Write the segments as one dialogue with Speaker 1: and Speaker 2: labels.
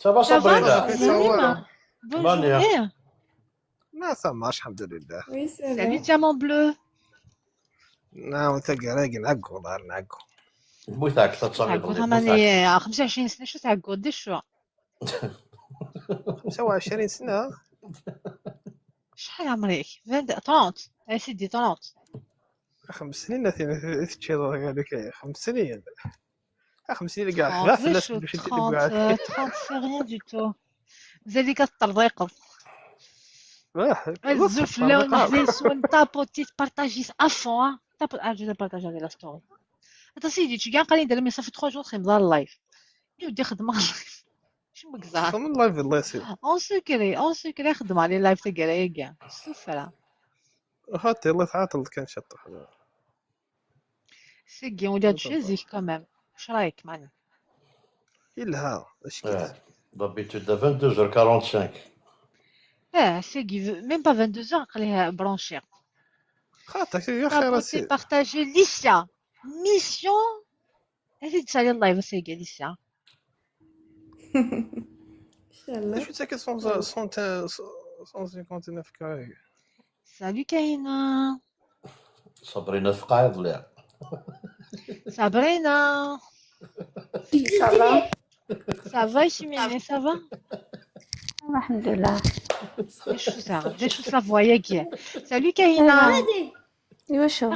Speaker 1: Ça va Sabrina؟
Speaker 2: Bonne journée.
Speaker 3: لا ça marche الحمد لله.
Speaker 4: Oui, ça
Speaker 2: Salut
Speaker 4: va.
Speaker 2: Diamant Bleu.
Speaker 3: نعم تلقى نعقو ظهر نعقو.
Speaker 1: موتاك تتصرف.
Speaker 2: تعقود ماني 25 سنة شو تعقود دي شو؟
Speaker 3: 25 سنة.
Speaker 2: شحال عمرك؟ 30 يا سيدي 30.
Speaker 3: 5 سنين تشيض هذيك 5 سنين. 5 سنين كاع غافل
Speaker 2: 30 30 c'est rien du tout. زادي كتطرطيقض. الزوف اللون حزين سون tapoter partager à fond. Tapote je vais partager la story. هذا سيدي تي كاع قال لي ندير mais ça fait 3 jours خدم ال live. يا ودي خدم ال live. شو مكزع؟
Speaker 3: خدم ال live الله يسير.
Speaker 2: en secret en secret خدم على ال live تاع كاع. سفرة.
Speaker 3: هاتي الله تعاطل كان شطح.
Speaker 2: سيكي ولاد تشيزيك quand même. واش رايك معنا؟
Speaker 3: إلها اش كيت؟
Speaker 1: D'habitude 22h45.
Speaker 2: اه سيكي même pas 22h خليها branchée.
Speaker 3: خاطر يا خير
Speaker 2: tapoter partager ليسيا mission هذه تسالي ال live سيكي ليسيا.
Speaker 4: إن شاء الله.
Speaker 3: شو تاكل 159 كاي.
Speaker 2: Salut كاينة.
Speaker 1: صابرينا ثقايض ليها.
Speaker 2: صابرينا.
Speaker 5: Ça va؟
Speaker 2: Ça va Chimène, ça va؟
Speaker 5: الحمد لله.
Speaker 2: شو ça شو ça voyait. Salut كاينة.
Speaker 5: ايوا شو؟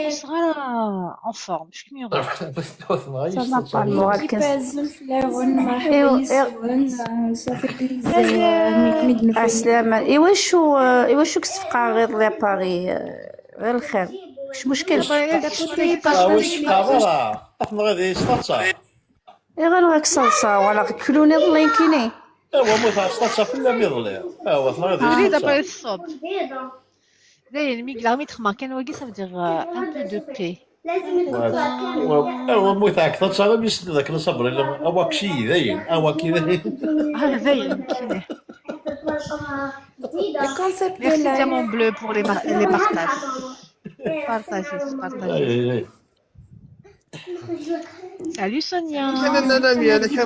Speaker 2: صغيرة en forme شو كيما
Speaker 5: ça va pas ال moral كنس.
Speaker 4: مرحبا يسون ça fait plaisir.
Speaker 5: السلامة. ايوا شو ايوا شو كتبقى غير لي باغي غير الخير مش مشكل.
Speaker 1: واش راه غادي يسترصى.
Speaker 5: ايوا غير صلصة ولا كلوني ضلين كيني.
Speaker 1: ايوا موت استرصى في اللام يضلي. ايوا غادي
Speaker 2: يريد ابغي الصوب. زين ميغلا ميتخما كان واقي ça veut dire un peu de paix.
Speaker 1: ايوا موت هكذا تصاغ بيسد ذاك صبري اوا كشي ذاين اوا كي ذاين.
Speaker 2: ذاين كيني.
Speaker 4: Le concept de
Speaker 2: Merci
Speaker 4: live.
Speaker 2: Diamant Bleu pour les partages. Partagez, partagez. Salut Sonia.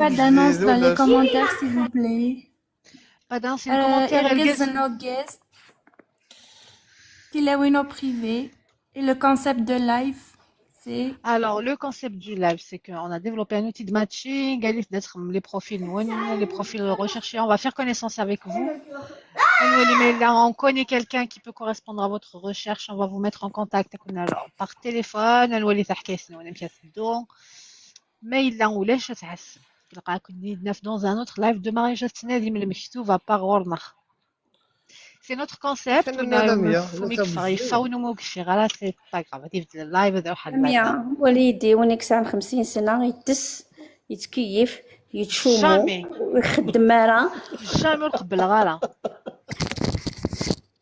Speaker 4: Pas d'annonce dans les commentaires, s'il vous plaît.
Speaker 2: Pas d'annonce dans les commentaires.
Speaker 4: Irgaz nos guests. Tilawino privé. Et le concept de live, c'est...
Speaker 2: Alors, le concept du live, c'est qu'on a développé un outil de matching, d'être les profils, les profils recherchés. On va faire connaissance avec vous. Là, on connaît quelqu'un qui peut correspondre à votre recherche. On va vous mettre en contact par téléphone. Mais il a dans un autre live de Marie va par C'est notre concept. C'est pas grave.
Speaker 5: وليدي ونيك عام 50 سنة يتس يتكيف يتشومو ويخدم مارا
Speaker 2: jamais نقبل غالا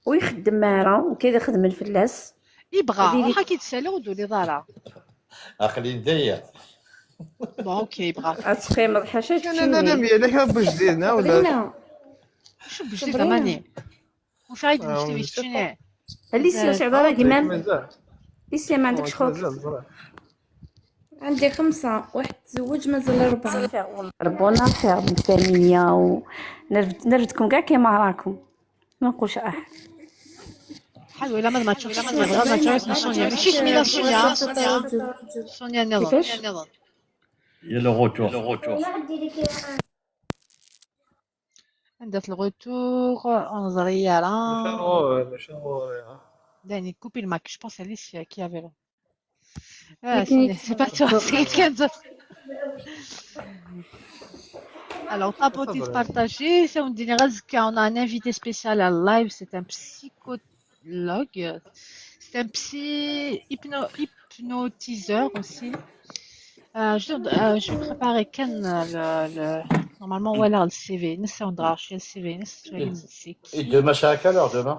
Speaker 5: ويخدم مارا وكذا يخدم الفلاس
Speaker 2: يبغى واخا كيتسالى ودولي ضالا
Speaker 1: اخلي ندير
Speaker 2: bon OK يبغى
Speaker 5: تقيم حاجه.
Speaker 3: انا انا لا بجديد ولا
Speaker 2: شو بجديد ماني وش عايد نشتري شنو
Speaker 5: ليسيا سعد ديما ليسيا ما عندكش خوك؟
Speaker 4: عندي 5 واحد تزوج مازال 4.
Speaker 5: bonne affaire بالفاميليا ونرفدكم كاع كيما راكم ما نقولش احد.
Speaker 2: حلو الا ما تشوفش ما تشوفش سونيا ماشي سمينا سونيا سونيا نظام
Speaker 5: كيفاش؟
Speaker 1: يا le retour
Speaker 2: عندها ال retour نظرية راه داني couper le mic je pense Alicia qui avait là. Ah, c'est pas toi, c'est quelqu'un d'autre. Alors, tapoter, partager, ça on dit qu'on a un invité spécial à live, c'est un psychologue, c'est un psy hypnotiseur aussi. Je vais préparer normalement voilà le CV, le CV,
Speaker 1: Et demain c'est à quelle heure demain?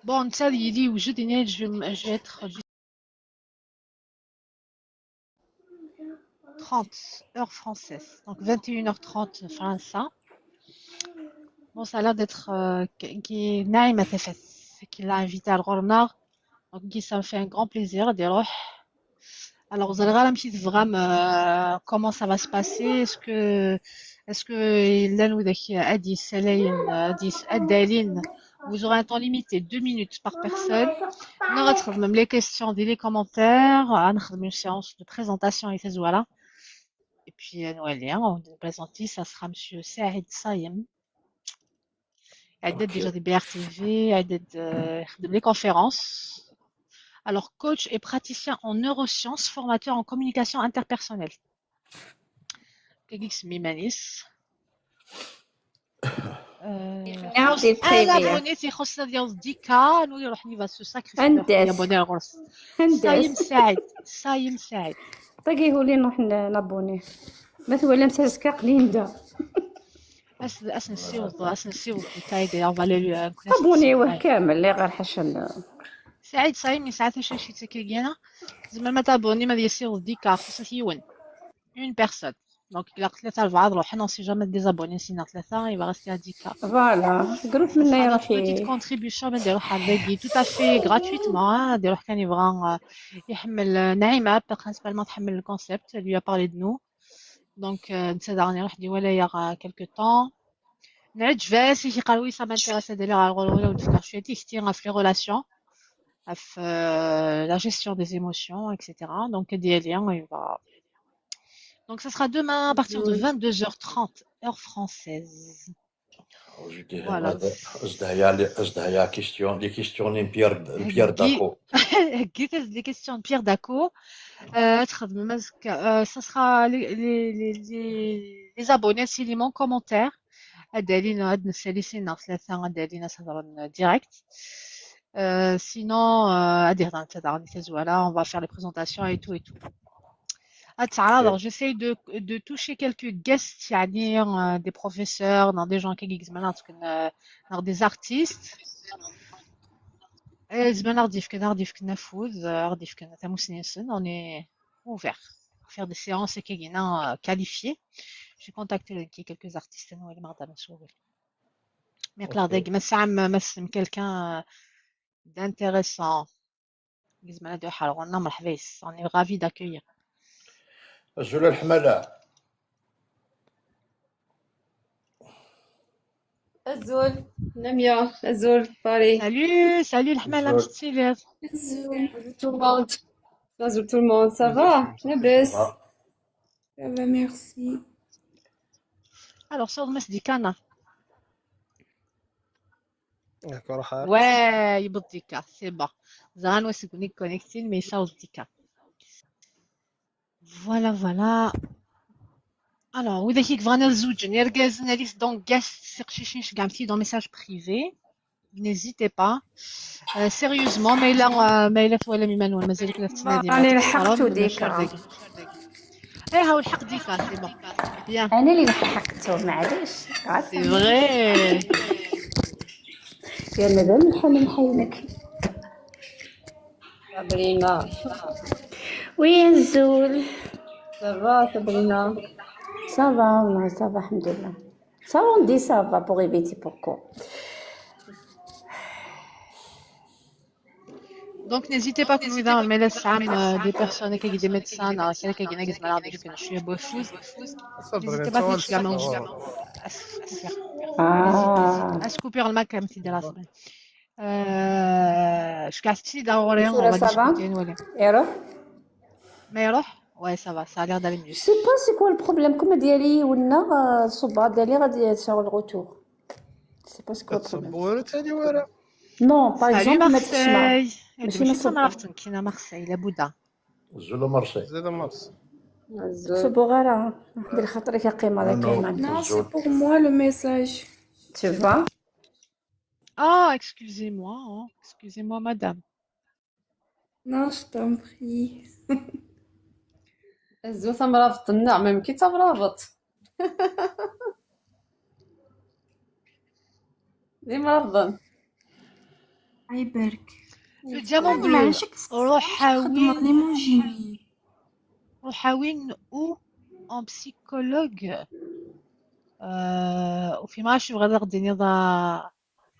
Speaker 2: Bon, ça il dit où je vais être 30 heure française, donc 21h30 français. Bon, ça a l'air d'être qui Naïma Tefes qui l'a invité à l'Ornar. Donc ça me fait un grand plaisir de Alors, vous allez voir un petit vraiment comment ça va se passer. Est-ce que llan widak ad yessalayen ad ad-alin. Vous aurez un temps limité, 2 minutes par personne. Neɣ même les questions di les commentaires. Ad nexdem une séance de présentation et voilà. Et puis, nwali, on va présenter, ça sera monsieur Saïd Saïm. يعدد déjà di BRTV, يعدد يخدم les conférences. Alors, coach et praticien en neurosciences, formateur en communication interpersonnelle. Kegix Mimanis.
Speaker 5: عاودي
Speaker 2: un
Speaker 5: privé.
Speaker 2: Abonné تيخصنا ديال 10K نولي يروح il va se sacrifier.
Speaker 5: هندس.
Speaker 2: Abonné غرس صايم
Speaker 5: هندس.
Speaker 2: سعيد صايم سعيد.
Speaker 5: طاقيه لي نروح نابوني ما ولا مساسكا قليل.
Speaker 2: اس اس نسيوض اس نسيوض تايدي on va aller
Speaker 5: ابونيوه كامل اللي غير حشن.
Speaker 2: سعيد صايم ساعات شي تكينا زعما ما تابوني ما يسيوض 10K خصها يون une personne, donc إلا ثلاثة أربعة روح on sait jamais, désabonner sinon ثلاثة, il va rester à 10K.
Speaker 5: Voilà, groupe منا يروح.
Speaker 2: Petite contribution من نديروها باقي tout à fait gratuitement. ديروح كان يبغى يحمل نعيمة principalement تحمل le concept, elle lui a parlé de nous, donc نتا دارني روح دي ولا il y a quelque temps نعجباس كي قال oui, ça m'intéresse d'aller ولا ونفكر شوية تيختي في les relations, في la gestion des émotions, etc. Donc ديالي il va, donc ça sera demain à partir de 22h30 heure française. Voilà.
Speaker 1: هي question, les questions Pierre Pierre Daco.
Speaker 2: Les questions de Pierre Daco. Ça sera les abonnés s'ils m'ont commentaire. ad-alin ad nessali ثلاثة ad-alin direct. Sinon, voilà, on va faire les présentations et tout et tout. Alors, j'essaie de toucher quelques guests, c'est-à-dire des professeurs, dans des gens qui des artistes. On est ouvert à faire des séances qualifiées. J'ai contacté quelques artistes, mais quelqu'un d'intéressant. On est ravis d'accueillir.
Speaker 1: زول الحمالة.
Speaker 6: Azul, Namia, Azul, pareil.
Speaker 2: Salut, salut الحمالة.
Speaker 1: Azul.
Speaker 2: مشتي.
Speaker 4: Azul.
Speaker 6: Azul tout le monde. Azul tout le monde, ça va? لاباس.
Speaker 1: Ah.
Speaker 4: Ça va, merci.
Speaker 2: Alors, صوت مس ديكانا.
Speaker 3: D'accord.
Speaker 2: Ouais, يبط ديكا, c'est bon. زعما واسكوني connecté mais صوت ديكا. Voilà, voilà. Alors, وإذا كيك بغانا الزوج يركزنا ليس donc guest سيقشيشين كاع dans message privé. N'hésitez pas. Sérieusement, ما إلا ولا ميمان مازال كنا تنادي.
Speaker 5: أنا لحقتو ديكا.
Speaker 2: ايه هاو الحق ديكا, c'est bon. Bien.
Speaker 5: انا اللي لحقتو معليش.
Speaker 2: C'est vrai.
Speaker 5: يا مادام الحال نحينك.
Speaker 6: Sabrina.
Speaker 5: Oui, Azul.
Speaker 6: Ça va, Sabrina?
Speaker 5: Ça va, والله ça va, الحمد لله. Ça va, on dit ça va pour éviter pourquoi.
Speaker 2: Donc n'hésitez pas كنو إذا ميلا عام des personnes qui des médecins كان كاين زعما شوية بوفوز. N'hésitez pas تشجعوا اسكوبير الماك كم تدير راسك. شكاستي ضروري on va
Speaker 5: ça va?
Speaker 2: Discuter نولي.
Speaker 5: يروح.
Speaker 2: ما يروح. Ouais, ça va, ça a l'air d'aller mieux.
Speaker 5: Je sais pas c'est quoi le problème. كما ديالي ولا الصباط ديالي غادي تصور le retour. Je sais pas c'est quoi le problème.
Speaker 3: تصبورة ثاني ورا.
Speaker 5: Non, par
Speaker 2: Salut
Speaker 5: exemple ما تسمع.
Speaker 2: Marseille.
Speaker 5: ماشي
Speaker 2: ماشي
Speaker 5: نصب.
Speaker 2: ما عرفت كاينه Marseille لابد.
Speaker 1: زول مرسي.
Speaker 3: زاد مارس.
Speaker 6: Azul.
Speaker 5: صبو غير دير خاطرك يا قيمة ذاك
Speaker 1: Non.
Speaker 5: كاين.
Speaker 4: Non, c'est pour moi le message.
Speaker 5: Tu vois.
Speaker 2: Ah, excusez-moi, hein. Excusez-moi, madame.
Speaker 4: Non, je t'en prie.
Speaker 6: Azul تمرافط نعم يمكن تمرافط ديما مرافضا.
Speaker 4: يبارك.
Speaker 2: Le diamant bleu.
Speaker 4: معلش.
Speaker 2: روحاوين.
Speaker 4: l'emoji.
Speaker 2: روحاوين ou en psychologue. وفي ما شو غادي غادي نضع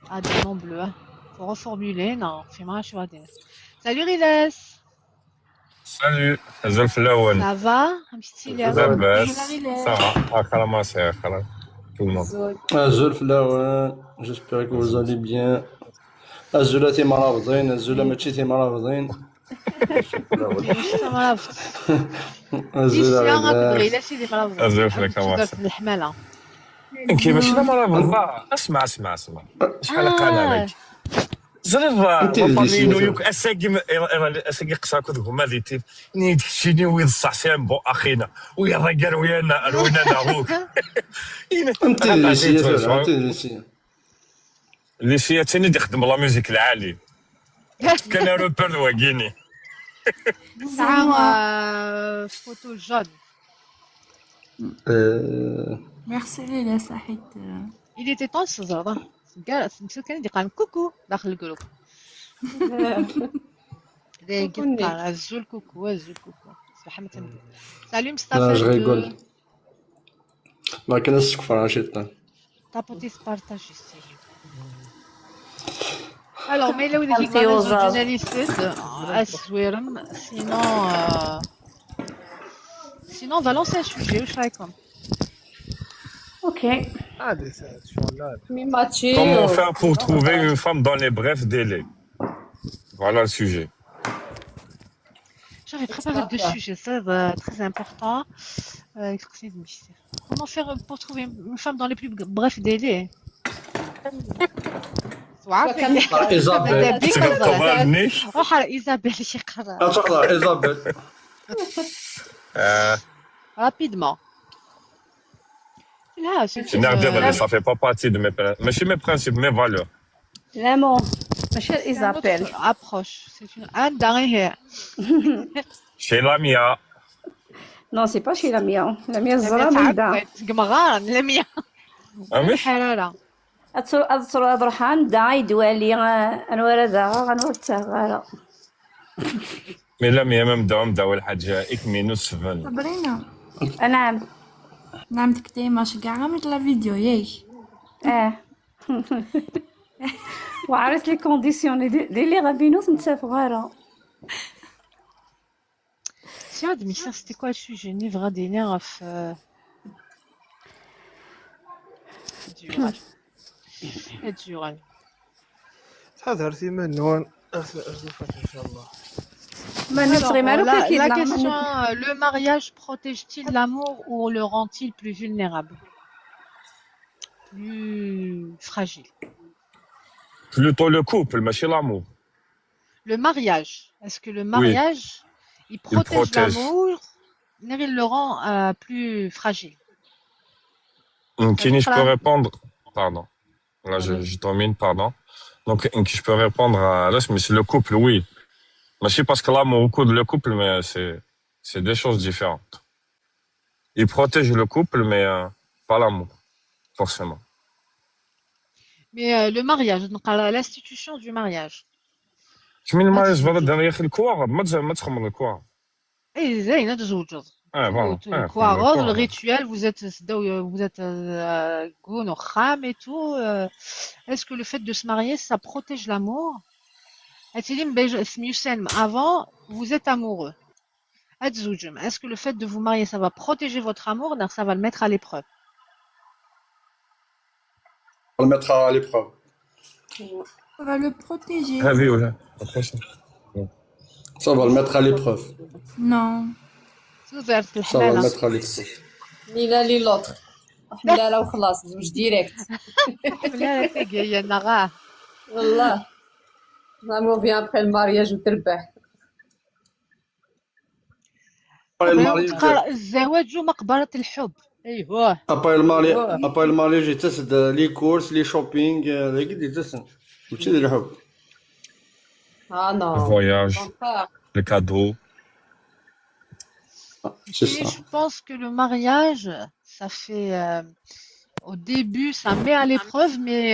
Speaker 2: à diamant bleu. Hein. Faut reformuler, non. في ما شو غادي. Salut Riles.
Speaker 7: Salut, Azul fellawen.
Speaker 2: Ça va? Amstila.
Speaker 7: لاباس
Speaker 4: Azul.
Speaker 7: Ça va خلاص ما سي خلاص tout le monde.
Speaker 8: Azul fellawen, j'espère que vous allez bien. Azul a timrabḍin, azul a mačči timrabḍin. Azul
Speaker 2: D'ici
Speaker 8: a
Speaker 2: غير سيدي مرابطين.
Speaker 7: Azul fellak
Speaker 2: تودرت الحمالة.
Speaker 7: كي ماشي لا مرابط اسمع اسمع اسمع شحال قال عليك زرب
Speaker 8: انت
Speaker 7: la
Speaker 8: اللي
Speaker 7: famille
Speaker 8: سيدي.
Speaker 7: يوك اساقي اساقي قصاكو هما دي تيف ني تشيني ويد صح c'est bon اخينا ويا الرجال ويا ويا ناروك.
Speaker 8: انت اللي سي انت اللي سي.
Speaker 7: اللي سي تاني يخدم la musique العالي كان rappeur واكيني.
Speaker 2: ساعة photo jaune.
Speaker 4: Merci Léla صحيت.
Speaker 2: Il était temps تزرد كاع كان يقال coucou داخل ال groupe.
Speaker 6: Coucou.
Speaker 2: قال azul coucou azul coucou صباح ما تنبي. Salut
Speaker 8: لا
Speaker 2: مصطفى.
Speaker 8: je rigole. لكن السكفر عشيتنا.
Speaker 2: Tapoter, partager. Alors, mais là où il
Speaker 5: Merci aux autres.
Speaker 2: sinon, on va lancer un sujet. واش رايكم؟
Speaker 5: OK.
Speaker 3: عادي شغل.
Speaker 6: Mais Mathieu.
Speaker 7: Comment faire pour trouver une femme dans les brefs délais? Voilà le sujet.
Speaker 2: J'avais préparé deux sujets, ça, très important. Comment faire pour trouver une femme dans les plus brefs délais?
Speaker 8: ايزابيل.
Speaker 7: تقبلني.
Speaker 2: روح على ايزابيل شي قرا.
Speaker 8: تقرا ايزابيل.
Speaker 2: Rapidement. Là, c'est
Speaker 7: نعم ça fait pas partie de mes ماشي mes principes, mes valeurs.
Speaker 5: L'amour ماشي ايزابيل.
Speaker 2: Approche. C'est une Anne derrière.
Speaker 7: Chez Lamia.
Speaker 5: Non, c'est pas chez Lamia. Lamia الزرا من
Speaker 2: قمغان لميا.
Speaker 7: أمي؟
Speaker 2: الحرارة.
Speaker 5: أتصل أروح عند يدوالي أنا ورا ذا غنور تاغارا.
Speaker 7: Mais Lamia même داوم داو الحاجة إك minus 7.
Speaker 4: صبرينا.
Speaker 5: نعم.
Speaker 4: نعم تكتي ماشي كاع عملت la vidéo ياك.
Speaker 5: اه وعرفت les conditions ديال les رابينوس نتسافغارا.
Speaker 2: Tiens, mais c'était quoi le sujet? Nivra des nerfs durale. Durale.
Speaker 3: تحضر ثمان نوان ان شاء الله.
Speaker 5: ما نبغي مالو.
Speaker 2: La,
Speaker 5: كيدنا.
Speaker 2: la question, le mariage protège-t-il l'amour ou le rend-il plus vulnérable? Plus fragile.
Speaker 7: Plutôt le couple, ماشي l'amour.
Speaker 2: Le mariage, est-ce que le mariage, il protège
Speaker 7: protège.
Speaker 2: l'amour, mais il le rend plus fragile?
Speaker 7: Kini, je peux
Speaker 2: Voilà.
Speaker 7: répondre. Pardon. Là, je termine, pardon. Donc, je peux répondre à là, mais c'est le couple, oui. ماشي parce que l'amour ou le couple, mais c'est deux choses différentes. Il protège le couple, mais pas l'amour, forcément.
Speaker 2: Mais le mariage, donc l'institution du mariage.
Speaker 7: Je mets le mariage
Speaker 2: Ah,
Speaker 7: بعد يا اخي الكوار ما تخمر الكوار.
Speaker 2: إيه زين تزوجوا.
Speaker 7: اه voilà. آه،
Speaker 2: Quoi,
Speaker 7: الكوار.
Speaker 2: le rituel, vous êtes goun kham et tout. Est-ce que le fait de se marier, ça protège l'amour? Atilim bej- Smiusen, avant, vous êtes amoureux. Atzoujum, est-ce que le fait de vous marier, ça va protéger votre amour? Non, ça va le mettre à l'épreuve.
Speaker 8: On le mettra à l'épreuve.
Speaker 4: On va le protéger.
Speaker 7: هذه ولا
Speaker 8: Ça va le mettre à l'épreuve.
Speaker 4: Non.
Speaker 2: تزرت
Speaker 8: Ça va le
Speaker 2: الحلالة.
Speaker 8: mettre à l'épreuve.
Speaker 6: Ni l'un ni l'autre. لا لا وخلاص زوج direct.
Speaker 2: لا تقي نغاه.
Speaker 6: والله l'amour vient après le mariage وتربح.
Speaker 8: Après le mariage,
Speaker 2: تقرأ الزواج مقبرة الحب. ايوه.
Speaker 8: après le mariage يتسد les courses, les shopping, هذاك يتسد. ماشي ديال الحب.
Speaker 6: اه non.
Speaker 7: Voyage, les cadeaux.
Speaker 8: C'est
Speaker 2: Et
Speaker 8: ça.
Speaker 2: je pense que le mariage, ça fait au début, ça met à l'épreuve, mais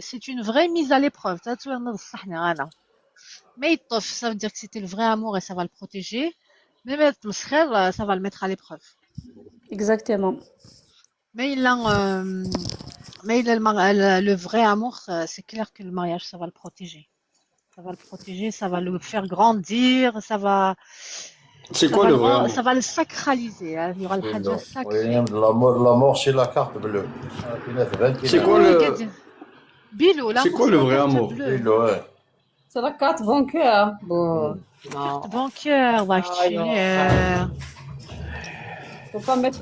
Speaker 2: c'est une vraie mise à l'épreuve. Ça, tu vois, non, ça, n'est rien. Mais il t'offre, ça veut dire que c'était le vrai amour et ça va le protéger. Mais ça va le mettre à l'épreuve.
Speaker 5: Exactement.
Speaker 2: Mais il a, mais il a le vrai amour, c'est clair que le mariage, ça va le protéger. Ça va le protéger, ça va le faire grandir, ça va
Speaker 8: C'est
Speaker 2: ça
Speaker 8: quoi
Speaker 2: va
Speaker 8: le
Speaker 2: le
Speaker 8: vrai
Speaker 2: rend-
Speaker 8: amour?
Speaker 2: ça va le sacraliser, hein. Il y aura الحاجة sacrée.
Speaker 1: L'amour, l'amour, c'est la carte bleue.
Speaker 8: C'est quoi le
Speaker 2: Bilou,
Speaker 8: C'est
Speaker 2: l'amour,
Speaker 8: quoi
Speaker 2: c'est
Speaker 8: le
Speaker 2: la
Speaker 8: vrai
Speaker 2: carte
Speaker 8: amour?
Speaker 2: bleue.
Speaker 1: Ouais.
Speaker 6: C'est la carte bancaire. Bon, non.
Speaker 2: Carte bancaire, va
Speaker 6: Ah, non.
Speaker 2: acheter.
Speaker 6: Faut pas mettre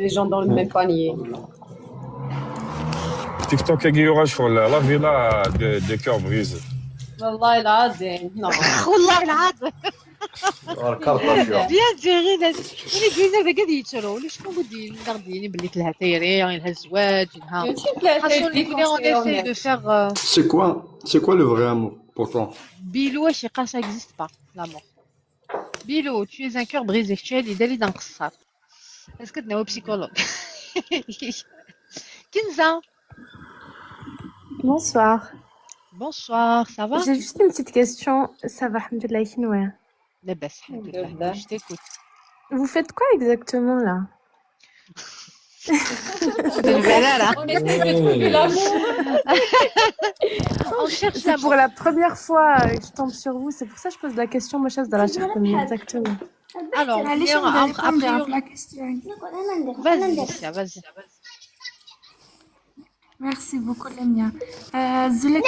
Speaker 6: les gens dans le même panier.
Speaker 7: TikTok يورا شغل la villa des cœurs brisés.
Speaker 6: والله العظيم non.
Speaker 2: والله العظيم.
Speaker 1: Carte.
Speaker 2: Bien géré. ولي دينا ذاك يتشرو ولي شكون بدي نغديني باللي تلها تيري لها الزواج لها
Speaker 6: ماشي بلا
Speaker 2: خاصو نكوني on essaie de faire
Speaker 8: C'est quoi le vrai amour pour toi?
Speaker 2: Bilou, واش يقال ça existe pas, l'amour. Bilou, tu es un cœur brisé. Tu es اللي دالي قصار. Est-ce que tu es psychologue? Kinza.
Speaker 4: Bonsoir.
Speaker 2: Bonsoir, ça va?
Speaker 4: J'ai juste une petite question. Ça va, الحمد لله, ouais.
Speaker 2: لاباس الحمد لله. Je t'écoute.
Speaker 4: Vous faites quoi exactement là?
Speaker 2: Là.
Speaker 6: On essaie de trouver l'amour.
Speaker 2: On cherche
Speaker 4: C'est pour
Speaker 2: l'amour.
Speaker 4: la première fois que je tombe sur vous. C'est pour ça que je pose la question, ma chère, dans la chair exactement.
Speaker 2: Alors,
Speaker 9: معليش
Speaker 2: a
Speaker 9: نبدا répondre
Speaker 2: priori
Speaker 9: في la question.
Speaker 2: Vas-y, Lucia, vas-y.
Speaker 9: Merci beaucoup Lamia. زلك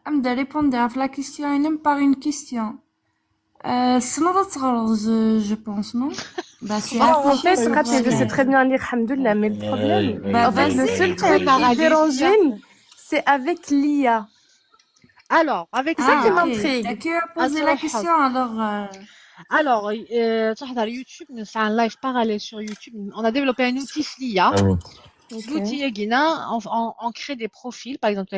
Speaker 9: أمدا répondre في la question même par une question. سنة تغرض je pense, non? Bah, c'est
Speaker 4: En fait,
Speaker 9: réfléchir.
Speaker 4: Raté, je sais très bien lire, الحمد لله, mais le problème,
Speaker 9: Bah,
Speaker 4: en fait, le
Speaker 9: vas-y.
Speaker 4: seul truc qui dérange, c'est avec l'IA.
Speaker 2: Alors, avec
Speaker 4: C'est ça qui
Speaker 9: Ah, ok.
Speaker 4: m'intrigue.
Speaker 9: T'as que à poser la question alors.
Speaker 2: Alors, تحضر YouTube, c'est un live parallèle sur YouTube. On a développé un outil l'IA. L'outil ياڨينا, on crée des profils. Par exemple,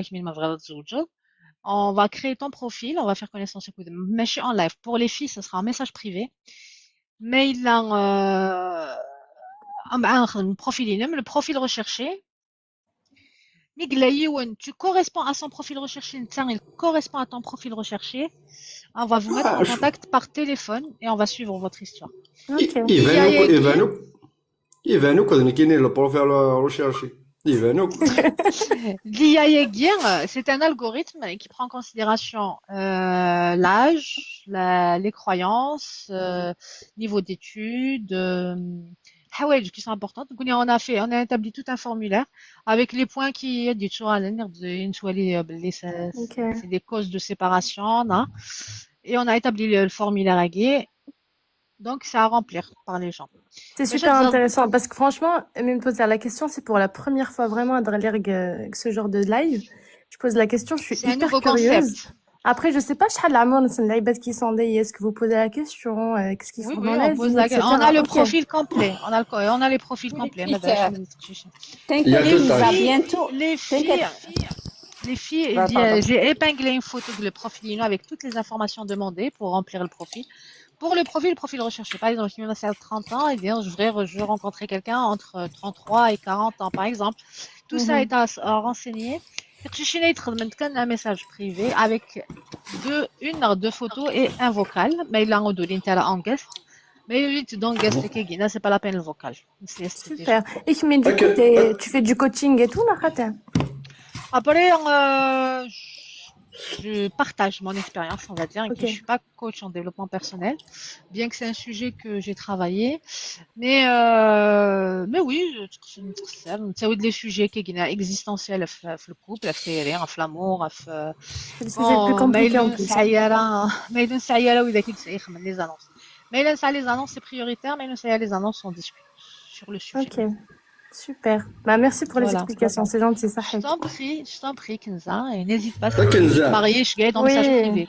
Speaker 2: on va créer ton profil, on va faire connaissance écoute, ماشي en live. Pour les filles, ce sera un message privé. Mais il a un profil, le profil recherché. Tu corresponds à son profil recherché, il correspond à ton profil recherché. On va vous mettre en contact par téléphone et on va suivre votre histoire.
Speaker 4: Ok.
Speaker 8: يبانوك يبانوك هذا كاين le profil recherché يبانوك.
Speaker 2: L'IA ياڨي, c'est un algorithme qui prend en considération l'âge, les croyances, niveau d'études, حوايج qui sont importantes. Donc, on a établi tout un formulaire avec les points qui c'est des causes de séparation, non? Et on a établi le formulaire ياڨي. Donc, c'est à remplir par les gens.
Speaker 4: C'est super intéressant parce que franchement, même poser la question, c'est pour la première fois vraiment à ce genre de live. Je pose la question, je suis
Speaker 2: C'est un
Speaker 4: hyper
Speaker 2: nouveau
Speaker 4: curieuse.
Speaker 2: concept.
Speaker 4: Après, je sais pas, شحال العمر نسن العباد qui sont des, est-ce que vous posez la question, qu'est-ce qu'ils
Speaker 2: Oui,
Speaker 4: font
Speaker 2: oui,
Speaker 4: dans la
Speaker 2: on pose
Speaker 4: vie,
Speaker 2: la
Speaker 4: etc.
Speaker 2: question. On a le
Speaker 4: Ok.
Speaker 2: profil complet. On a les profils complets.
Speaker 6: critères.
Speaker 8: Il y a
Speaker 5: T'inquiète,
Speaker 8: tout
Speaker 5: ça
Speaker 8: âge.
Speaker 5: bientôt.
Speaker 2: Les filles,
Speaker 5: T'inquiète.
Speaker 2: les filles,
Speaker 5: Ah, pardon.
Speaker 2: j'ai épinglé une photo de le profil avec toutes les informations demandées pour remplir le profil. Pour le profil recherché, par exemple, qui à 30 ans, et bien, je veux rencontrer quelqu'un entre 33 et 40 ans, par exemple. Tout ça est à renseigner. Un message privé avec deux, une, deux photos et un vocal. Mais il a un en guest. Mais lui, tu donnes guest c'est pas la peine le vocal.
Speaker 4: Super. Et mais du coup, tu fais du coaching et tout, là?
Speaker 2: Après, je partage mon expérience, on va dire. Je suis pas coach en développement personnel, bien que c'est un sujet que j'ai travaillé. Mais oui, c'est des sujets qui sont existentiels, le couple, l'amour,
Speaker 4: C'est le sujet le plus compliqué en plus.
Speaker 2: ما يدون سعيرة وإذا كنت les annonces. Mais là, ça, les annonces, c'est prioritaire, mais nous, ça, les annonces, on discute sur le sujet.
Speaker 4: Ok. Super. Bah, merci pour les explications, c'est gentil, ça.
Speaker 2: Je t'en prie, je t'en prie, Kenza, et n'hésite pas, si
Speaker 8: Kenza.
Speaker 2: tu es mariée, je gagne dans message privé.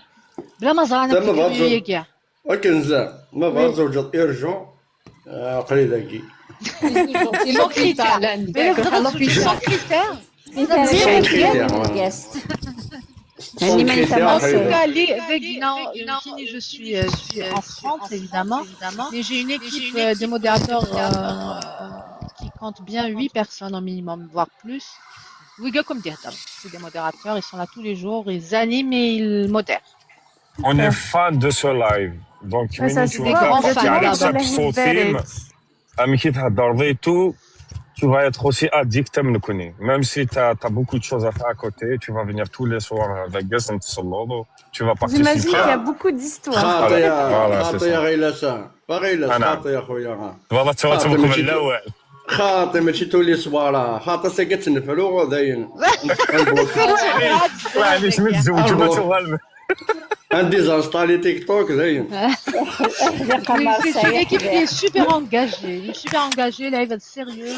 Speaker 2: بلا ما زرعنا
Speaker 8: ما كاع. كنزة ما بغا زوج urgent قليل كي.
Speaker 2: Sans critère. Sans critère.
Speaker 8: Sans critère.
Speaker 5: Sans critère.
Speaker 2: En tout cas, je suis en France, évidemment, mais j'ai une équipe de modérateurs qui compte bien 8 personnes au minimum, voire plus. Oui, comme dire, c'est des modérateurs, ils sont là tous les jours, ils animent et ils modèrent.
Speaker 7: On est fan de ce live. Donc,
Speaker 4: Ouais, ça
Speaker 7: tu
Speaker 4: se
Speaker 7: vois,
Speaker 4: voit.
Speaker 7: على حساب صوتي أمي كي تهضر tout, Tu vas être aussi addict à me Même si tu as beaucoup de choses à faire à côté, tu vas venir tous les soirs avec tu vas
Speaker 4: J'imagine
Speaker 7: participer.
Speaker 4: qu'il y a beaucoup d'histoires.
Speaker 8: خاطي
Speaker 7: Voilà, c'est
Speaker 8: خاطي
Speaker 7: ça.
Speaker 8: غيلاسة غيلاس
Speaker 7: أنا.
Speaker 8: خاطي يا خويا
Speaker 7: والله
Speaker 8: خاطي
Speaker 7: تبغى
Speaker 8: ماشي
Speaker 7: الاول.
Speaker 8: خاطي ماشي تولي صوارة خاطي ساكت نفلو داين
Speaker 7: معليش متزوج ما تغلب.
Speaker 8: ان désinstaller تيك توك داين
Speaker 2: C'est une équipe qui est super engagée. Il est super engagée, là, il va être sérieux,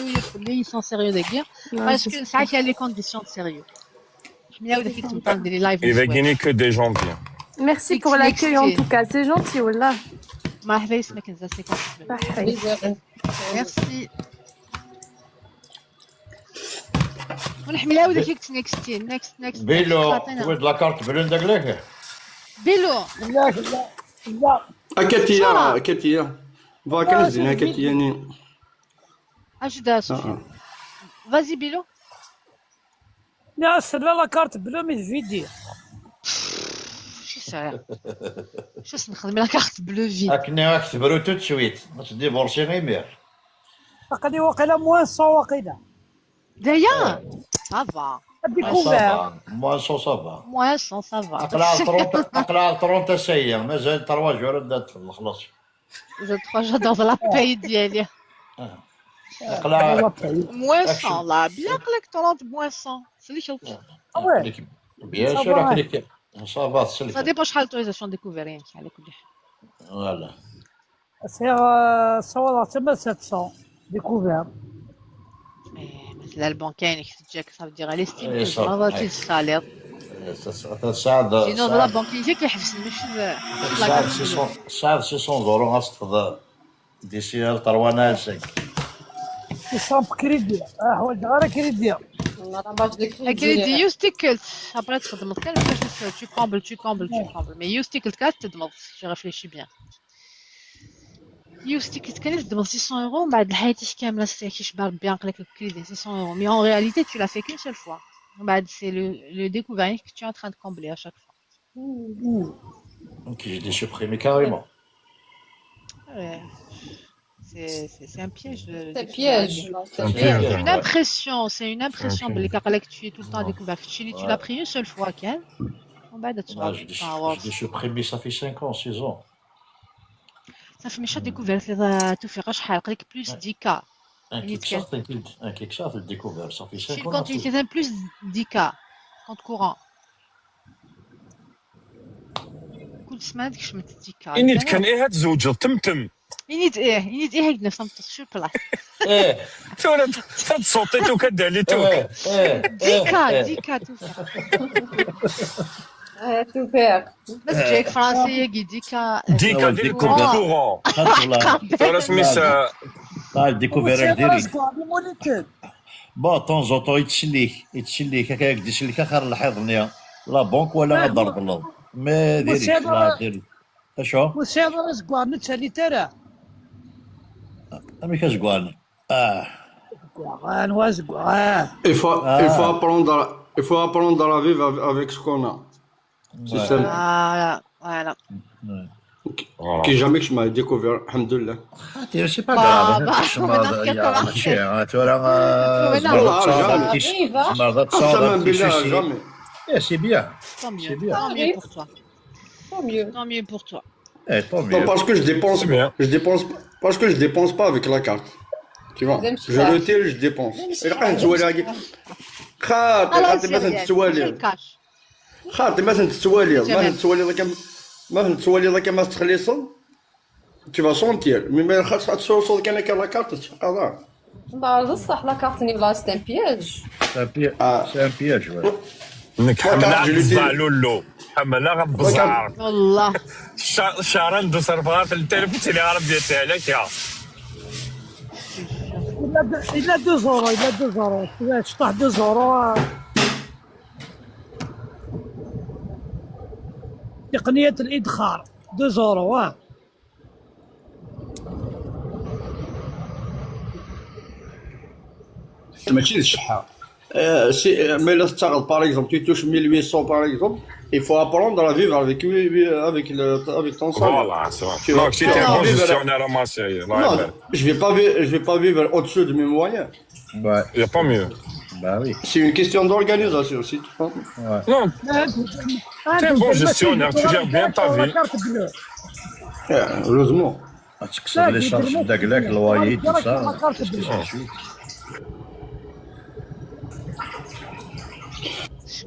Speaker 2: ils sont sérieux des gars.
Speaker 4: Non,
Speaker 2: Parce
Speaker 4: c'est
Speaker 2: que
Speaker 4: super.
Speaker 2: ça, il y a les conditions de sérieux. Je me dis, tu me parles des lives.
Speaker 7: Il va gagner que des gens bien.
Speaker 4: Merci pour l'accueil en tout cas, c'est gentil, والله.
Speaker 2: مرحبا اسمك كنزة c'est quand tu veux.
Speaker 4: Parfait.
Speaker 2: Merci. ونحملها ولا كيك next next next.
Speaker 1: بيلو تود la carte bleue نداك لك
Speaker 2: بيلو
Speaker 10: لا لا لا.
Speaker 8: اكاتيا اكاتيا فاكن زين اكاتيا ني
Speaker 2: اجدا صوفيا. Vas-y بيلو.
Speaker 10: لا سلا la carte bleue mais vide.
Speaker 2: شو ساعة شو نخدم la carte bleue vide.
Speaker 1: اكني راك تبرو tout de suite ما تديفورسي غير مير.
Speaker 10: قد وقيلا moins 100 وقيلا.
Speaker 2: دايا ça va.
Speaker 10: Découvert.
Speaker 1: Moins 100 ça va.
Speaker 2: Moins 100 ça va.
Speaker 1: اقلع 30 اقلع 30 سيا مازال 3 jours بدات خلاص.
Speaker 2: زاد 3 jours dans la paye ديالي.
Speaker 1: اقلع
Speaker 2: Moins 100 لا بلا قلك 30 moins 100 سلك.
Speaker 1: Bien sûr اكليك ça va تسلك.
Speaker 2: Ça dépend شحال autorisation découvert يعني على كل حال.
Speaker 1: Voilà.
Speaker 10: سي صوالح تما 700 découvert.
Speaker 2: مثلا البنك تجاك ça veut dire elle estime
Speaker 1: إيه
Speaker 2: que
Speaker 1: صح.
Speaker 2: ما ال salaire.
Speaker 1: ساعد
Speaker 2: Sinon la banque كيحبس ماشي
Speaker 1: ساعد 600 ساعد 600 اورو غاستفض d'ici 3 ans 5.
Speaker 10: 600 كريدي حوايج غير كريدي.
Speaker 2: كريدي يوستيكلت après تخدم كان باش tu combles tu combles tu combles mais يوستيكلت كات تدمض tu réfléchis bien. يوستيكلت كان تدمض 600 اورو من بعد الحياة كاملة كيشبع ربي عقلك الكريدي 600 euros mais en réalité tu l'as fait qu'une seule fois. من بعد c'est le découvert que tu es en train de combler à chaque fois.
Speaker 1: Donc j'ai dû supprimer carrément.
Speaker 2: Ouais. C'est un piège.
Speaker 6: C'est un piège.
Speaker 7: C'est un piège.
Speaker 2: C'est une impression, c'est une impression.
Speaker 7: C'est un
Speaker 2: باللي que tu es tout le temps découvert. Tu l'as pris une seule fois, كان ومن بعد
Speaker 1: Ah, je l'ai supprimé, ça fait 5 ans, 6 ans.
Speaker 2: صافي ماشي découvert اللي توفيق شحال قالك plus 10 K.
Speaker 1: Un quelque chose, le découvert, ça fait 5 ans.
Speaker 2: Compte كان plus 10 K compte courant. كل سمانة ديك شمت 10 K.
Speaker 7: إني كان إيه تزوج تمتم.
Speaker 2: إنيت إيه إنيت إيه هيك نفس sur place.
Speaker 1: ايه
Speaker 7: تورا تصوتي تو كدالي تو.
Speaker 1: ايه ايه
Speaker 2: 10 K 10 K توفيق.
Speaker 6: توفيق.
Speaker 2: بس جايك فرنسية كي 10 K.
Speaker 7: 10 K ديال compte courant. تورا سميس
Speaker 1: لا découvert direct. Bon, temps en temps يتسليك يتسليك هكاك يتسليك اخر الحيط نيا la banque ولا غضرب الله mais direct لا direct اشو
Speaker 10: وسير رزقوار نتسالي ترى.
Speaker 1: امي كازكوان اه
Speaker 10: نوازقوار.
Speaker 8: Il faut apprendre à vivre avec ce qu'on a. C'est simple.
Speaker 2: Voilà, voilà.
Speaker 8: Qui jamais que je m'ai découvert, الحمد لله.
Speaker 1: C'est pas grave.
Speaker 8: قسما بالله jamais.
Speaker 1: C'est bien.
Speaker 2: Tant mieux.
Speaker 1: C'est bien.
Speaker 2: Tant mieux pour toi.
Speaker 6: Tant mieux.
Speaker 2: Tant mieux pour toi.
Speaker 1: Eh, tant
Speaker 8: Non,
Speaker 1: mieux.
Speaker 8: parce que je dépense,
Speaker 7: C'est bien.
Speaker 8: je dépense, parce que je dépense pas avec la carte. Tu vois, je retire, je dépense. إلا نتوالي خاطر خاطر مثلا تتوالي
Speaker 2: الكاش.
Speaker 8: خاطر مثلا تتوالي مثلا تتوالي ذاك مثلا تتوالي ذاك ما تخليص tu vas sentir mais ما خاص توصل كان la carte هذا.
Speaker 6: لا بصح la carte ني بلا c'est un piège.
Speaker 1: C'est un piège, ouais.
Speaker 7: انك حملة بزع لولو حملة غبزع
Speaker 2: والله
Speaker 7: شهرين تصرفها في التلفزيون اللي غرب ديالها لك يا
Speaker 10: الا 2 اورو الا 2 اورو شطح 2 اورو. تقنية الإدخار 2 اورو. واه
Speaker 8: ماشي الشحة. Si mais là تاخذ par exemple tu touches 1800 par exemple. Il faut apprendre à vivre avec ton salaire.
Speaker 7: Voilà, c'est vrai.
Speaker 8: Tu vas,
Speaker 7: Donc, si
Speaker 8: tu
Speaker 7: t'es
Speaker 8: vas
Speaker 7: un
Speaker 8: pas
Speaker 7: bon
Speaker 8: vivre.
Speaker 7: gestionnaire, moi, c'est. Là,
Speaker 8: Non, je vais pas vivre au-dessus de mes moyens.
Speaker 1: Ouais.
Speaker 7: il n'y a pas mieux.
Speaker 1: Bah oui.
Speaker 8: C'est une question d'organisation aussi. Tu vois.
Speaker 1: Ouais.
Speaker 7: Non, t'es un bon gestionnaire, tu gères bien ta vie.
Speaker 10: Carte bleue.
Speaker 8: Heureusement.
Speaker 1: تكسب les charges داكلاك loyer, tout ça.
Speaker 10: La carte bleue.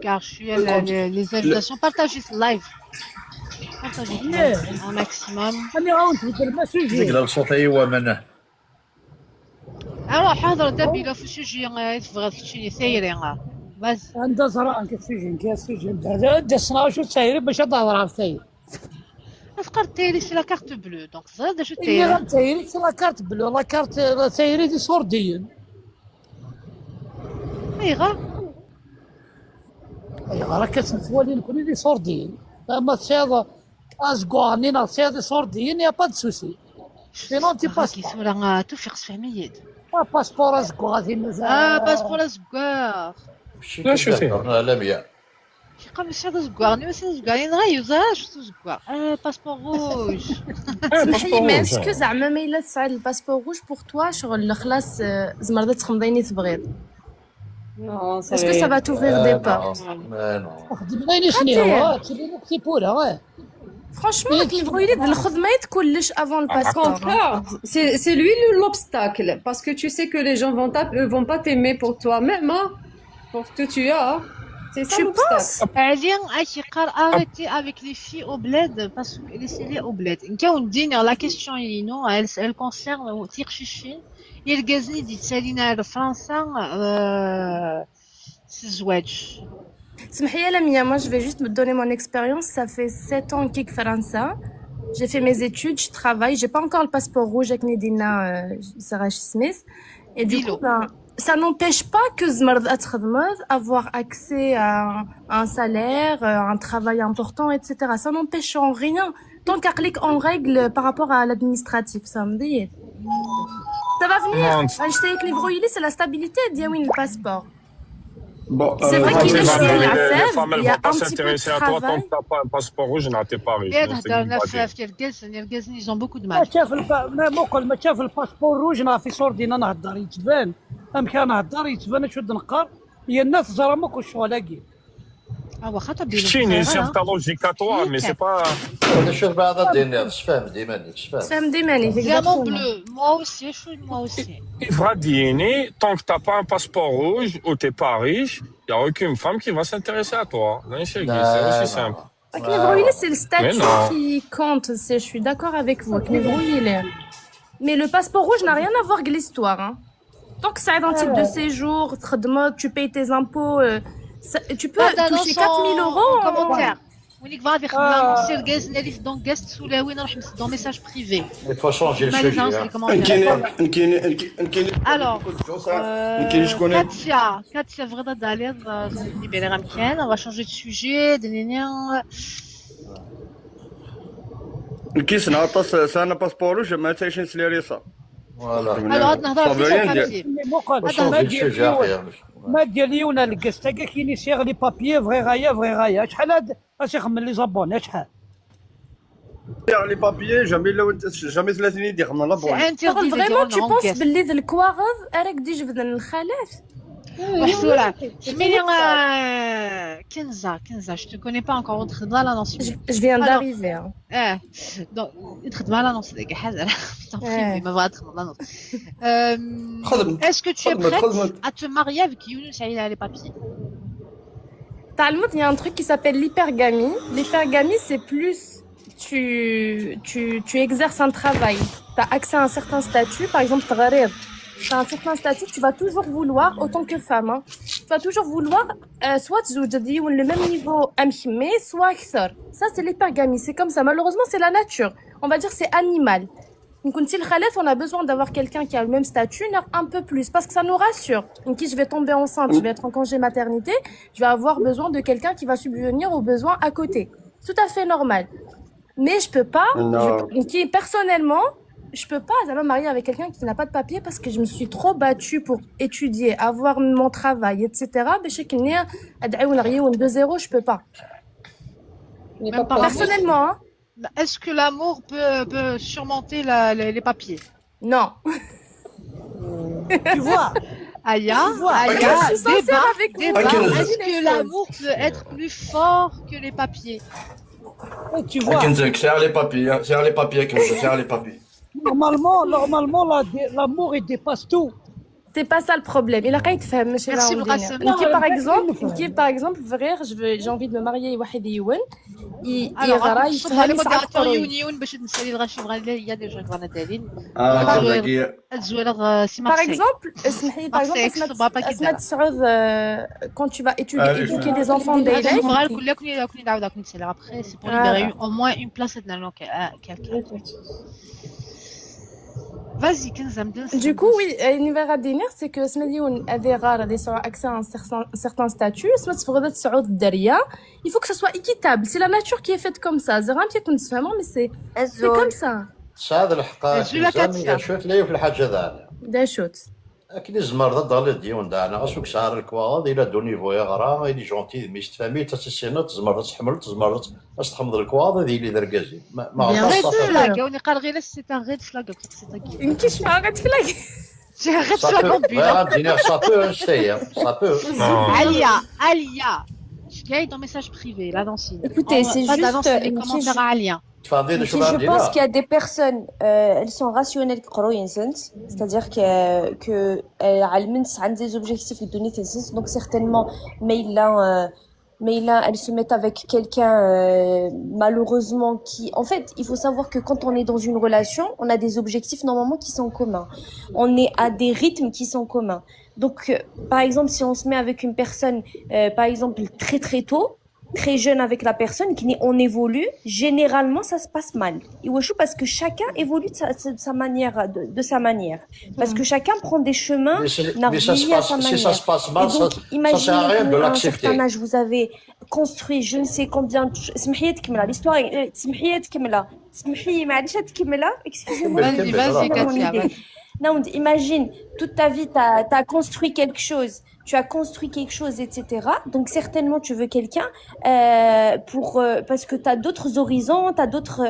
Speaker 2: Car je suis les invitations. Partagez ce live. Partagez ce live un maximum.
Speaker 10: انا عاونت بدل ما sujet.
Speaker 1: ديك الصوت ايوا منه.
Speaker 2: Alors, حاضر دابا إلا في sujet تبغى تشيني ثايري vas-y.
Speaker 10: عندها زرع كي sujet كي sujet دا صناعة شو تسايري باش تهضر في تايري.
Speaker 2: تقدر تايري c'est la carte bleue, donc زاد شو
Speaker 10: اللي
Speaker 2: تايري.
Speaker 10: غنتايري c'est la carte bleue, la carte تايري دي صورديين.
Speaker 2: ايغا
Speaker 10: ايوا راه كتولي نكون دي صورديين ما تصير ازكواني نصير دي صورديين y a pas de souci, sinon tu passes.
Speaker 2: كي صورة توفيق سفهميات.
Speaker 10: Passeport ازكو غادي مازال.
Speaker 2: اه passeport ازكوار.
Speaker 7: لا، شو فيه؟
Speaker 1: لا ميا.
Speaker 2: كي قام الشهر ازكوار ني ماشي ازكوار نغير شو ازكوار اه passeport rouge.
Speaker 4: سمحي لي, mais est-ce que زعما ما الا تسعى ال passeport rouge pour toi شغل خلاص زعما تخمضيني تبغيض؟
Speaker 6: Non, ça
Speaker 4: Est-ce que ça va t'ouvrir des portes?
Speaker 1: Mais non.
Speaker 10: خدمنا شنو هو تسلي كتي بولا.
Speaker 4: Franchement, كيبغوا يلي الخدمة كلش avant le
Speaker 6: Au
Speaker 4: passeport.
Speaker 6: contraire, c'est lui l'obstacle, parce que tu sais que les gens vont pas t'aimer pour toi-même, hein, pour ce que tu as. Hein. C'est ça
Speaker 4: Tu
Speaker 6: l'obstacle.
Speaker 4: penses?
Speaker 2: علي اش قال arrêtez avec les filles au bled parce que laissez-les au bled. نكاو ندينا la question ينو elle concerne تيقشيشين يلقازني دي تسالينا على فرنسا الزواج.
Speaker 4: سمحي لي Lamia, moi je vais juste me donner mon expérience. Ça fait 7 ans كيك فرنسا. J'ai fait mes études, je travaille. J'ai pas encore le passeport rouge avec Nedina Sarah Smith. Et du coup, ben, ça n'empêche pas que زمرض أتخدمض, avoir accès à un salaire, un travail important, etc. Ça n'empêche en rien. Tant qu'aqlik en règle par rapport à l'administratif, ça me dit. Ça va venir.
Speaker 7: Non.
Speaker 4: C'est la stabilité, ديال le passeport.
Speaker 8: Bon,
Speaker 4: C'est vrai qu'il est chez la
Speaker 7: Les femmes,
Speaker 4: il
Speaker 7: elles
Speaker 4: y a
Speaker 7: vont pas
Speaker 4: un petit peu de
Speaker 7: s'intéresser à toi tant
Speaker 4: travail.
Speaker 7: que t'as pas un passeport rouge, t'es pas riche.
Speaker 2: غير
Speaker 7: Non, c'est
Speaker 2: هضرنا
Speaker 7: une
Speaker 2: في الجالسن الجالسن ils ont beaucoup de
Speaker 10: ما
Speaker 2: mal.
Speaker 10: شاف ما موقل ما شاف ال passeport rouge راه في صوردينا نهضر يتبان امكان نهضر يتبان شو نقار هي الناس زرمك والشغلاكي.
Speaker 2: اه واخا تبيلو.
Speaker 7: Chine, c'est ta logique à toi, mais c'est pas.
Speaker 1: هذا شوف بعض الدين فهم ديما فهم.
Speaker 4: فهم ديما.
Speaker 2: Diamant bleu, moi aussi, je suis moi aussi.
Speaker 7: Il va dîner, tant que t'as pas un passeport rouge ou t'es pas riche, il n'y a aucune femme qui va s'intéresser à toi. Non, c'est aussi simple.
Speaker 4: C'est le statut qui compte, je suis d'accord avec vous. Mais le passeport rouge n'a rien à voir avec l'histoire. Hein. Tant que ça est un titre de séjour, tu payes tes impôts, tu peux toucher 4000 euros.
Speaker 2: Commentaire. ونيك فغادي يخدم سير غاز نالي dans guest ولا وين نروح dans message privé.
Speaker 1: Il faut changer le sujet.
Speaker 8: كاين
Speaker 2: Alors, Katia, Katia Vreda d'aller libérer Ramken, on va changer de sujet,
Speaker 8: كيس نعطس سانا passeport rouge ما تعيشين سليريسا.
Speaker 1: Voilà.
Speaker 2: Alors, نهضر في
Speaker 10: ما ديال ليونا الكاس كاين يسيغ les papiers فغي غايا فغي غايا شحال هاد اش يخمم les abonnés شحال
Speaker 8: les papiers, jamais jamais 30 يدي خمم l'abonné.
Speaker 4: Vraiment, tu penses باللي الكواغض راك ديجبد الخالات.
Speaker 2: محسورة سميني كنزة كنزة, je te connais pas encore, تخدم l'annonce.
Speaker 4: Je viens d'arriver.
Speaker 2: اه donc تخدم l'annonce ديك حاجة ما بغا تخدم l'annonce. Est-ce que tu es prête à te marier avec Younous Aïla les papiers?
Speaker 4: تعلمت, il y a un truc qui s'appelle l'hypergamie. L'hypergamie, c'est plus tu exerces un travail, tu as accès à un certain statut, par exemple, tu as un certain statut, tu vas toujours vouloir, autant que femme, hein, tu vas toujours vouloir soit ou le même niveau mais soit أكثر. Ça, c'est l'hypergamie, c'est comme ça. Malheureusement, c'est la nature. On va dire c'est animal. Donc, on a besoin d'avoir quelqu'un qui a le même statut, un peu plus, parce que ça nous rassure. Donc, je vais tomber enceinte, je vais être en congé maternité, je vais avoir besoin de quelqu'un qui va subvenir aux besoins à côté. Tout à fait normal. Mais je peux pas, qui, personnellement, je peux pas me marier avec quelqu'un qui n'a pas de papier parce que je me suis trop battue pour étudier, avoir mon travail, etc. De zéro, je peux pas.
Speaker 6: Les
Speaker 2: Même par amour.
Speaker 4: Personnellement, hein.
Speaker 2: Est-ce que l'amour peut surmonter les papiers?
Speaker 4: Non.
Speaker 10: Tu vois,
Speaker 2: Aya,
Speaker 10: tu vois.
Speaker 2: Aya,
Speaker 4: Je suis sincère
Speaker 2: débat,
Speaker 4: avec vous.
Speaker 2: débat.
Speaker 8: Ok.
Speaker 2: Est-ce que l'amour peut être plus fort que les papiers?
Speaker 10: Tu vois,
Speaker 8: سعر les papiers, سعر les papiers كنزة سعر les papiers.
Speaker 10: Normalement, l'amour, il dépasse tout.
Speaker 4: C'est pas ça le problème. Il a qu'à يتفهم ماشي
Speaker 2: Merci
Speaker 4: راهو
Speaker 2: Belkacem.
Speaker 4: دنيا. Qui par exemple,
Speaker 10: نفهم.
Speaker 4: qui par exemple vrai, je veux, j'ai envie de me marier واحد يون
Speaker 2: Alors,
Speaker 4: يغرا
Speaker 2: نصب
Speaker 4: يفهم
Speaker 2: على
Speaker 4: يسعى
Speaker 2: modérateur
Speaker 4: قروي.
Speaker 2: يون باش نسالي الغاشي بغا il y a des gens qui دالين
Speaker 8: اه كنزة
Speaker 2: الزويله c'est
Speaker 4: Par
Speaker 2: Marseille.
Speaker 4: exemple, اسمحي par exemple
Speaker 2: Marseille,
Speaker 4: اسمها
Speaker 2: صبا با
Speaker 4: اسمها
Speaker 2: كي
Speaker 4: تسعود quand tu vas étudier
Speaker 8: Allez,
Speaker 4: éduquer des enfants دايرك
Speaker 2: بغا كل كوني كوني نعاود كوني نسالي après, c'est pour libérer au moins une place عندنا quelqu'un. Vas-y كنزه مدنس.
Speaker 4: Du coup, oui, une دينير c'est que اسم اليون هذه غار اللي سعوا accès à un certain statut اسم تفرض تسعود الدريه, il faut que ça soit équitable, c'est la nature qui est faite comme ça. زعما كي تفهموا, mais c'est comme ça.
Speaker 1: سعد الحق
Speaker 2: الزويلة كاتيا.
Speaker 1: شوف لا في الحاجه ذا
Speaker 4: دا شوت.
Speaker 1: اكيد زمر ضد ديون دانا غاسوك سعر الكواغ الى دو نيفو يغرا الي جونتي ميست فامي تسينو تزمر تحمل تزمر تحمض الكواغ هذه اللي دركازي ما
Speaker 4: Bien
Speaker 1: عطاش
Speaker 2: Red
Speaker 1: صافي.
Speaker 2: flag, on est غير c'est un red flag, c'est un
Speaker 4: نكيش مع red flag.
Speaker 2: C'est un red
Speaker 1: Ça
Speaker 2: flag
Speaker 1: peut,
Speaker 2: ambulant.
Speaker 1: ouais, دينار, ça peut, ça peut.
Speaker 7: Non.
Speaker 2: Alia, Alia. Je gagne dans message privé, là, dans signe.
Speaker 5: Écoutez, c'est
Speaker 2: Pas
Speaker 5: juste,
Speaker 2: d'avance les
Speaker 5: une
Speaker 2: commentaires à Alia.
Speaker 1: تفضلي شو
Speaker 5: Je pense
Speaker 1: دينار
Speaker 5: qu'il y a des personnes, elles sont rationnelles c'est-à-dire que علمنت عند des objectifs de donc certainement, mais là, elles se mettent avec quelqu'un malheureusement qui, en fait, il faut savoir que quand on est dans une relation, on a des objectifs normalement qui sont communs. On est à des rythmes qui sont communs. Donc, par exemple, si on se met avec une personne, par exemple, très très tôt, très jeune avec la personne, qui on évolue, généralement, ça se passe mal. Parce que chacun évolue de sa manière, de sa manière. Parce que chacun prend des chemins,
Speaker 1: Mais ça se
Speaker 5: à
Speaker 1: passe,
Speaker 5: sa
Speaker 1: si ça
Speaker 5: manière.
Speaker 1: se passe mal,
Speaker 5: Et donc,
Speaker 1: ça
Speaker 5: imaginez
Speaker 1: sert à rien de
Speaker 5: qu'à un
Speaker 1: l'accepter.
Speaker 5: certain âge, vous avez construit je ne sais combien de اسمحي تكملها l'histoire, اسمحي تكملها اسمحي معليش تكملها, excusez-moi.
Speaker 2: Vas-y, vas-y,
Speaker 5: Mon
Speaker 2: Katia,
Speaker 5: idée.
Speaker 2: vas-y.
Speaker 5: Non, imagine, toute ta vie, tu as construit quelque chose, tu as construit quelque chose, etc. Donc, certainement, tu veux quelqu'un parce que tu as d'autres horizons, tu as d'autres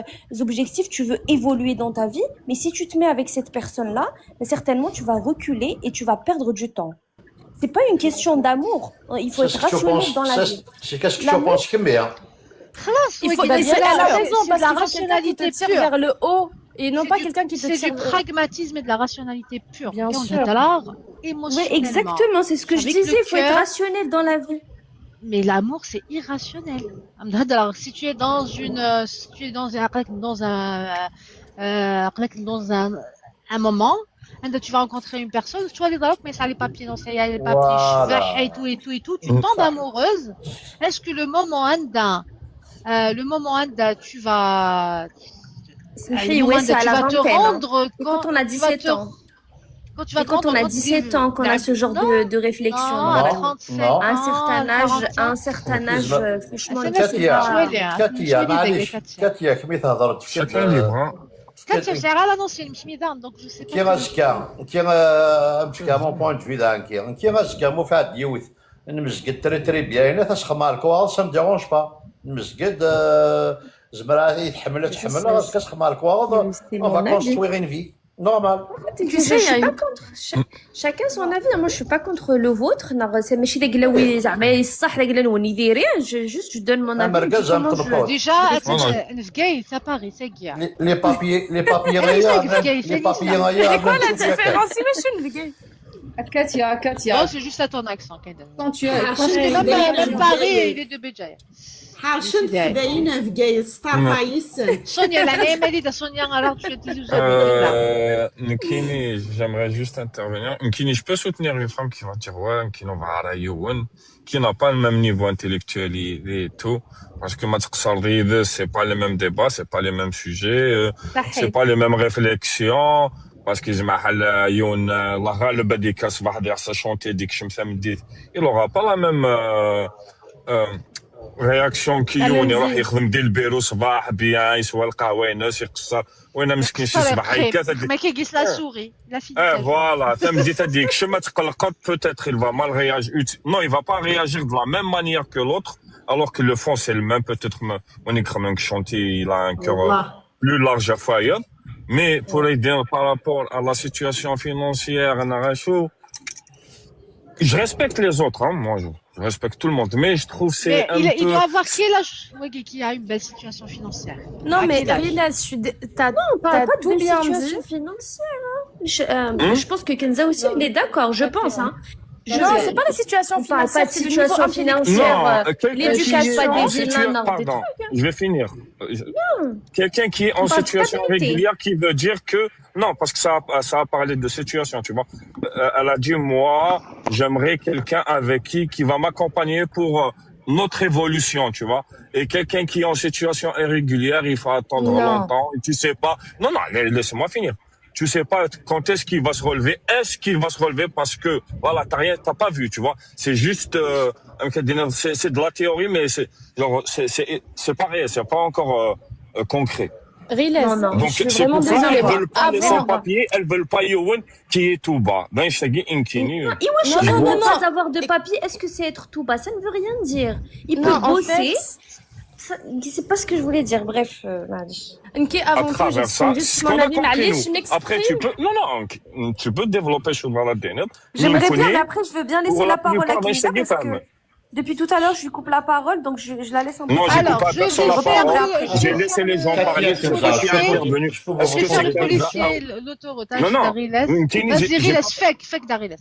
Speaker 5: objectifs, tu veux évoluer dans ta vie. Mais si tu te mets avec cette personne-là, ben, certainement, tu vas reculer et tu vas perdre du temps. C'est pas une question d'amour. Il faut
Speaker 1: C'est
Speaker 5: être
Speaker 1: ce que tu
Speaker 5: rationnel
Speaker 1: penses,
Speaker 5: dans la vie.
Speaker 1: c'est qu'est-ce que tu
Speaker 5: L'amour-
Speaker 1: penses que hein.
Speaker 4: Il faut,
Speaker 5: Bah,
Speaker 4: et
Speaker 5: bien
Speaker 4: elle a
Speaker 5: sûr.
Speaker 4: raison,
Speaker 2: C'est
Speaker 4: parce
Speaker 2: de la
Speaker 4: qu'il faut quelqu'un qui te
Speaker 2: rationalité
Speaker 4: tire
Speaker 2: pure.
Speaker 4: vers le haut et non
Speaker 2: C'est
Speaker 4: pas quelqu'un qui te
Speaker 2: C'est
Speaker 4: tire
Speaker 2: du pragmatisme et de la rationalité pure.
Speaker 4: Bien
Speaker 2: Et on
Speaker 4: sûr.
Speaker 2: est alors
Speaker 5: Oui,
Speaker 2: émotionnellement.
Speaker 5: exactement, c'est ce que je
Speaker 2: Avec le
Speaker 5: disais. Il faut être
Speaker 2: cœur.
Speaker 5: rationnel dans la vie.
Speaker 2: Mais l'amour, c'est irrationnel. Alors, si tu es dans une, si tu es dans un moment, tu vas rencontrer une personne, tu vas aller dans mais ça les papiers, non, ça y a les papiers,
Speaker 1: Voilà.
Speaker 2: et tout, et tout, et tout, tu tombes amoureuse. Est-ce que le moment عند, tu vas,
Speaker 5: اسمحي,
Speaker 2: le
Speaker 5: ouais,
Speaker 2: moment
Speaker 5: c'est à
Speaker 2: tu
Speaker 5: la
Speaker 2: vas te
Speaker 5: vingtaine, hein.
Speaker 2: rendre
Speaker 5: Et quand
Speaker 2: compte,
Speaker 5: on a
Speaker 2: tu vas
Speaker 5: 17
Speaker 2: te
Speaker 5: ans.
Speaker 2: quand tu vas
Speaker 5: Et
Speaker 2: te
Speaker 5: quand
Speaker 2: rendre
Speaker 5: on a
Speaker 2: compte
Speaker 5: 17 ans, qu'on a ce genre de réflexion,
Speaker 2: Non, à
Speaker 1: Non,
Speaker 2: 37
Speaker 1: non.
Speaker 5: à un certain
Speaker 2: ans,
Speaker 5: âge,
Speaker 2: 40
Speaker 5: à
Speaker 2: ans.
Speaker 5: un certain âge, franchement,
Speaker 2: Ah,
Speaker 5: il faut
Speaker 1: Katia,
Speaker 5: pas.
Speaker 1: Katia,
Speaker 2: شوية
Speaker 1: معليش
Speaker 2: Katia.
Speaker 1: كاتيا كمي تهضر
Speaker 7: Chacun libre, hein.
Speaker 2: Katia, c'est à l'annonce, مش donc je sais
Speaker 1: كي
Speaker 2: pas.
Speaker 1: غاسكا كي امشي mon point de vue كي كي غاسكا مو فات يوث نمزقد très très bien تسخمار كواغ ça me dérange pas نمزقد زمرا يتحمل تحمل غاسكا تخمار كواغ
Speaker 5: C'est
Speaker 1: on va
Speaker 5: mon avis.
Speaker 1: construire une vie normale.
Speaker 4: Tu
Speaker 5: Je
Speaker 4: sais, il y
Speaker 5: suis
Speaker 4: a
Speaker 5: pas
Speaker 4: une
Speaker 5: contre. Chacun son avis. Moi, je suis pas contre le vôtre. C'est ماشي داك لا زعما الصح داك لا نوني ديري. Je juste je donne mon avis.
Speaker 1: مركز
Speaker 5: Comment je
Speaker 1: مطبوط.
Speaker 2: Déjà,
Speaker 7: Voilà.
Speaker 2: نفقاي c'est à Paris, c'est guère.
Speaker 1: Les papiers les papiers
Speaker 4: C'est quoi la différence? Imagine,
Speaker 6: Katia, Katia.
Speaker 2: Non, c'est juste à ton accent, Kaden.
Speaker 6: Quand tu as, quand
Speaker 2: Parce que même Paris, il est de Béjaïa.
Speaker 11: حارشن فداينا في قايس ستارفايس
Speaker 2: Sonia, la Mélida, Sonia, alors tu es
Speaker 7: Nkini, j'aimerais juste intervenir. Nkini, je peux soutenir une femme qui va dire, ouais, Nkini, on va à Youn, qui n'a pas le même niveau intellectuel et tout. Parce que ma c'est pas les mêmes débats, c'est pas les mêmes sujets, c'est pas les mêmes réflexions. Parce que زعما حال يون الله غالب هذيك صباح ديال chanter ديك الشمسة مديت, il aura pas la même Réaction كيون يروح
Speaker 4: Allez-y.
Speaker 7: يخدم ديال البيرو صباح bien يسوى القهوه الناس يقصر وانا مسكين شي
Speaker 2: يقصر
Speaker 7: صباح
Speaker 2: يقيم
Speaker 7: هيك
Speaker 2: ما كيقيس la souris la fille
Speaker 7: Eh, voilà, تم ديك شما تقلقت peut-être il va mal réagir. Non, il va pas réagir de la même manière que l'autre, alors que le fond c'est le même. Peut-être on est comme un chantier, il a un cœur
Speaker 11: والله
Speaker 7: plus large à foyer. Mais pour les dire par rapport à la situation financière, أنا chaud, je respecte les autres, hein, moi je respecte tout le monde, mais je trouve c'est
Speaker 2: Mais
Speaker 7: un
Speaker 2: il
Speaker 7: peu.
Speaker 2: doit avoir quel âge, Waggy, qui a une belle situation financière?
Speaker 4: Non,
Speaker 2: À
Speaker 4: mais
Speaker 2: quel âge?
Speaker 4: Rilas, t'as,
Speaker 5: On parle
Speaker 4: t'as
Speaker 5: pas de
Speaker 4: tout
Speaker 5: belle
Speaker 4: bien dit.
Speaker 5: situation financière, hein.
Speaker 7: Hmm.
Speaker 5: Je pense que Kenza aussi, elle est d'accord, je pense, hein. Je
Speaker 4: Non, c'est pas la situation
Speaker 5: On parle pas
Speaker 4: financière,
Speaker 5: de
Speaker 4: c'est le niveau
Speaker 5: situation
Speaker 4: intellectuel.
Speaker 5: financière,
Speaker 7: Non, quelqu'un qui est
Speaker 4: l'éducation,
Speaker 7: en
Speaker 5: pas des
Speaker 7: situation,
Speaker 5: villas, des
Speaker 7: pardon, je vais finir. Quelqu'un qui est
Speaker 5: On
Speaker 7: en
Speaker 5: parle de
Speaker 7: situation
Speaker 5: stabilité.
Speaker 7: régulière qui veut dire que non, parce que ça a parlé de situation, tu vois. Elle a dit moi, j'aimerais quelqu'un avec qui va m'accompagner pour notre évolution, tu vois. Et quelqu'un qui est en situation irrégulière, il faut attendre
Speaker 4: Non.
Speaker 7: longtemps, et tu sais pas. Non, non, laisse-moi finir. Tu sais pas quand est-ce qu'il va se relever. Est-ce qu'il va se relever parce que voilà, t'as rien, t'as pas vu, tu vois. C'est juste, c'est de la théorie, mais c'est genre, c'est pas réel, c'est pas encore concret.
Speaker 4: Riles,
Speaker 5: Non, non.
Speaker 7: Donc
Speaker 4: je suis
Speaker 7: c'est
Speaker 4: vraiment
Speaker 7: pour ça
Speaker 4: désolée.
Speaker 7: elles veulent pas les
Speaker 4: Avant,
Speaker 7: sans-papiers, elles veulent pas يون qui est tout bas. Ben je te dis إنكيني.
Speaker 5: Et wesh,
Speaker 4: Non, non,
Speaker 5: ne
Speaker 4: non, non.
Speaker 5: pas avoir de papier, est-ce que c'est être tout bas? Ça ne veut rien dire. Il peut
Speaker 4: Non, en
Speaker 5: bosser.
Speaker 4: fait,
Speaker 5: C'est pas ce que je voulais dire. Bref, معليش.
Speaker 4: Ok,
Speaker 7: À
Speaker 4: avant tout,
Speaker 7: travers ça,
Speaker 4: j'exprime juste
Speaker 7: ce
Speaker 4: mon
Speaker 7: qu'on a
Speaker 4: avis,
Speaker 7: compris
Speaker 4: معليش,
Speaker 7: nous.
Speaker 4: je
Speaker 7: Après tu
Speaker 4: m'exprime.
Speaker 7: peux, non non, tu peux développer sur la dernière.
Speaker 12: J'aimerais bien, mais après, je veux bien laisser
Speaker 7: Pour
Speaker 12: la
Speaker 7: la
Speaker 12: parole à
Speaker 7: plupart, ben, je
Speaker 12: Kenza
Speaker 7: te dis
Speaker 12: parce
Speaker 7: pas,
Speaker 12: que
Speaker 7: mais-
Speaker 12: depuis tout à l'heure, je lui coupe la parole, donc je la laisse un peu.
Speaker 7: Non, j'ai
Speaker 2: Alors,
Speaker 7: coupé à
Speaker 2: je vais
Speaker 7: personne la
Speaker 2: faire
Speaker 7: parole.
Speaker 2: le, je
Speaker 7: J'ai
Speaker 2: vais
Speaker 7: laissé
Speaker 2: faire
Speaker 7: les gens
Speaker 2: le,
Speaker 7: parler.
Speaker 1: Katia,
Speaker 7: C'est
Speaker 1: Kenza,
Speaker 7: toi qui
Speaker 1: je
Speaker 7: es
Speaker 1: peux
Speaker 7: intervenu.
Speaker 1: je peux vous
Speaker 7: Est-ce
Speaker 2: je
Speaker 7: que
Speaker 2: vais faire
Speaker 7: c'est
Speaker 2: le
Speaker 7: Kenza?
Speaker 2: policier, l'autoroute,
Speaker 7: Non, non.
Speaker 2: Dariles.
Speaker 7: يمكن
Speaker 2: Vas-y,
Speaker 7: j'ai
Speaker 2: Riles, fek, fek Dariles.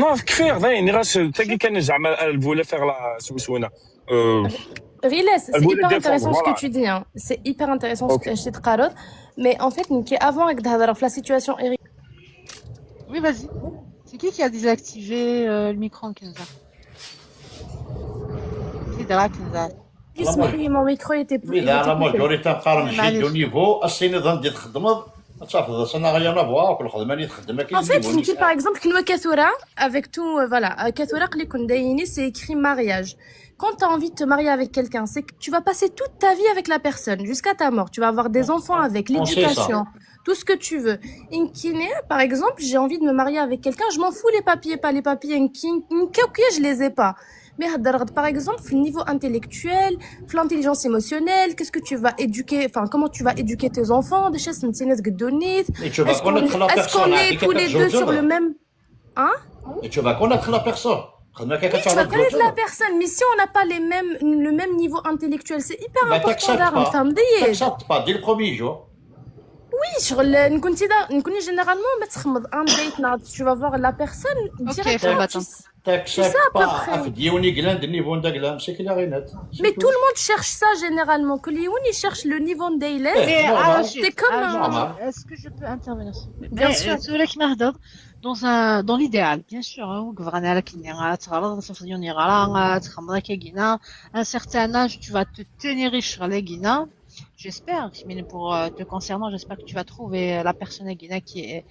Speaker 7: Non, كفايه باين راس تاكي كان زعما elle voulait faire la سمسونه
Speaker 4: Riles,
Speaker 7: elle
Speaker 4: c'est
Speaker 7: voulait
Speaker 4: hyper
Speaker 7: défendre
Speaker 4: intéressant ce que
Speaker 7: voilà.
Speaker 4: tu dis, hein. C'est hyper intéressant ce
Speaker 7: Ok.
Speaker 4: que je te. Mais en fait, نكي, avant la situation
Speaker 2: Oui, vas-y. C'est qui a désactivé le micro, Kenza? C'est Dara Kenza.
Speaker 4: اسمحي لي, mon micro était,
Speaker 1: Mais
Speaker 4: il
Speaker 1: la
Speaker 4: était coupé.
Speaker 1: majorité قارن شي
Speaker 2: معليش.
Speaker 1: de niveau السين ظن دي تخدم تصافي ça n'a rien à voir كل خدمه اللي تخدم
Speaker 4: En fait, نكي, par exemple, كنوا كثورة, avec tout, voilà, كثورة اللي كن دايني, c'est écrit mariage. Quand tu as envie de te marier avec quelqu'un, c'est que tu vas passer toute ta vie avec la personne, jusqu'à ta mort. Tu vas avoir des enfants avec,
Speaker 1: On sait ça.
Speaker 4: l'éducation, tout ce que tu veux. إنكيني, par exemple, j'ai envie de me marier avec quelqu'un, je m'en fous les papiers, pas les papiers, إنكي, إنكي, ok, je les ai pas. Mais par exemple, le niveau intellectuel, l'intelligence émotionnelle, qu'est-ce que tu vas éduquer, enfin, comment tu vas éduquer tes enfants, des choses,
Speaker 1: Et tu vas
Speaker 4: est-ce qu'on
Speaker 1: connaître la
Speaker 4: est-ce qu'on
Speaker 1: personne
Speaker 4: est
Speaker 1: هذيك
Speaker 4: tous les deux sur le même, hein?
Speaker 1: Et tu vas connaître la personne. خدمة
Speaker 4: Oui, tu vas connaître la personne, mais si on n'a pas le même niveau intellectuel, c'est hyper
Speaker 1: Bah,
Speaker 4: important
Speaker 1: t'acceptes
Speaker 4: d'armes.
Speaker 1: pas.
Speaker 4: Enfin, مضيق.
Speaker 1: T'acceptes pas dès le premier jour.
Speaker 4: Oui, شغل نكون تيدا نكون généralement ما تخمض un date tu vas voir la personne
Speaker 2: Ok,
Speaker 4: directement
Speaker 2: faut
Speaker 4: tu c'est ça
Speaker 1: T'acceptes
Speaker 4: à peu
Speaker 1: pas.
Speaker 4: près.
Speaker 1: ديوني قلاند niveau ندقلام c'est clair et net. C'est
Speaker 4: Mais
Speaker 1: tout.
Speaker 4: tout le monde cherche ça généralement. Que les il cherche le niveau d'Ayles.
Speaker 1: Eh,
Speaker 2: Mais
Speaker 1: normal.
Speaker 2: Rachid,
Speaker 4: C'est comme un-
Speaker 1: Normal.
Speaker 2: est-ce que je peux intervenir s'il vous plaît?
Speaker 4: Bien
Speaker 2: Mais,
Speaker 4: sûr.
Speaker 2: سؤالك مهدد dans l'idéal, bien sûr, وقفرنا على كني تغرض تفضيوني غرا تخمض كينا un certain âge tu vas te tenir الشغل كينا. J'espère, mais pour te concernant, j'espère que tu vas trouver la personne كينا qui est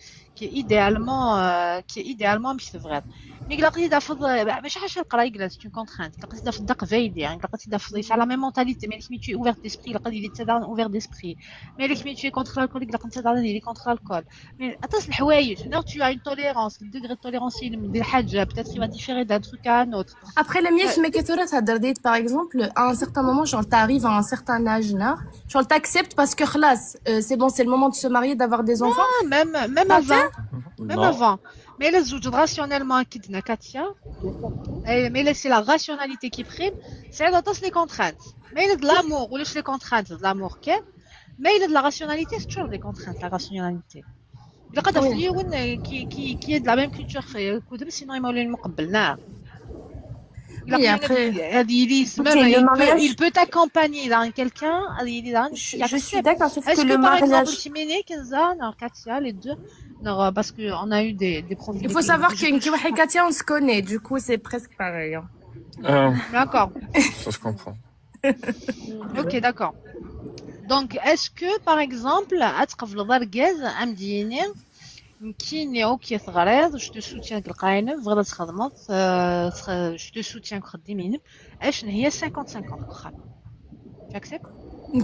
Speaker 2: idéalement مش vrai. Mais لقيت دافض ماشي حاجه القرايه قلا c'est une contrainte. لقيت دافض دق فايدي يعني لقيت دافض c'est la même mentalité, mais tu es ouvert d'esprit, لقيت ouvert d'esprit, mais tu es contre l'alcool, لقيت il est contre l'alcool, mais attends الحوايج non, tu as une tolérance, le degré de tolérance ديال الحاجه peut-être il va différer d'un truc à un autre.
Speaker 4: Après, la mienne, mais que par exemple, à un certain moment, genre, t'arrives à un certain âge, là, genre, t'acceptes parce que, خلاص, c'est bon, c'est le moment de se marier, d'avoir des enfants.
Speaker 2: Non, même avant, même
Speaker 1: Non.
Speaker 2: avant, mais les زوج rationnellement كيدنا Katia, mais là, c'est la rationalité qui prime, c'est dans les contraintes, mais il y a de l'amour ou les contraintes de l'amour كان, mais il y a de la rationalité, c'est toujours des contraintes, la rationalité. لقد في qui est de la même culture في كتب, sinon يمولين مقبلنا.
Speaker 4: Oui, après.
Speaker 12: Ok, le mariage-
Speaker 2: Il peut t'accompagner dans quelqu'un, il
Speaker 12: Je suis
Speaker 2: accepte.
Speaker 12: d'accord, sauf
Speaker 2: Est-ce
Speaker 12: que
Speaker 2: que
Speaker 12: le
Speaker 2: par exemple
Speaker 12: mariage.
Speaker 2: Chimene, Kenza, non, Katia, les deux, non, parce que on a eu des profils.
Speaker 4: Il faut savoir que إنكي et Katia, on se connaît, du coup, c'est presque pareil, hein.
Speaker 2: D'accord.
Speaker 7: Ça se comprend.
Speaker 2: Ok, d'accord. Donc, est-ce que, par exemple, أتقبل أرجاز أم ديني نكيني OK تغريض je te soutiens القراينم بغيت تخدمض je te soutiens خديمين اشن هي 50 50 كخا. Tu acceptes?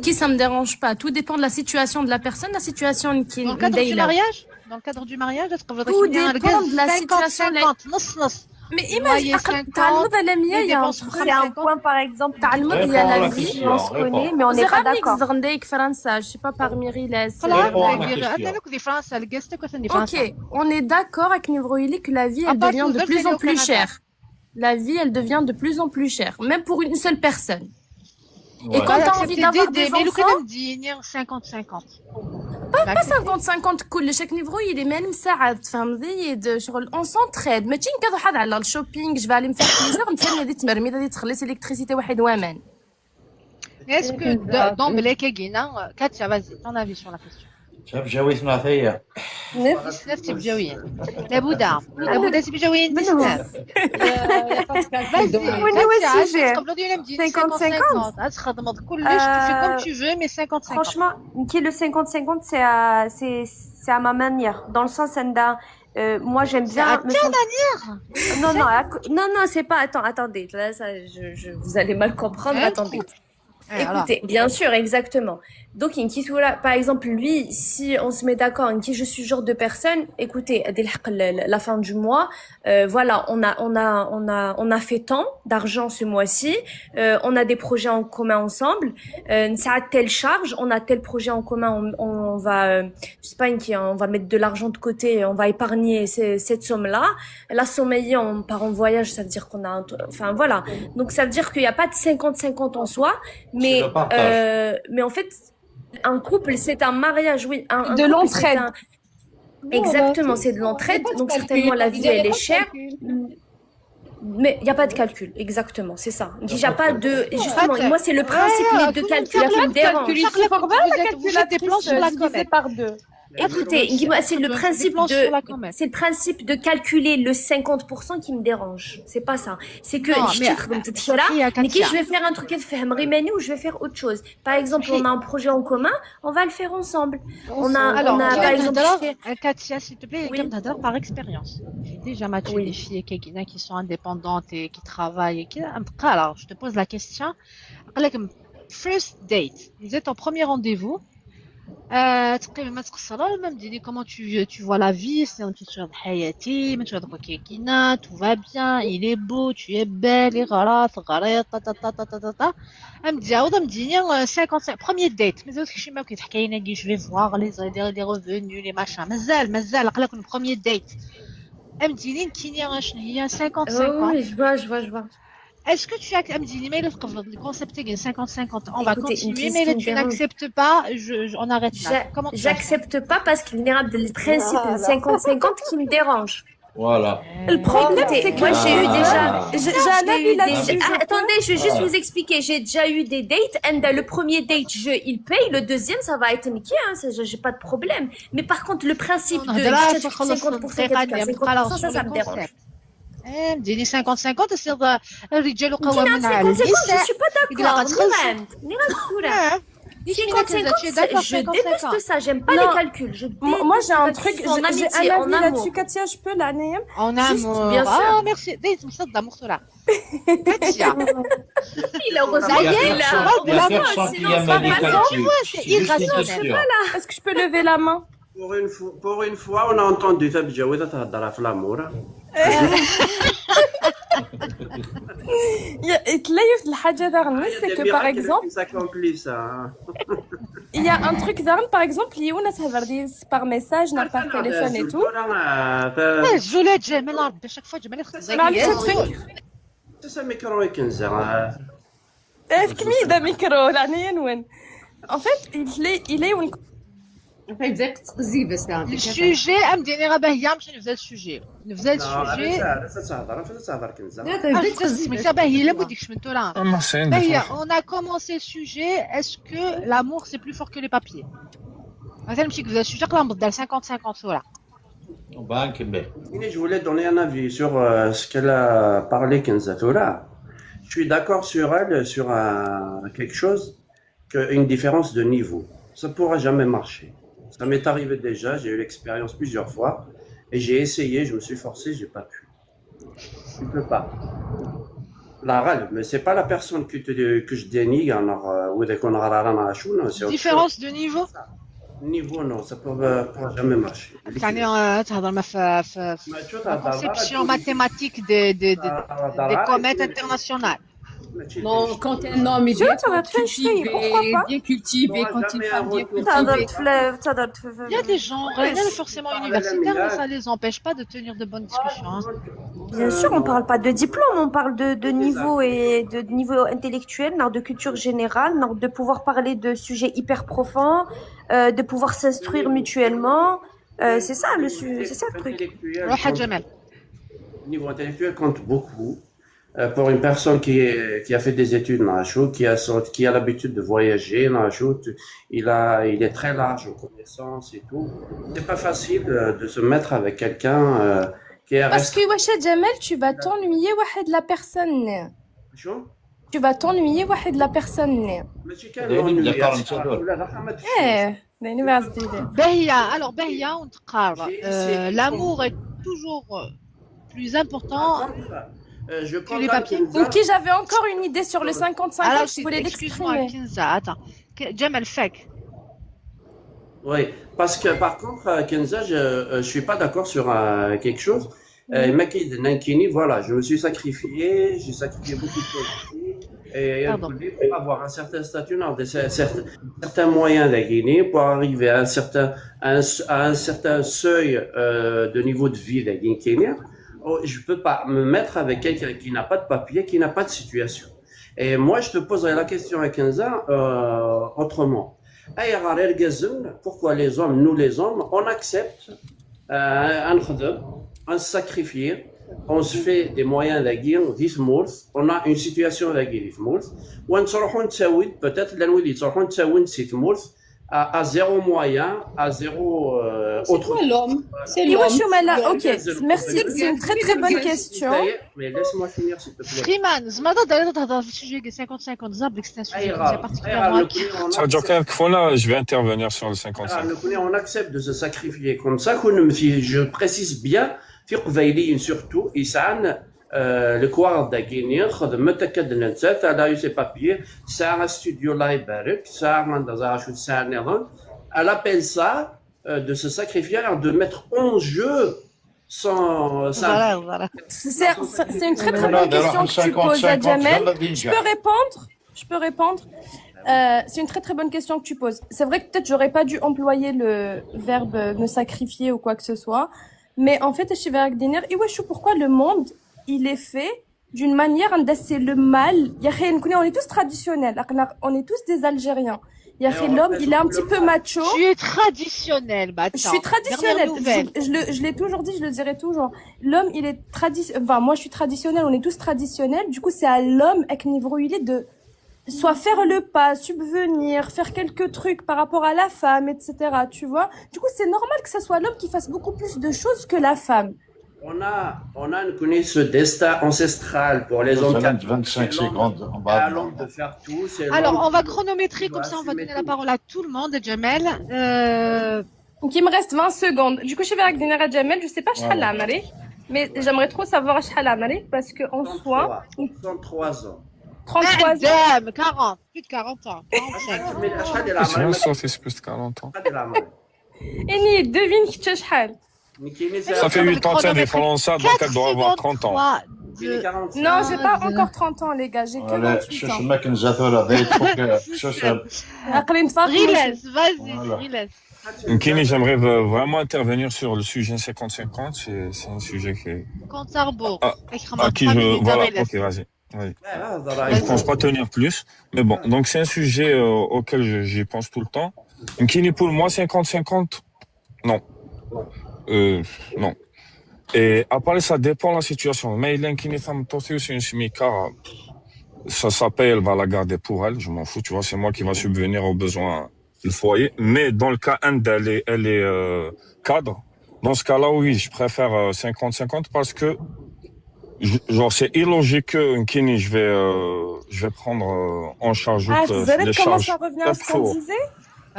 Speaker 4: Qui ça me dérange pas. Tout dépend de la situation de la personne, la situation qui
Speaker 2: Dans le cadre du mariage. Dans le cadre du mariage,
Speaker 4: Tout dépend de la
Speaker 2: 50
Speaker 4: situation.
Speaker 2: 50 نص نص.
Speaker 4: Mais imagine, تعلمض
Speaker 2: Les
Speaker 4: يا
Speaker 2: dépenses
Speaker 12: C'est un point, par exemple,
Speaker 4: تعلمض يا la vie.
Speaker 12: on se connaît, mais on n'est pas d'accord.
Speaker 4: زغنديك فرنسا, je sais pas parmi les.
Speaker 2: Ok,
Speaker 4: on est d'accord avec Nivroili que la vie, elle devient de plus en plus chère. La vie, elle devient de plus en plus chère, même pour une seule personne. Et quand tu as envie d'avoir des enfants,
Speaker 2: 50-50.
Speaker 4: Pas 50-50 كل chaque niveau il est même ساعة تفهم شغل on s'entraide ماشي نكادو حد على ال shopping, je vais aller me faire plaisir نتسنى دي تمرمي دي تخلص électricité واحد وامان.
Speaker 2: Est-ce que d'emblée كاينه Katia, vas-y, ton avis sur la question.
Speaker 1: تبجاوي ثلاثية.
Speaker 2: سناف تبجاويين لابودا لابودا تبجاويين تسناف.
Speaker 12: وين هو ال sujet?
Speaker 2: 50 50 تخدم كلش, tu fais comme tu veux, mais 50 50.
Speaker 12: Franchement, qui le 50-50, c'est à ma manière. Dans le sens, عندها, moi j'aime bien.
Speaker 2: À
Speaker 12: me
Speaker 2: ta
Speaker 12: sentir-
Speaker 2: manière.
Speaker 12: Non, non, non, non, c'est pas. Attends, attendez. Là, ça, vous allez mal comprendre.
Speaker 2: Un
Speaker 12: Attendez.
Speaker 2: couple. Eh, alors.
Speaker 12: Écoutez, bien sûr, exactement. Donc, نكي voilà, par exemple, lui, si on se met d'accord, نكي, je suis ce genre de personne, écoutez, dès la fin du mois, voilà, on a fait tant d'argent ce mois-ci, on a des projets en commun ensemble, ça a telle charge, on a tel projet en commun, on va, je sais pas, نكي, on va mettre de l'argent de côté, on va épargner cette somme-là. La somme, on part en voyage, ça veut dire qu'on a un, enfin, voilà. Donc, ça veut dire qu'il n'y a pas de 50-50 en soi, mais,
Speaker 1: Le partage.
Speaker 12: Mais en fait, un couple, c'est un mariage, oui. Un
Speaker 4: De
Speaker 12: couple,
Speaker 4: l'entraide.
Speaker 12: c'est Exactement, c'est de l'entraide. Donc, certainement, la vie, elle est chère. Mais il n'y a pas de calcul, exactement, c'est ça. Il n'y a pas de. Justement, moi, c'est le principe
Speaker 2: Ouais,
Speaker 12: de calcul qui me dérange.
Speaker 4: Il faut
Speaker 2: Vous
Speaker 4: la
Speaker 2: vous êtes des plans sur la
Speaker 4: calculatrice divisé
Speaker 2: comète.
Speaker 4: par deux.
Speaker 12: Écoutez, moi, c'est le
Speaker 2: Des
Speaker 12: principe
Speaker 2: plans
Speaker 12: de,
Speaker 2: sur la comète.
Speaker 12: c'est le principe de calculer le 50% qui me dérange. C'est pas ça. C'est que
Speaker 2: Non,
Speaker 12: je
Speaker 2: mais-
Speaker 12: mais qui je vais faire un truc ou je vais faire autre chose. Par exemple, on a un projet en commun, on va le faire ensemble.
Speaker 2: Alors,
Speaker 12: On a, par exemple,
Speaker 2: Katia, s'il te plaît,
Speaker 12: Oui.
Speaker 2: comme تهضر par expérience. J'ai déjà matché des filles كاينة qui sont indépendantes et qui travaillent et qui. Alors, je te pose la question. قال first date, vous êtes en premier rendez-vous. تقريبا ما تقصر même dis comment tu vois la vie, c'est un petit تشوف حياتي ما تشوف كيكينا, tout va bien, il est beau, tu es belle, غلط غلط ta ta ta ta ta ta ta ام تجاوب ام ديني 55 premier date مازال شي ما كيتحكي لنا je vais voir les revenus, les machins, مازال مازال قال لك premier date ام ديني كينيا شنو هي 50 50.
Speaker 12: Oui, je vois, je vois, je vois.
Speaker 2: Est-ce que tu acceptes le concept 50-50, on va
Speaker 12: Écoutez, une
Speaker 2: continuer,
Speaker 12: chose
Speaker 2: mais
Speaker 12: qui me
Speaker 2: tu
Speaker 12: dérange.
Speaker 2: n'acceptes pas, on arrête là. Comment tu vas faire?
Speaker 12: J'accepte pas parce qu'il y a le principe 50-50 qui me dérange.
Speaker 1: Voilà.
Speaker 4: Le problème,
Speaker 12: Écoutez,
Speaker 4: c'est que
Speaker 12: moi j'ai eu déjà.
Speaker 4: J'ai un
Speaker 12: J'ai
Speaker 4: avis
Speaker 12: eu
Speaker 4: là-dessus.
Speaker 12: Ah, attendez, je vais juste vous expliquer. J'ai déjà eu des dates. And le premier date, il paye. Le deuxième, ça va être نكي. Hein, ça, j'ai pas de problème. Mais par contre, le principe de 50%, 50%, ça me dérange.
Speaker 2: ديني 50 50 تصير الرجال قوامون على
Speaker 12: 50-50, je
Speaker 2: النساء
Speaker 12: suis pas d'accord.
Speaker 2: Ah.
Speaker 12: 50-50, je déteste ça. J'aime pas
Speaker 4: Non.
Speaker 12: les calculs. Je
Speaker 4: Moi, j'ai un
Speaker 12: déteste
Speaker 4: truc,
Speaker 12: en
Speaker 4: j'ai
Speaker 12: amitié,
Speaker 4: un
Speaker 12: en
Speaker 4: avis
Speaker 12: amour.
Speaker 4: là-dessus, Katia, je peux, la Naïm?
Speaker 2: En
Speaker 4: Juste,
Speaker 2: amour.
Speaker 12: bien sûr.
Speaker 2: Ah, merci. ديت مصدى مختورة Katia.
Speaker 12: Il heureusement
Speaker 1: Il y a
Speaker 12: qu'il est là.
Speaker 1: personne, il y a personne qui
Speaker 12: Sinon,
Speaker 1: aime
Speaker 12: ça
Speaker 1: les
Speaker 12: va pas.
Speaker 1: calculs.
Speaker 2: C'est
Speaker 1: C'est juste une
Speaker 2: irrationnel.
Speaker 1: question.
Speaker 4: Est-ce que je peux lever la main?
Speaker 13: Pour une fois, on a entendu تبجاوي تهضر في l'amour.
Speaker 4: تلاقي الحاجة دارني, c'est que par exemple,
Speaker 13: s'accomplit ça.
Speaker 4: il y a un truc دارن, par exemple, اللي تهضر دي par message, نهار par téléphone et tout.
Speaker 2: الزولات جمال ربي chaque fois جمال يخدم
Speaker 4: معليش truc.
Speaker 13: Ça micro كنزة.
Speaker 4: في كميدة micro لعني وين. En fait, il est وين
Speaker 6: يبدا يقزي بس
Speaker 2: ال sujet ام ديني غا باهية مش نبدا ال sujet نبدا ال sujet
Speaker 13: تهضر تهضر كنزة.
Speaker 2: سميتها باهية لابد ديك شمنتو لا
Speaker 7: ما سين
Speaker 2: باهية on a commencé le sujet, est-ce que l'amour, c'est plus fort que les papiers? مثلا مشي نبدا ال sujet قلا نبدل 50 50 صورة.
Speaker 1: وبعد نكمل.
Speaker 13: Je voulais donner un avis sur ce qu'elle a parlé, Kenza Toura. Je suis d'accord sur elle, sur quelque chose, qu'une différence de niveau. Ça pourra jamais marcher. Ça m'est arrivé déjà, j'ai eu l'expérience plusieurs fois et j'ai essayé, je me suis forcé, j'ai pas pu. Tu peux pas. La râle, mais c'est pas la personne que je dénigre, alors, ou qu'on non, c'est autre chose.
Speaker 2: Différence de niveau.
Speaker 13: Niveau, non, ça pourra jamais marcher.
Speaker 2: يعني تهضر ما في la conception mathématique des comètes internationales.
Speaker 6: Non, quand un homme est bien
Speaker 12: Tu aurais fait
Speaker 6: cultivé,
Speaker 12: pourquoi pas.
Speaker 6: Bien cultivé, quand une femme bien cultivée.
Speaker 2: Il y a des gens, rien de forcément universitaires, mais ça les empêche pas de tenir de bonnes discussions, hein.
Speaker 5: Bien sûr, on parle pas de diplôme, on parle de niveau et de niveau intellectuel, de culture générale, de pouvoir parler de sujets hyper profonds, de pouvoir s'instruire mutuellement. C'est ça le truc.
Speaker 2: روح جمال.
Speaker 13: Niveau intellectuel compte beaucoup. Pour une personne qui a fait des études dans la chose, qui a l'habitude de voyager dans la chose, il est très large en connaissances et tout. C'est pas facile de se mettre avec quelqu'un qui est
Speaker 4: Parce
Speaker 13: resté.
Speaker 4: que واش Jamel, tu vas t'ennuyer واحد la personne.
Speaker 13: شو؟
Speaker 4: Tu vas t'ennuyer واحد la personne.
Speaker 13: ماشي كان
Speaker 1: يا قارن تدور.
Speaker 13: لا لا ما تشوفش.
Speaker 4: ايه يعني ما قصدي.
Speaker 2: Bahia, alors Bahia, on te parle. L'amour est toujours plus important
Speaker 13: Je
Speaker 2: que les papiers.
Speaker 4: Ok, j'avais encore une idée sur le 50-50,
Speaker 2: Alors,
Speaker 4: je voulais
Speaker 2: excuse-moi,
Speaker 4: l'exprimer.
Speaker 2: Kenza, attends. Jamal Fek.
Speaker 13: Oui, parce que par contre, Kenza, je ne suis pas d'accord sur quelque chose. Makid Nankini, voilà, je me suis sacrifié, j'ai sacrifié beaucoup de choses ici. Et
Speaker 2: Pardon.
Speaker 13: pour avoir un certain statut, non, certains moyens de Guinée, pour arriver à un certain seuil de niveau de vie de Guinée, oh, je peux pas me mettre avec quelqu'un qui n'a pas de papier, qui n'a pas de situation. Et moi, je te poserai la question à Kenza autrement. Pourquoi les hommes, nous les hommes, on accepte un sacrifié, on se fait des moyens la di tmurt, on a une situation la di tmurt, ونروحوا نتساوي peut-être لان ولي تروحوا نتساوي si tmurt à zéro moyen, à zéro
Speaker 6: C'est
Speaker 13: autre.
Speaker 6: quoi l'homme? C'est
Speaker 4: إيوا
Speaker 6: l'homme.
Speaker 4: شو مالا, ok, merci, c'est une très très bonne question.
Speaker 13: Mais laisse-moi finir, s'il te plaît.
Speaker 2: Freeman, زعما داير تهضر في sujet 50-50 زاب c'est un sujet qui tient particulièrement à cœur.
Speaker 7: Ça, Joker, Kfola, je vais intervenir sur le 55.
Speaker 13: On accepte de se sacrifier comme ça. Je précise bien, في قبايليين surtout يسعن الكوار داكيني خدمة تكاد نتسات elle a eu ses papiers, ساعة studio الله يبارك ساعة عندها شو ساعة نظام, elle appelle ça de se sacrifier, alors de mettre en jeu son sa
Speaker 2: Voilà.
Speaker 4: C'est une très très bonne question que tu poses à Jamel. Je peux répondre? Je peux répondre. C'est une très très bonne question que tu poses. C'est vrai que peut-être j'aurais pas dû employer le verbe me sacrifier ou quoi que ce soit. Mais en fait, et ouais, pourquoi le monde, il est fait d'une manière, c'est le mal. On est tous traditionnels. On est tous des Algériens. L'homme, il est un petit peu macho.
Speaker 2: Tu es traditionnel, bah
Speaker 4: Je suis traditionnelle. Je l'ai toujours dit, je le dirai toujours. L'homme, il est traditionnel. Enfin, moi, je suis traditionnelle. On est tous traditionnels. Du coup, c'est à l'homme, avec niveau il est de soit faire le pas, subvenir, faire quelques trucs par rapport à la femme, etc. Tu vois? Du coup, c'est normal que ce soit l'homme qui fasse beaucoup plus de choses que la femme.
Speaker 13: On a connu ce destin ancestral pour les hommes.
Speaker 1: 25 secondes.
Speaker 13: On va à l'homme de faire tout.
Speaker 2: Alors, on va chronométrer, comme ça, on va donner la parole à tout le monde, Jamel.
Speaker 4: Donc, il me reste 20 secondes. Du coup, je vais avec Dinara Jamel. Je sais pas شحال عمري, mais j'aimerais trop savoir شحال عمري parce que en soi.
Speaker 13: 33 ans.
Speaker 4: 33 ans.
Speaker 2: 40, plus de 40 ans. 45.
Speaker 7: C'est bien sorti, c'est plus de 40 ans.
Speaker 4: إني devine كيفاش شحال.
Speaker 7: Ça fait 8 ans de différence, donc elle doit avoir 30 ans.
Speaker 4: Non, j'ai pas encore 30 ans, les gars, j'ai que 28 ans.
Speaker 1: ما كنزا
Speaker 2: Riles, vas-y, Riles.
Speaker 7: Kini, j'aimerais vraiment intervenir sur le sujet 50-50. C'est un sujet qui est.
Speaker 2: Compte à rebours.
Speaker 7: Ah, à qui je. Voilà, ok, vas-y. Oui. Je pense pas tenir plus, mais bon. Donc c'est un sujet auquel j'y pense tout le temps. Kini, pour moi, 50-50, non. Non. Et après, ça dépend de la situation. Mais il y a aussi une smicard, ça s'appelle, elle va la garder pour elle, je m'en fous, tu vois, c'est moi qui va subvenir aux besoins du foyer. Mais dans le cas 1, elle est cadre. Dans ce cas-là, oui, je préfère 50-50 parce que, genre, c'est illogique que نكيني, je vais prendre en charge
Speaker 4: Ah,
Speaker 7: les
Speaker 4: vous allez comment
Speaker 7: charges
Speaker 4: ça revient à ce qu'on
Speaker 7: pour.
Speaker 4: disait?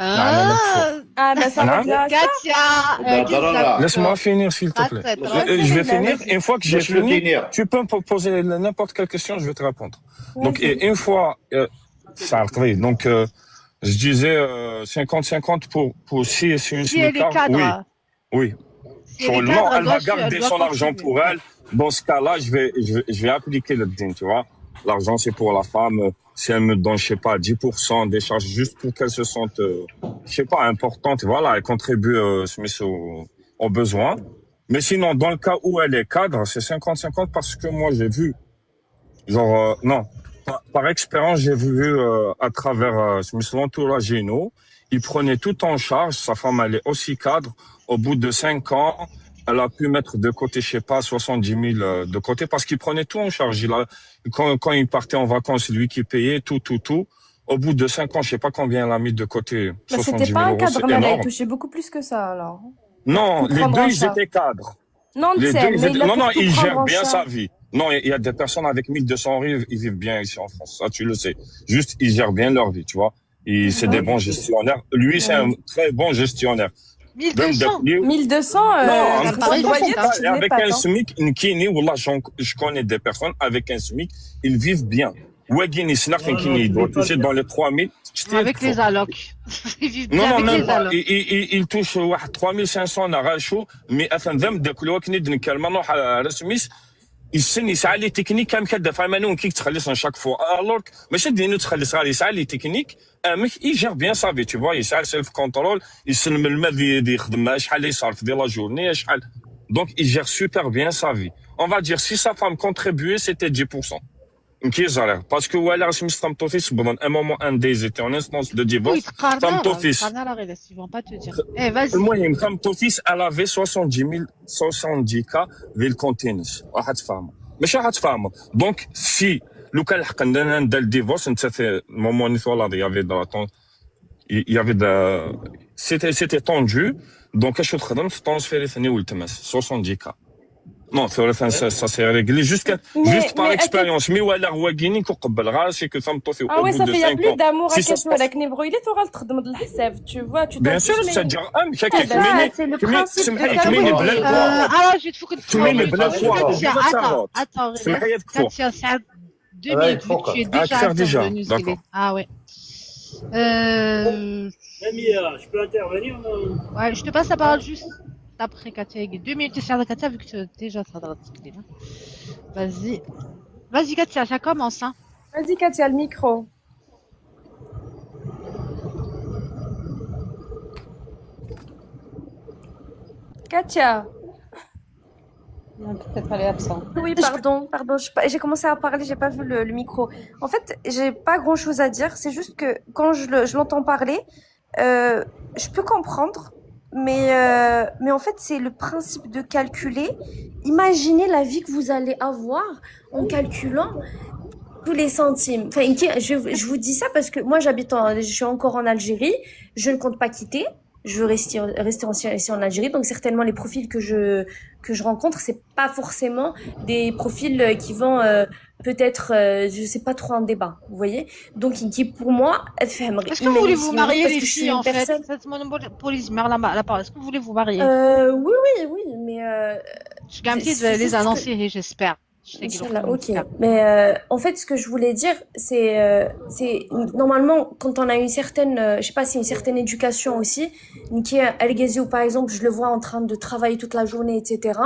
Speaker 2: Ah,
Speaker 4: Ah, bah ça
Speaker 7: نعم.
Speaker 4: revient à ça.
Speaker 2: Katia,
Speaker 7: Laisse-moi finir, s'il te plaît. Je vais finir. Une fois que j'ai
Speaker 1: Laisse-le
Speaker 7: fini,
Speaker 1: finir.
Speaker 7: tu peux me poser n'importe quelle question, je vais te répondre. Donc, et une fois, ça arrive. Donc, je disais 50-50 pour si c'est une
Speaker 2: Si elle est
Speaker 7: smicard,
Speaker 2: cadre.
Speaker 7: oui, oui.
Speaker 2: Si elle est
Speaker 7: Non,
Speaker 2: cadre,
Speaker 7: elle va
Speaker 2: elle
Speaker 7: garder
Speaker 2: doit
Speaker 7: son argent
Speaker 2: continuer.
Speaker 7: pour elle. Dans ce cas-là, je vais appliquer le دين, tu vois. L'argent, c'est pour la femme. Si elle me donne, je sais pas, 10% des charges juste pour qu'elle se sente, je sais pas, importante, voilà, elle contribue, se met aux besoins. Mais sinon, dans le cas où elle est cadre, c'est 50-50 parce que moi, j'ai vu, genre, non, par expérience, j'ai vu à travers l'entourage, il prenait tout en charge. Sa femme, elle est aussi cadre. Au bout de 5 ans, elle a pu mettre de côté, je sais pas, 70 000 de côté parce qu'il prenait tout en charge. Quand il partait en vacances, c'est lui qui payait tout, tout, tout. Au bout de 5 ans, je sais pas combien elle a mis de côté.
Speaker 4: Bah,
Speaker 7: 70
Speaker 4: c'était
Speaker 7: 000
Speaker 4: pas un
Speaker 7: euros,
Speaker 4: cadre,
Speaker 7: c'est
Speaker 4: mais elle a
Speaker 7: énorme.
Speaker 4: touché beaucoup plus que ça alors.
Speaker 7: Non,
Speaker 4: Tout
Speaker 7: les
Speaker 4: prendre
Speaker 7: deux,
Speaker 4: en
Speaker 7: ils
Speaker 4: charge.
Speaker 7: étaient cadres.
Speaker 4: Non,
Speaker 7: Les
Speaker 4: tu sais,
Speaker 7: deux, ils
Speaker 4: mais
Speaker 7: étaient.
Speaker 4: il a
Speaker 7: Non,
Speaker 4: pour
Speaker 7: non,
Speaker 4: tout
Speaker 7: ils
Speaker 4: prendre
Speaker 7: gèrent
Speaker 4: en
Speaker 7: bien sa
Speaker 4: charge.
Speaker 7: vie. Non, il y a des personnes avec 1200 euros, ils vivent bien ici en France. Ça, tu le sais. Juste, ils gèrent bien leur vie, tu vois. C'est des bons gestionnaires. Lui, c'est un très bon gestionnaire.
Speaker 2: 1200.
Speaker 4: 1200,
Speaker 7: Non,
Speaker 2: ça me paraît
Speaker 4: ton loyer,
Speaker 2: juste, hein.
Speaker 4: tu
Speaker 7: Et avec
Speaker 4: l'épate,
Speaker 7: un
Speaker 4: hein.
Speaker 7: SMIC, نكيني, والله, je connais des personnes avec un SMIC, ils vivent bien. واڨيني سناغ نكيني, il doit toucher dans les 3000.
Speaker 2: Avec les allocs. Ils vivent
Speaker 7: Non,
Speaker 2: bien
Speaker 7: non,
Speaker 2: avec
Speaker 7: même
Speaker 2: les
Speaker 7: pas.
Speaker 2: allocs.
Speaker 7: Il touche واحد 3500 نغاشو mais اثن ذم داك الوقت ند نكلم نروح رسميس يسن يسعى les techniques كام كدافع مانو كي تخلص chaque fois, alors ماشي دينو تخلص غير يسعى les techniques امك il gère bien sa vie, tu vois, يسعى self-control يسلم الماء دي يخدم شحال يصرف دي la journée شحال, donc il gère super bien sa vie. On va dire si sa femme contribuait, c'était 10%. كي parce que voilà رسمي تمطوفيس pendant un moment, un des étaient en instance de
Speaker 2: Oui,
Speaker 7: divorce. تمطوفيس
Speaker 2: ils vont pas te dire. Eh, vas-y.
Speaker 7: المهم تمطوفيس elle avait 70 000 70 K في ال compte ينس راح تفهموا ماشي راح تفهموا, donc si لو كان لحق ندير ال divorce انت في moment voilà, il y avait c'était tendu, donc اش تخدم transférer ثاني ولتماس 70 K. Non, ça s'est réglé juste, juste par expérience. Mais voilà, هو كيني قبل راسي que ça me
Speaker 4: Ah
Speaker 7: au
Speaker 4: ouais,
Speaker 7: bout
Speaker 4: ça
Speaker 7: de
Speaker 4: fait y a
Speaker 7: 5
Speaker 4: plus
Speaker 7: ans.
Speaker 4: d'amour
Speaker 7: Si
Speaker 4: à
Speaker 7: ça se
Speaker 4: question
Speaker 7: passe
Speaker 4: avec نبغوا تورا تخدم الحساب, tu vois, tu
Speaker 7: Bien
Speaker 4: t'en
Speaker 7: sûr,
Speaker 4: fiches,
Speaker 7: ça
Speaker 4: mais
Speaker 7: dire ام
Speaker 4: Ah bah,
Speaker 5: c'est le principe de
Speaker 7: كميني بلا
Speaker 2: Alors, je vais te foutre
Speaker 7: كميني بلا
Speaker 2: Katia, attends, attends, Katia, c'est à 2 minutes, vu que tu es déjà
Speaker 7: Ah, déjà,
Speaker 2: intervenu.
Speaker 7: D'accord.
Speaker 2: Ah ouais.
Speaker 14: Samira, je peux intervenir?
Speaker 2: Ouais, je te passe la parole juste après Katia. 2 minutes, c'est Katia, vu que tu es déjà Vas-y. Vas-y, Katia, ça commence, hein.
Speaker 4: Vas-y, Katia, le micro. Katia.
Speaker 6: Non, peut-être elle est absente.
Speaker 5: Oui, pardon, pardon, j'ai commencé à parler, j'ai pas vu le micro. En fait, j'ai pas grand-chose à dire, c'est juste que quand je l'entends parler, je peux comprendre, mais en fait, c'est le principe de calculer. Imaginez la vie que vous allez avoir en calculant tous les centimes. Enfin, je vous dis ça parce que moi, je suis encore en Algérie, je ne compte pas quitter. Je veux rester ici en Algérie. Donc, certainement, les profils que je rencontre, c'est pas forcément des profils qui vont peut-être, je sais pas trop, un débat, vous voyez. Donc, qui pour moi,
Speaker 2: Est-ce que vous voulez vous marier,
Speaker 5: parce
Speaker 2: les
Speaker 5: que je suis
Speaker 2: filles,
Speaker 5: une
Speaker 2: en fait?
Speaker 5: personne.
Speaker 2: Ça se monopolise la parole. Est-ce que vous voulez vous marier?
Speaker 5: Oui, mais
Speaker 2: Je gagne
Speaker 5: c'est
Speaker 2: les
Speaker 5: juste que
Speaker 2: annoncer, j'espère. Je sais
Speaker 5: إن
Speaker 2: qu'ils
Speaker 5: شاء الله,
Speaker 2: l'ont
Speaker 5: ok. Mais en fait, ce que je voulais dire, c'est normalement quand on a une certaine, je sais pas, c'est une certaine éducation aussi. نكي أرڨاز يو, par exemple, je le vois en train de travailler toute la journée, etc.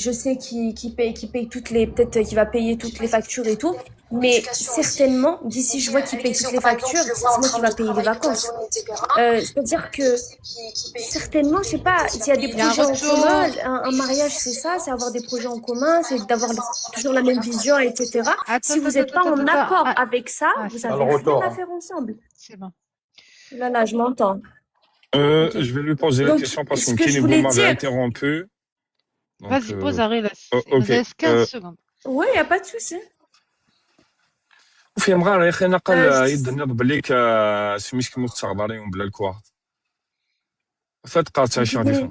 Speaker 5: Je sais qu'il paye toutes les, peut-être qu'il va payer toutes les factures et tout. Mais certainement, d'ici je vois qu'il paye toutes les factures, c'est moi qui va payer les vacances. C'est-à-dire que certainement, je sais pas, s'il y a des
Speaker 2: Il y a un
Speaker 5: projets en
Speaker 2: retour.
Speaker 5: commun, un mariage, c'est ça, c'est avoir des projets en commun, c'est d'avoir toujours la même vision, etc.
Speaker 2: Attends,
Speaker 5: Si vous
Speaker 2: attends,
Speaker 5: n'êtes pas
Speaker 2: attends,
Speaker 5: en
Speaker 2: attends.
Speaker 5: accord
Speaker 2: Ah,
Speaker 5: avec ça,
Speaker 2: ah,
Speaker 5: vous
Speaker 2: c'est
Speaker 5: avez
Speaker 2: bon.
Speaker 5: rien
Speaker 8: retour,
Speaker 5: à
Speaker 8: hein.
Speaker 5: faire ensemble.
Speaker 2: C'est bon.
Speaker 5: Là, là, je m'entends. Ok.
Speaker 7: Je vais lui poser la
Speaker 5: Donc,
Speaker 7: question parce
Speaker 5: ce
Speaker 7: que
Speaker 5: que je
Speaker 7: نكيني, vous
Speaker 5: voulais
Speaker 7: m'avez
Speaker 5: dire,
Speaker 7: interrompu. Donc,
Speaker 2: Vas-y, pose Ariel.
Speaker 7: oh,
Speaker 2: Il nous
Speaker 7: ok.
Speaker 2: reste 15 secondes.
Speaker 5: ouais, il n'y a pas de souci.
Speaker 7: وفي مغارة يا اخي نقل يدنا بليك سميتك مستغدرين بلا الكواغط فتقات عايشة غادي في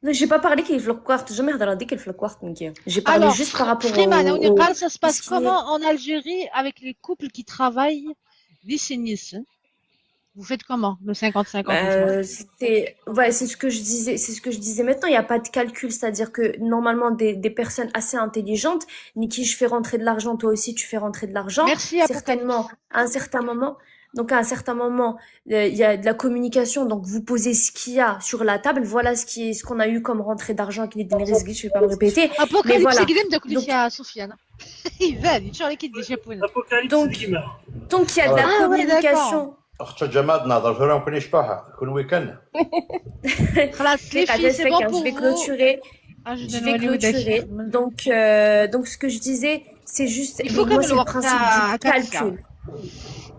Speaker 5: Non, j'ai pas parlé qu'il fait le quart, jamais هضر qu'il fait le quart, نكي. J'ai parlé
Speaker 2: Alors,
Speaker 5: juste par rapport
Speaker 2: Freeman, on y
Speaker 5: au
Speaker 2: parle, ça se
Speaker 5: tout
Speaker 2: passe
Speaker 5: ce qui est
Speaker 2: comment en Algérie avec les couples qui travaillent d'ici Nice? Vous faites comment, le 50-50?
Speaker 12: C'est ouais, c'est ce que je disais, c'est ce que je disais maintenant. Il n'y a pas de calcul, c'est-à-dire que normalement des personnes assez intelligentes, Niki, je fais rentrer de l'argent, toi aussi tu fais rentrer de l'argent.
Speaker 2: Merci, Apocalypse.
Speaker 12: Certainement, à un certain moment. Donc à un certain moment, il y a de la communication. Donc vous posez ce qu'il y a sur la table. Voilà ce qu'on a eu comme rentrée d'argent qui est des risques. Je vais pas me répéter. Mais
Speaker 2: Apocalypse
Speaker 12: voilà.
Speaker 2: قدام داك
Speaker 12: Donc
Speaker 2: يا سفيان يبان يتشارك كي دي جابون.
Speaker 14: Apocalypse
Speaker 12: donc
Speaker 14: Gamer.
Speaker 12: donc il y a de la
Speaker 2: Ah ouais, d'accord.
Speaker 12: communication.
Speaker 1: اخت جماد نهضر فيهم كون يشبعها كون week-end.
Speaker 2: خلاص les filles, c'est bon
Speaker 12: Je
Speaker 2: pour
Speaker 12: vais
Speaker 2: vous.
Speaker 12: clôturer.
Speaker 2: Ah, je
Speaker 12: Je
Speaker 2: donne
Speaker 12: vais
Speaker 2: Hollywood
Speaker 12: clôturer. Donc, ce que je disais, c'est juste,
Speaker 2: Il faut
Speaker 12: moi,
Speaker 2: comme
Speaker 12: c'est
Speaker 2: le
Speaker 12: le principe du
Speaker 2: à Katia.
Speaker 12: calcul.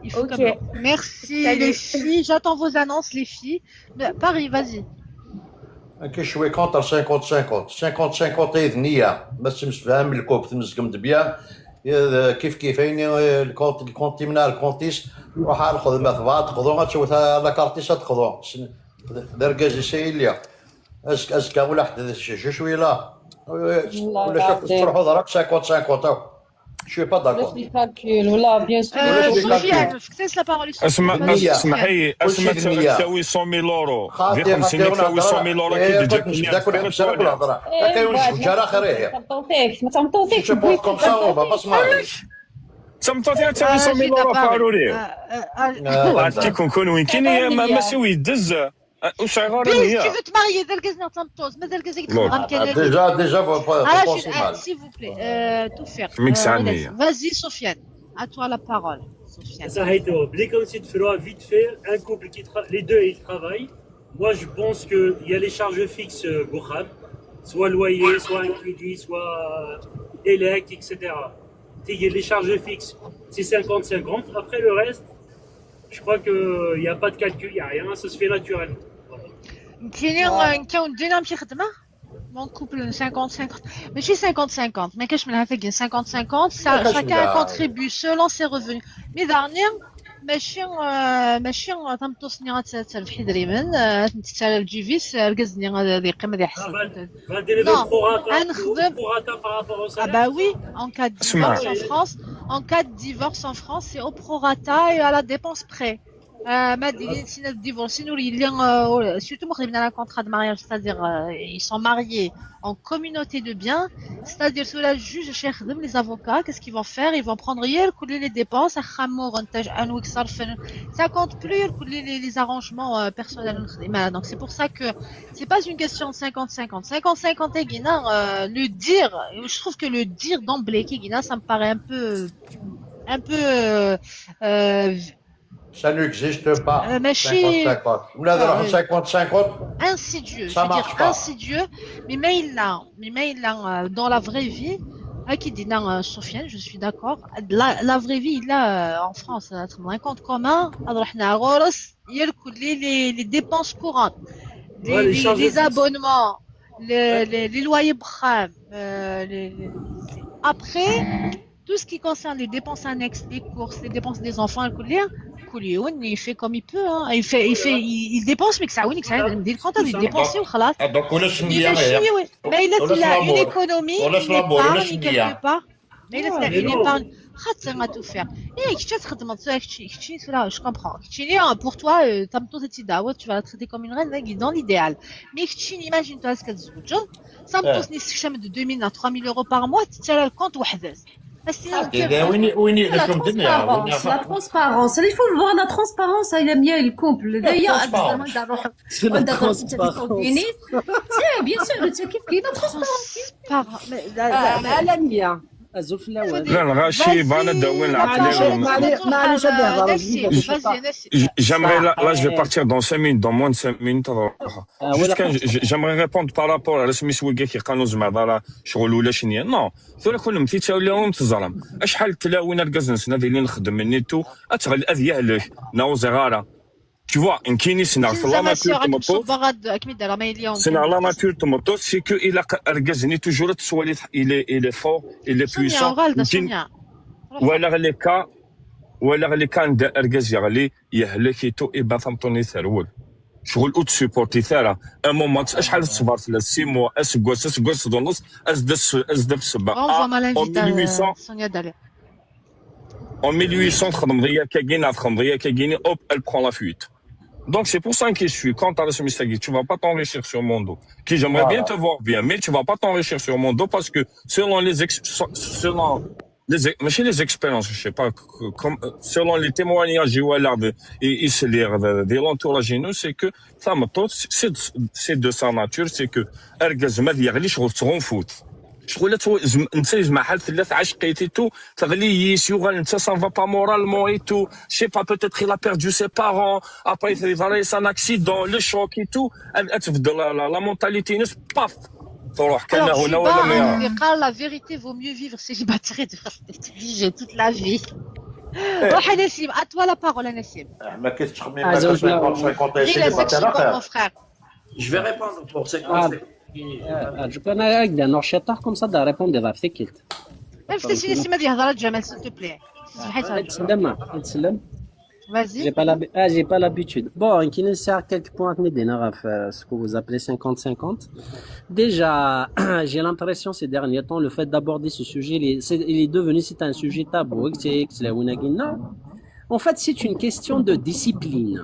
Speaker 2: Il faut
Speaker 12: Ok.
Speaker 2: comme Merci les
Speaker 12: Salut.
Speaker 2: filles, j'attends vos annonces les filles. Mais, Paris, vas-y.
Speaker 1: كي شوي contre 50 50 50 50 نية بس مش فاهم ال couple تمزقم bien كيف كيف يعني ال compte ال compte من ال compte يس روح على الخدمة تبغى تقضوا غتشوف la carte يس تقضوا دركاز سيليا اسك اسك ولا حد je suis là ولا شوف تروحوا ضرب 50 50. Je suis pas d'accord.
Speaker 6: Les calculs, ولا bien sûr.
Speaker 2: Sofiane, je te laisse la parole.
Speaker 7: اسمع
Speaker 2: Vas-y,
Speaker 7: اسمحي
Speaker 2: Sofiane.
Speaker 7: اسمع تساوي 100,000 اورو في 50 تساوي 100,000 اورو كي تجيك
Speaker 1: ناكل ناكل الهضره كاين وجه اخر هي
Speaker 6: ما تمطوفيكش.
Speaker 1: Je pense comme ça, on va pas se marier.
Speaker 7: تمطوتي تساوي 100,000 اورو فاروري عرفتي كون كون وين كاين ما سوي يدز وش غير
Speaker 2: Biz, tu veux te marier, ذلك تمطوز مازال كزيك تخدم كان
Speaker 1: Déjà, faut pas
Speaker 2: Ah,
Speaker 1: penser mal.
Speaker 2: s'il vous plaît, tout faire.
Speaker 7: Mix عني.
Speaker 2: Vas-y, Sofiane, à toi la parole. Sofiane.
Speaker 14: Ça a été oublié comme si tu feras vite fait un couple qui les deux ils travaillent. Moi je pense que il y a les charges fixes Gokhab, soit loyer, soit un crédit, soit élect, etc. Les charges fixes, c'est 50-50. Après le reste, je crois qu'il n'y a pas de calcul, il n'y a rien, ça se fait naturellement. Voilà.
Speaker 2: كاين كاين دينا مشي خدمه mon couple 50-50 ماشي 50-50 ما كاش منها فاكين 50-50, chacun contribue selon ses revenus, mais dernier ماشي ماشي تمطوسني غتربحي دريمن تتسالى الجيفيس ركزني غادي يقيم غادي يحصل.
Speaker 14: Non,
Speaker 2: نخدم. Ah bah oui, en cas de divorce en France, en cas de divorce en France, c'est au prorata et à la dépense près. ما ديرين سينا divorce اللي surtout مخدمين un contrat de mariage, c'est-à-dire ils sont mariés en communauté de biens, c'est-à-dire sous la juge يخدم les avocats, qu'est-ce qu'ils vont faire? Ils vont prendre كل les dépenses, ça compte plus les arrangements personnels. Donc c'est pour ça que c'est pas une question de 50-50. 50-50 le dire, je trouve que le dire d'emblée ça me paraît un peu
Speaker 1: Ça n'existe pas.
Speaker 2: ماشي
Speaker 1: 50-50. ولا 50-50.
Speaker 2: Insidieux.
Speaker 1: Ça
Speaker 2: Je veux
Speaker 1: marche
Speaker 2: dire
Speaker 1: pas.
Speaker 2: Insidieux. Mais là, dans la vraie vie, qui dit non, Sofiane, je suis d'accord. La vraie vie, là, en France, un compte commun, alors, حنا غورس يركل les dépenses courantes,
Speaker 14: Ouais, les charges
Speaker 2: les
Speaker 14: fixes.
Speaker 2: Abonnements, les loyers بخام, après, tout ce qui concerne les dépenses annexes, les courses, les dépenses des enfants, الكل كل يوم il fait comme il peut, hein. Il dépense, mais que ça, oui, que ça, il compte il dépenser وخلاص.
Speaker 1: Donc ولاش
Speaker 2: Mais
Speaker 1: النية
Speaker 2: ماشي mais il a une économie, une épargne quelque part. Mais il a une épargne. خاطر tout faire. Et كي تخدم كي je comprends. كي pour toi تمطو تيداوت, tu vas la traiter comme une reine dans l'idéal. Mais كي imagine toi ce كتزوج تمطو نسكشم de 2000 à 3000 euros par mois تتسالى ال compte وحده.
Speaker 1: وين وين
Speaker 6: La transparence, la transparence. Il faut voir la transparence, il aime bien le couple. D'ailleurs,
Speaker 15: C'est la transparence.
Speaker 6: Bien sûr, كيف كاين la transparence.
Speaker 15: عالمية أزول في الأول.
Speaker 7: لا الغاشي بانا داوين العقل.
Speaker 15: معليش نهضر.
Speaker 7: J'aimerais, là, je vais partir dans 5 minutes, dans moins de 5 minutes. Juste que j'aimerais répondre par rapport à سميس وكا كيقالوا زعما ضرا شغل ولا شنيا non ثورة كل مثي تاولاهم تظلم اشحال تلاوين الكازنس هذا اللي نخدم نيتو اتغل اذيهلك ناو زغاره. Tu vois, ان كاين سنا في la nature تمطوط سنا la nature تمطوط, c'est que الى اركزني toujours تسوالي il est fort, il est puissant. ولا les cas ولا اللي كان اركز يغلي يهلك تو ايبا ثمطوني ثرول شغل او تسيبورتي ثارا un moment اشحال تصبر في 6 mois اسكواس اسكواس ونص ازدف ازدف سبا.
Speaker 2: Renvoie-moi l'invitation, Sonia Dalia.
Speaker 7: En 1800 تخدم ضيا كاكينا تخدم ضيا كاكيني, hop, elle prend la fuite. Donc c'est pour ça que je suis contre la Mistagui. Tu vas pas t'enrichir sur mon dos. Qui j'aimerais bien te voir bien, mais tu vas pas t'enrichir sur mon dos parce que selon les ماشي les expériences, je sais pas, comme selon les témoignages voilà et se lire de l'entourage, c'est que ça c'est de sa nature, c'est que ارجز ما يغلي شغل تغنفوت شغل انت زعما حال ثلاث عشقيتي tout تغلي يوغال انت ça va pas moralement et tout, je sais pas, peut-être il a perdu ses parents, après il va un accident, le choc et tout, تبدل la mentalité, paf, تروح كان هنا ولا ما.
Speaker 2: قال la vérité, vaut mieux vivre célibataire et obligé toute la vie. روح نسيم, à toi la parole نسيم.
Speaker 1: ما كاينش تخمم ما 50
Speaker 2: célibataire, mon frère.
Speaker 13: Je vais répondre pour 50.
Speaker 15: Je connais هكذا نور comme ça دا répondre في كيلت.
Speaker 2: نفس نسيم يهضر جمال, s'il te plaît.
Speaker 15: تسلم تسلم.
Speaker 2: Vas-y.
Speaker 15: J'ai pas la, ah, j'ai pas l'habitude. Bon, qui nous sert quelques points ce que vous appelez 50-50. Déjà, j'ai l'impression ces derniers temps, le fait d'aborder ce sujet, il est devenu, c'est un sujet tabou. En fait, c'est une question de discipline.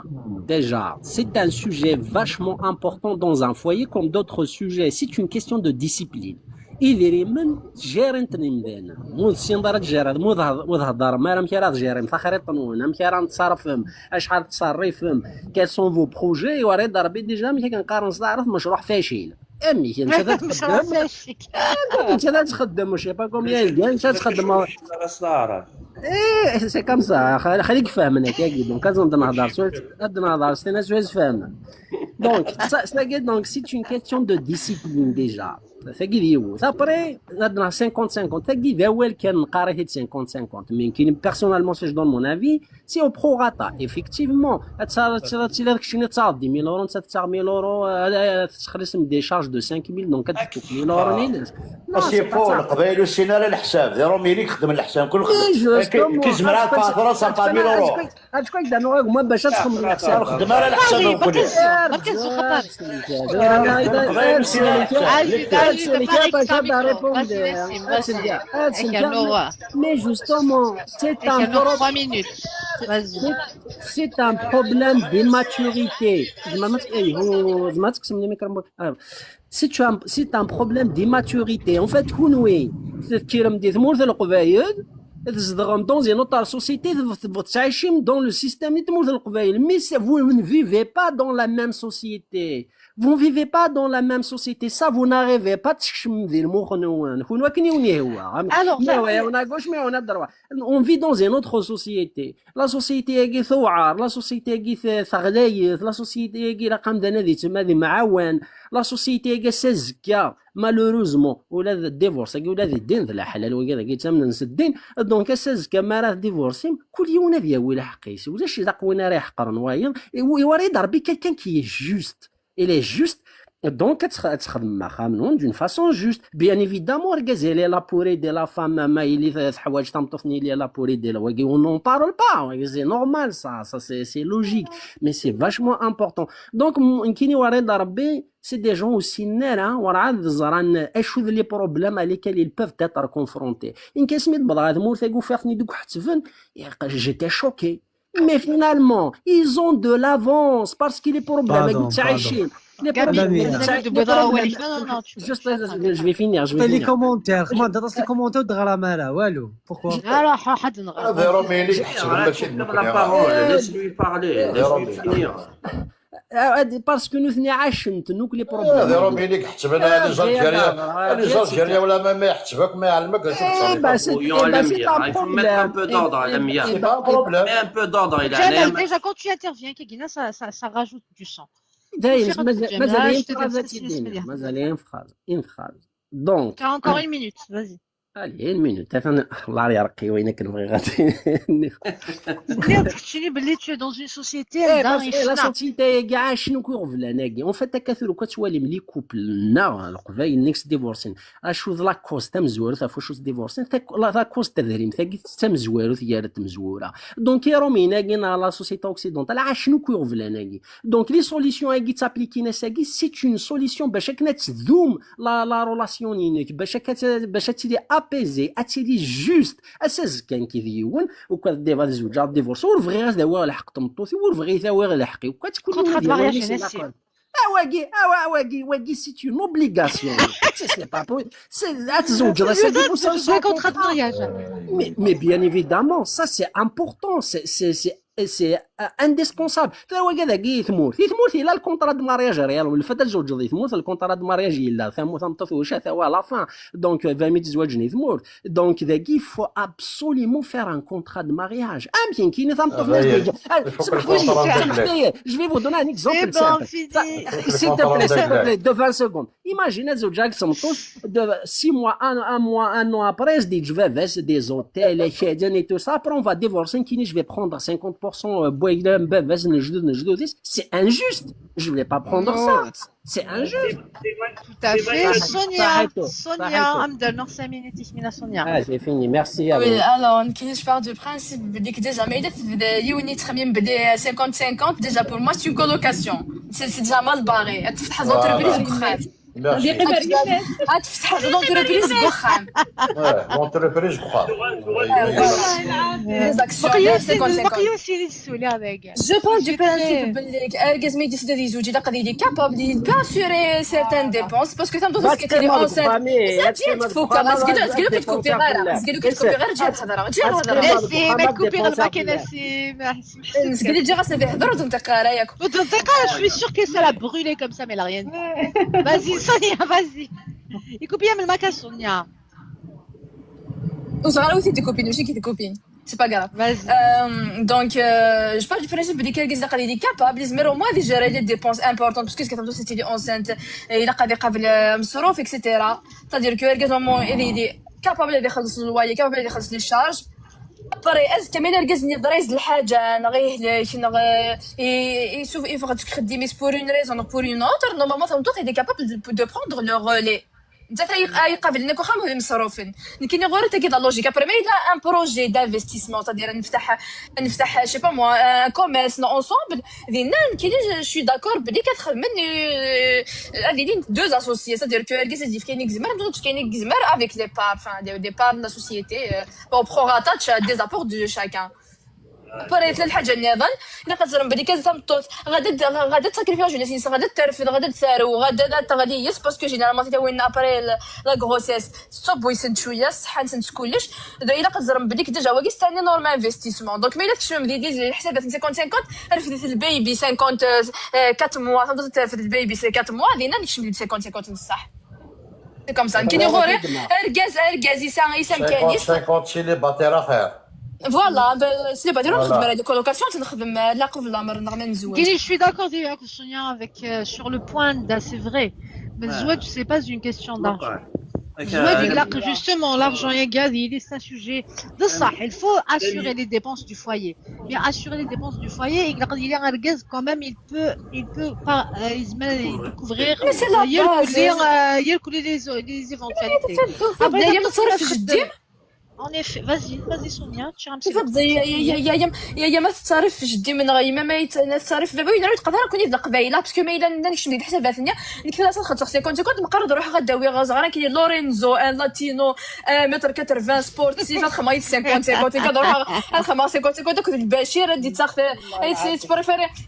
Speaker 15: Déjà, c'est un sujet vachement important dans un foyer comme d'autres sujets. C'est une question de discipline. إذا جيرنت نمدان مو سيندار تجير مو تهضر ما راه كي راه تجيري تخريط نون كي راه نتصرفهم اشحال تصرفهم, quels sont vos projets. وريد ربي déjà ملي كنقارن تعرف مشروع فاشل امي انت تخدم انت تخدم je sais pas combien انت تخدم. ايه, c'est comme ça, خليك فاهمنا كي donc لازم نهضر نهضر سي ناس فاهمنا. Donc donc c'est une question de discipline déjà. ثاقي ديوت après عندنا 50 50 ثاقي ذا اول كان نقاري 50 50, mais كاين personnellement, si je donne mon avis, c'est au prorata, effectivement. تصير داك الشيء تاع 10000 اورو انت 9000 اورو تخلص من des charges de 5000, donc 1000 اورو.
Speaker 1: c'est faux. القبائل والسينا على الحساب ديرو ميليك خدم الحساب كل خدم كي زمرات فاتورة 1000 اورو.
Speaker 15: شكون يقدر ما باش تخدم
Speaker 1: الحساب خدم على الحساب كل. القبائل والسينا.
Speaker 15: Mais justement, c'est un problème d'immaturité. C'est un problème d'immaturité. En fait, كونوي تكيرم دي ثمورث القبايل تزدغم dans une autre société, تعيشين dans le système تمورث القبايل, mais vous ne vivez pas dans la même société, vous ne vivez pas dans la même société. Ça, vous n'arrivez pas تشم ذي المخ نوان كون وكني وني هو mais on à gauche, mais on à droite, on vit dans une autre société. La société كي ثوعر la société كي ثغلايث la société كي رقم دانا ذي تما ذي معاون la société كي سازكا malheureusement ولا divorce ولا ذي الدين ذا الحلال وكذا كي تامن نس الدين. Donc سازكا ما راه divorcé كل يوم ذي ولا حقيس ولا شي وين راه يحقرن وايض يوري ضربي quelqu'un qui est juste, il est juste, donc تخدم مع خامنون d'une façon juste. Bien évidemment, الرجال il est là pour aider la femme ما يلي حوايج تمطفني il est là pour aider, on n'en parle pas, c'est normal, ça c'est logique, mais c'est vachement important. Donc كيني وريد ربي c'est des gens aussi نارا ورعاد زران اشو les problèmes lesquels ils peuvent être confrontés. ان كان سميت بضغ مور ثاقو فاثني دوك حتفن, j'étais choqué, mais finalement ils ont de l'avance parce que les problèmes تعيشين.
Speaker 2: Les problèmes.
Speaker 15: Juste, je vais finir, je vais
Speaker 16: les
Speaker 15: finir.
Speaker 16: Commentaires ما درت les commentaires دغرا مالا والو, pourquoi?
Speaker 2: لا حد نغرا.
Speaker 1: هذا رومي اللي يحسب ماشي.
Speaker 13: La parole, laisse-lui parler, laisse-lui finir.
Speaker 15: Parce que نثني عاشنت نوك les problèmes.
Speaker 1: هذا رومي اللي يحسب انا les Algériens, les Algériens ولا ما يحسبك ما يعلمك.
Speaker 13: Il faut mettre un peu d'ordre, Lamia.
Speaker 1: C'est pas un problème.
Speaker 13: Mets un peu d'ordre, il a
Speaker 2: Jamal, déjà quand tu interviens, Kegina, ça rajoute du sang.
Speaker 15: داير مازال une phrase, مازال une phrase, une phrase, donc
Speaker 2: Tu as encore une minute, vas-y.
Speaker 15: Allez, une minute. الله يرقي وينك نبغي غادي
Speaker 2: تحكي باللي tu es dans une société.
Speaker 15: ايه la société كاع شنو كيغفلان en fait تكاثر كتوالي ملي couples نا القبايل نيكس ديفورسين اشو la cause تمزوار فاش ديفورسين la cause تذريم ثاقي تمزوار ديال تمزوره. Donc رومينا كي la société occidentale شنو كيغفلان. Donc les solutions كي تابليكي ناس c'est une solution باش كنا تذوم la relation باش باش تلي apaisée, اتيلي juste اساس كان كي ديون وكاد ديفا تزوج divorce ور بغي غير الحق تمطوطي ور بغي ثاوي الحقي وكتكون
Speaker 2: Contrat de mariage, Nassim.
Speaker 15: واقي واقي واقي c'est une obligation, c'est pas c'est تزوج
Speaker 2: C'est un contrat de mariage.
Speaker 15: Mais bien évidemment, ça c'est important, c'est indispensable. توا كذا كي ثمورت ثمورت الا ال contrat de mariage réel ولا فتا تزوج ذي ثمورت ال contrat de mariage الا ثمو ثمطوط وش ثوا la fin donc فامي تزوجني ثمورت donc ذاكي faut absolument faire un contrat de mariage. امكن كاين ثمطوط ناس déjà سمح لي, je vais vous donner un exemple simple, s'il te plaît, s'il te plaît, de 20 secondes. Imaginez زوجك سمطوط de 6 mois, un mois, un an après, se dit je vais vers des hôtels et tout ça, après on va divorcer, je vais prendre 50%, c'est injuste. Je voulais pas prendre ça. C'est injuste.
Speaker 2: Tout à fait. Sonia, Sonia, Amdal, Sonia.
Speaker 15: Ah, j'ai fini. Merci à
Speaker 9: Oui,
Speaker 15: vous.
Speaker 9: alors, je pars du principe que déjà, mais يوني تخميم بلي 50 50, déjà pour moi c'est une colocation. C'est déjà mal barré. تفتح l'entreprise بخام. تفتح l'entreprise بخام.
Speaker 1: L'entreprise بخام.
Speaker 9: Les actions 50 50. Je pars du principe باللي اركز ما يدير يزوج الا قد يدي capable il peut assurer certaines dépenses parce que تنظن que t'es enceinte تفوكا سكيلو كتكوبي غير سكيلو كتكوبي غير جهه الهضره جهه الهضره
Speaker 2: نسيم ما تكوبي غير ما كاين نسيم.
Speaker 9: سكيلو تجي غاسنا يهضر وتنطق رايك.
Speaker 2: وتنطق, je suis sûre que ça l'a brûlé comme ça, mais elle a rien dit. Vas-y Sonia, vas-y. يكوبي من الماكا Sonia.
Speaker 9: وصغار aussi tes copines ماشي كي tes copines, c'est pas grave. Donc, je pars du principe que quelqu'un qui est capable, mais au moins de gérer les dépenses importantes, parce que ce c'était enceinte, il a قابل مصروف, etc. C'est-à-dire que quelqu'un il est capable de يخلص ال loyer, capable de يخلص les charges. Après est-ce que من ركز ضريز الحاجه نغيه نغ يشوف يفقد خديمي pour une raison ou pour une autre, normalement تمطوط il est capable de prendre le relais. انت يقابل لنا كوخا مهم مصروفين كاين غير تا la logique. Après mais إلا un projet d'investissement, c'est-à-dire نفتح je sais pas moi, un commerce ensemble دينا كاين, je suis d'accord بلي كتخدم هذه deux associés, c'est-à-dire que الكاس دي كاين كزمر donc كاين كزمر avec les parts, enfin des parts de la société au prorata des apports de chacun. Après الحاجه النظام الا كتزرم بلي كتمطوط غادا تساكريفي jeunesse غادا ترفد غادا تسارو غادا تغادي يس parce que généralement تاوين après la grossesse تصوب يسد شويه الصحه نسد كلش. الا كتزرم بلي déjà واقي c'est un énorme investissement, donc mais الا تشم دي الحسابات 50 50 رفدت ال bébé 50 4 mois ترفد ال bébé 4 mois دينا نكشم 50 50 بصح c'est comme ça. كاين غوري اركاز اركاز يسا يسا مكانيس
Speaker 1: 50 célibataire خير.
Speaker 9: Voilà, célibataire نخدم على colocation نخدم لا قبل الامر نغ نزوج.
Speaker 2: je suis d'accord avec Sonia avec sur le point là, c'est vrai. Mais الزواج, c'est pas une question d'argent. الزواج, justement, l'argent égal, il est un sujet de ça. Il faut assurer les dépenses du foyer. Mais assurer les dépenses du foyer, il y a un gaz quand même, il peut pas, il peut couvrir,
Speaker 9: Mais c'est la base.
Speaker 2: il les éventualités.
Speaker 9: Après, il y a
Speaker 2: En effet, vas-y, vas-y Sonia, tu as un petit
Speaker 9: تفضل يا يا يا يا يا ما تصرف جدي من غير ما تصرف بابا وين تقدر كوني في القبايله parce que ما الا نكشف ديك الحسابات نكفي لا خاطر 50 كنت مقرر روح غداوي غزغرا كاين لورينزو un latino mètre 80 sportif خما 50 50 كنروح خما 50 50 دوك البشير دي تاخذ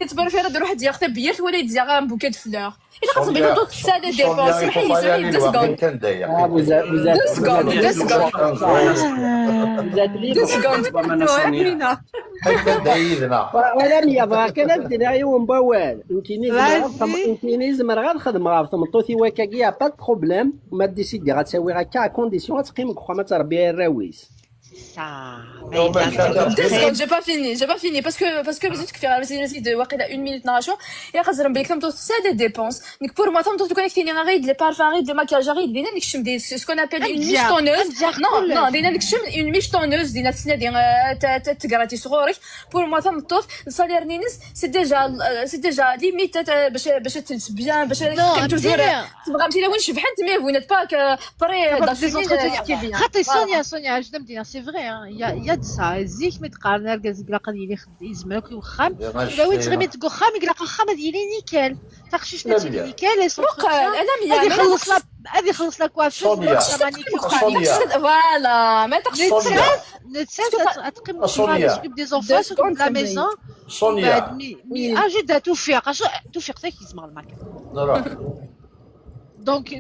Speaker 9: تبريفيري تروح ديال بيرت ولا يدير un bouquet de fleurs الا خاص بينا دوك ça des dépenses. سمحي لي سمحي لي 2 secondes.
Speaker 15: Vous êtes, vous êtes,
Speaker 9: 2 secondes, 2 secondes.
Speaker 15: Vous êtes libre.
Speaker 9: 2 secondes.
Speaker 15: ولا مية كان دينا يوم بوال يمكن زمر غير نخدم غير تمطوطي وكاكي pas de problème ما ديسيدي غتساوي غا كا condition غتقيم كخوا ما تربي الراويس.
Speaker 2: Ça.
Speaker 9: 2 secondes, j'ai pas fini, j'ai pas fini parce que بزيت كفي غير de واقيلا 1 minute نعشو يا خزر بليك تمطوط ça des dépenses donc pour moi تمطوط كونيكتيني غير les parfums غير des maquillages غير دينا نكشم des ce qu'on appelle une michetonneuse, non non دينا نكشم une michetonneuse دينا تسنادي تقراتي صغورك. Pour moi تمطوط ال salaire نينس c'est déjà limite باش تلبس bien باش toujours تبغى مشي وين شبحت mais vous n'êtes pas prêt.
Speaker 2: خاطر سونيا سونيا je دينا c'est vrai, il y a de ça. زيك ما تقارن اركاز يقلق ديالي يزمرك وخام ولا وين تغمي تقول خام يقلق خام ديالي نيكل تاخشيش نتي نيكل.
Speaker 9: انا
Speaker 2: ميا يخلص la هذه يخلص la coiffeuse
Speaker 1: سونيا.
Speaker 2: la manicure.
Speaker 1: سونيا.
Speaker 9: Voilà, ما تقش
Speaker 1: سونيا.
Speaker 2: نتسات تقيم
Speaker 1: سونيا.
Speaker 2: S'occupe des enfants, s'occupe de la maison.
Speaker 1: سونيا.
Speaker 2: Mais اجي توفيق توفيق تا كيزمر الماكل.
Speaker 1: نروح.
Speaker 2: Donc,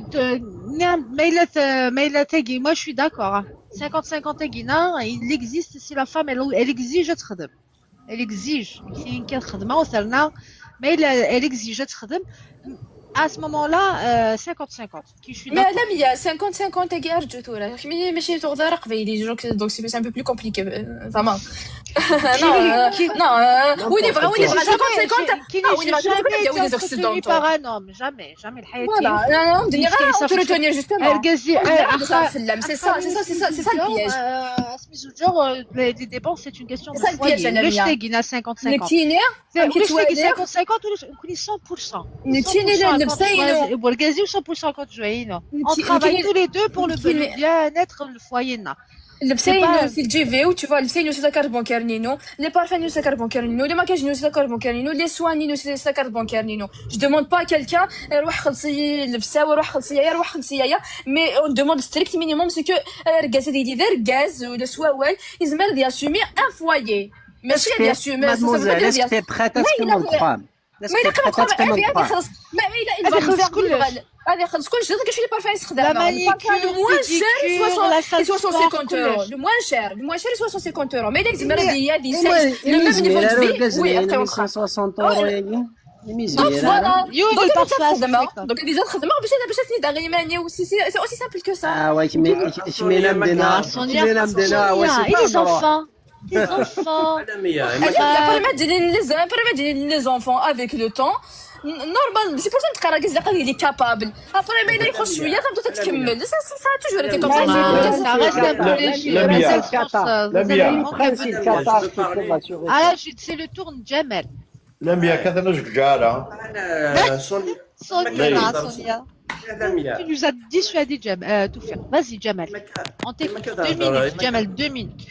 Speaker 2: ما إلا تاقي, moi je suis d'accord. 50-50 تاقينا, il existe si la femme elle exige تخدم. Elle exige. كاين كتخدم وثرنا ما إلا elle exige تخدم. À ce moment-là, 50-50. Qui je suis
Speaker 9: Mais
Speaker 2: d'accord.
Speaker 9: لا ميا 50 50 تاقي ارجو تورا ماشي تغدر قبايلي, donc c'est un peu plus compliqué زعما. Non, non, وين يبغى وين يبغى 50 50.
Speaker 2: Non,
Speaker 9: وين يبغى
Speaker 2: jamais
Speaker 9: 50
Speaker 2: été
Speaker 9: les
Speaker 2: entretenue
Speaker 9: occidentaux.
Speaker 2: par un homme, jamais, jamais الحياة.
Speaker 9: Voilà, non, non, on justement.
Speaker 2: القازي.
Speaker 9: C'est ça, c'est ça, c'est ça, c'est ça le piège.
Speaker 2: Les dépenses, c'est une question de
Speaker 9: C'est ça le piège,
Speaker 2: foyer.
Speaker 9: Lamia.
Speaker 2: ولاش تاقينا 50-50.
Speaker 9: نكيني
Speaker 2: ولاش تاقي 50-50 ولاش نكوني 100%.
Speaker 9: نكيني لبسينو.
Speaker 2: والقازي 100% quand جوينو. On travaille tous les deux pour le bien-être le foyer.
Speaker 9: لبسينو c'est le GV, tu vois, لبسينو c'est la carte bancaire نينو, les parfums نينو c'est la carte bancaire نينو, les maquillages نينو c'est la carte bancaire نينو, les soins نينو c'est la carte bancaire نينو. Je demande pas à quelqu'un روح خلصي لبسه وروح خلصي يا روح خلصي يا, mais on demande strict minimum, c'est que ركاز يدي ركاز ولا سواوال يزمر d'assumer un foyer, ماشي d'assumer.
Speaker 15: Mademoiselle, est-ce que t'es prête à ce que mon crame?
Speaker 9: ما الا قام هذه خلص ما الا
Speaker 2: يخلص كلش.
Speaker 9: هذا يخلص كلش. دوك شو les parfums يستخدم؟
Speaker 2: La manicure,
Speaker 9: le moins cher
Speaker 2: 60
Speaker 9: 50 euros, le moins cher, le moins cher 60 euros. Mais الا زعما ديال دي le même niveau de vie, oui.
Speaker 15: 160 euros يعني.
Speaker 9: Donc voilà, donc تخدم, donc déjà تخدم باش تني داغي ماني, c'est aussi simple que ça.
Speaker 15: اه oui, كمينا مدينة كمينا مدينة.
Speaker 2: Et les enfants, les enfants.
Speaker 9: Les enfants avec le temps, normal, c'est pour ça تلقى راجل زعما il est capable. Après ما يخرج شويه تبدا تكمل, ça a toujours été comme ça.
Speaker 2: Ça reste un peu léger. Ah, c'est le tour de Jamel.
Speaker 1: لميا كذا نجك جارة.
Speaker 13: انا سونيا.
Speaker 2: Sonia, Sonia. Tu nous as dissuadé, Jamal. Toufik. Vas-y, Jamal. On t'écoute. 2 minutes, Jamal, 2 minutes.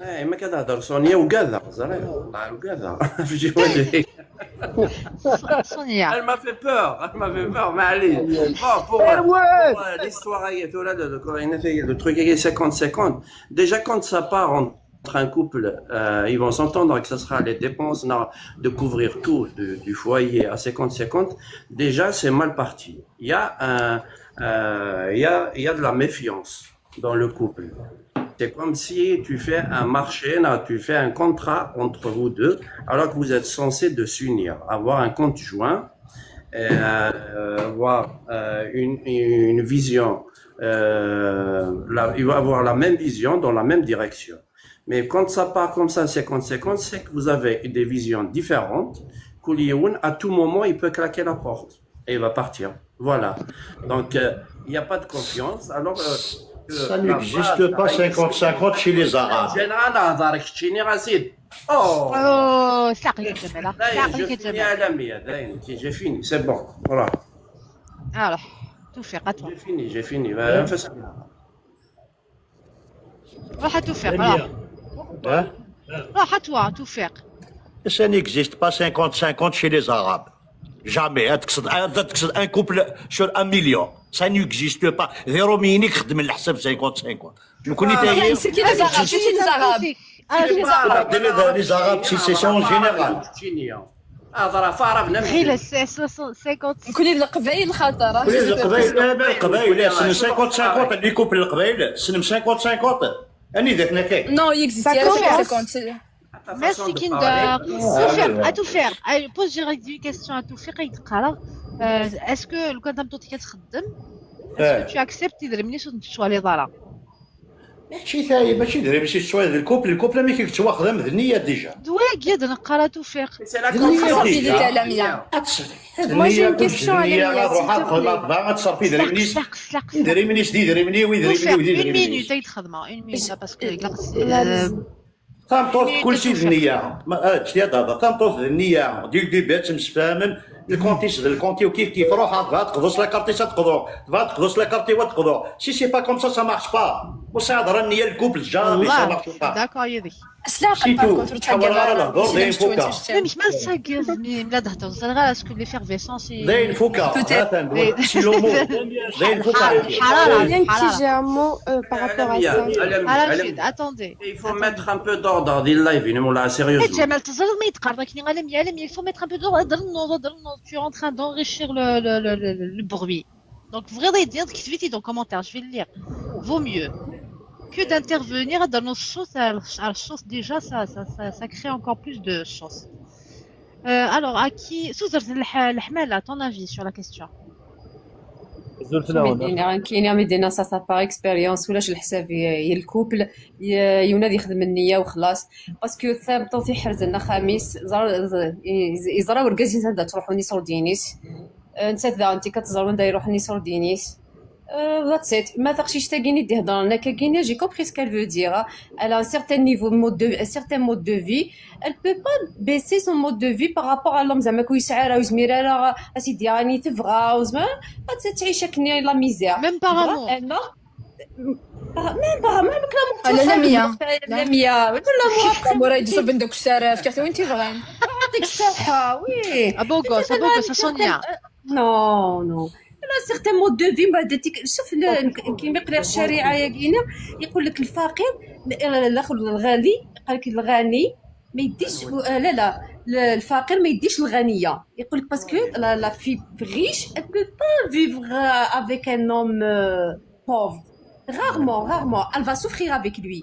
Speaker 13: اي ما كتهضر سونيا وكذا زري وكذا في وجهي.
Speaker 2: Sonia.
Speaker 13: Elle m'a fait peur, elle m'a fait peur, mais allez. Bon, pour l'histoire, le truc est 50-50. Déjà, quand ça part entre un couple, ils vont s'entendre que ce sera les dépenses non, de couvrir tout du foyer à 50-50. Déjà, c'est mal parti. Il y a de la méfiance dans le couple. C'est comme si tu fais un marché, là, tu fais un contrat entre vous deux, alors que vous êtes censés de s'unir, avoir un compte joint, et, avoir une vision, il va avoir la même vision dans la même direction. Mais quand ça part comme ça, 50-50, c'est que vous avez des visions différentes. كل يوم, à tout moment, il peut claquer la porte et il va partir. Voilà. Donc, il n'y a pas de confiance. Alors,
Speaker 1: Ça n'existe pas 50-50 chez les Arabes.
Speaker 13: Oh,
Speaker 2: Oh, ساقيك جمال.
Speaker 13: je
Speaker 2: ساقيك
Speaker 13: finis
Speaker 2: جمال.
Speaker 13: à la j'ai fini, c'est bon. Voilà.
Speaker 2: Alors, Toufik, à toi.
Speaker 13: J'ai fini, j'ai fini. Va, fais ça.
Speaker 2: روح توفيق روح.
Speaker 1: Hein?
Speaker 2: روح à toi, توفيق.
Speaker 1: Ça n'existe pas 50-50 chez les Arabes. Jamais. تقصد un couple sur 1 million. Ça n'existe pas. زيرو مينيك خدم الحساب 50-50. نكون
Speaker 9: C'est qui les Arabes? C'est qui les Arabes?
Speaker 1: Les Arabes, c'est en général.
Speaker 13: هضره فارغ
Speaker 2: غير 50.
Speaker 9: كل القبائل خطر.
Speaker 1: القبائل القبائل سنم 50-50, les couples القبائل سنم 50-50 اني ذاك كاين.
Speaker 9: Non, il existe, il y a 50.
Speaker 2: Merci Kinder. Toufik, à Toufik. Allez, pose direct une question à Toufik يتقرا. Est-ce que لو كان تمطوط كتخدم, est-ce que tu acceptes يدير شو les دارا؟
Speaker 1: ماشي ثاي ماشي دري ماشي شويه ال couple ال couple ملي كيتواخدم ذنية déjà.
Speaker 2: دواك يد نقرا توفيق.
Speaker 13: C'est la
Speaker 9: responsabilité, Lamia.
Speaker 6: Moi, j'ai une question à Lamia, s'il te plaît.
Speaker 1: تصرفي دري منيش
Speaker 2: سلاق سلاق.
Speaker 1: دري منيش دي دري مني ويدري مني
Speaker 2: توفيق
Speaker 1: ويدري
Speaker 2: une
Speaker 1: مني.
Speaker 2: minute يتخدم une minute parce que
Speaker 1: تنطوط كلشي ذنية شتي هذا تنطوط ذنية ديال début تمسفامن الكونتيس الكونتي وكيف كيف روح تبغى تقضص la carte تقضو تبغى تقضص la carte وتقضو. Si c'est pas comme ça, ça marche pas. وصاد راني ال couple jamais ça
Speaker 2: والله
Speaker 1: marche pas.
Speaker 2: D'accord يدي.
Speaker 1: C'est tout. تحول على الهضور داين فوكا.
Speaker 2: مش ما تساقز مي لا تهضر زرغا est-ce que l'effervescence
Speaker 1: داين فوكا سي لو مو داين فوكا.
Speaker 2: حرارة.
Speaker 4: Bien que j'ai un mot par rapport à ça.
Speaker 2: حرارة, attendez.
Speaker 13: Il faut mettre un peu d'ordre dans le live, ولا sérieusement.
Speaker 2: جمال تزرد ما يتقرب كني غالم يا لم il faut mettre un peu d'ordre. Tu es en train d'enrichir le bruit. Donc vraiment dire qui dans commentaire, je vais le lire. Vaut mieux que d'intervenir dans nos choses à la sauce, déjà ça crée encore plus de choses. Alors à qui Souzert الحمالة, ton avis sur la question?
Speaker 6: مدينة كاين مدينة ça ça par expérience ولاش الحساب يا ال couple يوناد يخدم النية وخلاص parce que ثابتو تيحرز لنا خميس يزرا وركاز ينسى تروحو نيسور دينيس نسات ذا انت كتزرو ندا يروح نيسور دينيس. That's it. ما تقشيش تاكيني دي هضر لنا كاكيني j'ai compris ce qu'elle veut dire. Elle a un certain niveau mode de un certain mode de vie, elle peut pas baisser son mode de vie par rapport à l'homme. زعما كو يسعى راه وزمير راه اسيدي راني تبغى وزعما تعيش كني la misère.
Speaker 2: Même par amour.
Speaker 6: Même par même
Speaker 9: لا لا مية.
Speaker 6: لا مية ولا
Speaker 9: مورا يدخل بندك الشرف كيف وين تبغين.
Speaker 6: يعطيك الصحة, oui.
Speaker 2: Beau gosse, beau gosse, Sonia.
Speaker 6: Non, non, là certains modes de vie بعد شوف كيما يقرا الشريعه يا كينا يقول لك الفقير الاخر الغني قال لك الغني ما يديش لا لا الفقير ما يديش الغنيه يقول لك parce que la fille riche, elle peut pas vivre avec un homme pauvre. Rarement, rarement. Elle va souffrir avec lui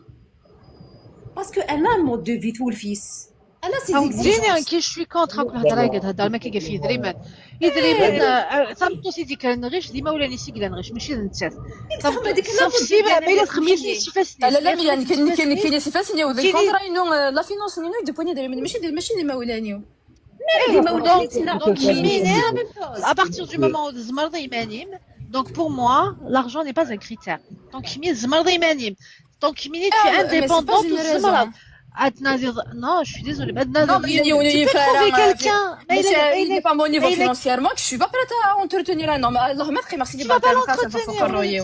Speaker 6: parce que elle a un mode de vie tout le fils, elle a ses
Speaker 2: exigences. كي je suis contre الهضره اللي كتهضر ما كيكفي يدريمان يدريمان ثمتو سيدي كان riche ديما ولا نسي كلان riche ماشي نتساس sauf si ما الا تخميتي سي فاسني.
Speaker 9: لا لا يعني كاين كاين كاين سي فاسني و contraire انه la finance نينو يدبوني دريمان ماشي ديما ولانيو.
Speaker 2: Donc, à partir du moment où زمرض يمانيم, donc pour moi, l'argent n'est pas un critère. Donc, زمرض يمانيم. Donc, tu es indépendant, tout زمرض. Non, je suis désolée.
Speaker 9: Non, mais
Speaker 2: tu peux trouver quelqu'un.
Speaker 9: Mais il n'est pas mon niveau financièrement, que je suis pas prête à entretenir un homme. اللهم تخي merci.
Speaker 2: Tu vas pas l'entretenir.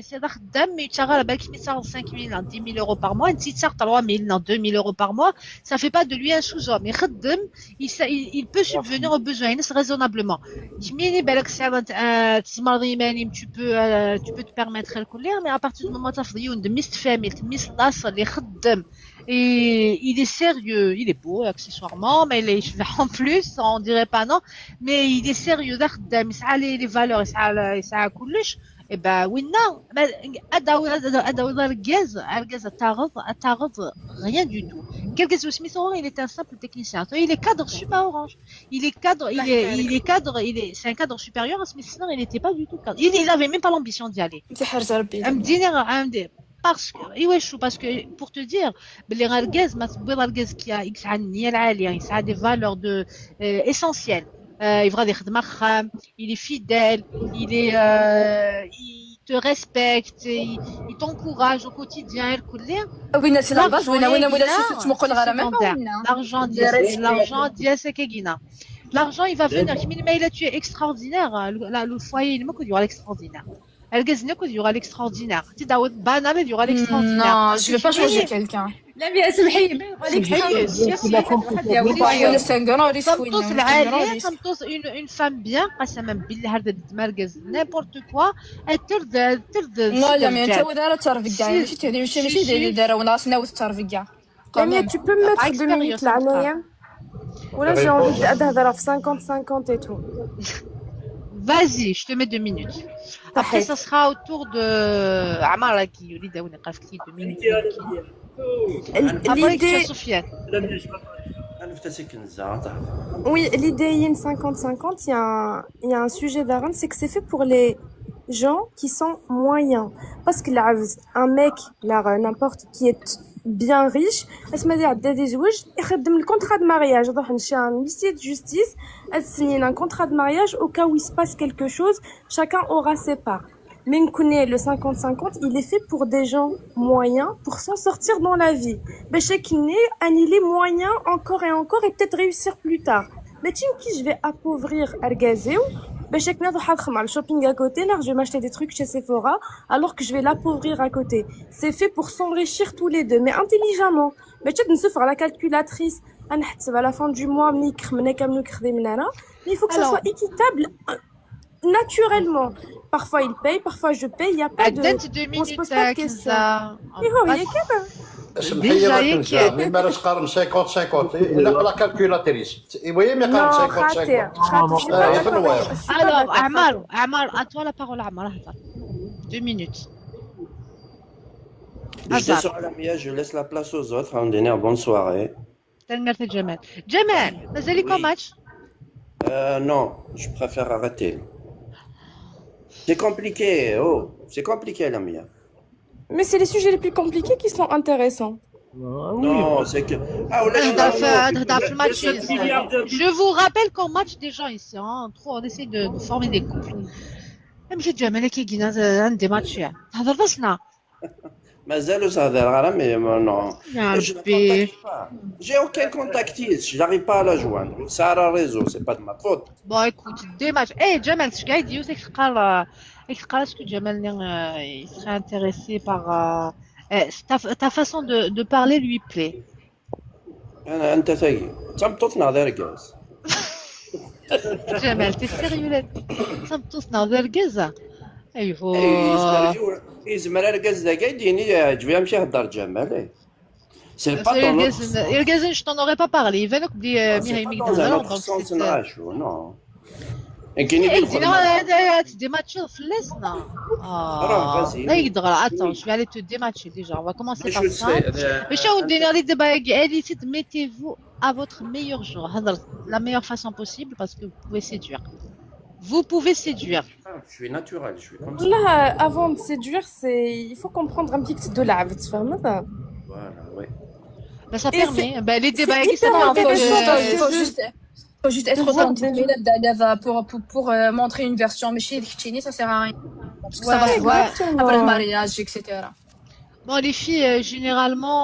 Speaker 2: C'est خدام يشتغل بالك 5 000, 10 000 euros par mois, انت تشتغل 3 000, 2 000 euros par mois, ça fait pas de lui un sous-homme. يخدم, il peut subvenir aux besoins raisonnablement. جميني بالك ساعة تمرضي ماني tu peux te permettre الكل, mais à partir du moment تفضي وندميس famille تميس الاصل اللي يخدم et il est sérieux, il est beau accessoirement, mais les cheveux en plus, on dirait pas non, mais il est sérieux, يسعى les valeurs, يسعى كلش. Et ben oui, non, الغاز الغاز تعرض تعرض rien du tout. Quelqu'un Smith il est un simple technicien. Il est cadre super orange. Il est cadre, il est cadre, il est c'est un cadre supérieur à Smith, il n'était pas du tout cadre. Il avait même pas l'ambition d'y aller. Parce que ايوا شو parce que pour te dire بلي غير الغاز ما تبغي الغاز كي يسعى النيه العاليه يسعى des valeurs de essentielles, يبغى يخدم خام, il est fidèle, il te respecte, il t'encourage au quotidien الكل.
Speaker 9: وين c'est la base وين وين ولا تمقل غير même.
Speaker 2: L'argent ديال l'argent ديال سكاكينه, l'argent il va venir. Mais tu es extraordinaire, le foyer il y aura l'extraordinaire. الجاز il y aura l'extraordinaire. تداود banal, il y aura l'extraordinaire.
Speaker 9: Non, je vais pas changer quelqu'un.
Speaker 6: لا mais سمحي لي.
Speaker 2: تمطوس العالية تمطوس une femme bien قسما بالله هذا مركز n'importe quoi ترد ترد.
Speaker 9: لا لا mais انت ودارة تعرف كاع ماشي ماشي ماشي دارة وناس ناوي تعرف كاع.
Speaker 4: Lamia, tu peux me mettre 2 minutes là, ولا j'ai envie d'هضر في 50-50 et tout.
Speaker 2: Vas-y, je te mets 2 minutes. Après, ça sera au tour de Amara qui يريد أن يقف 2 minutes.
Speaker 4: L'idée.
Speaker 13: Oui.
Speaker 4: Oui, l'idée 50-50, il y a un sujet d'Aran, c'est que c'est fait pour les gens qui sont moyens. Parce que là, un mec, là, n'importe qui est bien riche, اسمع دي عدا يتزوج يخدم le contrat de mariage يروح chez un huissier de justice signer un contrat de mariage au cas où il se passe quelque chose, chacun aura ses parts. Mais نكوني le 50-50, il est fait pour des gens moyens, pour s'en sortir dans la vie. باش كني les moyens encore et encore et peut-être réussir plus tard. Mais tu qui je vais appauvrir أرڨازيو. باش هكا نروح نخدم على shopping à côté, là je vais m'acheter des trucs chez Sephora alors que je vais l'appauvrir à côté. C'est fait pour s'enrichir tous les deux, mais intelligemment. ماشي نسوفر la calculatrice نحسب à la fin du mois ميكر من كم نكخدي من هنا, mais il faut que ça
Speaker 2: Alors,
Speaker 4: soit équitable naturellement. Parfois il paye, parfois je paye, il y a pas de
Speaker 2: عدنت deux
Speaker 4: on se
Speaker 2: minutes
Speaker 4: pose pas de questions.
Speaker 2: كنزة.
Speaker 4: إيه هو هي كده.
Speaker 1: سمحي لي
Speaker 2: Déjà
Speaker 1: ما كنزة
Speaker 2: يك
Speaker 1: mais ما راش قارن 50 50 الا la calculatrice, oui, mais قارن
Speaker 4: Non,
Speaker 1: 50
Speaker 4: خاطر
Speaker 1: 50
Speaker 4: خاطر je suis pas
Speaker 1: اه
Speaker 4: d'accord.
Speaker 1: يتنوع.
Speaker 4: Je suis pas
Speaker 2: Alors,
Speaker 4: d'accord.
Speaker 2: Amar, Amar, à toi la parole, Amar. اهدر. 2 minutes.
Speaker 13: Je
Speaker 2: Azar.
Speaker 13: descends à la mienne, je laisse la place aux autres. On donner bonne soirée.
Speaker 2: تنمرت جمال جمال مازال لكم
Speaker 13: Oui.
Speaker 2: ماتش.
Speaker 13: Non, je préfère arrêter. C'est compliqué, oh, c'est compliqué la mienne.
Speaker 4: Mais c'est les sujets les plus compliqués qui sont intéressants.
Speaker 13: Non, c'est que. Ah, ولا
Speaker 2: تهدر في
Speaker 13: généralement,
Speaker 2: تهدر في
Speaker 14: 7
Speaker 2: ال matching.
Speaker 14: milliards de
Speaker 2: Je vous rappelle qu'on match des gens ici, hein. Trop, on essaie de former des couples. مشي جمال كي كينا عندي ماتش تهضر بسنا.
Speaker 13: مازالوا تهضر غير mais non.
Speaker 2: يا
Speaker 13: Je la
Speaker 2: ربي.
Speaker 13: contacte pas. J'ai aucun contactiste, je n'arrive pas à la joindre. Ça a un réseau, c'est pas de ma faute.
Speaker 2: Bon, écoute, dématch. Eh, Jamal, ce qu'il dit, c'est que est-ce que Jamal il serait intéressé par ta façon de parler lui plaît.
Speaker 13: انا انت تاقي تمططنا غير كاس.
Speaker 2: Jamal, t'es sérieux là? تمططنا غير كاز. ايوه.
Speaker 13: يزمر الكاز ذاك يديني عجبني يمشي يهضر جمال. C'est pas dans notre
Speaker 2: الكاز, je t'en aurais pas parlé. Il va nous dire
Speaker 13: C'est pas dans un autre sens نعاشو, non. كاين
Speaker 2: إيه،
Speaker 13: يدير الخدمة.
Speaker 2: dématcher فلسنا.
Speaker 13: راه vas-y.
Speaker 2: لا يقدر. Attends, je vais aller te dématcher déjà. On va commencer
Speaker 13: Je
Speaker 2: par
Speaker 13: le
Speaker 2: ça.
Speaker 13: sais.
Speaker 2: Mais je vais vous dire, mettez-vous à votre meilleur jour. هذا la meilleure façon possible parce que vous pouvez séduire. Vous pouvez séduire.
Speaker 13: Je suis naturel, je suis comme ça.
Speaker 4: Là, avant de séduire, c'est il faut comprendre un petit de l'art, تفهم هذا؟
Speaker 13: Voilà, oui.
Speaker 2: Ben, ça
Speaker 4: Et
Speaker 2: permet. Ben, les
Speaker 4: c'est
Speaker 2: débats, ça
Speaker 4: hyper
Speaker 2: permet
Speaker 4: intéressant
Speaker 2: de.
Speaker 4: parce que
Speaker 9: Faut juste être
Speaker 4: de voir
Speaker 9: authentique.
Speaker 4: des
Speaker 9: Mais là, pour montrer une version, mais chez les ça sert à rien. Parce que ça va se voir après le
Speaker 4: Exactement.
Speaker 9: mariage, etc.
Speaker 2: Bon, les filles, généralement,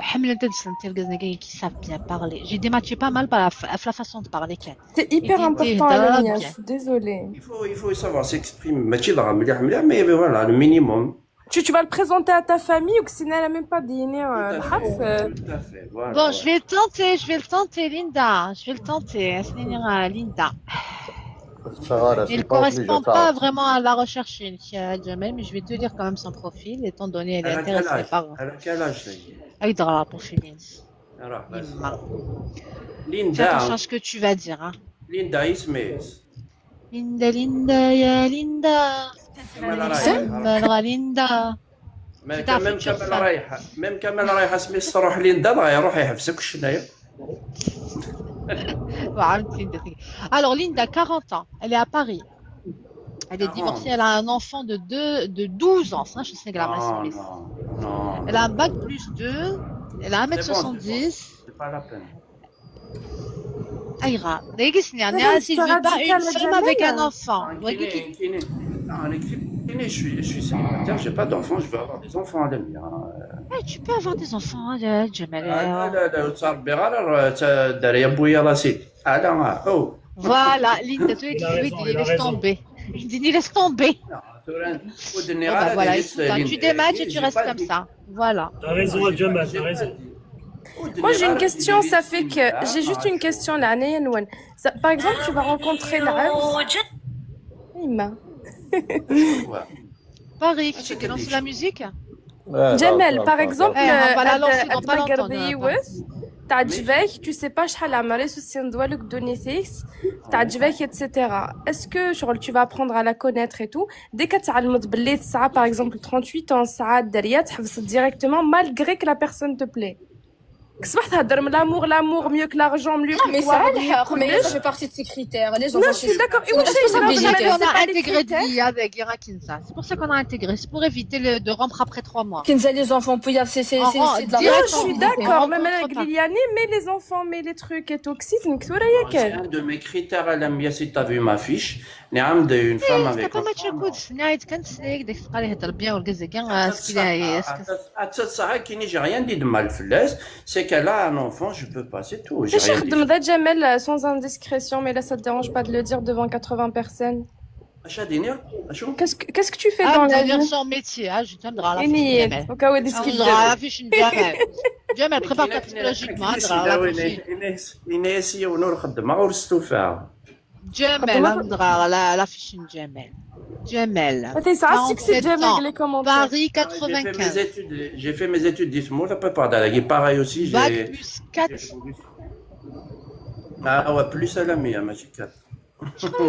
Speaker 2: حملة تدسن تلقى qui savent bien parler. J'ai dématché pas mal par la façon de parler كان.
Speaker 4: C'est hyper
Speaker 2: Et
Speaker 4: important,
Speaker 2: des
Speaker 4: Lamia, je
Speaker 2: bien.
Speaker 4: suis désolée.
Speaker 13: Il faut savoir s'exprimer. ماشي ضرب مليح مليح, mais voilà, le minimum.
Speaker 4: Tu vas le présenter à ta famille ou que sinon elle a même pas dîné
Speaker 13: Tout à
Speaker 4: الحرف.
Speaker 13: fait, tout à fait. Voilà,
Speaker 2: Bon, je
Speaker 13: ouais.
Speaker 2: vais le tenter, je vais le tenter, Linda. Je vais le tenter. Linda.
Speaker 1: Ça
Speaker 2: Il
Speaker 1: c'est pas obligé.
Speaker 2: correspond pas vraiment à la recherche Jamel, mais je vais te lire quand même son profil, étant donné elle est
Speaker 13: Elle a quel
Speaker 2: intéressée
Speaker 13: âge?
Speaker 2: par
Speaker 13: Elle a quel âge, ça y est?
Speaker 2: أيضا la profil.
Speaker 13: Alors, vas-y.
Speaker 2: Fais attention
Speaker 13: Linda,
Speaker 2: à ce que tu vas dire, hein.
Speaker 13: Linda Ismail.
Speaker 2: Linda, Linda, يا Linda.
Speaker 13: كمال رايح
Speaker 2: مالغا Linda.
Speaker 13: ما
Speaker 2: C'est ta
Speaker 13: même
Speaker 2: future
Speaker 13: كمال
Speaker 2: femme.
Speaker 13: رايح même كمال رايح سميت تروح ليندا راه يروح يحبسك شنايا.
Speaker 2: وعرفت Linda. Alors, Linda, 40 ans, elle est à Paris. Elle est divorcée, elle a un enfant de 12 ans. Ça, je sais que la
Speaker 13: Non, non, non.
Speaker 2: Elle a un bac plus 2, elle a
Speaker 13: C'est bon, c'est bon.
Speaker 2: 1m70.
Speaker 13: C'est pas la peine.
Speaker 2: Aïra, يعني s'il veut pas une femme avec un enfant.
Speaker 13: Non, je suis célibataire, j'ai pas d'enfants, je veux avoir des enfants à l'avenir.
Speaker 2: Eh, tu peux avoir des enfants, hein, Jamal.
Speaker 13: لا لا لا تربي غير الدريه بويا راسي على او.
Speaker 2: Voilà, Linda, tu
Speaker 14: Il a raison,
Speaker 2: il
Speaker 14: il a
Speaker 2: laisse
Speaker 14: raison.
Speaker 2: tomber. Il dit laisse tomber. Bon, bah, voilà, écoute, hein, tu dématches et tu restes comme ça. Voilà.
Speaker 14: T'as raison, Jamal, t'as raison.
Speaker 4: Moi, j'ai une question, ça fait que j'ai juste une question là, Nwen. Par exemple, tu vas rencontrer العبد. إما.
Speaker 2: Paris, tu veux lancer la musique?
Speaker 4: Jamel, par exemple,
Speaker 2: Eh, on va la lancer dans pas longtemps.
Speaker 4: تعجبك, tu sais pas شحال عمرها سوسين دوالك دونيتيكس تعجبك etc. Est-ce que شغل tu vas apprendre à la connaître et tout, dès que تعلمت باللي تسعة par exemple 38 ans ساعة الدرية تحبس directement malgré que la personne te plaît? صبح تهضر من l'amour, l'amour mieux que l'argent, mieux
Speaker 9: Non,
Speaker 4: que
Speaker 9: mais
Speaker 4: quoi,
Speaker 9: ça,
Speaker 4: mieux que
Speaker 9: mais ça fait partie de ses critères. Les
Speaker 4: Non,
Speaker 9: enfants,
Speaker 4: je suis d'accord. Et moi,
Speaker 9: c'est une
Speaker 4: je sais,
Speaker 9: responsabilité.
Speaker 2: On a
Speaker 4: pas les
Speaker 2: intégré
Speaker 4: critères.
Speaker 2: l'IA avec Ira Kinza. C'est pour ça qu'on a intégré. C'est pour éviter de rompre après 3 mois.
Speaker 9: Kinza, les enfants, c'est
Speaker 2: On rend
Speaker 9: c'est de la
Speaker 2: direct,
Speaker 4: Non, je suis
Speaker 2: on
Speaker 4: d'accord, même
Speaker 2: rencontre
Speaker 4: avec
Speaker 2: pas.
Speaker 4: Liliane, mais les enfants, mais les trucs et toxiques,
Speaker 13: C'est un de mes critères à la mienne, si tu as vu ma fiche. نعم une femme
Speaker 2: إيه
Speaker 13: avec
Speaker 2: pas match
Speaker 13: enfant.
Speaker 2: كود سنايد كان سنايد داك تبقى يهضر bien والكازا كاع est-ce que
Speaker 13: Ça, qui j'ai rien dit de mal فلاس, c'est qu'elle a un enfant, je peux pas, c'est tout. J'ai
Speaker 4: باش
Speaker 13: rien dit.
Speaker 4: يخدم ذا جمال sans indiscrétion, mais là ça te dérange pas de le dire devant 80 personnes? Qu'est-ce que tu fais dans la
Speaker 2: dire
Speaker 4: vie?
Speaker 2: Son métier, ah, je t'aime la fiche
Speaker 4: إني
Speaker 2: Jamal.
Speaker 4: au cas où est-ce qu'il
Speaker 2: la fiche Jamal. Jamal, prépare-toi psychologiquement, la fiche.
Speaker 13: إناس ونور خدمة ورستوفا.
Speaker 2: Jamal, la fiche Jamal. Jamal.
Speaker 4: C'est un succès
Speaker 2: 47
Speaker 4: Jamal
Speaker 2: ans.
Speaker 4: les commentaires.
Speaker 2: Paris
Speaker 13: J'ai fait mes
Speaker 2: 95.
Speaker 13: études, j'ai fait mes études d'IFMO, à peu près. Pareil aussi,
Speaker 2: Bac
Speaker 13: j'ai.
Speaker 2: plus 4.
Speaker 13: Ah ouais, plus à la mia, ماشي 4.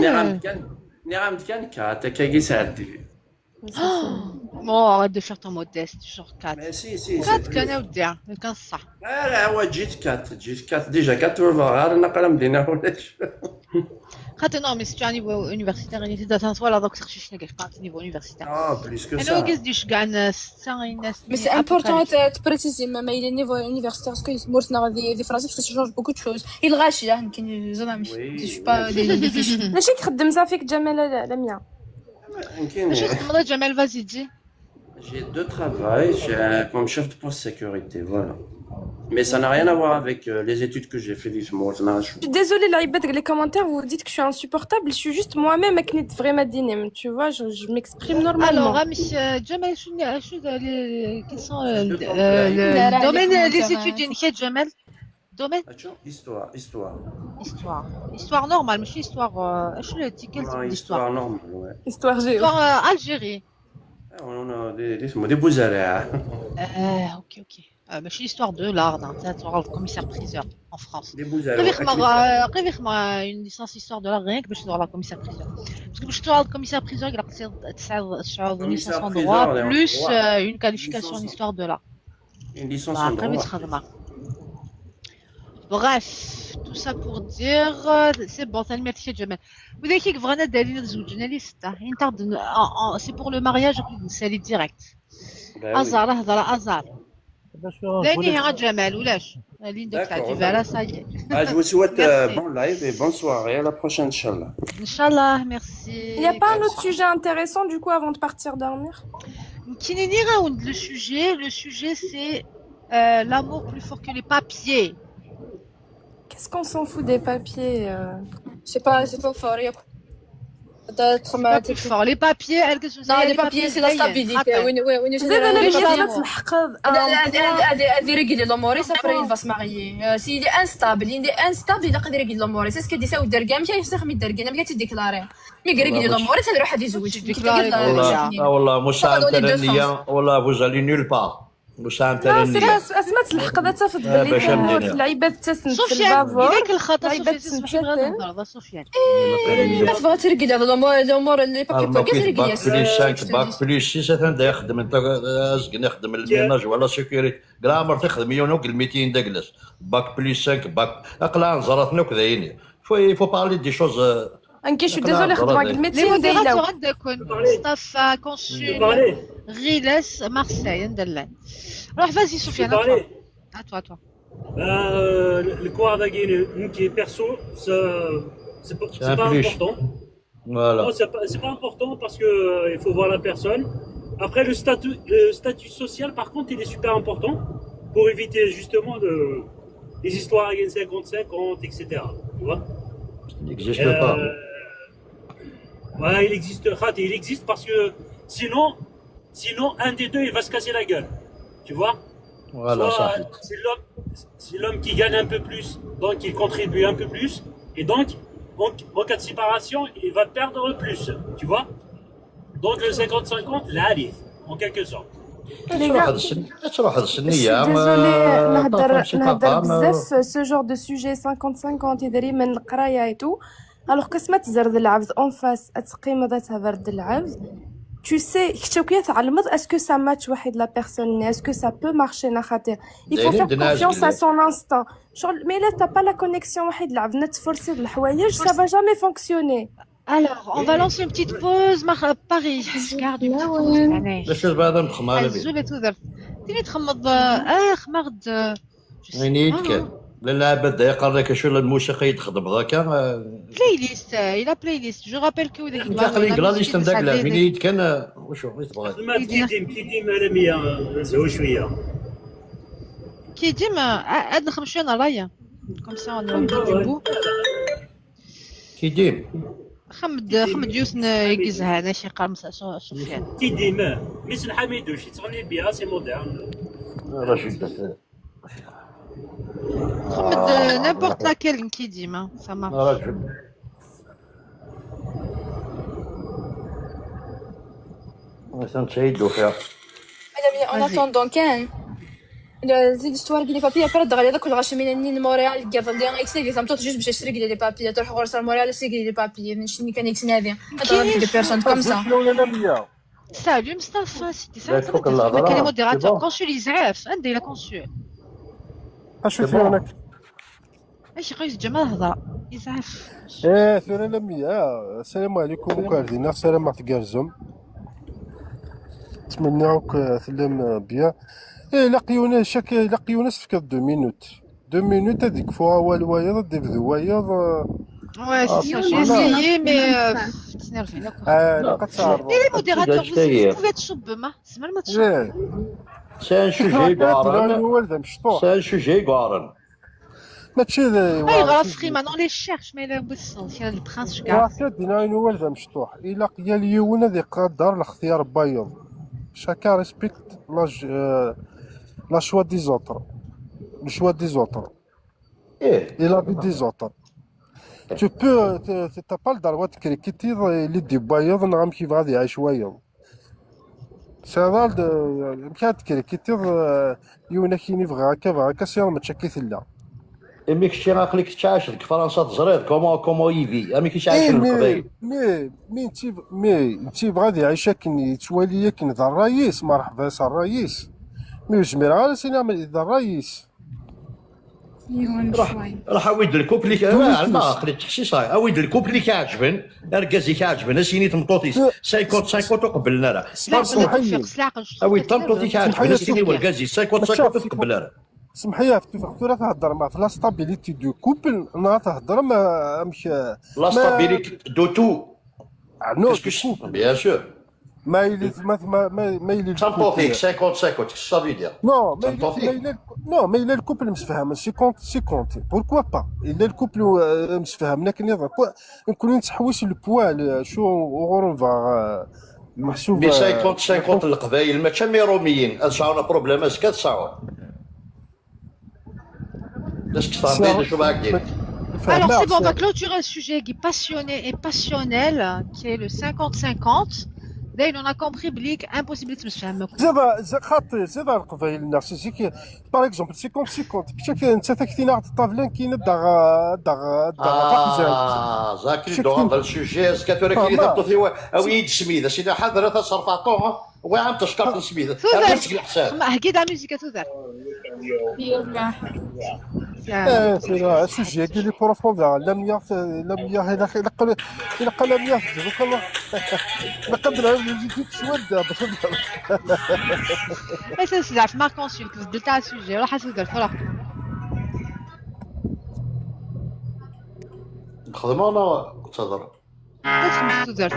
Speaker 13: نعم كان نعم كان 4 كي ساعدي.
Speaker 2: Bon, arrête de faire ton modeste, genre 4.
Speaker 13: Mais si, si,
Speaker 2: 4
Speaker 13: c'est
Speaker 2: كان ودي كان صح.
Speaker 13: لا لا هو جيت 4 جيت 4 déjà 4 غير نقرا مدينة ولاش.
Speaker 2: خاطر non, mais si tu as un niveau universitaire, يعني تبدا voilà, donc تخشش نقاش قاعد niveau universitaire.
Speaker 13: اه plus que
Speaker 2: انا
Speaker 13: ça.
Speaker 2: وقز ديش كاع ستة الناس
Speaker 9: Mais c'est important de préciser même il est niveau universitaire parce que مورتنا des phrases parce que ça change beaucoup de choses. Il غاشي يمكن زعما je suis pas des fiches.
Speaker 4: ماشي تخدم صافيك جمال لميا.
Speaker 13: يمكن
Speaker 2: ماشي خدم جمال, vas-y, dis.
Speaker 13: J'ai deux travails, j'ai comme chef de poste sécurité, voilà. Mais ça n'a rien à voir avec les études que j'ai fait d'IFMO.
Speaker 4: Je suis désolée العباد les commentaires, vous dites que je suis insupportable, je suis juste moi-même avec vraiment dinim, tu vois, je m'exprime
Speaker 2: Alors,
Speaker 4: normalement.
Speaker 2: Jamal, شنو quels sont
Speaker 13: لا،
Speaker 2: le domaine
Speaker 9: les
Speaker 2: les
Speaker 9: commentaires,
Speaker 2: études ديالك Jamal, domaine?
Speaker 13: Histoire, histoire.
Speaker 2: Histoire, histoire normale ماشي histoire شنو quel
Speaker 13: Non,
Speaker 2: type d'histoire?
Speaker 13: histoire normale, ouais.
Speaker 4: Histoire géo.
Speaker 2: Histoire Algérie.
Speaker 13: On a des des Bouzaréah.
Speaker 2: Ok, ماشي histoire de l'art تاع commissaire priseur en France.
Speaker 13: Des Bouzaréah.
Speaker 2: قريب يخدم une licence histoire de l'art rien que باش تدور commissaire priseur, parce que باش تدور commissaire priseur il a تسعة licence en droit plus une qualification en histoire de l'art.
Speaker 13: Une licence en
Speaker 2: قريب
Speaker 13: droit.
Speaker 2: تخدمها. Bref, tout ça pour dire, c'est bon, تنمية جمال. وإذا كيك بغينا دالين تزوجنا لي ستة، c'est pour le mariage نسالي direct. أزار هضر أزار. لاني هي جمال ولاش؟ لين دوك تاع voilà, ça y est.
Speaker 13: Ah, je vous souhaite bon live et bonne soirée. À la prochaine, إن شاء الله.
Speaker 2: إن شاء الله, merci.
Speaker 4: Il n'y a pas un autre sujet intéressant du coup avant de partir dormir?
Speaker 2: كاينين round le sujet, le sujet c'est l'amour plus fort que les papiers.
Speaker 4: Qu'est-ce qu'on s'en fout des papiers?
Speaker 9: C'est pas fort.
Speaker 2: C'est pas plus fort. Les papiers, elle, que
Speaker 9: Non, les papiers, c'est la stabilité. Oui,
Speaker 4: زيد انا اللي تلحق
Speaker 9: هذه رجل l'amoureuse, après il va se marier. S'il est instable, il est instable, il يقدر يرجل l'amoureuse. C'est ce que dit الدرقة مشى يفسخ من الدرقة ما تديكلاري. mais يرجل l'amoureuse هذا روح يتزوج.
Speaker 1: والله والله مش عام والله vous allez nulle part. مش عام
Speaker 4: لا c'est pas اسمع تلحق ذا تفض باللي العباد تسن في البابور.
Speaker 2: هذاك الخطا سفيان اسمح لي سفيان.
Speaker 9: ما تبغى ترقد هذا الامور اللي papiers
Speaker 1: ترقد bac plus 5 bac plus 6 انت يخدم انت ازق يخدم ال ménage ولا sécurité كرامر تخدم يونوك ال 200 داكلاس bac plus 5 bac اقلا نزرتنا وكذا faut parler des choses.
Speaker 4: انكي je suis désolée خدمة ال 200
Speaker 2: Les modérateurs عندكم مصطفى consul غيلاس مارسيل ندلان. روح vas-y Sofiane, à toi, à toi.
Speaker 14: Le quoi qui est perso, c'est pas important.
Speaker 1: Voilà.
Speaker 14: Non, c'est pas important parce que il faut voir la personne. Après, le statut social, par contre, il est super important pour éviter justement les histoires à 50-50, etc. Tu vois?
Speaker 1: Il n'existe pas.
Speaker 14: Ouais, il existe. Il existe parce que sinon, un des deux, il va se casser la gueule. Tu vois?
Speaker 1: Voilà,
Speaker 14: Soit
Speaker 1: ça.
Speaker 14: c'est l'homme qui gagne un peu plus, donc il contribue un peu plus, et donc, en cas de séparation, il va perdre plus, tu vois? Donc le 50-50, là, allez, en quelque sorte.
Speaker 1: تروح تروح السنية.
Speaker 4: Désolée نهضر بزاف ce genre de sujet 50-50 يدري من القرايه et tout, alors que سما تزرد العبد en face تقيم تهضر العبد, tu sais كتشوكيا تعلمت est-ce que ça match واحد la personne, est-ce que ça peut marcher نا خاطر il faut faire confiance à son instinct شغل mais là t'as pas la connexion واحد العبد تفرسي الحوايج ça va jamais fonctionner.
Speaker 2: Alors, on va lancer une petite pause. Paris, garde une petite pause.
Speaker 1: باش بعد نخمم
Speaker 2: الزولة تودر. تيني تخمض اه خمغد.
Speaker 1: عيني كان. لا بدا يقرا لك شو الموسيقى يتخدم ذاك.
Speaker 2: Playlist, il a playlist. Je rappelle que
Speaker 1: انت قليل la liste نتاع من كان وشو يتبغى.
Speaker 14: ما كيديم كيديم عالمية نزهو شوية.
Speaker 2: كيديم عاد نخدم شوية انا رايه comme ça on du bout.
Speaker 1: كيديم
Speaker 2: خمد يوسن يقزها هذا شي قال سفيان.
Speaker 14: كيديم ميس الحميدوش تغني بها c'est moderne.
Speaker 1: رشيد
Speaker 2: خمد n'importe laquelle كيديم ça marche.
Speaker 1: رجل مثلا تشيدو فيها.
Speaker 9: En attendant كان زيد l'histoire les papiers après دغيا داك الغاشي من مونريال قبل دي اكسي ثم juste باش تشري les papiers تروح غرس مونريال سيري les papiers من شنو كان يكسن هذه هذا des personnes comme ça.
Speaker 2: Salut Mustafa, c'était ça. كان modérateur consul يزعف عندي la consul.
Speaker 17: اشوف فين هناك.
Speaker 2: ايش قيس جمال هضره يزعف.
Speaker 17: ايه ثورة لمية السلام عليكم وكاردينا السلام عليكم تقرزم نتمناوك تلم bien. ايه لاقيونا شاك لاقيونا سفكا 2 minutes 2 minutes هذيك فوا والو وايض ديفدو وايض.
Speaker 2: Ouais, c'est ça, j'ai essayé, mais تنرفي.
Speaker 17: اه لا تعرض.
Speaker 2: Les modérateurs, vous pouvez تصب ما سمع ما تصب.
Speaker 1: c'est un sujet قارن، c'est un sujet قارن.
Speaker 17: ماشي.
Speaker 2: اي غا فريمان on les cherche mais le sens le prince
Speaker 17: كاع دينا والد مشطوح الا قيا اليوم هذه قدر الاختيار بايض chacun respecte la choix des autres, le choix des autres et la vie des autres. Tu peux, t'as pas le droit de critiquer les دي نعم كيف غادي يعيش وايض سي يمكن تكريكيتي يونا كيني يبغى هكا بغا هكا سير ما تشكيت لا.
Speaker 1: مي كشتي عقلك تعيش في فرنسا تزريض comment il vit امي كيش عايش القبايل.
Speaker 17: mais انت غادي يعيش كن يتوالي كن ذا الرئيس مرحبا الرئيس mais زمير غير سينا ذا الرئيس.
Speaker 1: راح اويد ال couple اللي ما خليت تحسي صاي اويد ال couple اللي كيعجبن اركازي كيعجبن سيني تمطوطيس 50 50 قبلنا راه اويد تمطوطي كيعجبن سيني وركازي 50 50 قبلنا راه.
Speaker 17: سمح لي في ثورة تهضر مع في la stabilité du couple نا تهضر ما مش
Speaker 1: la stabilité de tout.
Speaker 17: non.
Speaker 1: bien sûr.
Speaker 17: ما يلي ما ما ما يلي
Speaker 1: تمطوطيك 50 50 ça veut dire.
Speaker 17: non ما يلي non ما يلي ال couple مسفهم 50 50 pourquoi pas الا ال couple مسفهم لكن نكون نتحوس البوال شو غور محسوب.
Speaker 1: mais 50 50 القبايل ماشي مي روميين سعونا problème est-ce que تسعون شو معاك دير.
Speaker 2: Alors c'est bon, on va clôturer le sujet qui est passionné et passionnel, qui est le 50-50. D'ailleurs, on a compris بليك impossible تمسفهم.
Speaker 17: زعما خاطر زعما القبايل الناس c'est par exemple 50 50 كي انت تاكتينا واحد الطابلين كاين داغ داغ داغ.
Speaker 1: اه زاكي دو هذا ال sujet est-ce que توريك اللي تبطو او يد سميده سيدي حضره تصرف عطوها وعم تشكر سميده
Speaker 2: الحساب هكي دا musique تودر.
Speaker 17: ايه c'est sujet qui est profond لم لم الى الى قال لم يحفظ نقدر نزيد تسود.
Speaker 2: بس سلعف ما consul بدلت على ال sujet روح تودر روح.
Speaker 1: خدمة ولا تهضر؟
Speaker 2: تودر.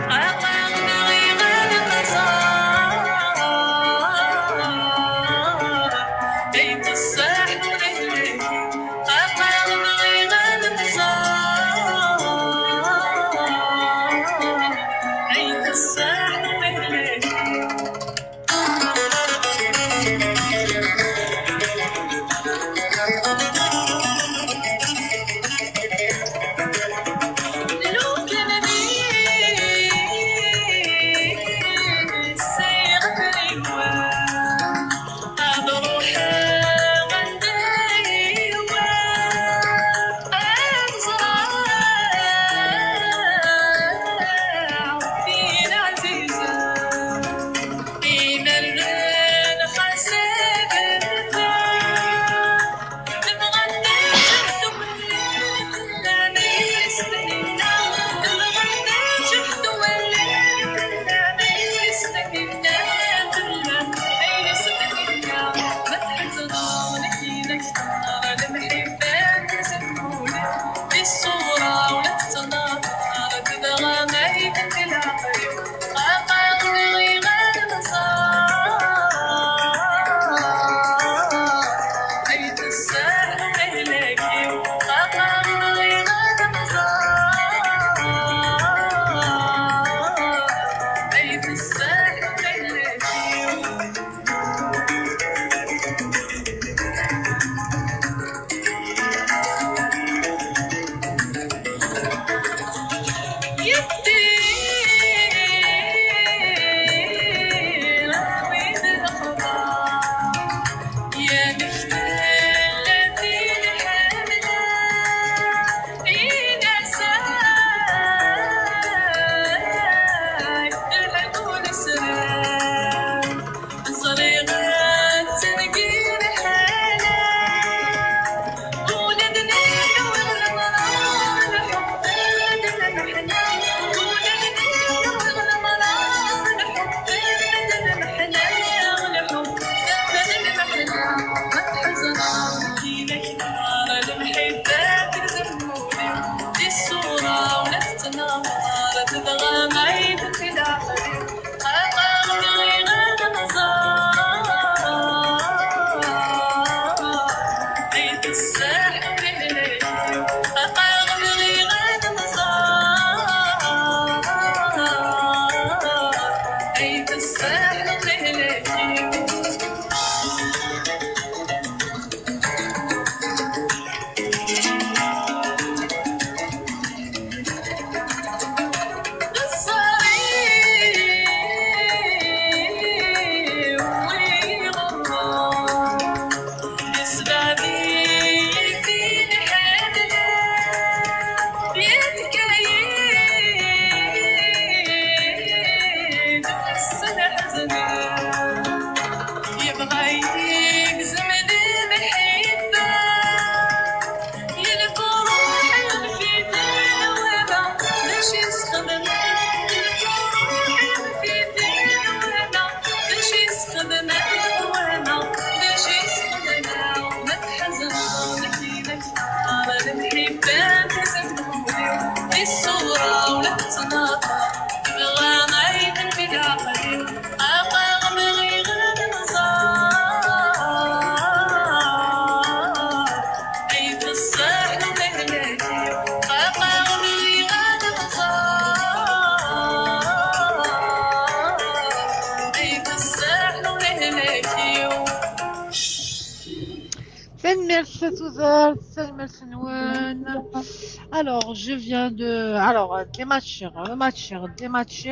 Speaker 2: Alors, je viens de. Alors, des matchs, matchs, des matchs.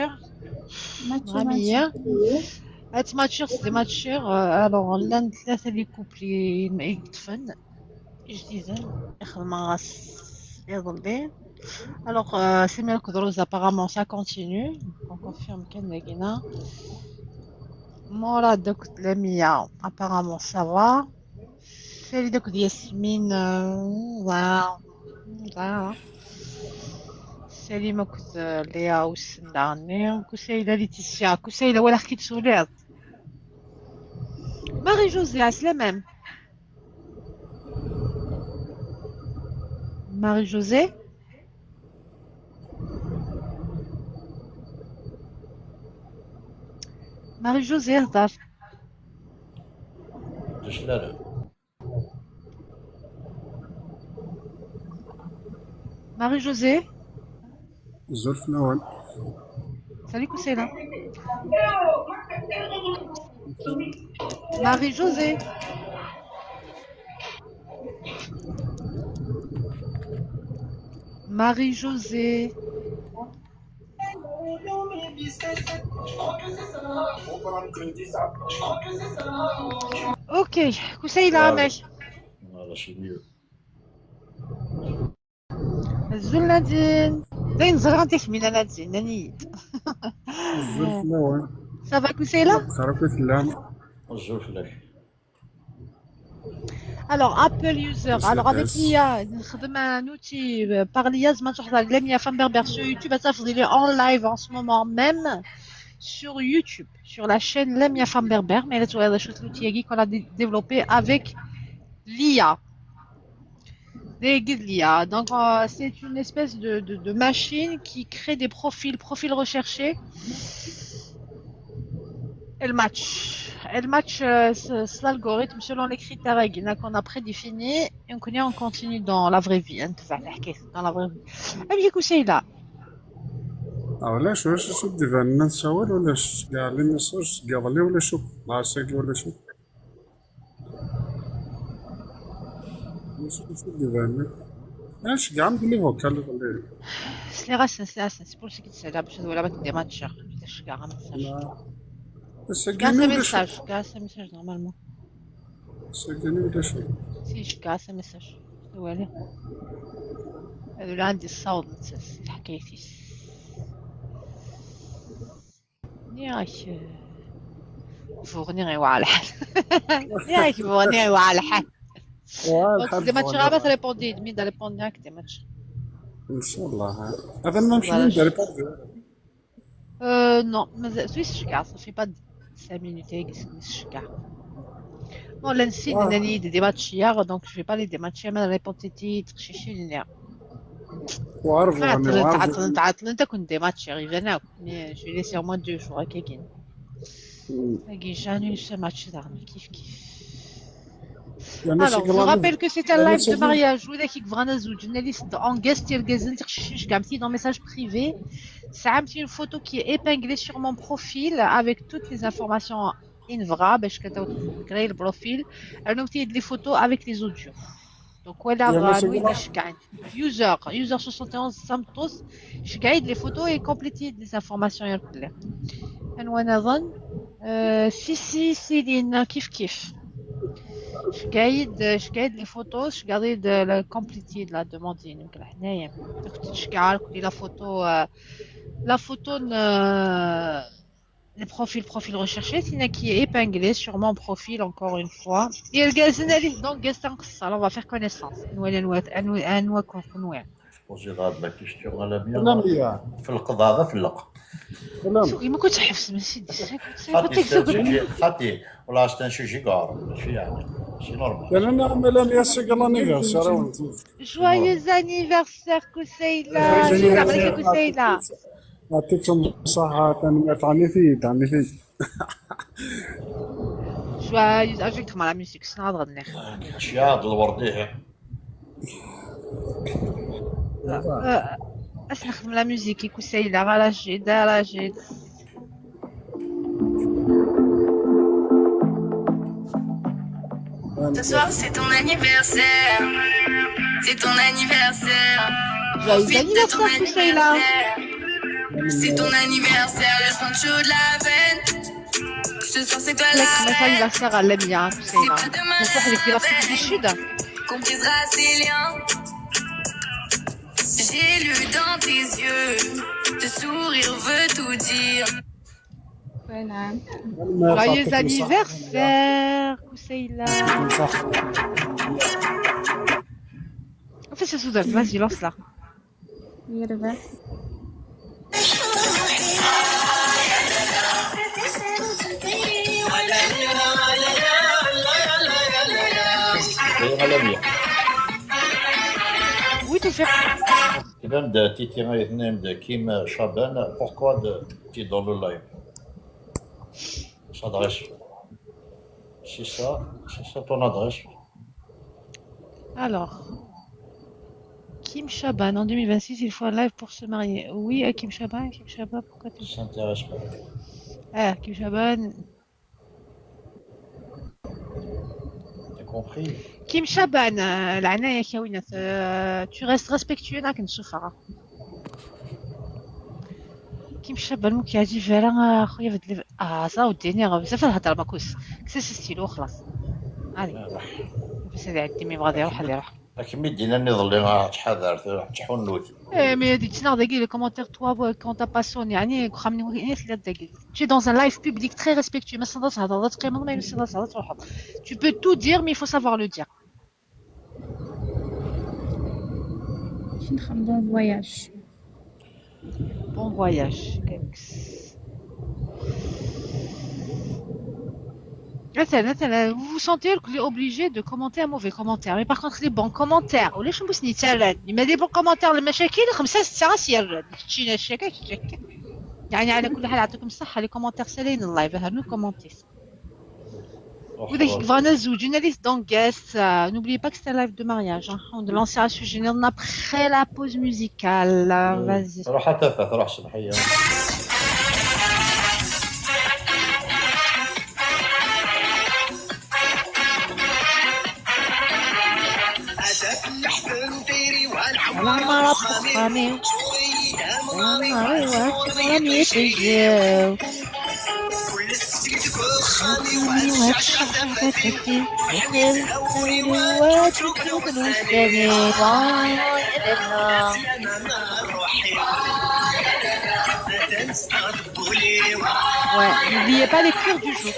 Speaker 2: Ramia. Matchs, c'est des matchs. Alors, l'un de les couples يدفن جديدا يخدم Alors, c'est mieux que Rose, apparemment, ça continue. On confirme qu'elle n'est pas. Morad Lamia, apparemment, ça va. Farida Yasmine, voilà. سليمة كنت ليا وسنداني كسيلة ليتيسيا كسيلة ولا حكيت سولات ماري جوزي عسلامة ماري جوزي ماري جوزي هضر Marie-Josée.
Speaker 18: Zulfnawan.
Speaker 2: Salut Koussaïla. Marie-Josée. Marie-Josée. Ok, Koussaïla, mec.
Speaker 1: Voilà, c'est mieux.
Speaker 2: زول نادين زين زغرتك من نادين ناني Ça va Koussaïla? Alors, Apple User. Alors, avec l'IA, نخدم un outil par l'IA, زعما تحضر Lamia Femme Berbère sur YouTube, il est en live en ce moment même sur YouTube, sur la chaîne Lamia Femme Berbère, mais là, tu vois, l'outil qu'on a développé avec l'IA. Des guides l'IA. Donc, c'est une espèce de machine qui crée des profils recherchés. Elle match. Elle match l'algorithme selon les critères qu'on a prédéfinis et on connaît, on continue dans la vraie vie. Dans la vraie vie. أبي كوسيلة.
Speaker 18: علاش واش شو ديفان نسول ولا كاع les messages كاع ولا شو عساكي ولا شو شو ديفان اش كاع عندي les vocaux اللي
Speaker 2: سلي غاسن سلي غاسن c'est pour ça كيتسالى باش ولا ما دي ماتش باش كاع message كاع message كاع message normalement
Speaker 18: ساكني ولا شو
Speaker 2: si كاع message والو هذو عندي الصوت حكايتي نياك فوغني غير على الحال نياك فوغني غير على الحال des matchs راه répondé مين دا répondé هاك des matchs
Speaker 18: ان شاء الله هذا ما مشي دا répondé
Speaker 2: non مازال سويس شكا صافي با 5 minutes شكا. Bon, l'ANSI, des matchs hier, donc je vais pas les dématcher, mais répondre titre, chichi, linéaire. تعطل انت كنت dématcher, il mais je vais laisser au moins 2 jours à quelqu'un. J'annule ce match d'armes, كيف كيف.
Speaker 18: يعني
Speaker 2: Alors, je vous rappelle que c'est un live de mariage. وذاك بغانا زوج liste en guest يرجزن تخشش كاع dans message privé. Ça une photo qui est épinglée sur mon profil avec toutes les informations invra باش كتعرفوا le profil. نوتي les photos avec les audios. Donc voilà, user user 71 Samtos شكايد les photos et compléter les informations يركل. انا نظن si si سيلين كيف كيف. شكايد les photos شكايد la compléter la demande يمكن حنايا شكايد la photo la photo les profils recherchés c'est qui est épinglé sur mon profil encore une fois. Et le gaz donc alors on va faire connaissance.
Speaker 1: Poser la question à la mienne. في القضاء في اللق.
Speaker 2: شو ما كنتش حفظ من سيدي.
Speaker 1: خاطي ولا c'est un sujet grave ماشي يعني c'est normal.
Speaker 18: انا لم يسق l'anniversaire.
Speaker 2: Joyeux anniversaire كوسيلة. شكرا كوسيلة.
Speaker 18: يعطيكم الصحة تنمية عني عني في.
Speaker 2: Joyeux avec la musique سنعرض غني.
Speaker 1: شياض الوردية.
Speaker 2: اش نخدم la musique كوسيلة راشد راشد.
Speaker 9: Ce soir c'est ton anniversaire, c'est ton anniversaire.
Speaker 2: Joyeux anniversaire Kousseila.
Speaker 9: C'est ton anniversaire, le sang chaud de la veine. Ce soir c'est toi la reine.
Speaker 2: anniversaire à Lamia Kousseila.
Speaker 9: C'est pas demain
Speaker 2: la veille du Sud.
Speaker 9: Qu'on brisera ses liens. J'ai lu dans tes yeux, ce sourire veut tout dire.
Speaker 2: Joyeux anniversaire, Kousseila. En fait, c'est soudain. Vas-y, lance-la. Oui, tu fais.
Speaker 1: Même de Titi de Kim Chaban, pourquoi tu es dans le live? S'adresse. C'est ça ton adresse.
Speaker 2: Alors, Kim Chaban, en 2026, il faut un live pour se marier. Oui, à Kim Chaban, Kim Chaban, pourquoi tu...
Speaker 1: Ça s'intéresse pas.
Speaker 2: Ah, Kim Chaban.
Speaker 1: T'as compris?
Speaker 2: Kim Chaban, العناية كاوينة, tu restes respectueux لكن نشوفها. كيم شابان مو كيعجب فعلا خويا بدل صا وديني بزاف الهضره ماكوس كساس ستيلو خلاص. allez بس هذا عندي mais بغا يروح اللي يروح.
Speaker 1: لكن ميدينا نظل تحذر تحنوت.
Speaker 2: ايه mais دي تسنى داكي les commentaires toi quand t'as pas sonné يعني خمني الناس اللي داكي. Tu es dans un live public très respectueux ما صدرتش هضره تقيم ما يصدرش هضره تروح. Tu peux tout dire mais il faut savoir le dire.
Speaker 19: Bon voyage.
Speaker 2: Bon voyage. مثلا vous vous sentez obligé de commenter un mauvais commentaire, mais par contre les bons commentaires ولاش نبوسني تالا ما des bons commentaires المشاكل 5 6 سير تشينا الشكا يعني على كل حال يعطيكم الصحة les commentaires سالين ال live هانو commenter وذاك بغانا زوج liste donc guest. N'oubliez pas que c'est un live de mariage. Hein. On lancera un sujet après la pause musicale. Vas-y.
Speaker 1: روح تفه روح صبحية.
Speaker 2: Ouais, n'oubliez pas les cures du jour.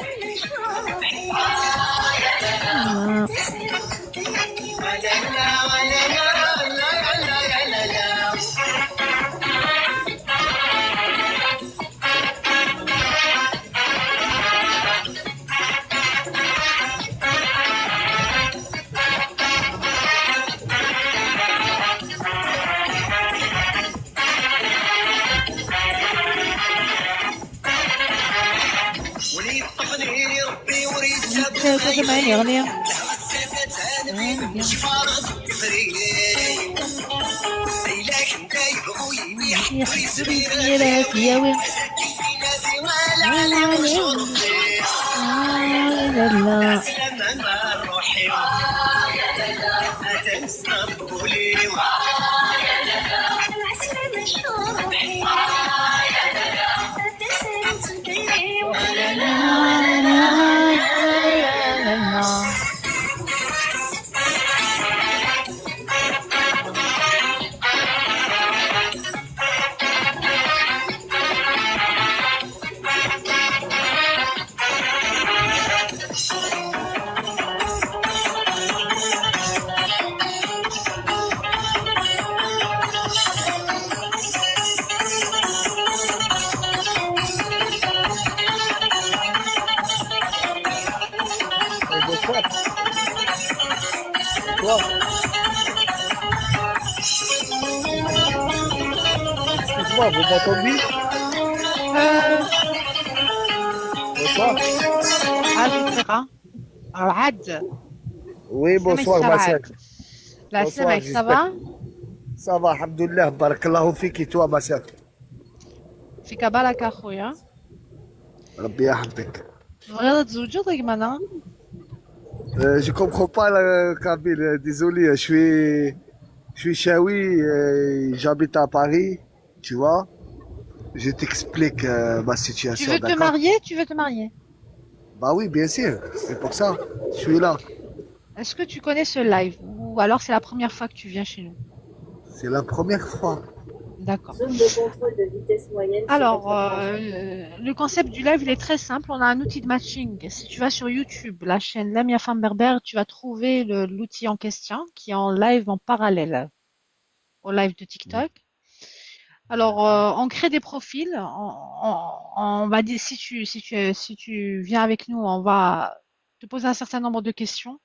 Speaker 2: لا
Speaker 19: Bonsoir. Bonsoir. Excuse-moi, vous m'entendez? Bonsoir.
Speaker 2: عاد
Speaker 19: Oui, bonsoir, ma sœur.
Speaker 2: لا
Speaker 19: Bonsoir,
Speaker 2: سلامك ça va?
Speaker 19: Ça va, الحمد لله, بارك الله فيك, et toi, ma sœur?
Speaker 2: فيك بركة اخويا.
Speaker 19: ربي يحفظك.
Speaker 2: بغيت تزوجوا طيب معنا.
Speaker 19: Je comprends pas la kabyle, désolé, je suis Chaoui, j'habite à Paris, tu vois. Je t'explique ma
Speaker 2: Tu
Speaker 19: situation,
Speaker 2: veux te
Speaker 19: d'accord?
Speaker 2: marier? Tu veux te marier?
Speaker 19: Bah oui, bien sûr, c'est pour ça, je suis là.
Speaker 2: Est-ce que tu connais ce live ou alors c'est la première fois que tu viens chez nous?
Speaker 19: C'est la première fois.
Speaker 2: D'accord.
Speaker 20: Zone de contrôle de vitesse moyenne sur
Speaker 2: Alors,
Speaker 20: votre trajet.
Speaker 2: le concept du live, il est très simple. On a un outil de matching. Si tu vas sur YouTube, la chaîne Lamia Femme Berbère, tu vas trouver l'outil en question qui est en live en parallèle au live de TikTok. Alors, on crée des profils. On va dire, si tu viens avec nous, on va te poser un certain nombre de questions.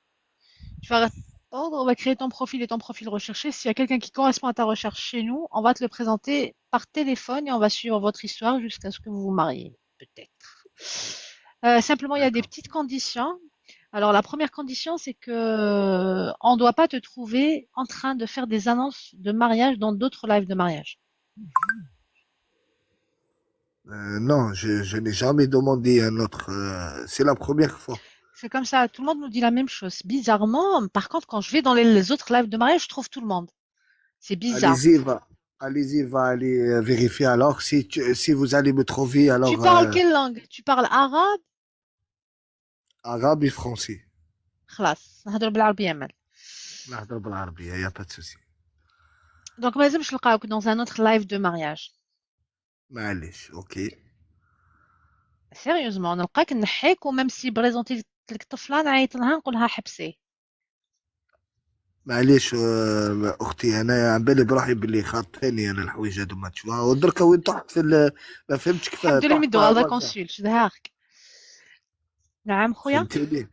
Speaker 2: Tu vas répondre, on va créer ton profil et ton profil recherché. S'il y a quelqu'un qui correspond à ta recherche chez nous, on va te le présenter par téléphone et on va suivre votre histoire jusqu'à ce que vous vous mariez, peut-être. Simplement, il y a des petites conditions. Alors, la première condition, c'est que on ne doit pas te trouver en train de faire des annonces de mariage dans d'autres lives de mariage.
Speaker 19: Non, je n'ai jamais demandé un autre. C'est la première fois.
Speaker 2: C'est comme ça, tout le monde nous dit la même chose. Bizarrement, par contre, quand je vais dans les autres lives de mariage, je trouve tout le monde. C'est bizarre.
Speaker 19: Allez-y, va, allez-y, va aller vérifier alors. Si vous allez me trouver, alors.
Speaker 2: Tu parles quelle langue? Tu parles arabe?
Speaker 19: Arabe et français.
Speaker 2: خلاص نهضر بالعربية مال.
Speaker 19: نهضر بالعربية, y a pas de souci.
Speaker 2: Donc ما لازمش نلقاوك dans un autre live de mariage.
Speaker 19: معليش, ok.
Speaker 2: Sérieusement, نلقاك نحيك و même si présenter لك طفلة نعيط لها نقولها حبسي.
Speaker 19: معليش اختي، انا عم بالي بروحي باللي خاطيني انا الحوايج هذوما تشوفها، ودركا وين طحت في ما فهمتش كيف.
Speaker 2: الحمد لله
Speaker 19: طحت
Speaker 2: مدو
Speaker 19: مع
Speaker 2: هذا
Speaker 19: الواتساب.
Speaker 2: consul شدهاك. نعم خويا.
Speaker 19: فهمتيني،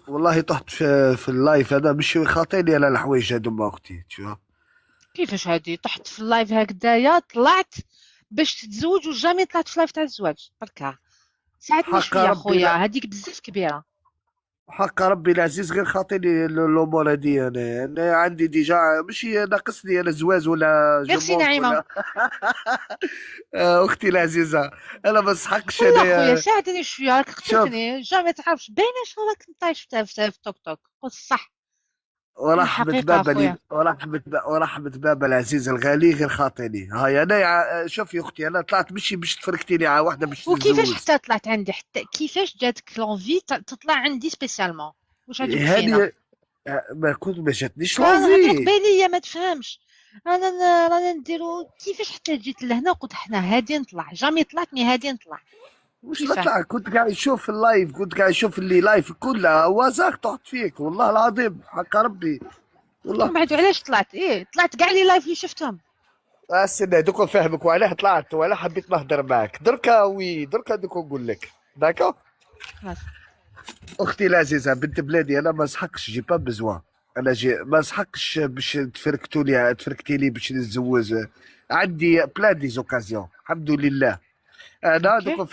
Speaker 19: والله طحت في ال live هذا مش خاطيني انا الحوايج هذوما اختي تشوفها.
Speaker 2: كيفاش هادي طحت في ال live هكذايا؟ طلعت باش تتزوج و jamais طلعت في ال live تاع الزواج بركا ساعدني
Speaker 19: حق
Speaker 2: شويه
Speaker 19: ربي
Speaker 2: خويا.
Speaker 19: لا.
Speaker 2: هذيك بزاف كبيره.
Speaker 19: حق ربي العزيز غير خاطيني الامور هذه. انا عندي déjà، ماشي ناقصني انا زواج ولا
Speaker 2: ميرسي.
Speaker 19: je manque
Speaker 2: نعيمه.
Speaker 19: ولا اختي العزيزه، انا ما نسحقش.
Speaker 2: والله خويا
Speaker 19: انا
Speaker 2: ساعدني شويه، راك
Speaker 19: شوف.
Speaker 2: قتلتني، jamais تعرفش باينه شنو راك طايش في توك توك، قول الصح.
Speaker 19: ورحمة
Speaker 2: الحقيقة
Speaker 19: بابا
Speaker 2: أخويا.
Speaker 19: لي ورحمة بابا العزيز الغالي غير خاطيني هاي انا شوف يا اختي، انا طلعت ماشي باش تفركتيني على واحدة باش
Speaker 2: وكيفاش
Speaker 19: نتزوج.
Speaker 2: حتى طلعت عندي؟ حتى كيفاش جاتك l'envie تطلع عندي spécialement؟ واش عجبك فينا؟
Speaker 19: هذه ما كنت ما جاتنيش
Speaker 2: لا نهضرك
Speaker 19: l'envie.
Speaker 2: بالية ما تفهمش انا رانا نديرو كيفاش حتى جيت لهنا وقلت حنا هادي نطلع؟ jamais طلعت mais هادي نطلع.
Speaker 19: واش
Speaker 2: كيفاه؟
Speaker 19: نطلع؟ كنت قاعد نشوف في ال live، كنت قاعد نشوف les lives كلها au hasard طحت فيك، والله العظيم حق ربي والله.
Speaker 2: ومن بعد علاش طلعت؟ ايه طلعت كاع les lives اللي شفتهم.
Speaker 19: استنى دوك نفهمك وعلاه طلعت وعلاه حبيت نهضر معاك دركا. oui دركا دوك نقول لك، d'accord.
Speaker 2: خلاص.
Speaker 19: اختي العزيزه، بنت بلادي، انا ما نسحقش، j'ai pas besoin، انا j'ai ما نسحقش باش تفركتوا لي تفركتي لي باش نتزوج، عندي plein des occasions الحمد لله انا
Speaker 2: OK.
Speaker 19: دوك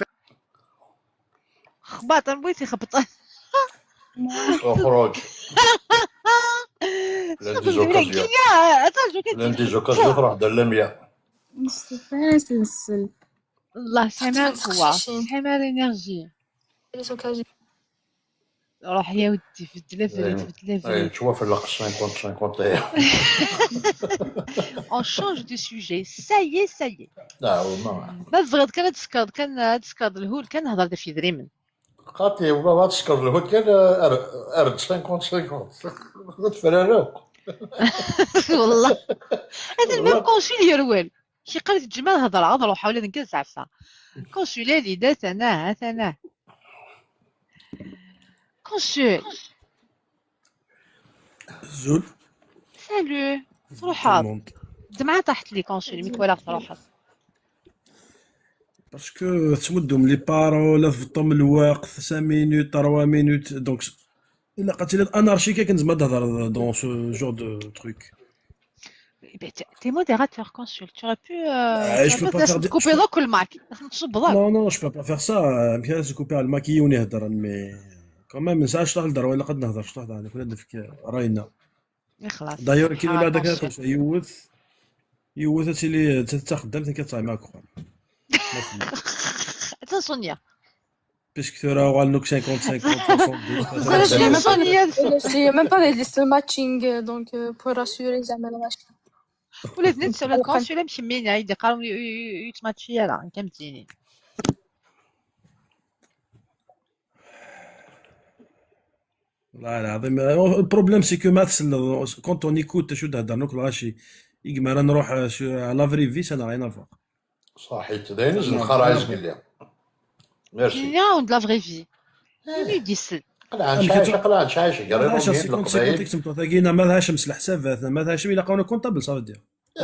Speaker 2: خباط، انا بغيت يخبط.
Speaker 1: اخرج. Plein des occasions. Plein des occasions تروح دار لميا.
Speaker 2: الله سمع قوة سمع l'énergie.
Speaker 9: Les occasions.
Speaker 2: روح يا ودي في الدليفري في الدليفري.
Speaker 1: تشوف في الوقت 50 51.
Speaker 2: On change de sujet. Ça y est, ça y est.
Speaker 1: لا والله.
Speaker 2: ما تبغيت كان تسكر كان تسكر الهول كان هضر في دريمن.
Speaker 1: قاتلي والله ما تسكر الهول كان ارد 50 50 تفرارو.
Speaker 2: والله هذا المهم كونسول يروال كي قالت الجمال هضر هضروا حاول نكز عفسه كونسول لي دات انا انا كونسول
Speaker 21: زول
Speaker 2: سالو تروح دمعة طاحت لي كونسول ميك ولا تروح
Speaker 21: parce que تمدهم les paroles تفطم الوقت 5 minutes 3 minutes donc الا قاتل anarchique كنت ما تهضر dans ce genre de truc.
Speaker 2: T'es modérateur, consul. Tu aurais pu.
Speaker 21: Je peux pas faire
Speaker 2: couper donc le mic.
Speaker 21: Non, non, je peux pas faire ça. يمكن couper le mic ونهضر mais quand même نسى شطح الدار ولا قد نهضر شطح انا كنا في راينا.
Speaker 2: خلاص.
Speaker 21: دايور كي ولا هذاك يوث يوث هادشي اللي تخدم كتصاي معاك اخويا.
Speaker 2: حتى سونيا.
Speaker 21: Puisque tu auras le 55, 62.
Speaker 9: Il n'y a même pas des listes matching, donc pour rassurer زعما الغاشي.
Speaker 2: ولا بنت ولا كونسول مشمين عيد قالوا يتماتشي لا كمتيني.
Speaker 21: والله العظيم ال problème c'est que ما quand on écoute شو تهضر ناكل غاشي يقمر نروح على la vraie vie ça n'a rien à voir.
Speaker 1: صحيت داين الخرايز قال لي.
Speaker 2: ميرسي. يا la vraie vie. يديسل.
Speaker 1: قلع نشعش
Speaker 21: قريب ما لهاش مس الحساب ما لهاش الا قاونا comptable ça veut dire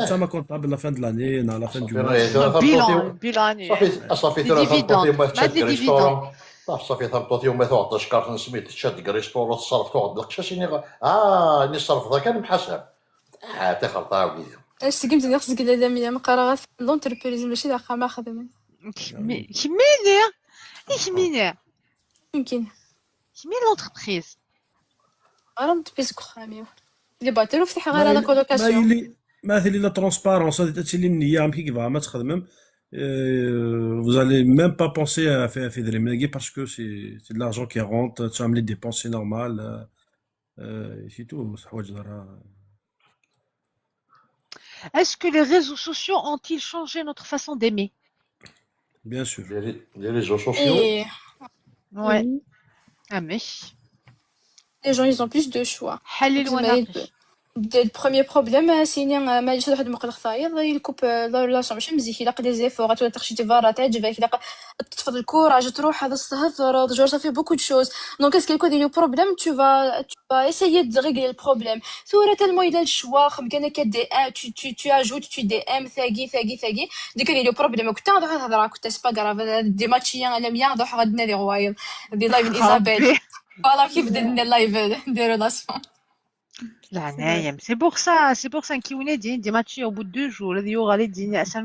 Speaker 21: تما comptable la fin de l'année la fin du
Speaker 2: bilan bilan
Speaker 1: صافي صافي ترى ما تشد restaurant صافي ثبطوتي وما تعطي شكارت نسميت تشد restaurant تصرف تقعد القشاش ني صرف ذاك محسب تخلط وليدي.
Speaker 9: اش تقمت نخصك لا مقرا l'entreprise ماشي لا ما خدمت.
Speaker 2: كميني كميني
Speaker 9: يمكن
Speaker 2: كمين l'entreprise
Speaker 9: راه بيسك خامي اللي باترو فتح غير la colocation.
Speaker 21: ما ثلي la transparence هادشي اللي النية كي كيفاه ما تخدمم vous allez même pas penser à faire des ménages parce que c'est de l'argent qui rentre, tu as les dépenses c'est normal, c'est tout.
Speaker 2: Est-ce que les réseaux sociaux ont-ils changé notre façon d'aimer?
Speaker 21: Bien sûr.
Speaker 1: Les réseaux sociaux.
Speaker 9: Et...
Speaker 2: Ouais. Ah mais.
Speaker 9: Les gens ils ont plus de choix. Le premier problème c'est ما يجيش واحد مقلق ثايض يكوب la relation ماشي مزيان يلاقي des efforts تولي تخشي تفارا تعجبك يلاقي تفضل ال courage تروح هذا السهر genre ça fait beaucoup de choses donc est-ce que يكون le problème tu vas essayer de régler le problème ثورة tellement الى ال choix خم كان كدي tu tu tu ajoutes tu DM ثاقي ثاقي ثاقي ديك le problème كنت نروح نهضر كنت c'est pas grave dématcher انا ميا نروح غادي نادي غوايض دي live ايزابيل voilà كيف بدنا ال live des relations.
Speaker 2: لا نايم c'est pour ça c'est pour ça كي دي dématcher au bout de 2 jours هذه غادي ديني اسا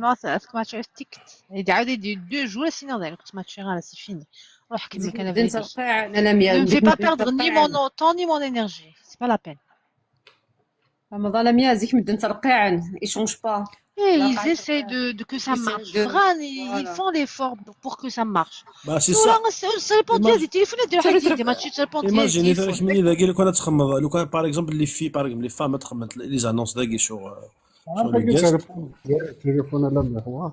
Speaker 2: ماتشي تيكت يعاود يدي 2 jours sinon داير كنت ماتشي راه c'est fini روح كمل كان
Speaker 6: انا
Speaker 2: ne fais pas perdre ni mon temps ni mon énergie c'est pas la peine.
Speaker 6: رمضان ميا زيك مدن ترقيعا ils changent pas.
Speaker 2: Et ils essaient de que ça marche. Vraiment, ils font l'effort pour que ça marche.
Speaker 21: Bah, c'est ça.
Speaker 2: Ça dépend des téléphones, des matchs, ça dépend des
Speaker 21: Imagine, إذا لو كان تخمم لو كان par exemple les filles par exemple les femmes تخمم les annonces داكي sur
Speaker 18: sur le guest. التليفون لا هو.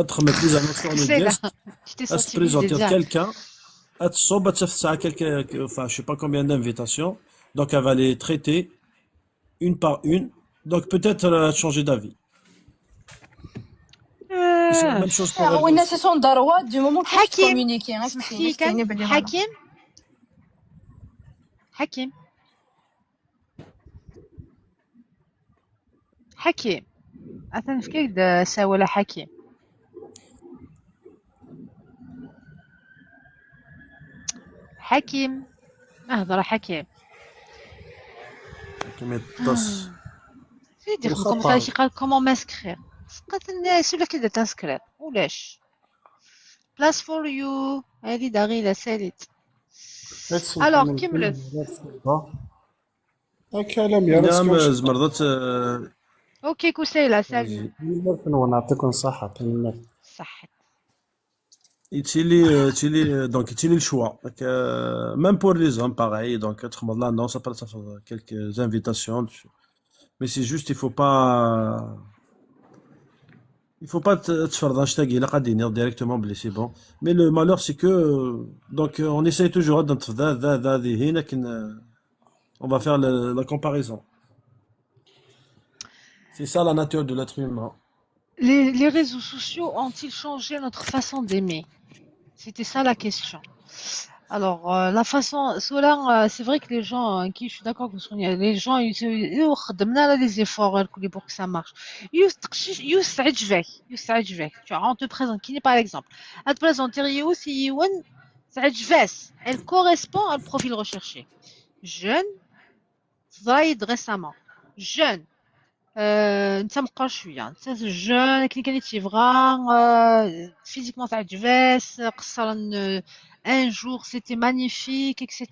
Speaker 21: تخمم les annonces sur le guest. Elle se présente à quelqu'un, elle تصوب تسعى quelqu'un, enfin je sais pas combien d'invitations, donc elle va les traiter une par une. Donc peut-être changer d'avis. C'est la même chose pour elle.
Speaker 9: Oui, c'est son droit du moment que tu communiques.
Speaker 2: Hakim. Hakim. Hakim. Attends, je كيك ساولا حكيم. حكيم. اهضر حكيم.
Speaker 21: حكيم يتص.
Speaker 2: في قال comment m'inscrire قالت الناس ولا كي t'inscrire ولاش place for you هذه دغيله سالت. Alors كملت.
Speaker 18: هكا لم
Speaker 21: نعم زمرضت.
Speaker 2: OK كوسيلة salut.
Speaker 3: نعطيكم الصحة.
Speaker 2: صحت.
Speaker 21: يتيلي donc يتيلي le choix, donc même pour les hommes pareil, donc تخمض l'annonce, après ça fait quelques invitations, mais c'est juste il faut pas تفرض هاشتاغ الا قادين directement بلي c'est bon. Mais le malheur, c'est que donc on essaye toujours نطف ذا ذا ذا ذي لكن on va faire la comparaison. C'est ça la nature de l'être humain.
Speaker 2: Les réseaux sociaux ont-ils changé notre façon d'aimer? C'était ça la question. Alors, la façon, cela, c'est vrai que les gens, qui, je suis d'accord avec Sonia, les gens, ils خدمنا là des efforts pour que ça marche. يوس عجبك يوس عجبك. Tu vois, on te présente, qui n'est pas l'exemple. Elle te présente يوس يون تعجباس. Elle correspond au profil recherché. Jeune, زايد récemment. Jeune. انت مقر شويه انت jeune كي كان تيبغى physiquement تعجباس قصر un jour, c'était magnifique, etc.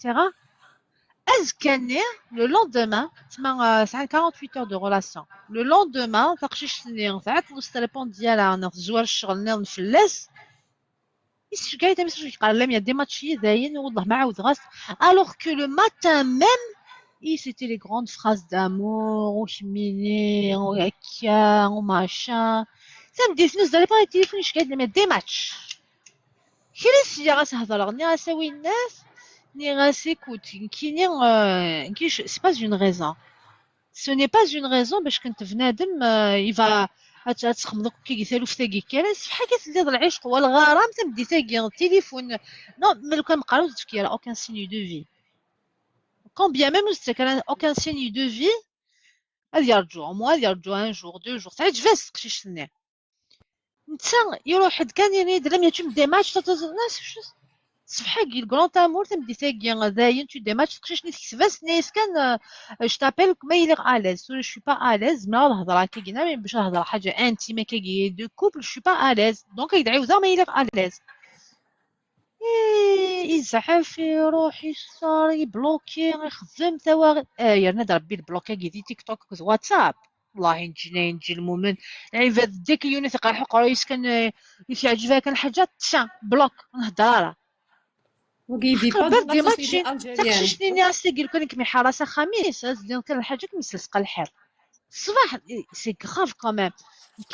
Speaker 2: أزكاني le lendemain تما ساعة 48 heures de relation, le lendemain تقشيش ساعات نص التليفون ديالها نزوار الشغل نفلس يسجل كاع message قال لهم يا dématché داين والله ما عاود غاس, alors que le matin même et c'était les grandes phrases d'amour, وشميني وهكا و machin. تمدي فلوس داري با التليفون يشكي لي dématché كي غاس هضر ني غاساوي الناس ني غاس écoute كيني كي c'est pas une raison, ce n'est pas une raison باش كنت بنادم il va تخمض كي قلت في تاكي كاس في حاجه اللي العشق والغرام تمدي تاكي التليفون non mais لو كان مقالو تفكير aucun signe de vie, quand bien même c'est aucun signe de vie غادي يرجعوا moi يرجعوا un jour, 2 jours تعجبس قشيش انت يروح كان يريد لم يتم dématché ناس صفحة ال grand amour تمدي تاكي داين tu dématches تقشيش نيت كسباس نيس كان je t'appelle ما يليق à l'aise, je suis pas à l'aise ما الهضره كي قلنا باش نهضر حاجه intime كي de couple, je suis pas à l'aise, donc يدعيو ما يليق à l'aise يزعف يروح يصار يبلوكي يخدم توا يا نادر ربي البلوكا كي دي تيك توك واتساب والله نجي نجي المؤمن العباد ديك اليونت يقرا حق رئيس كان يعجبها كان حاجه tiens, bloque نهضر.
Speaker 6: وكيفي با
Speaker 2: برد dématché تقششني ناس يقول لك كمي حراسه خميس كان الحاجه كمسلسقه الحيط الصباح, c'est grave quand même.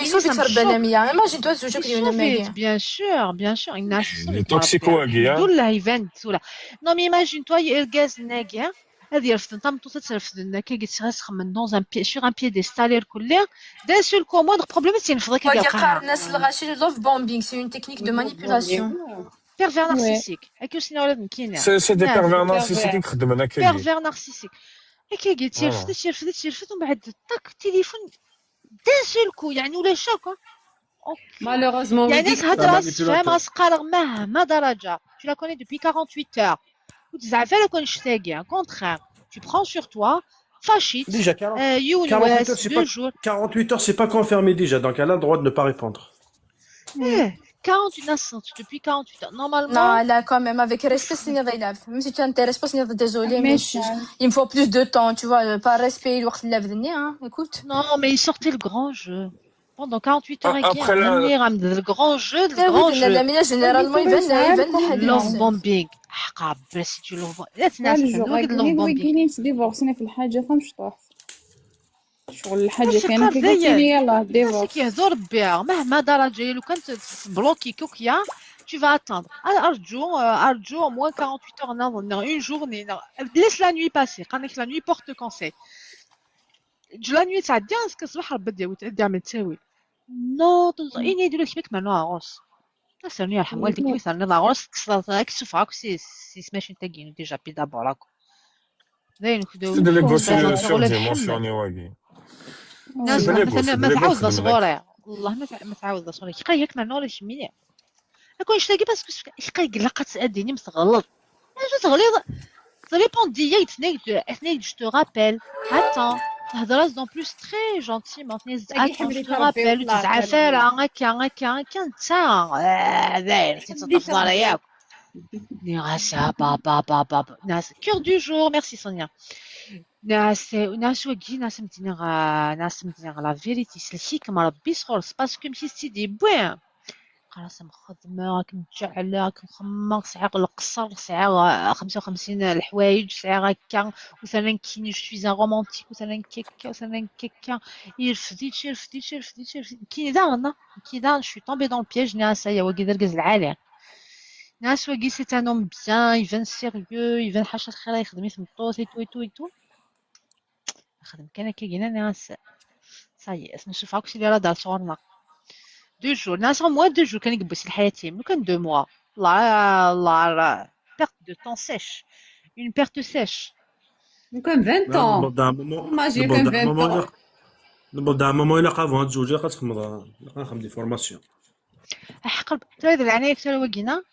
Speaker 9: يسوفي تربى لميا imagine toi تزوجك اليوم.
Speaker 2: Bien sûr, bien sûr. الناس
Speaker 7: Les toxicos
Speaker 2: ولا يفان ولا non, mais imagine toi يركاز ناكيا هذه رفض تم ترفض كي قلت غاس dans un pied sur un piédestal الكل d'un seul coup, moindre problème تينفضك.
Speaker 9: كيقار الناس الغاشي love bombing, c'est une technique de manipulation.
Speaker 2: Pervers narcissique هاكي سينا ولا مكينه.
Speaker 7: C'est des pervers narcissiques يخدم انا كي
Speaker 2: pervers narcissique هكا قلت يرفض يرفض يرفض ومن بعد tac téléphone d'un seul coup يعني ولا choc.
Speaker 6: Malheureusement.
Speaker 2: يعني تهضر فاهم غاسقالغ مهما درجه tu la connais depuis 48 heures وتزعف لك كون شتاقي contraire, tu prends sur toi fâché.
Speaker 21: Déjà, 40, 48 heures, c'est pas, 48 heures, c'est pas confirmé déjà, donc elle a le droit de ne pas répondre.
Speaker 2: Eh, 48 heures, depuis 48 heures. Normalement.
Speaker 9: Non, là, quand même, avec respect, c'est même si tu n'intéresses pas, c'est désolé, mais il me faut plus de temps, tu vois, par respect, hein, écoute.
Speaker 2: Non, mais il sortait le grand jeu. Pendant 48 heures, après le grand jeu, le grand jeu.
Speaker 9: Généralement, il vient,
Speaker 2: Love bombing. حقا si tu love لا تنعس
Speaker 22: love bombing divorcé في الحاجة فهمش طاح شغل الحاجة كان كي يلاه divorce.
Speaker 2: كيهضر بها مهما درجة لو كان تبلوكي كوكيا tu vas attendre. أرجو أرجو au moins 48 heures, non, une journée, non. Laisse la nuit passer. قالك la nuit porte conseil. La nuit تعدي est-ce que الصباح ربي ديال وتعدي عمل تساوي non إني يديرو كيفك ما نو سيرني يرحم والديك مثلا نضع كسوف سي سي سماشين تاكين déjà بي d'abord راكو داين
Speaker 7: C'est de l'ego surdimensionné واقي.
Speaker 2: ناس مثلا ما تعاود صغوري والله ما تعاود صغوري كيقال ياك ما نوري شميني اكون شتاكي parce que يقال لقات اديني متغلط جو تغليظ répond direct اثنين je te rappelle, attends تهضر en plus très gentiment, attends, je te rappelle تزعف هكا هكا هكا انت داير تتفضل ياك ناس با با با با ناس cœur du jour, merci Sonia. ناس ناس وكي ناس مدينة ناس مدينة la vérité سلشي كما ربي صغر parce que مشي سيدي بوان خلاص مخدمة راك متجعلة راك مخمر ساعة القصر ساعة 55 الحوايج ساعة هكا مثلا كيني je suis un romantique مثلا كيكا مثلا كيكا يرفديتش يرفديتش يرفديتش يرفديتش كيني دارنا كي دار je suis tombée dans le piège ناس يا وكي دركز العالي ناس وكي c'est un homme bien يبان sérieux يبان حاجة الخير يخدم يتمطوط et tout et tout et tout خدم كان كي ناس ça y est نشوف عاوك اللي راه دار صغرنا 2 jours ناس moins 2 jours كان يقبس الحياة لو كان 2 mois لا لا perte de temps sèche, une perte sèche.
Speaker 6: كان 20 ans.
Speaker 21: نبدا moment
Speaker 6: Imagine كان
Speaker 21: نبدا
Speaker 6: 20
Speaker 21: moment
Speaker 6: ans.
Speaker 21: نبدا moment الا قافو تزوج غتخمض نخدم des formations.
Speaker 2: حق ترى العناية ترى وكينا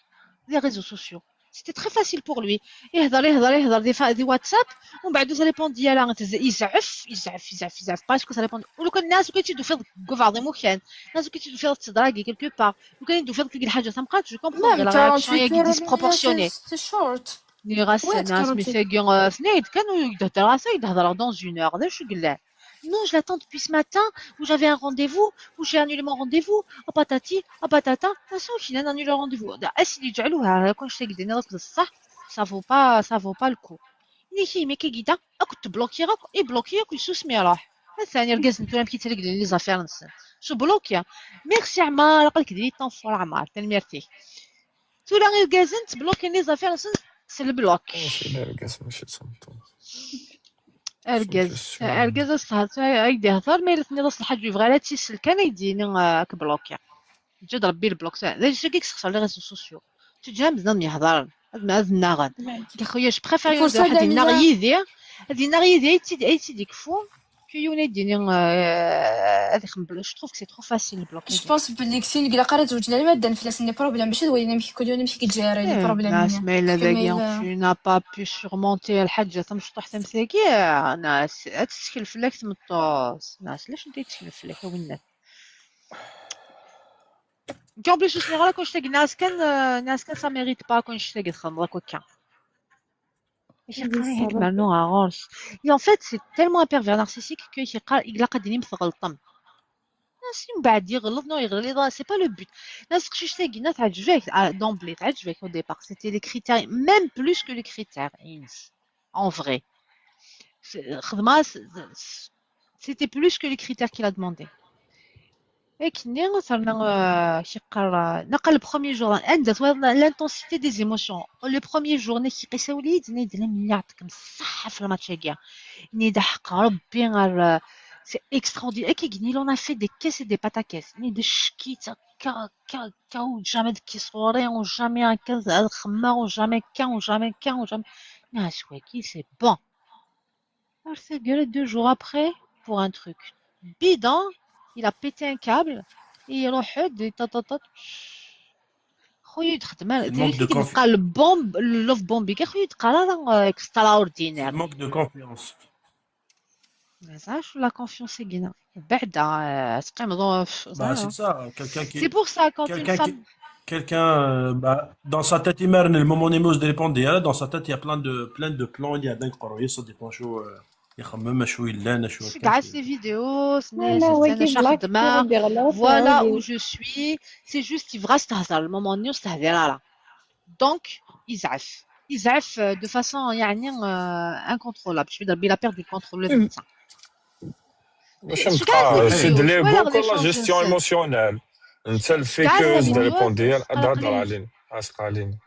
Speaker 2: les réseaux sociaux, c'était très facile pour lui يهضر يهضر يهضر des WhatsApp ومن بعد ça répond ديالها يزعف يزعف يزعف يزعف parce que ça répond ولو كان الناس كي تيدو في كوفاردي مو كان الناس كي تيدو في تدراكي quelque part لو كان يدو في الحاجه تمقات je comprends
Speaker 9: Même
Speaker 2: la réaction
Speaker 9: 48
Speaker 2: هي
Speaker 9: heures,
Speaker 2: disproportionnée.
Speaker 9: c'est short.
Speaker 2: ني
Speaker 9: Ouais,
Speaker 2: ناس
Speaker 9: 48.
Speaker 2: مي سنيد كانوا يهضر راسه يهضر dans une heure هذا شو قال. Non, je l'attends depuis ce matin, où j'avais un rendez-vous, où j'ai annulé mon rendez-vous. Oh patati, oh patata. De toute façon, qu'il a annulé le rendez-vous. اسيدي يجعلوها كون شتي قدنا الصح ça vaut pas, ça vaut pas le coup. نيكي مي كي كيدا اك تبلوكي راك يبلوكيك ويسوس راح الثاني ركز نتوما كي تلقى les affaires نسن شو بلوكيا ميرسي عمار قالك دي طنفور عمار تنميرتي تولا غير كازن تبلوكي les affaires نسن c'est le bloc.
Speaker 7: ماشي تصمتو.
Speaker 2: اركز اركز الصهد ايدي هضر ما يلثني راس الحاج يبغى لا تيسل كان يديني كبلوكيا جد ربي ال bloc ذا الشيء كيكسخسر les réseaux sociaux تجا مزيان يهضر هاد الناغن يا خويا je préfère واحد الناغ يدي هاد الناغ يدي ايتي ديك فو كي يون يديني هذيك je trouve c'est trop facile ال bloc.
Speaker 9: je pense بلي كسين قلا قرا زوج لا ما فلاس les problèmes باش تولي نمشي كل يوم نمشي كتجاري les problèmes.
Speaker 2: ناس ما الا ذاكي tu n'as pas pu surmonter الحاجة تمشطح تمثاكي ناس تسكل فلاك تمطوس ناس علاش انت تسكل فلاك وين En plus, je suis كون شتاق ناس كان ناس كان ça mérite pas كون شتاق تخدم هكا. Et en fait, c'est tellement un pervers narcissique que il a قد مثغلطم ناس من بعد يغلط non يغلط c'est pas le but. ناس قشيش تاقي تعجبك d'emblée تعجبك au départ, c'était les critères, même plus que les critères en vrai خدمة c'était plus que les critères qu'il a demandé. كني مثلا شقر نقل premier jour عندها l'intensité des émotions le premier jour ني قيسا وليد ني دنا يعطيك الصحة في الماتش كاع ني دحق ربي غير c'est extraordinaire كي il en a fait des caisses et des pataquès ني دشكيت كا كا كا و jamais كي صوري و jamais كذا خما و jamais كا و jamais كا و jamais ناس واكي c'est bon. Alors 2 jours après, pour un truc bidon, il a pété un câble et يروح تا خويا يتخدم تلقى ال bombe love bombing خويا تلقى راه extraordinaire.
Speaker 21: Manque de confiance.
Speaker 2: ما la confiance كاينه بعدا تقيم.
Speaker 21: Bah, c'est ça, quelqu'un qui
Speaker 2: C'est pour ça quand une
Speaker 21: quelqu'un qui
Speaker 2: femme
Speaker 21: quelqu'un bah, dans sa tête il le moment où de répondre dans sa tête il y a plein de plans, il y a d'un ça dépend شو يخمم شو يلان شو.
Speaker 2: كاع ces vidéos voilà où je suis, c'est juste يبغى استهزر ال moment نيو استهزر لا donc يزعف يزعف de façon يعني incontrôlable. Je vais il a perdu le contrôle de ça.
Speaker 7: باش نبقى c'est de l'ego, la gestion émotionnelle انت الفيكوز de répondre ديال هضر علينا عشق علينا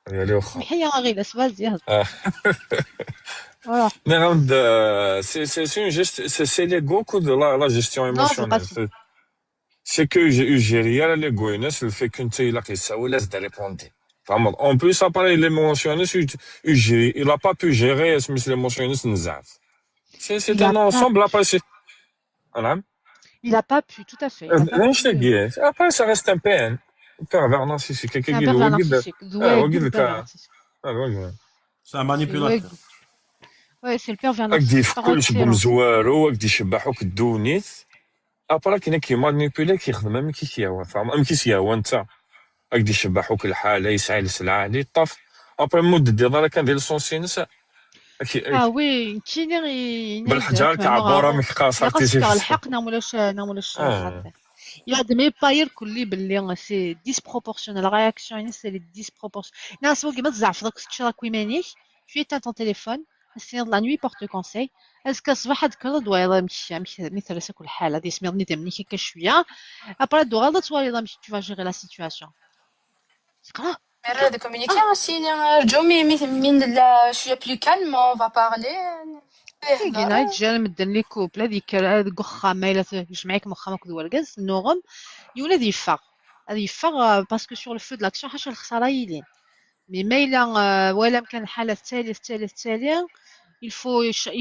Speaker 7: ديالي واخا.
Speaker 2: حيا غير vas-y.
Speaker 7: Mais c'est une geste, c'est l'ego que de la gestion émotionnelle. C'est que gérer l'ego, le fait qu'une il a ça laisse de répondre. En plus, après l'émotionnel, il a pas pu gérer l'émotionnel, c'est un ensemble après c'est. نعم.
Speaker 2: Il a pas pu, tout à fait.
Speaker 7: Après, ça reste un PN. Pervers narcissique.
Speaker 2: C'est un pervers narcissique.
Speaker 21: C'est un manipulateur.
Speaker 2: Ouais, c'est le pervers
Speaker 7: narcissique. في كلش بمزوارو هكدي يشبحوك الدونيت après كاين كي مانيبيولي كيخدم ام كي كيهوى فاهم ام كي كيهوى انت هكدي يشبحوك الحاله يسعى السلعه عليه طاف après مود ديال كان ديال سونسينس.
Speaker 2: Ah oui, كيني
Speaker 7: بالحجار كعبوره مكقاص
Speaker 2: تيجي الحق نعملوش نعملوش. Il a pas كلي باللي c'est disproportionné, la réaction c'est disproportionnée. ناس كيما تزعف داك تشراك ويمانيك tu éteins ton téléphone, السير la nuit porte conseil. est-ce que الصباح هاد دوا مشي مثل كل حاله هادي سميرني دمني كيكا شويه après دو تولي مشي tu vas gérer la situation.
Speaker 9: Erreur de communication, je suis plus calme, on va parler.
Speaker 2: كاين يتجال مدن les couples هذيك هذيك خامه الا جمعيك مخامه كل ورقز نوغم يولد يفغ هذا يفغ parce que sur le feu de l'action حاشا الخساره يلين mais ما الا ولا كان الحاله الثالث الثالث الثالث il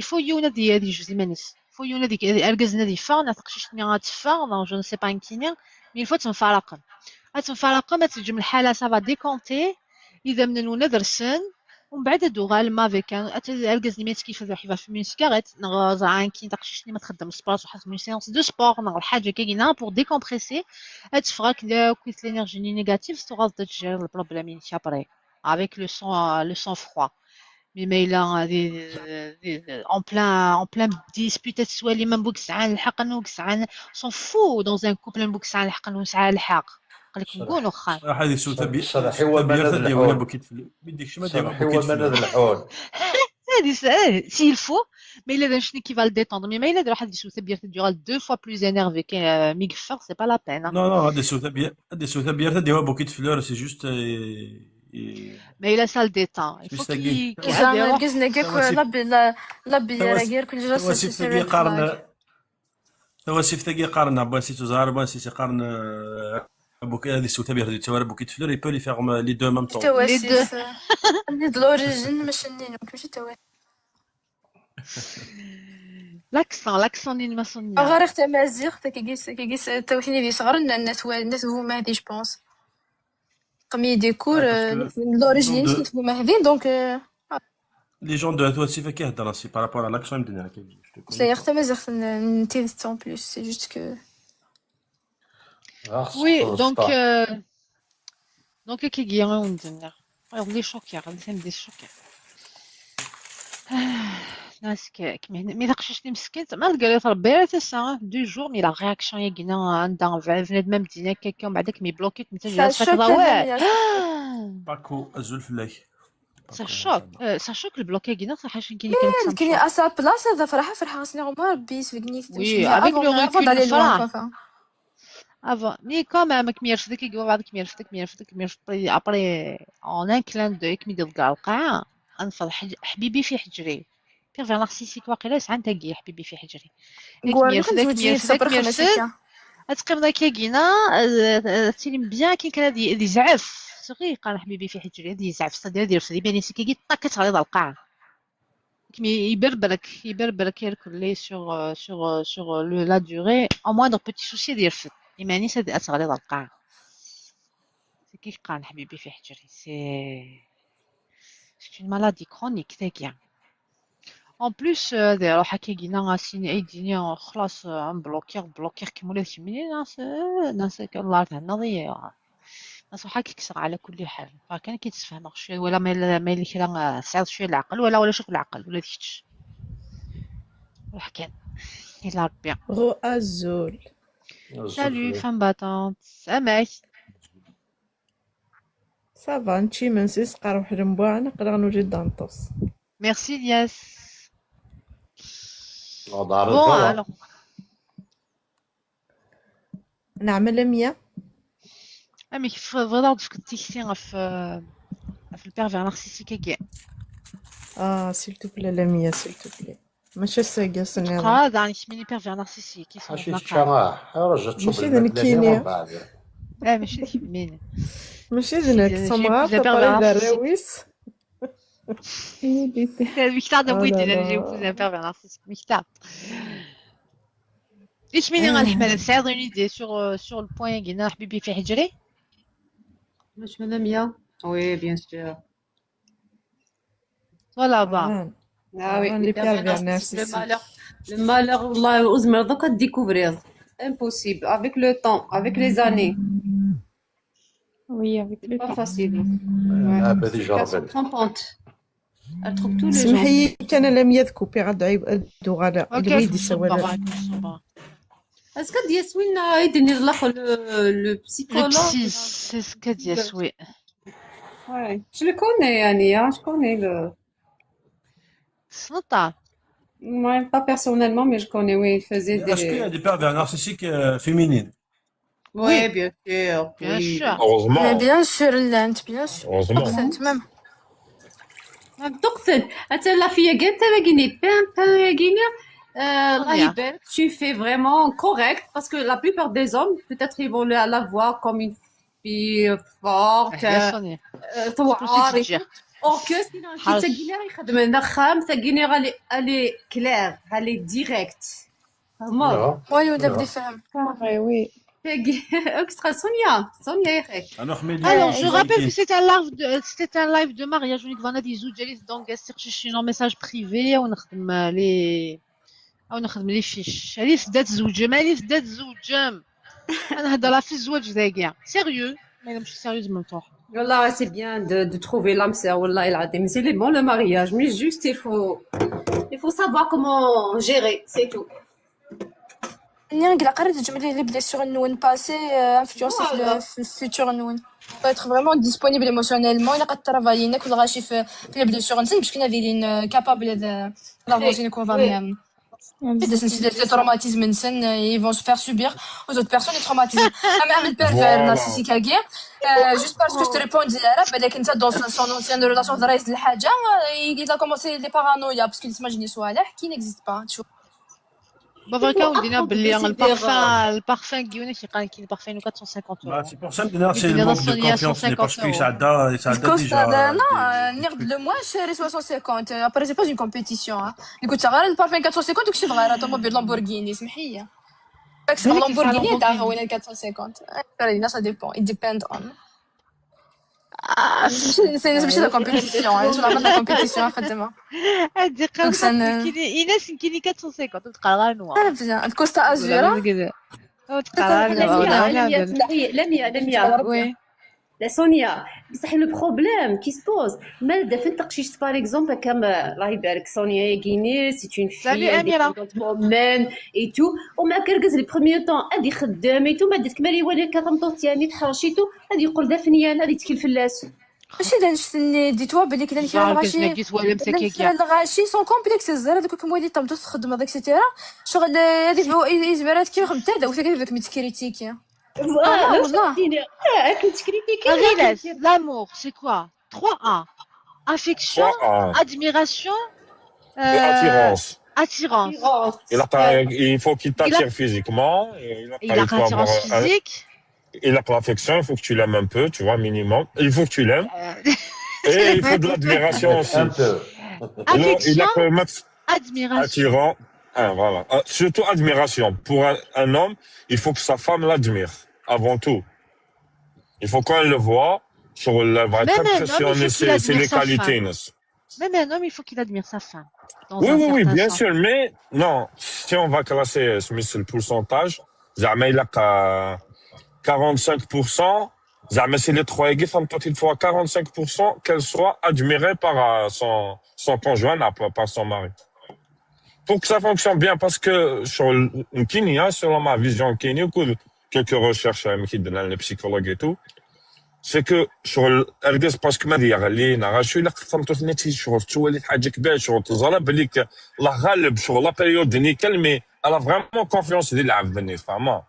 Speaker 2: faut يولد يجوز المانيس faut يولد اركز نادي يفغ نتقشش ني غاتفغ je ne sais pas كيني mais il faut تنفرق تنفرق ما تجم الحاله ça va décanter اذا من الولاد رسن ومن بعد دوغال ما avec اركز نيميت كيف يروح يفا fumer cigarette نغ كي تقششني ما تخدم sport وحد une séance de sport نغ الحاجه كاينه pour décompresser تفرق كويت l'énergie négative تغاض تجير ال problème يمشي après avec le sang-froid. Mais الا en plein dispute تسوالي ما نبوك سعان الحق نوك سعان s'en fout dans un couple نبوك سعان الحق نوك سعان الحق قال لك نقولوا خان
Speaker 21: هذه سو تبي
Speaker 1: صراحة هو من الحول
Speaker 21: هو
Speaker 1: من الحول
Speaker 2: هذه s'il faut mais الا شنو qui va le détendre mais ما الا واحد يسو تبير تدير deux fois plus énervé كي ميغفر c'est pas la peine.
Speaker 21: Non non هذه سو تبير هذه سو تبير تدي هو bouquet de fleurs, c'est juste.
Speaker 2: Mais il a ça le détend. Il faut qu'il
Speaker 21: تواسيف تاكي قارن بوان سي تزهر بوان سي قارن بوكي هذه سو تبير هذه تصور bouquet de fleurs, il peut les faire les deux même temps.
Speaker 9: تواسيف d'origine ماشي ماشي تواسيف.
Speaker 2: L'accent نين ما صنيا
Speaker 9: غير اختي مازيغ كيكيس كيكيس توحيني دي صغر الناس الناس هما هذه je pense قمي des cours d'origine هما هذين donc.
Speaker 21: Les gens de تواسيف كيهضر c'est par rapport à l'accent يمدنا.
Speaker 9: لا اختي مازيغ نتي en plus, c'est juste que
Speaker 2: Oui, donc كي وندنا les choquer غادي des choquer ناس كيما mais داكشي مسكين ما لقى ربي تسا deux jours mais la réaction ياكينا عندها بنادم مدينه كاكا ومن بعدك mais bloqué انت
Speaker 9: جالس
Speaker 21: باكو ازول فلاك.
Speaker 2: Ça choque, ça choque le bloqué كينا صح شنو كاين.
Speaker 9: كاين à sa place هذا فرحه فرحه خاصني عمر ربي يسبقني.
Speaker 2: Oui, avec le recul فرح avant mais quand même كمي يرفدك يقول بعد كمي يرفدك كمي يرفدك كمي يرفدك après en un clin d'œil كمي يدير كاع القاع انفض حبيبي في حجري pervers narcissique واقيلا سعان تاكي حبيبي في حجري تقيم داك كينا تيلي bien كي كان هادي يزعف صغير قال حبيبي في حجري هادي يزعف صدير دير في باني سي كي طاكت غليظ القاع كمي يبربرك يبربرك يركل لي sur la durée au moindre petit souci ديال فت إيماني ساد أتغليظ القاع c'est كي قال حبيبي في حجري c'est une maladie chronique تاكيا. En plus, روح كي كينا سيني ايديني خلاص bloquer bloquer كيما ولا كيمني ناس ناس الله تهنا ضيع ناس روح كيكسر على كل حال فكان كيتفهم شويه ولا ما اللي كلا سعد شويه العقل ولا ولا شوف العقل ولا ديكش روح كان الى ربي
Speaker 10: غو ازول.
Speaker 2: Salut, femme battante. اماك
Speaker 10: Ça va نتشي من سيس قروح المبوع نقدر نوجد دانطوس.
Speaker 2: Merci Lias. Bon, alors.
Speaker 10: نعمل مية.
Speaker 2: أمي كيف بغيت نعرف تيكتي في ال pervers narcissique كي.
Speaker 10: اه s'il te plaît لمية s'il te plaît ماشي ساقا سنة.
Speaker 2: قاد عن كميني pervers narcissique.
Speaker 1: حاشي تشرا رجعت
Speaker 10: ماشي ذنكيني.
Speaker 2: اه ماشي كميني.
Speaker 10: ماشي ذنك سمرا تطري الراويس.
Speaker 2: مختار دابويدي انا j'ai épousé un pervers narcissique مختار. ايش مين غنحمل سعيد une idée sur le point كينا حبيبي في حجري.
Speaker 6: مش مدام. Oui, bien sûr.
Speaker 2: Voilà bah.
Speaker 6: Ah oui, les pervers narcissiques. Le malheur, le malheur, والله أزمر دوكا découvrir. Impossible. Avec le temps, avec les années.
Speaker 22: Oui, avec le
Speaker 6: Pas
Speaker 22: temps.
Speaker 6: facile.
Speaker 1: Ah, bah, déjà,
Speaker 6: Complication trompante. Elle trouve tous les gens.
Speaker 10: سمحي كان لم يذكو بي غاد عيب غالا
Speaker 2: Ok,
Speaker 10: الويدي سوالات.
Speaker 6: Est-ce que Yasmine a aidé le
Speaker 2: Le
Speaker 6: psychologue?
Speaker 2: psy, c'est ce qu'a dit oui.
Speaker 6: Ouais. Je le connais, Annie, hein, je connais le.
Speaker 2: Snota.
Speaker 6: Ouais, pas personnellement, mais je connais, oui, il faisait
Speaker 21: Est-ce qu'il y a
Speaker 6: des.
Speaker 21: des pervers narcissiques féminines?
Speaker 8: Oui, bien sûr.
Speaker 2: Bien
Speaker 8: Oui.
Speaker 2: sûr.
Speaker 4: Mais
Speaker 7: Heureusement.
Speaker 4: bien sûr, l'Inde, bien sûr.
Speaker 7: Heureusement.
Speaker 4: Peut-être même.
Speaker 6: تقصد انت لا فيا قالت انا كيني بان بان كيني الله
Speaker 2: Sonia.
Speaker 6: يبارك tu fais vraiment correct parce que la plupart des hommes peut-être ils vont la voir comme une fille forte
Speaker 2: يا Sonia. C'est pour
Speaker 6: توعر
Speaker 2: se dire.
Speaker 6: Or que sinon كي
Speaker 2: حرش.
Speaker 6: تاكيني راه يخدم عندها خام تاكيني راه elle est claire elle est directe فهمت
Speaker 4: Oui, ولا بدي فهم.
Speaker 22: Oui.
Speaker 6: Extra Sonia Sonia يا اخي
Speaker 21: Alors, mais
Speaker 2: Alors, je rappelle que c'est un live de mariage. On a des زوج donc un message privé ونخدم les او نخدم les fiches. علي سدات زوجم علي سدات زوجم. انا نهضر في الزواج ذاكيا. Sérieux. ما ماشي sérieuse من طوح.
Speaker 6: والله c'est bien de trouver l'âme sœur والله العظيم c'est bon le mariage mais juste il faut savoir comment gérer, c'est tout.
Speaker 4: نيا قررت تجمع les blessures نون passées influencer
Speaker 6: Voilà.
Speaker 4: في ال futur نون. Faut être vraiment disponible émotionnellement. إلا قد travailler ناكل غاشي في les blessures نسن باش كنا دايرين capable d'avancer نكون
Speaker 6: Oui.
Speaker 4: Des traumatismes نسن ils vont se faire subir aux autres personnes les traumatismes. اما ال pervers
Speaker 7: Voilà.
Speaker 4: narcissique هكي juste parce que je te réponds ديالها بالك انت dans son ancienne relation رايس الحاجه il a commencé les paranoïas parce qu'il s'imagine صوالح qui n'existent pas tu vois.
Speaker 2: بابا
Speaker 6: Il faut
Speaker 2: ودينا
Speaker 6: apprendre de
Speaker 2: باللي
Speaker 6: se dire
Speaker 2: ال parfum كيونا كيقال كاين parfum 450
Speaker 21: Bah,
Speaker 2: euros.
Speaker 21: c'est pour ça que c'est le
Speaker 2: يدينا
Speaker 21: manque de
Speaker 2: Sonia
Speaker 21: confiance, mais parce
Speaker 2: 150
Speaker 21: que
Speaker 2: euros.
Speaker 21: ça date
Speaker 4: Costa
Speaker 21: déjà
Speaker 4: non,
Speaker 21: des
Speaker 4: ناخذ
Speaker 21: trucs.
Speaker 4: le moins cher 350. Après c'est pas une compétition hein. Écoute, ça va le parfum 450 وكشي صغيره طوموبيل لامبورغيني سمحي لي. كسب
Speaker 2: بالك يسعى
Speaker 4: لامبورغيني تاع
Speaker 2: لامبورغيني.
Speaker 4: وين 450. لا ça dépend, it depend on.
Speaker 2: آه.
Speaker 4: ماشي la compétition, علاش la compétition خدمه.
Speaker 2: هادي
Speaker 4: Donc
Speaker 2: قال
Speaker 4: ça ne
Speaker 2: كيني ايناس كيني 450 تبقى غير نوا.
Speaker 4: bien. الكوستا ازورا
Speaker 2: تبقى غير نوا.
Speaker 6: لميا لميا لميا لميا
Speaker 2: Oui.
Speaker 6: لا سونيا بصح le problème qui se pose ما دافن تقشيش par exemple كم الله يبارك سونيا كيني c'est une
Speaker 2: Salut
Speaker 6: fille
Speaker 2: Amira.
Speaker 6: indépendante moi-même et tout ومع كركز les premiers temps غادي خدام et tout ما ديت كمالي والو كتمطوط يعني تحرشي tout غادي يقول دافنيان غادي يتكل فلاس
Speaker 4: ماشي لا نشتني dis-toi بلي كلا نكرا
Speaker 2: زعما
Speaker 4: الغاشي
Speaker 2: كنت ولا
Speaker 4: لا
Speaker 2: مسكيكيا.
Speaker 4: نكرا الغاشي sont complexés الزهر هذوك كمولي تم تخدم هذاك cetera شغل هذيك يزبرات كي خدمت هذا وثاك ذاك متكريتيكي.
Speaker 6: اه
Speaker 4: والله.
Speaker 6: كنت critiquer.
Speaker 2: Ariel, l'amour, c'est quoi? 3A. Affection,
Speaker 7: 3A.
Speaker 2: admiration,
Speaker 7: Et attirance.
Speaker 2: attirance.
Speaker 7: Il faut qu'il
Speaker 2: Il a-
Speaker 7: t'attire physiquement. Et il a,
Speaker 2: Il a
Speaker 7: il faut avoir
Speaker 2: attirance physique.
Speaker 7: il a l'affection, il faut que tu l'aimes un peu, tu vois, minimum. Il faut que tu l'aimes. Et il faut de l'admiration aussi.
Speaker 1: Un peu.
Speaker 7: Il a
Speaker 2: Affection,
Speaker 7: que max
Speaker 2: admiration.
Speaker 7: attirant. Ah, voilà. Ah, surtout admiration. Pour un homme, il faut que sa femme l'admire, avant tout. Il faut quand elle le voit, sur elle va être
Speaker 2: Même un homme, il faut
Speaker 7: impressionnée,
Speaker 2: qu'il
Speaker 7: c'est
Speaker 2: admire
Speaker 7: les
Speaker 2: sa
Speaker 7: qualités.
Speaker 2: femme.
Speaker 7: n'est-ce
Speaker 2: Même un homme, il faut qu'il admire sa femme. Dans
Speaker 7: Oui,
Speaker 2: un
Speaker 7: oui, oui,
Speaker 2: certain
Speaker 7: bien
Speaker 2: sens.
Speaker 7: sûr, mais non, si on va classer ce le pourcentage, زعما il a qu'à 45%, زعما c'est les trois égaux, femme, quand il faut à 45% qu'elle soit admirée par son conjoint, non, par son mari. Pour que ça fonctionne bien, parce que sur le Kenya, selon ma vision Kenya, ou quelques recherches qui donnent les psychologues et tout, c'est que شغل الرجاز parce que ما يغلي نغاشو الا قسمتو نتي شغل تولي حاجه كبيره شغل تزرى بليك الله غالب شغل la période nickel, mais elle a vraiment confiance ديال العبد النيس فهمت.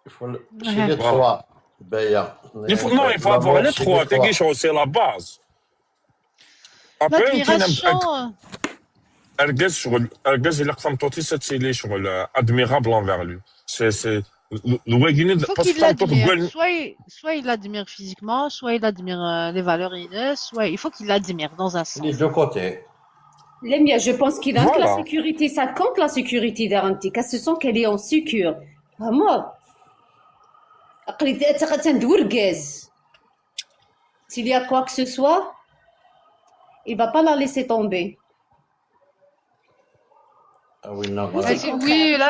Speaker 1: Il faut c'est les trois. Béa.
Speaker 7: Il faut, non, il faut avoir les trois. T'es شغل c'est la base. Après,
Speaker 2: L'admiration.
Speaker 7: الرجاز شغل الرجاز الا قسمتو تي شغل admirable envers lui. C'est
Speaker 2: Il faut qu'il l'admire. Soit il l'admire physiquement, soit il admire les valeurs innées, soit il faut qu'il l'admire dans un sens.
Speaker 1: Les deux côtés.
Speaker 6: Lemia, je pense qu'il a la sécurité, ça compte la sécurité d'Aranti, qu'elle se sent qu'elle est en sécurité. Vraiment. غاز. S'il y a quoi que ce soit, il va pas la laisser tomber.
Speaker 1: Ah oui, non,
Speaker 2: Oui, là,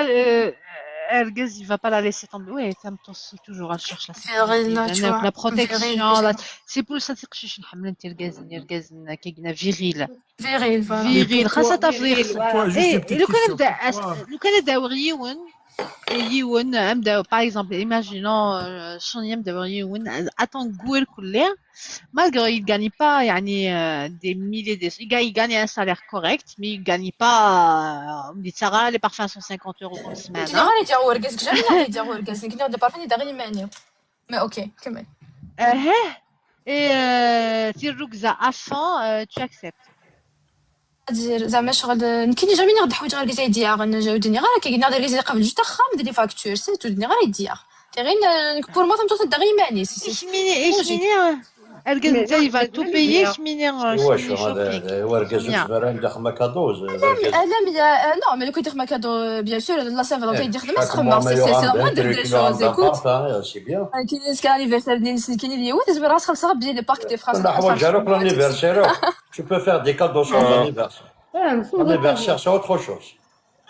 Speaker 2: Ergaz, il va pas la laisser tomber. Oui, c'est toujours, elle cherche la
Speaker 9: Viril,
Speaker 2: sécurité,
Speaker 9: tu
Speaker 2: la
Speaker 9: vois.
Speaker 2: la
Speaker 9: Viril,
Speaker 2: protection. C'est pour ça que je نحمل انت الغاز الغاز كاينه viril.
Speaker 9: Viril, voilà.
Speaker 21: Mais
Speaker 2: Viril, خاصة
Speaker 21: pourquoi,
Speaker 2: تفريغ.
Speaker 21: pourquoi, juste une
Speaker 2: إيه
Speaker 21: petite
Speaker 2: لو كان
Speaker 21: question,
Speaker 2: نبدا
Speaker 21: pourquoi
Speaker 2: لو كان نبداو غيون يون نبداو par exemple imaginons شنو نبداو غيون attend قول كله malgré il gagne pas يعني des milliers de il gagne un salaire correct mais il gagne pas on dit ça les parfums 150 euros par semaine.
Speaker 9: كني غير يدير ورقاز jamais نعرف يدير ورقاز كني غادي بارفان يدير غير ماني mais OK كمل.
Speaker 2: Et تيروكزا à fond, tu acceptes?
Speaker 9: دير زعما شغل كاين jamais ناخد حوايج غير كيزا يدير نجاودني غير كي ناخد لي قبل juste خام des factures, c'est tout غير يدير غير pour moi تمشي تدغي ماني.
Speaker 2: ايش ميني ايش ميني الكاز il va tout payer شميني
Speaker 1: هو
Speaker 2: شميني
Speaker 1: شو هذا
Speaker 2: shopping.
Speaker 1: هو ركز زمان دخل cadeau.
Speaker 9: لا mais non, mais لو كنت يخدم cadeau, bien sûr, la Saint-Valentin يدير خدمه خدمه, c'est la moindre des choses, écoute.
Speaker 1: C'est bien.
Speaker 9: كاين كان anniversaire ديال كاين اللي هو تزبر راس خلصها بلي le parc des France.
Speaker 1: لا حوايج هذوك l'anniversaire, tu peux faire des cadeaux sans anniversaire. L'anniversaire, c'est autre chose.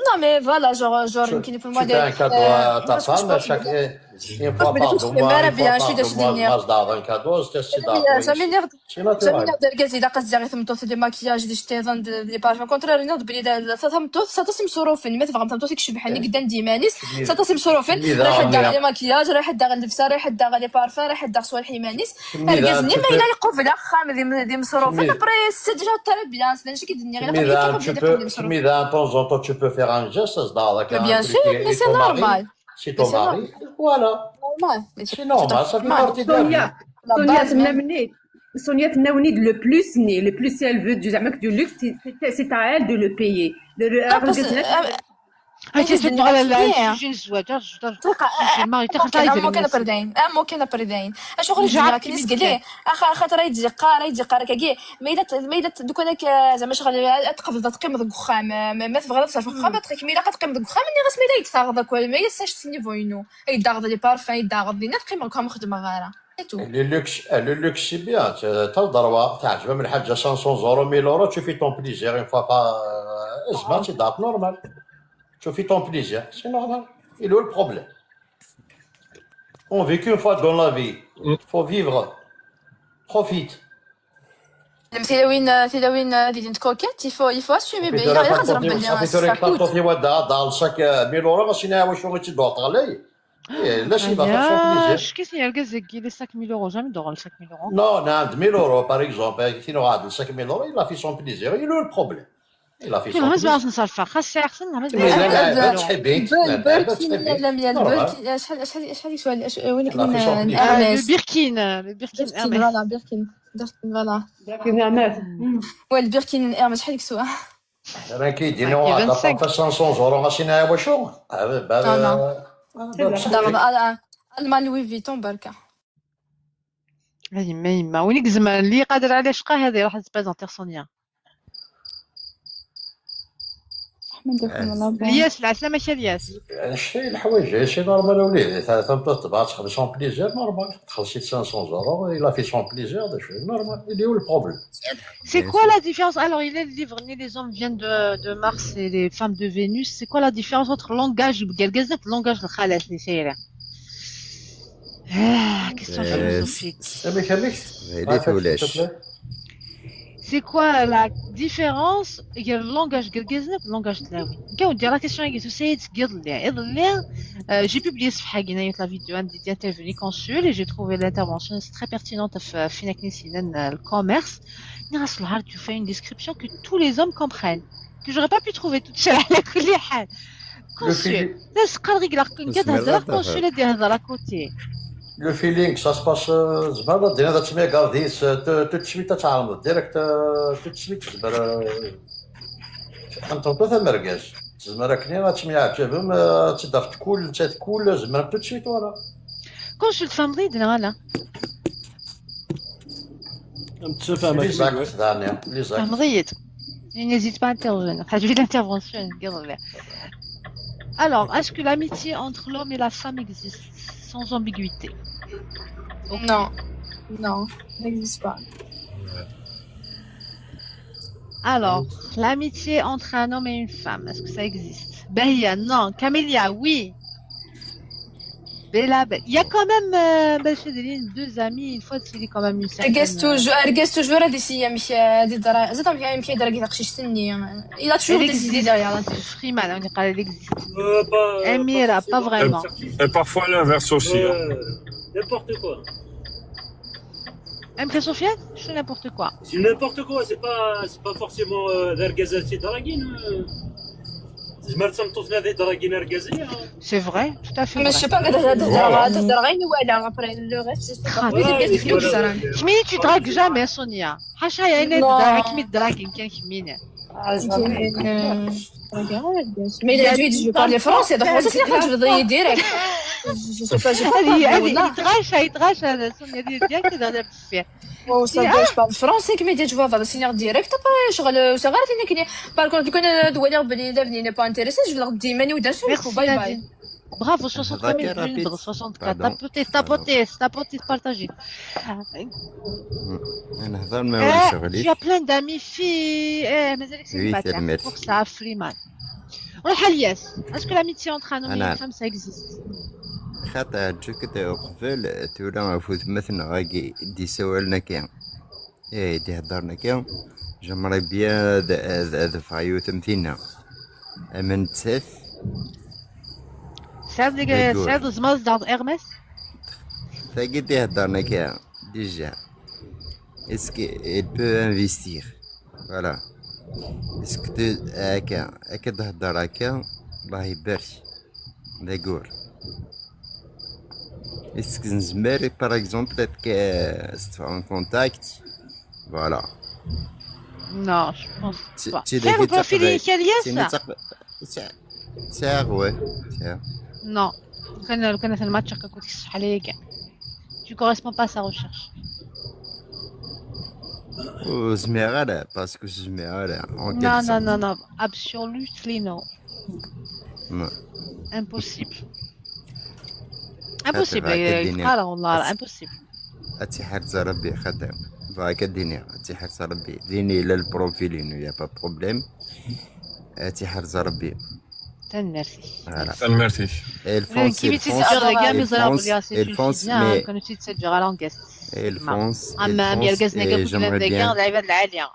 Speaker 9: Non, mais voilà, genre,
Speaker 1: Tu,
Speaker 9: pour moi,
Speaker 1: tu fais un cadeau à ta femme chaque, une fois par 2 mois, une fois par 2 mois, un cadeau, c'est
Speaker 9: jamais
Speaker 1: c'est
Speaker 9: jamais
Speaker 1: naturel.
Speaker 9: نقدر كاز اذا قصدي غير ثمتوث des maquillages دي شتيزان des parfums, contraire نقدر بلي ثمتوث ساتاسي مصروفين ما تفهم ثمتوث كشبحني قدام ديمانيس ساتاسي مصروفين رايح داغ les maquillages رايح داغ اللبسه رايح داغ les parfums رايح داغ صوالح يمانيس الكاز ما الا يقف خام دي مصروفين après c'est déjà très bien, ماشي كيدني غير
Speaker 1: Mais de temps en temps, tu peux faire un geste,
Speaker 9: Mais bien sûr, mais c'est normal.
Speaker 1: C'est ton mari, voilà.
Speaker 9: Normal.
Speaker 1: C'est normal, ça fait partie de la vie.
Speaker 6: Sonia, Sonia تناوني le plus ni le plus, si elle veut du زعما du luxe, c'est à elle de le payer.
Speaker 9: ممكن بردين ممكن بردين شغل كنيس قال اخا خاطر يدي قارا يدي قارا كاكي ما الا دوك انا زعما شغل تقفز تقيم ذوك خام ما تبغى تصرف خام تقيم الا تقيم ذوك خام ني غاس ما يتاغ ما يساش niveau ينو يداغ les parfums يداغ دينا تقيم خام خدمه غاره.
Speaker 1: Le luxe, c'est bien. Tu as le droit. تعجبها من حاجة 500 euros, 1000 euros, tu fais ton plaisir une fois par زعما c'est normal. Tu fais ton plaisir, c'est normal. Il est où le problème? On vit qu'une fois dans la vie. Il faut vivre. Profite.
Speaker 9: تلاوين ديال coquette, il faut assumer بلي غير خزر بلي
Speaker 1: ça coûte. sac 1000 euros غاسي واش غادي تدور غالي. لاش il va faire son plaisir.
Speaker 2: Qu'est-ce qu'il y a le 5000 euros, jamais d'euros 5000 euros.
Speaker 1: Non, non, 1000 euros par exemple, qui n'aura 5000 euros, il a fait son plaisir. il est où le problème? Il a fait son
Speaker 2: plaisir. نصرف خاص احسن.
Speaker 9: لا شحال شحال شحال يسوى وين كاين
Speaker 2: le Birkin, le Birkin.
Speaker 9: Voilà, Birkin, Birkin, voilà.
Speaker 6: Birkin Hermès.
Speaker 9: Ouais, ال Birkin Hermès شحال يسوى؟
Speaker 1: راه كيديني واحد 500 euros غاسي واش
Speaker 9: المان Louis Vuitton بركه.
Speaker 2: يما يما وينك زمان اللي قادر على شقه هذه راح تبريزونتي سونيا. الياس العسلامة الياس.
Speaker 1: شتي الحوايج c'est normal وليدي تبغى تخدم son plaisir, normal تخلصي 500 euros, il a fait son plaisir, normal, il est où le problème?
Speaker 2: C'est quoi la différence? Alors, il est le livre Ni les hommes viennent de Mars et les femmes de Vénus. C'est quoi la différence entre langage القرقزة langage الخالات اللي سايرة؟ Ah, question philosophique. C'est quoi la différence? Il y a le langage قرقزنا le langage تلاوي. كاو دير la question سيد قض لي j'ai publié صفحة قناية la vidéo عندي intervenu consul et j'ai trouvé l'intervention très pertinente في فينا le commerce. Tu fais une description que tous les hommes comprennent, que j'aurais pas pu trouver toute seule على كل حال. Consul ناس قال غير كتهضر consul دير هضره côté.
Speaker 1: Le feeling, ça se passe زعما دينا تسمية غارديس tout de suite تعرض direct tout de suite زعما انت ثلاثة مركز زعما كني تسمية عجبهم تداف تكول تكول زعما tout de suite, voilà.
Speaker 2: Consul فهمتي دينا لا.
Speaker 21: تفهم.
Speaker 1: Les actes les actes.
Speaker 2: فهمت. N'hésite pas à intervenir. Enfin, je vais l'intervention. Alors, est-ce que l'amitié entre l'homme et la femme existe sans ambiguïté?
Speaker 9: Non, non, n'existe pas.
Speaker 2: Alors, l'amitié entre un homme et une femme, est-ce que ça existe? Bahia, non. Camélia, oui. Bella, Bella. Il y a quand même, باش دايرين deux amis, il faut تسيلي quand même une certaine.
Speaker 9: ركز toujours ركز toujours هادي سي مشي هادي درا زاد مشي درا كي تقشيش il a toujours
Speaker 2: Elle
Speaker 9: des idées
Speaker 2: existe.
Speaker 9: derrière la tête.
Speaker 2: Freeman, on est elle existe.
Speaker 14: Pas,
Speaker 2: Amira, pas vraiment.
Speaker 7: Et parfois l'inverse aussi. Hein.
Speaker 14: N'importe quoi.
Speaker 2: MK Sofiane, je fais n'importe quoi.
Speaker 14: C'est n'importe quoi, c'est pas forcément ذا سي دراكين. زعما تمطوطنا ذي دراكين اركازية.
Speaker 2: C'est vrai, tout à fait
Speaker 9: Mais je
Speaker 2: vrai.
Speaker 9: sais pas
Speaker 7: Voilà.
Speaker 9: تهدر غير ولا après le reste je sais pas.
Speaker 2: Ah,
Speaker 9: Oui,
Speaker 2: كميني tu dragues jamais Sonia. حاشا يا انا
Speaker 9: Non.
Speaker 2: دراك مي دراكين كان كميني.
Speaker 9: Mais il a dû je parle français donc ça c'est la je veux direct. Je sais pas, j'ai pas
Speaker 2: هذه
Speaker 9: والله.
Speaker 2: هذه يتغاشى يتغاشى هذا سونيا ديال ديالك هذا بزاف.
Speaker 9: Wow, ça je parle français كيما tu vois va signer direct après شغل صغار كاين par contre كون دوالي بلي l'avenir n'est pas intéressé je vais leur dire ماني ودا سو
Speaker 2: Merci
Speaker 9: باي باي.
Speaker 2: Nadine. Bravo, 63 000
Speaker 5: rapide.
Speaker 2: 64.
Speaker 5: Pardon.
Speaker 2: Tapotez, tapotez, tapotez, partagez.
Speaker 5: انا هضر ما ولي
Speaker 2: Eh,
Speaker 5: شغلي
Speaker 2: tu as plein d'amis filles. Eh, مازالك
Speaker 5: Oui,
Speaker 2: célibataire.
Speaker 5: merci.
Speaker 2: Pour ça, Freeman. روح الياس. Est-ce que l'amitié entre un homme et une
Speaker 5: أنا
Speaker 2: femme, ça existe?
Speaker 5: خاطر جوكت قبل تولا فوت مثلا غاكي دي سوالنا كان ايه دي هضرنا كان j'aimerais bien ذ تمثيلنا اما نتساف
Speaker 2: سعد
Speaker 5: D'accord.
Speaker 2: سعد زماز دار Hermès?
Speaker 5: ثاقي دي هضرنا كان déjà est-ce qu'il peut investir, voilà, est-ce que هكا هكا تهضر هكا الله يبارك, d'accord, est-ce que نزمر par exemple en contact, voilà.
Speaker 2: Non, je pense pas.
Speaker 5: Tu
Speaker 2: Faire le profil Elias?
Speaker 5: تاع ouais تاع
Speaker 2: Non. كان الماتش كنت كيصح عليا كاع. Tu corresponds pas à sa recherche.
Speaker 5: وزميغة parce que زميغة en
Speaker 2: Non,
Speaker 5: quelque
Speaker 2: non,
Speaker 5: sorte.
Speaker 2: non, non. Absolutely no. Impossible. Impossible.
Speaker 5: الدنيا
Speaker 2: قال والله impossible.
Speaker 5: اتحاد ربي خدام فاك الدنيا اتحاد ربي ديني لا ال profil y a pas problème اتحاد ربي
Speaker 2: Merci.
Speaker 5: Voilà.
Speaker 7: Merci.
Speaker 5: Elle fonce,
Speaker 2: كي
Speaker 5: elle fonce,
Speaker 2: تسجل كاع
Speaker 5: elle
Speaker 2: ميزرابل
Speaker 5: fonce,
Speaker 2: يا سي
Speaker 5: elle fonce, mais
Speaker 2: كانوا تسجل على guest.
Speaker 5: elle fonce, elle
Speaker 2: اما
Speaker 5: fonce,
Speaker 2: ميركزنا
Speaker 5: et
Speaker 2: كاع
Speaker 5: j'aimerais
Speaker 2: كاع
Speaker 5: bien.
Speaker 2: العباد العاليه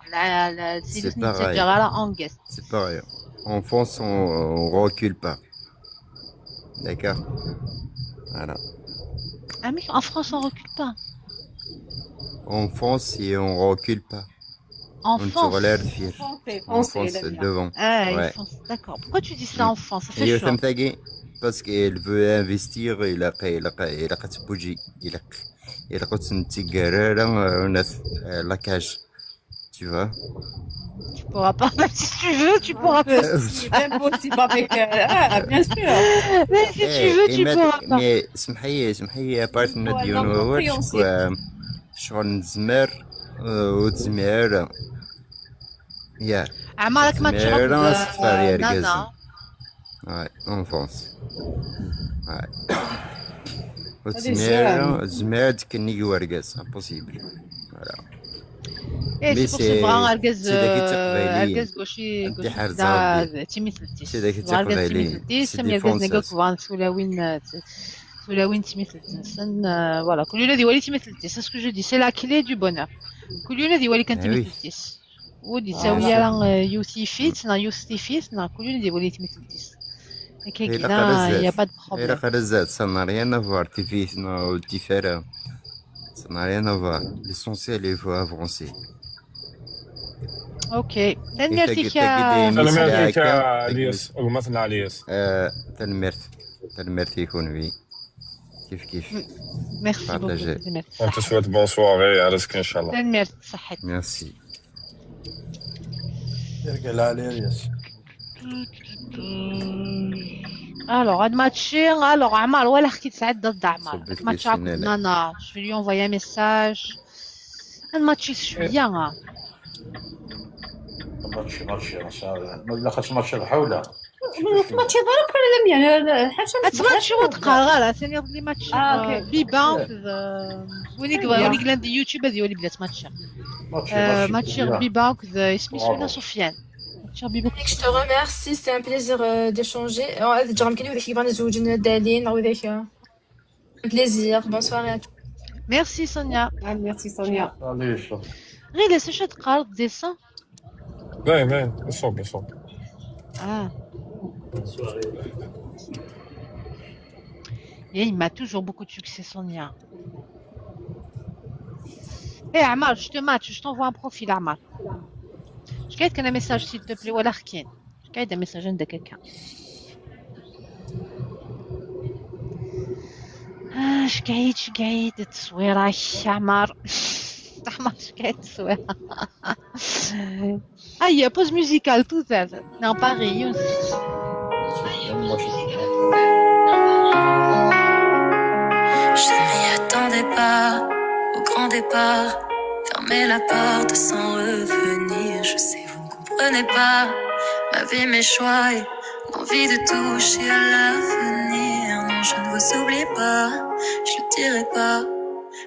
Speaker 2: سي
Speaker 5: C'est pareil.
Speaker 2: تسجل على en guest.
Speaker 5: C'est pareil. On fonce, on recule pas. D'accord. Voilà.
Speaker 2: Ah mais en France on recule pas.
Speaker 5: On fonce et on recule pas.
Speaker 2: En
Speaker 5: On se
Speaker 2: France.
Speaker 5: relève fier.
Speaker 6: Foncez,
Speaker 5: On
Speaker 6: foncez,
Speaker 5: fonce
Speaker 6: la bien.
Speaker 5: devant.
Speaker 2: Ah, ils
Speaker 5: Ouais.
Speaker 2: foncent. D'accord. Pourquoi tu dis ça en France? Ça fait
Speaker 5: Et
Speaker 2: chaud.
Speaker 5: فهمت parce qu'elle veut investir إلى إلى إلى تبوجي إلى إلى نتيقرر la cage, tu vois.
Speaker 2: Tu pourras pas, même si tu veux, tu pourras pas.
Speaker 8: C'est impossible avec. Ah, bien sûr.
Speaker 2: Même si tu veux, tu pourras pas.
Speaker 5: Mais سمحي سمحي partenaire
Speaker 8: Ouais,
Speaker 5: ديالو
Speaker 8: non,
Speaker 5: هو
Speaker 8: compréhensible.
Speaker 5: شغل نزمر وتزمير يا
Speaker 2: عمرك ما تشرب
Speaker 5: تزمير صفار يا رجال.
Speaker 2: نانا.
Speaker 5: Ouais, on fonce. Ouais.
Speaker 8: هذه
Speaker 5: وتزمير تزمير تكني ورقاس impossible. Voilà.
Speaker 2: ايه
Speaker 5: Mais
Speaker 2: c'est pour ça بغا اركز
Speaker 5: c'est داك التقبيليين.
Speaker 2: اركز كوشي
Speaker 5: انت
Speaker 2: كوشي
Speaker 5: حارس
Speaker 2: دا
Speaker 5: ربي.
Speaker 2: تيميثلتيس
Speaker 5: c'est داك
Speaker 2: اركز
Speaker 5: التقبيليين.
Speaker 2: تيميثلتيس
Speaker 5: c'est des
Speaker 2: اركز نقاك
Speaker 5: françaises.
Speaker 2: وان ثولاوين ثولاوين تيميثلتنسن voilà كل يوم يولي تيميثلتيس ce que je dis, c'est la clé du bonheur كل يوم يولي كان
Speaker 5: Eh oui.
Speaker 2: تيميثلتيس ودي
Speaker 5: Bien
Speaker 2: تساوي
Speaker 5: sûr.
Speaker 2: راه يوسيفيت نا يوسيفيت نا كل يوم يولي تيميثلتيس
Speaker 5: إلا
Speaker 2: كاين y a
Speaker 5: قرزات
Speaker 2: pas de
Speaker 5: إلا
Speaker 2: problème.
Speaker 5: قرزات ça n'a rien à voir تيفيتنا و différent, ça n'a rien à voir. L'essentiel, il faut avancer.
Speaker 2: OK.
Speaker 5: إيه
Speaker 2: تنمرتك
Speaker 5: تاقي
Speaker 2: يا
Speaker 5: دي
Speaker 7: تنمرتك
Speaker 5: مثل هكا
Speaker 7: يا الياس ومثلا الياس.
Speaker 5: تنمرت تنمرت يكون في كيف كيف.
Speaker 2: Merci beaucoup.
Speaker 5: Partagé.
Speaker 2: تنمرت.
Speaker 7: On te souhaite bonne soirée على رزق ان شاء الله.
Speaker 2: تنمرت صحتك.
Speaker 5: Merci.
Speaker 21: يرجع على الياس.
Speaker 2: Alors, هاد ماتشي alors عمار ولا حكيت سعد ضد عمار
Speaker 5: صبيت
Speaker 2: هاد ماتش
Speaker 5: لي سنة.
Speaker 2: نانا je vais lui envoyer un message هاد ماتشي شوية.
Speaker 1: ماتشي ماتشي لا خاص ماتشي الحولة.
Speaker 6: ماتشي ضرب ولا لم يعني حاجه.
Speaker 2: هاد ماتشي وتقال غير ثاني لي ماتش
Speaker 6: اه OK.
Speaker 2: بيبان ونيك ونيك لاندي يوتيوب هذه ولي بلات ماتشي
Speaker 1: ماتشي ماتشي
Speaker 2: ماتشي بيبان اسمي سوينا سفيان ماتشي بيبان.
Speaker 9: Je te remercie, c'était un plaisir d'échanger. هذا جرام كاين وذاك يبغى نزوج دالين او ذاك. Plaisir. Bonne soirée à tous.
Speaker 2: Merci Sonia.
Speaker 6: Merci Sonia.
Speaker 1: Allez.
Speaker 2: غير لا شو تقارض dessin.
Speaker 7: باين باين يصوب يصوب.
Speaker 2: Ah.
Speaker 14: Bonne soirée.
Speaker 2: Et il m'a toujours beaucoup de succès, Sonia. Eh, Amar, je te match, je t'envoie un profil, Amar. Je gagne un message, s'il te plaît, ou alors Je gagne un message de quelqu'un. آه، شكايت شكايت التصويرة يا عمار عمار شكايت التصويرة. هيا pause musicale tout ça. Non, Paris.
Speaker 11: Je ne m'y attendais pas au grand départ. Fermer la porte sans revenir. Je sais, vous ne comprenez pas ma vie, mes choix et l'envie de toucher à l'avenir. Non, je ne vous oublie pas, je le dirai pas.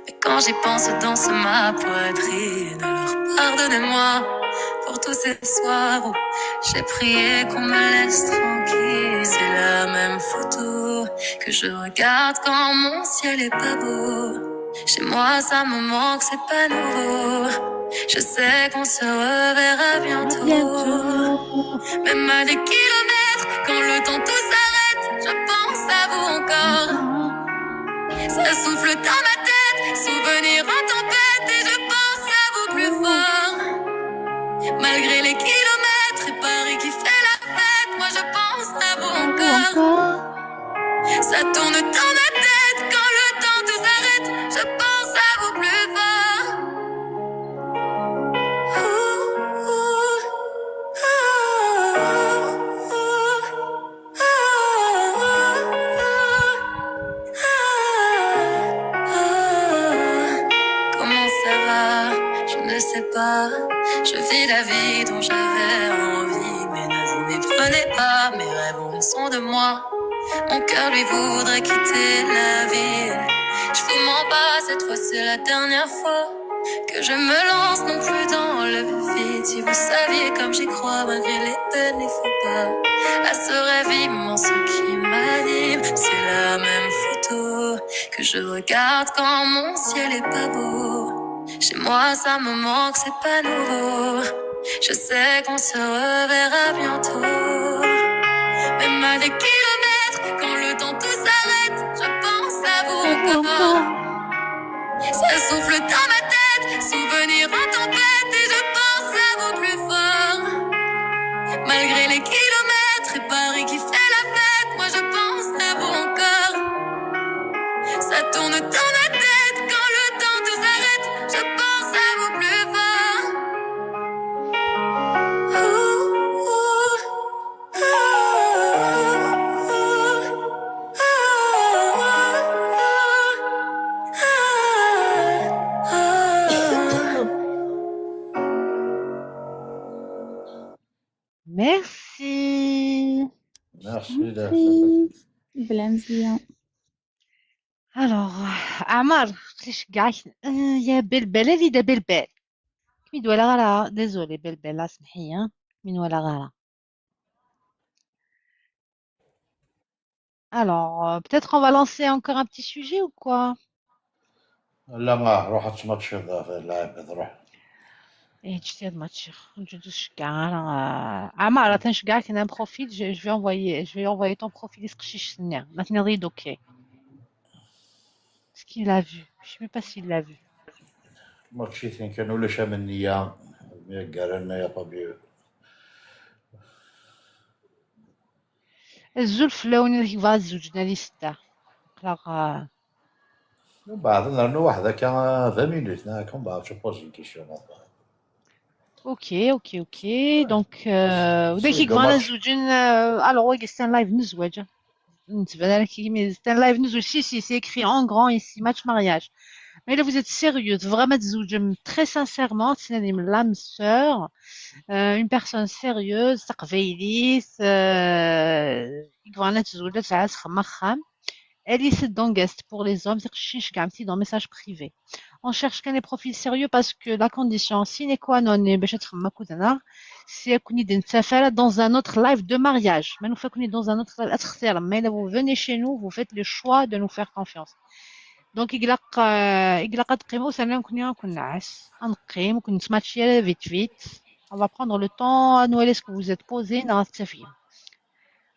Speaker 11: Mais quand j'y pense, danse ma poitrine. Alors pardonnez-moi pour tous ces soirs où j'ai prié qu'on me laisse tranquille. C'est la même photo que je regarde quand mon ciel est pas beau. Chez moi, ça me manque, c'est pas nouveau. Je sais qu'on se reverra bientôt. Même à des kilomètres, quand le temps tout s'arrête, je pense à vous encore. Ça souffle dans ma tête, souvenir en tempête, et je pense à vous plus fort. Malgré les kilomètres et Paris qui fait la fête, moi je pense à vous encore. Ça tourne dans ma tête quand le temps tout s'arrête, je pense à vous plus fort. Ouh, ouh, ouh, ouh, ouh. Comment ça va? Je ne sais pas. Je vis la vie dont j'avais envie, mais ne vous méprenez pas. Mes rêves ont raison de moi. Mon cœur lui voudrait quitter la ville. Je vous mens pas, cette fois c'est la dernière fois que je me lance non plus dans le vide. Si vous saviez comme j'y crois, malgré les peines, les faux pas, à ce rêve immense qui m'anime, c'est la même photo que je regarde quand mon ciel est pas beau. Chez moi, ça me manque, c'est pas nouveau. Je sais qu'on se reverra bientôt. Même à des kilomètres, quand le temps tout s'arrête, je pense à vous encore. Ça souffle dans ma tête, souvenir en tempête, et je pense à vous plus fort. Malgré les kilomètres et Paris qui fait la fête, moi je pense à vous encore. Ça tourne dans ma tête quand le temps tout s'arrête, je pense à vous plus fort. Ouh, ouh, ouh, ouh, ouh, ouh.
Speaker 2: Merci.
Speaker 1: Merci.
Speaker 22: بلا مزيان.
Speaker 2: Alors, عمار قليش كاع يا بلبل هذه دا بلبل مين ولا غرا désolé بلبل اسمحي مين ولا غرا. Alors, peut-être on va lancer encore un petit sujet ou quoi?
Speaker 1: لا ما روح تماتش اللاعب روح.
Speaker 2: ايه تشتي هاد الماتش نجوز كاع عمار تنشكاع كاين un profil, je vais envoyer ton profil يسقشيش سنيا maintenant ريد OK. Est-ce qu'il l'a vu? Je sais même pas s'il l'a vu.
Speaker 1: ماتشي ثين كانوا ولا شامنية قالنا يا طبيب.
Speaker 2: الزلف لون اللي يبغى الزوج نادي ستة قلاق.
Speaker 1: من بعد نرنو واحدة كان 20 minutes ناكم بعد je pose une question.
Speaker 2: Ok. Donc, وداك يبغى الزوجين. Alors, ouais, c'est un live نزواج. نتبان لك mais c'est un live نزواج. Si, si, c'est écrit en grand ici, match mariage. Mais là, vous êtes sérieux, vraiment تزوجم très sincèrement, c'est l'âme sœur, une personne sérieuse, تقبيليت, يبغى تزوج تعس خمخم. Alice dans guest pour les hommes, dans message privé. On cherche qu'un des profils sérieux parce que la condition sine qua non est باش تخدم كودنا c'est qu'on est dans un autre live de mariage. Mais nous fait qu'on est dans un autre live mais là vous venez chez nous, vous faites le choix de nous faire confiance. Donc يقلق يقلق تقيمو سنة نكون كون نعس نقيم كون نتماتشي vite vite. On va prendre le temps à nous est-ce que vous êtes posé dans التفهيم.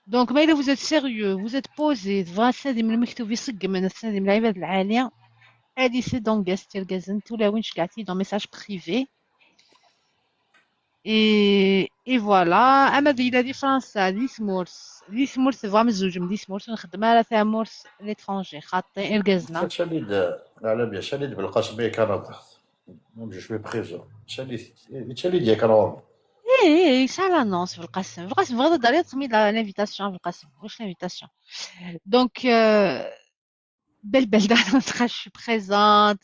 Speaker 2: Donc mais vous êtes sérieux, vous êtes posé, تبغى تسندي من المكتوب يصقم من تسندي من العباد العالية. Alice dans guest تلقى ولا وين شقعتي dans message privé. Et voilà, اما دي دي فرنسا دي سمورس دي سمورس فوا مزوج من دي سمورس نخدم على ثامورس l'étranger خاطي اركزنا.
Speaker 1: شاليد على بيا شاليد بالقاسمية كندا. Même je suis présent. شاليد يا كندا.
Speaker 2: ايه ça l'annonce في القسم في القسم غدا داري تسمي l'invitation في القسم واش l'invitation. Donc belle belle je suis présente.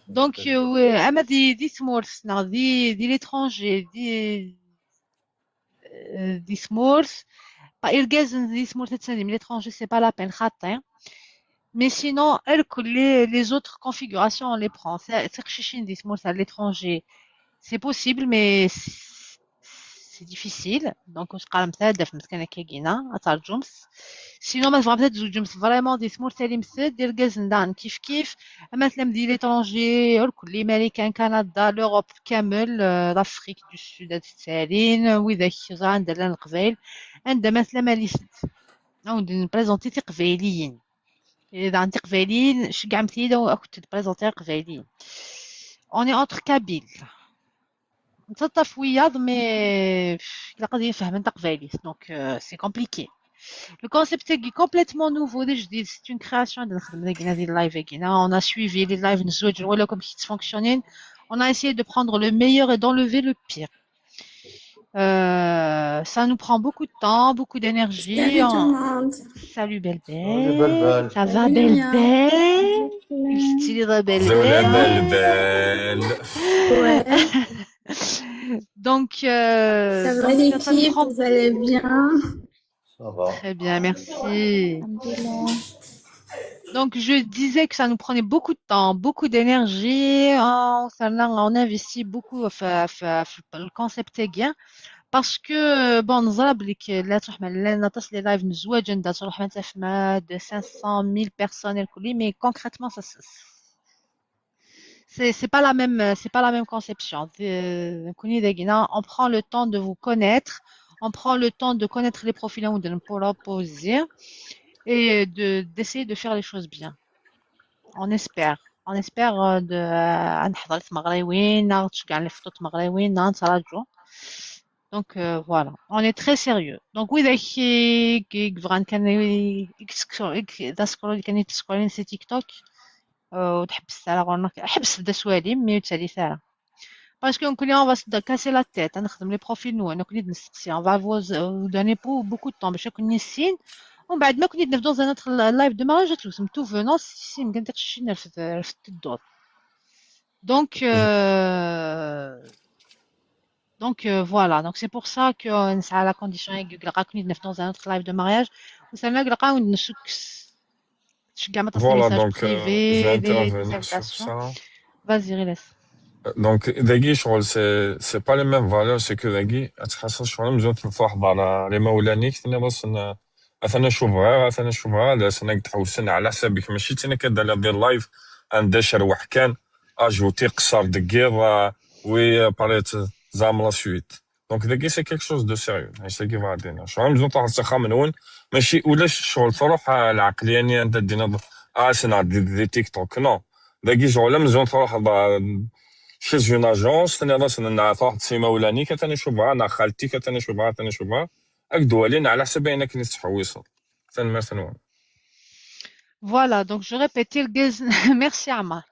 Speaker 2: Donc اما دي دي سمورس دي دي l'étranger دي دي سمورس إرجاز دي سمورس تسندي من l'étranger c'est pas la peine خاطي. Mais sinon, les autres configurations, on les prend. C'est دي سمورس à l'étranger, c'est possible, mais c'est difficile. Donc, on se calme ça, دف مسكنة كيجينا أترجمس. Sinon, ما تبغى تزوج vraiment دي سمور تالي مسد دير كازندان كيف كيف. مثلا دي l'étranger الكل الامريكان كندا l'Europe كامل l'Afrique du Sud التالين وإذا كي عندنا القبائل عندها مثلا ماليسد نعاود نبريزونتي تقبايليين. إذا عندي قبايليين شكاع مثيلة كنت تبريزونتي قبايليين. On est entre Kabyles. نتلطف وياض mais لا قادر يفهم انت قبايلي donc c'est compliqué. Le concept est complètement nouveau جديد, c'est une création نخدم هذه ال live كينا. On a suivi les lives نزوج ولا comme qui fonctionnaient. On a essayé de prendre le meilleur et d'enlever le pire. Ça nous prend beaucoup de temps, beaucoup d'énergie.
Speaker 12: Salut tout le monde.
Speaker 2: Salut belle
Speaker 1: Salut belle belle.
Speaker 2: Ça va belle belle. Stylé belle
Speaker 7: belle. Belle.
Speaker 12: Ouais.
Speaker 2: Donc,
Speaker 12: ça va l'équipe, vous allez bien?
Speaker 1: Ça va.
Speaker 2: Très bien, merci. Donc, je disais que ça nous prenait beaucoup de temps, beaucoup d'énergie. On investit beaucoup le concept est bien parce que bon, نزرب لك لا تروح لا تصل les lives نزواج عندها تروح ما de 500 000 personnes الكل, mais concrètement ça c'est pas la même, c'est pas la même conception. On prend le temps de vous connaître, on prend le temps de connaître les profils pour leur poser et de d'essayer de faire les choses bien. On espère, on espère de نحضر مغريوين نتشجع الفطوط مغريوين نتراجعوا. Donc voilà, on est très sérieux. Donc oui, كي كان كان تسكرولين سي تيك توك وتحبس على غورنك حبس بدا سوالي mais تالي ثارة parce que نكون on va se casser la tête نخدم les profils نو انا كنت نسقسي on va vous donner beaucoup de temps باش كون نسين ومن بعد ما كنت نبداو dans un autre live de mariage تلوسم tout venant سي ما كنتش نرفد الدور. Donc voilà, donc c'est pour ça que à la condition que dans un autre live de mariage وسالنا لقاو نسكس.
Speaker 7: Voilà, donc je vais intervenir sur ça.
Speaker 2: Vas-y, Riles.
Speaker 7: Donc, داكي شغل c'est pas les mêmes valeurs, c'est que داكي تحس شغل مزيان تفرح على لي مولانيك ثاني بس انا نشوف غير انا نشوف غير انا تحوسن على حسابك ماشي تينا كدير دير live عند شروح كان ajouter قصر دقير oui باريت زعما la suite. Donc داكي c'est quelque chose de sérieux هاي كيف غادينا شغل مزيان تروح تخمن وين ماشي ولا شغل تروح العقليه يعني انت دينا سنع دي تيك توك non داكي شغل مزيان تروح chez une agence ثاني راس تروح تسيما ولاني كتاني نشوفها انا خالتي كتاني نشوفها ثاني نشوفها اك دوالين على حسب انك نتحويصل ثاني مثلا.
Speaker 2: Voilà, donc je répète, merci Amar.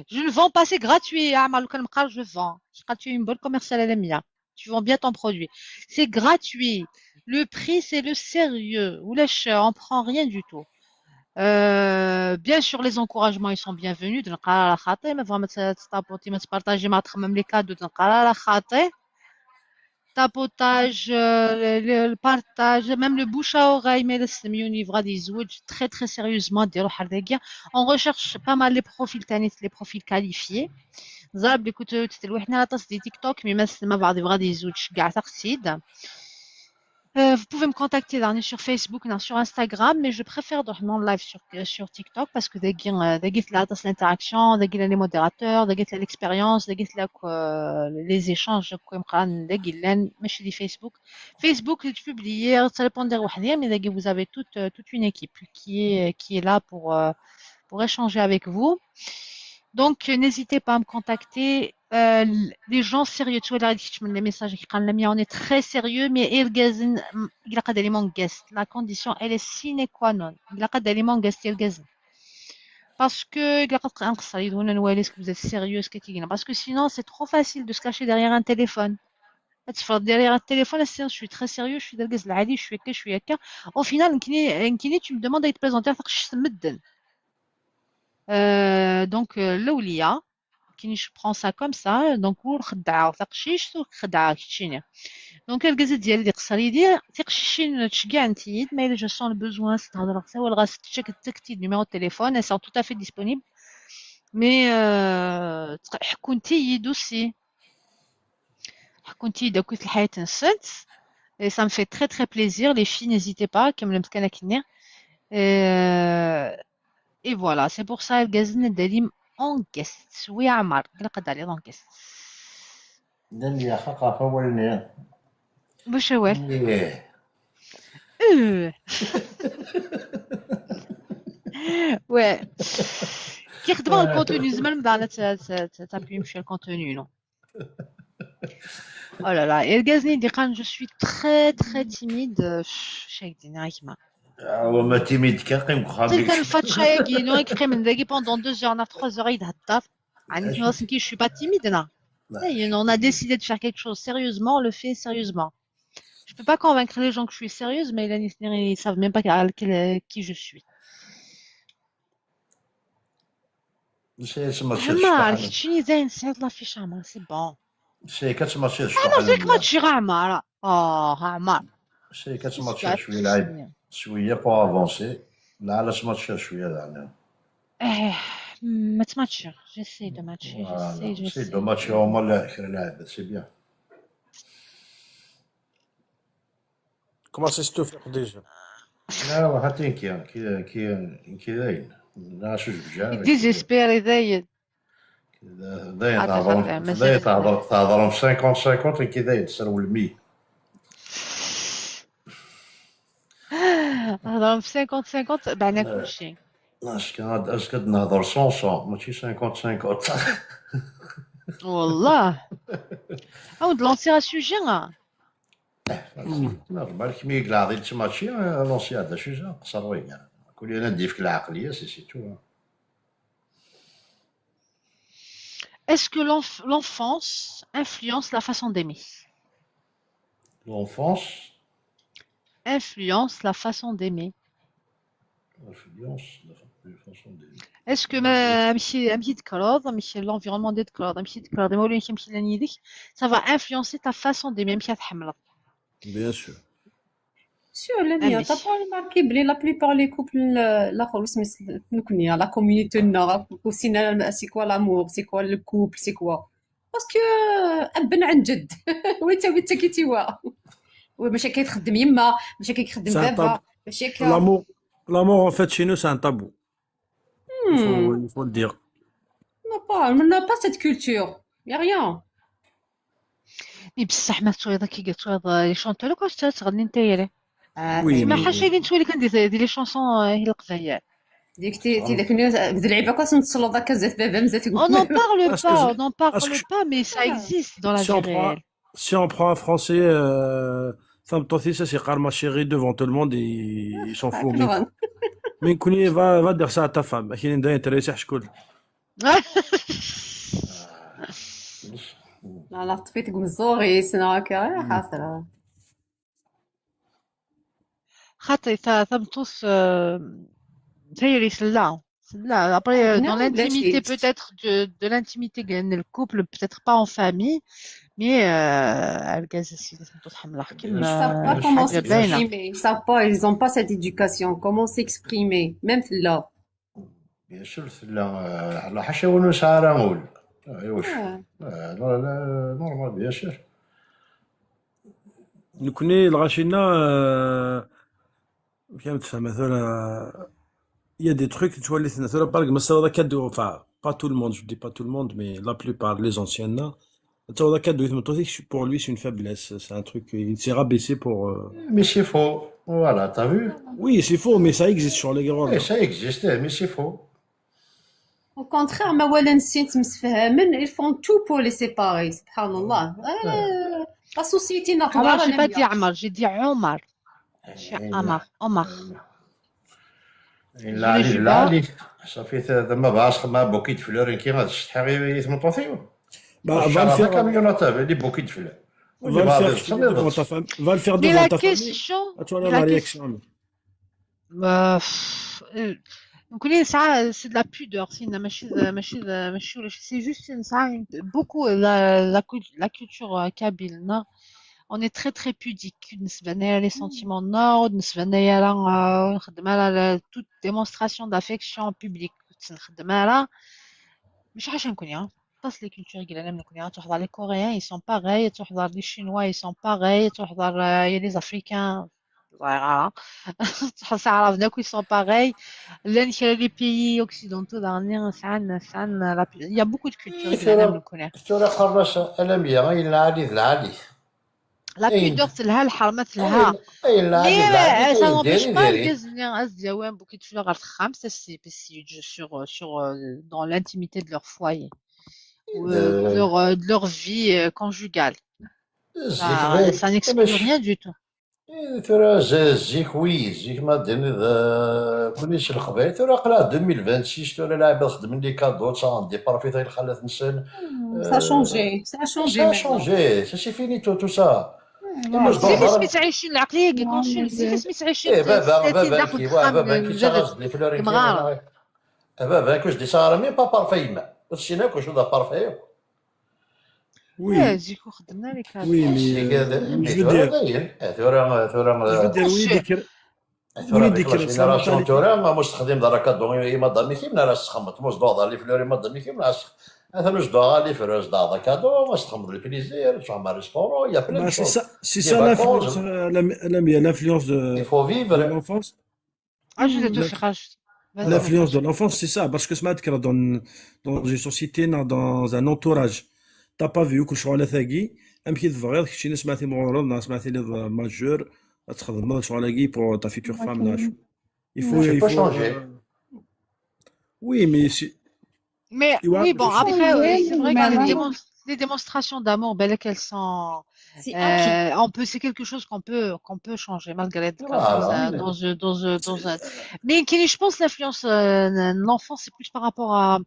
Speaker 2: Je ne vends pas, c'est gratuit, Amar, je vends. Tu es une bonne commerciale à la mia. Tu vends bien ton produit. C'est gratuit. Le prix, c'est le sérieux. Ou on prend rien du tout. Bien sûr, les encouragements, ils sont bienvenus. Tapotage, le partage, même le bouche à oreille, mais le يبغى يزوج très très sérieusement ديرو حرداكيا. On recherche pas mal les profils تاني, les profils qualifiés. زاب اللي كنت تلوحنا عطاس دي تيك توك مي ما بعض يبغى يزوج كاع تقصيد. Vous pouvez me contacter là, sur Facebook, là, sur Instagram, mais je préfère dormir en live sur TikTok parce que dès qu'il y a l'interaction, dès qu'il y a les modérateurs, dès qu'il y a l'expérience, dès qu'il y a les échanges, dès qu'il y a mais Facebook. Facebook, tu publies, ça répond des mais dès que vous avez toute une équipe qui est là pour échanger avec vous. Donc, n'hésitez pas à me contacter. Les gens sérieux, tu vois, là, les messages qui prennent la mienne, on est très sérieux, mais il a des éléments guest. La condition, elle est sine qua non. Il a des éléments guest, il Parce que, il a est-ce que vous êtes sérieux, ce que tu dis, parce que sinon, c'est trop facile de se cacher derrière un téléphone. Tu fais derrière un téléphone, je suis très sérieux, je suis d'Algaz je suis je suis Au final, tu me demandes d'être présenté, je me donne. Donc, l'oulia, qui je prends ça comme ça, donc ور خدعة وتقشيش خدعة كتشيني. Donc الجزء ديال اللي قصر يدير تقشيشين تشكاع نتيد mais je sens le besoin تهضر سوا الغاز تشك تكتي numéro de téléphone, elles sont tout à fait disponibles. Mais حكونتي يد aussi. حكونتي يد كنت الحياة نسنت. Et ça me fait très très plaisir. Les filles, n'hésitez pas, comme le mskan aknir. Et voilà, c'est pour ça الجزء داليم en guest. Oui, Amar, نقدر عليه en guest.
Speaker 1: لن يخاف أول
Speaker 2: واش هو؟
Speaker 1: إيه.
Speaker 2: Ouais. كيخدموا ال contenu زمان من بعد تابوي مشي ال contenu non. Oh là là, الجازني دي قال je suis très très timide. شاك دينا كيما.
Speaker 1: وما timide كاقي مخابي.
Speaker 2: تلك الفاتشايا كي نو كي من داكي pendant 2 heures, 3 heures يتهضر. عندي ناس كي je suis pas timide là. On a décidé de faire quelque chose sérieusement, on le fait sérieusement. Je peux pas convaincre les gens que je suis sérieuse, mais ils savent même pas qui je suis. عمار شني زين سعيد لا فيش عمار سي بون.
Speaker 1: سي كتماتشي
Speaker 2: انا زيك ماتشي غا عمار. عمار.
Speaker 1: سي كتماتشي شويه العيب شويه بو افونسي. لا علاش ماتشي شويه زعما.
Speaker 2: ما تماتشي. J'essaie de matcher, j'essaie, j'essaie.
Speaker 1: de matcher هما اللاعب c'est bien.
Speaker 21: Comment ça se fait déjà?
Speaker 1: لا وحتى كي كي كي كي داين. لا شو جا.
Speaker 2: désespéré داين.
Speaker 1: داين تهضر داين تهضر في 50 50 كي داين تسرول 100.
Speaker 2: تهضر في 50 50 بعنا كلشي.
Speaker 1: اش كنهضر 100 100 ماشي 50 50.
Speaker 2: والله عاود lancer un sujet.
Speaker 1: بالك مي قلع غادي تماتشي lancer هذا sujet قصر وين كل انا ندي فيك العقليه c'est tout.
Speaker 2: Est-ce que l'enfance influence la façon d'aimer?
Speaker 1: L'enfance
Speaker 2: influence la façon d'aimer.
Speaker 1: Influence la façon d'aimer.
Speaker 2: Est-ce que l'environnement ça va influencer ta façon d'aimer?
Speaker 21: Bien sûr.
Speaker 6: Sûr, Lamia, t'as pas remarqué que la plupart des couples, la communauté, c'est quoi l'amour, c'est quoi le couple, c'est quoi? Parce que أبن عن جد وانت وانت كي تيوا ماشي كيتخدم يما ماشي كيخدم بابا ماشي
Speaker 21: l'amour. L'amour en fait chez nous c'est un tabou. Il faut le dire.
Speaker 6: On n'a pas cette culture. Il y a rien.
Speaker 2: Mais بصح ما تصويض كي قلت les chanteurs كواش تغني انت يا
Speaker 21: oui
Speaker 2: ما حاشا اللي نتولي كندير les chansons هي القزايا
Speaker 6: ديك تي داك اللعيبه كواش نتصلوا ذاك زات بابا مزات.
Speaker 2: On n'en parle pas, on n'en parle pas, mais ça existe dans la vie réelle.
Speaker 21: Si on prend un français, femme ton fils, c'est ma chérie devant tout le monde, il s'en fout. Mais Kouni, va dire ça à ta femme. Qui n'est intéressé, je coule.
Speaker 6: لا لا طفيت مزوري سنة هكا حاصلة.
Speaker 2: خاطر ثمتوس تيري سلا Là, après, dans
Speaker 6: Non,
Speaker 2: l'intimité
Speaker 6: لا
Speaker 2: peut-être de l'intimité le couple, peut-être pas en famille, mais الجاز السيدة تحمل
Speaker 6: Ils savent pas comment
Speaker 2: حاجة باينة.
Speaker 6: s'exprimer. Ils savent pas, ils ont pas cette éducation. Comment s'exprimer, même là.
Speaker 1: Bien sûr, لا على حاشا ونو ساعة نقول ايوش
Speaker 6: Ouais.
Speaker 1: لا لا normal, bien sûr.
Speaker 21: نكوني الغاشينا كيما تفهم مثلا il y a des trucs tu vois les مثلا par exemple مثلا cadeau, enfin pas tout le monde, je dis pas tout le monde, mais la plupart, les anciennes, tu vois, cadeau pour lui c'est une faiblesse, c'est un truc, il s'est rabaissé pour.
Speaker 1: Mais c'est faux, voilà, t'as vu.
Speaker 21: Oui, c'est faux, mais ça existe sur les
Speaker 1: Et
Speaker 21: là.
Speaker 1: ça existe, mais c'est faux.
Speaker 6: Au contraire, ما ولا نسيت مسفهمين, ils font tout pour les séparer. سبحان الله. La société
Speaker 2: Amar,
Speaker 6: نقدر
Speaker 2: j'ai pas dit
Speaker 6: أنا
Speaker 2: Amar, j'ai dit Omar. Cheikh Amar, Omar.
Speaker 1: لا علي لا علي صافي ما باش ما bouquet de fleurs كي غادي تشتحي ثمنطوثيو
Speaker 21: Bah, va le faire,
Speaker 1: camion les bouquets de fleurs.
Speaker 21: va le faire devant ta famille, va le faire
Speaker 2: Mais
Speaker 21: devant
Speaker 2: la
Speaker 21: ta famille.
Speaker 2: question,
Speaker 21: Ah, tu vois
Speaker 2: mais
Speaker 21: la
Speaker 2: la
Speaker 21: réaction.
Speaker 2: Bah, pff, donc ça c'est de la pudeur, c'est ماشي ماشي ماشي c'est juste une, ça beaucoup la culture kabyle, non, on est très très pudique بالنسبة لنا les sentiments nord بالنسبة لنا راه نخدم على toute démonstration d'affection publique نخدم على مش حاجة نكون طاس les cultures قلنا نكون تحضر les Coréens, ils sont pareils, تحضر les Chinois, ils sont pareils, تحضر les Africains تحس عرفنا ils sont pareils لان les pays occidentaux دارني سعن il y a beaucoup de cultures قلنا نكون
Speaker 1: ثورة خرس ألمية غير العالي العالي
Speaker 2: la pudeur تلها الحرمة تلها
Speaker 1: اي العالي
Speaker 2: mais ça n'empêche pas الجزني ازديوان bouquet de fleurs الخام ça c'est sur sur dans l'intimité de leur foyer ou de leur vie conjugale, ça n'exclut rien du tout.
Speaker 1: ثورة زيك oui زيك ما ديني كونيش القبائل ثورة قلا 2026 ثورة لاعب خدم les cadeaux تصان des parfums تاع خلات نسن.
Speaker 6: Ça a changé, ça a changé
Speaker 1: Ça a
Speaker 6: maintenant.
Speaker 1: changé, ça c'est fini tout ça.
Speaker 2: زيد سميت عايشين العقلية كي كونشين زيد سميت عايشين
Speaker 1: ايه بابا بابا
Speaker 2: داخل
Speaker 1: كي بابا كي تغز les fleurs كي
Speaker 2: مغارة
Speaker 1: بابا كوش دي صار même pas parfum ما وتسينا كوش دا parfum.
Speaker 21: Oui,
Speaker 2: زيكو خدمنا les cadeaux.
Speaker 21: Oui, mais je veux dire,
Speaker 1: ثورة ثورة
Speaker 21: je veux dire, oui, ديك
Speaker 1: ثورة
Speaker 21: oui, ديك
Speaker 1: la génération ثورة ما مش تخدم دار cadeau مادام كي من راس خمط مش دوض les fleurs مادام كي من راس هذا مش دوغ les fleurs دا cadeau مش تخمط le plaisir تشعمر restaurant, y a plein
Speaker 21: Bah,
Speaker 1: de
Speaker 21: c'est
Speaker 1: choses.
Speaker 21: ça, c'est
Speaker 1: Des
Speaker 21: ça l'influence,
Speaker 1: vacances.
Speaker 21: la l'influence
Speaker 1: Il
Speaker 21: de,
Speaker 1: faut
Speaker 21: de
Speaker 1: vivre.
Speaker 21: l'enfance.
Speaker 2: Ah, je l'ai tout fait. Vas-y.
Speaker 21: L'influence de l'enfance, c'est ça. Parce que سمعت كرا dans une société, dans un entourage, t'as pas vu كل شغل ثاقي أم كي تبغيض كشي سمعتي مغرض سمعتي les majeurs تخدم شغل ثاقي pour ta future femme là. Il faut,
Speaker 1: Tu
Speaker 21: il
Speaker 1: peux
Speaker 21: faut.
Speaker 1: changer.
Speaker 21: Oui, mais si.
Speaker 2: Mais oui, bon, après, c'est vrai que les démonstrations d'amour, ben, elles sont,
Speaker 6: C'est acquis.
Speaker 2: on peut, c'est quelque chose qu'on peut changer malgré dans
Speaker 1: Voilà.
Speaker 2: un, dans, un- dans, un- dans un. Mais je pense l'influence de l'enfant, c'est plus par rapport à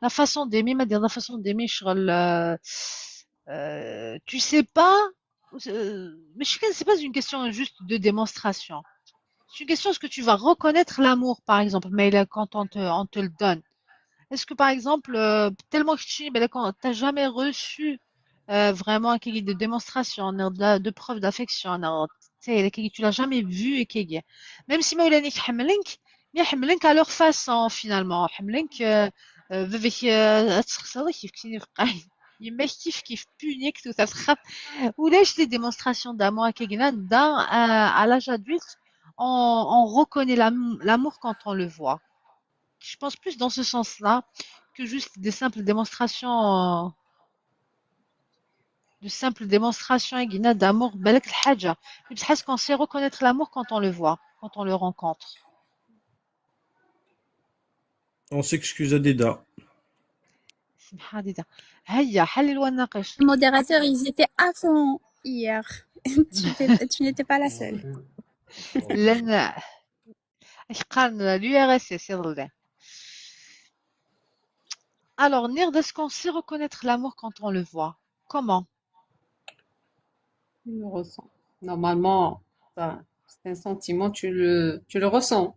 Speaker 2: la façon d'aimer, mais la façon d'aimer, tu sais pas, mais je c'est pas une question juste de démonstration. C'est une question, est-ce que tu vas reconnaître l'amour, par exemple, mais là, quand on te le donne. Est-ce que, par exemple, tellement que tu ben, quand t'as jamais reçu vraiment un de démonstration, de preuve d'affection, tu l'as jamais vu et même si ما ولاني حملنك mais حملنك à leur façon finalement حملنك باباك تخسر كيف كيف يما كيف كيف punique tout ça تخاف ولاش les démonstrations d'amour dans à l'âge adulte, on reconnaît l'amour quand on le voit. Je pense plus dans ce sens-là que juste des simples démonstrations de simples démonstrations d'amour بالك الحاجة parce qu'on sait reconnaître l'amour quand on le voit, quand on le rencontre.
Speaker 21: On s'excuse à Dida.
Speaker 2: سمحة ديدا هيا حلل وناقش.
Speaker 12: Les modérateurs, ils étaient à fond hier. Tu n'étais pas la seule.
Speaker 2: لأن قال l'URSS يلا. Alors, Nird, est-ce qu'on sait reconnaître l'amour quand on le voit? Comment?
Speaker 6: Tu le ressens. Normalement, enfin, c'est un sentiment, tu le ressens.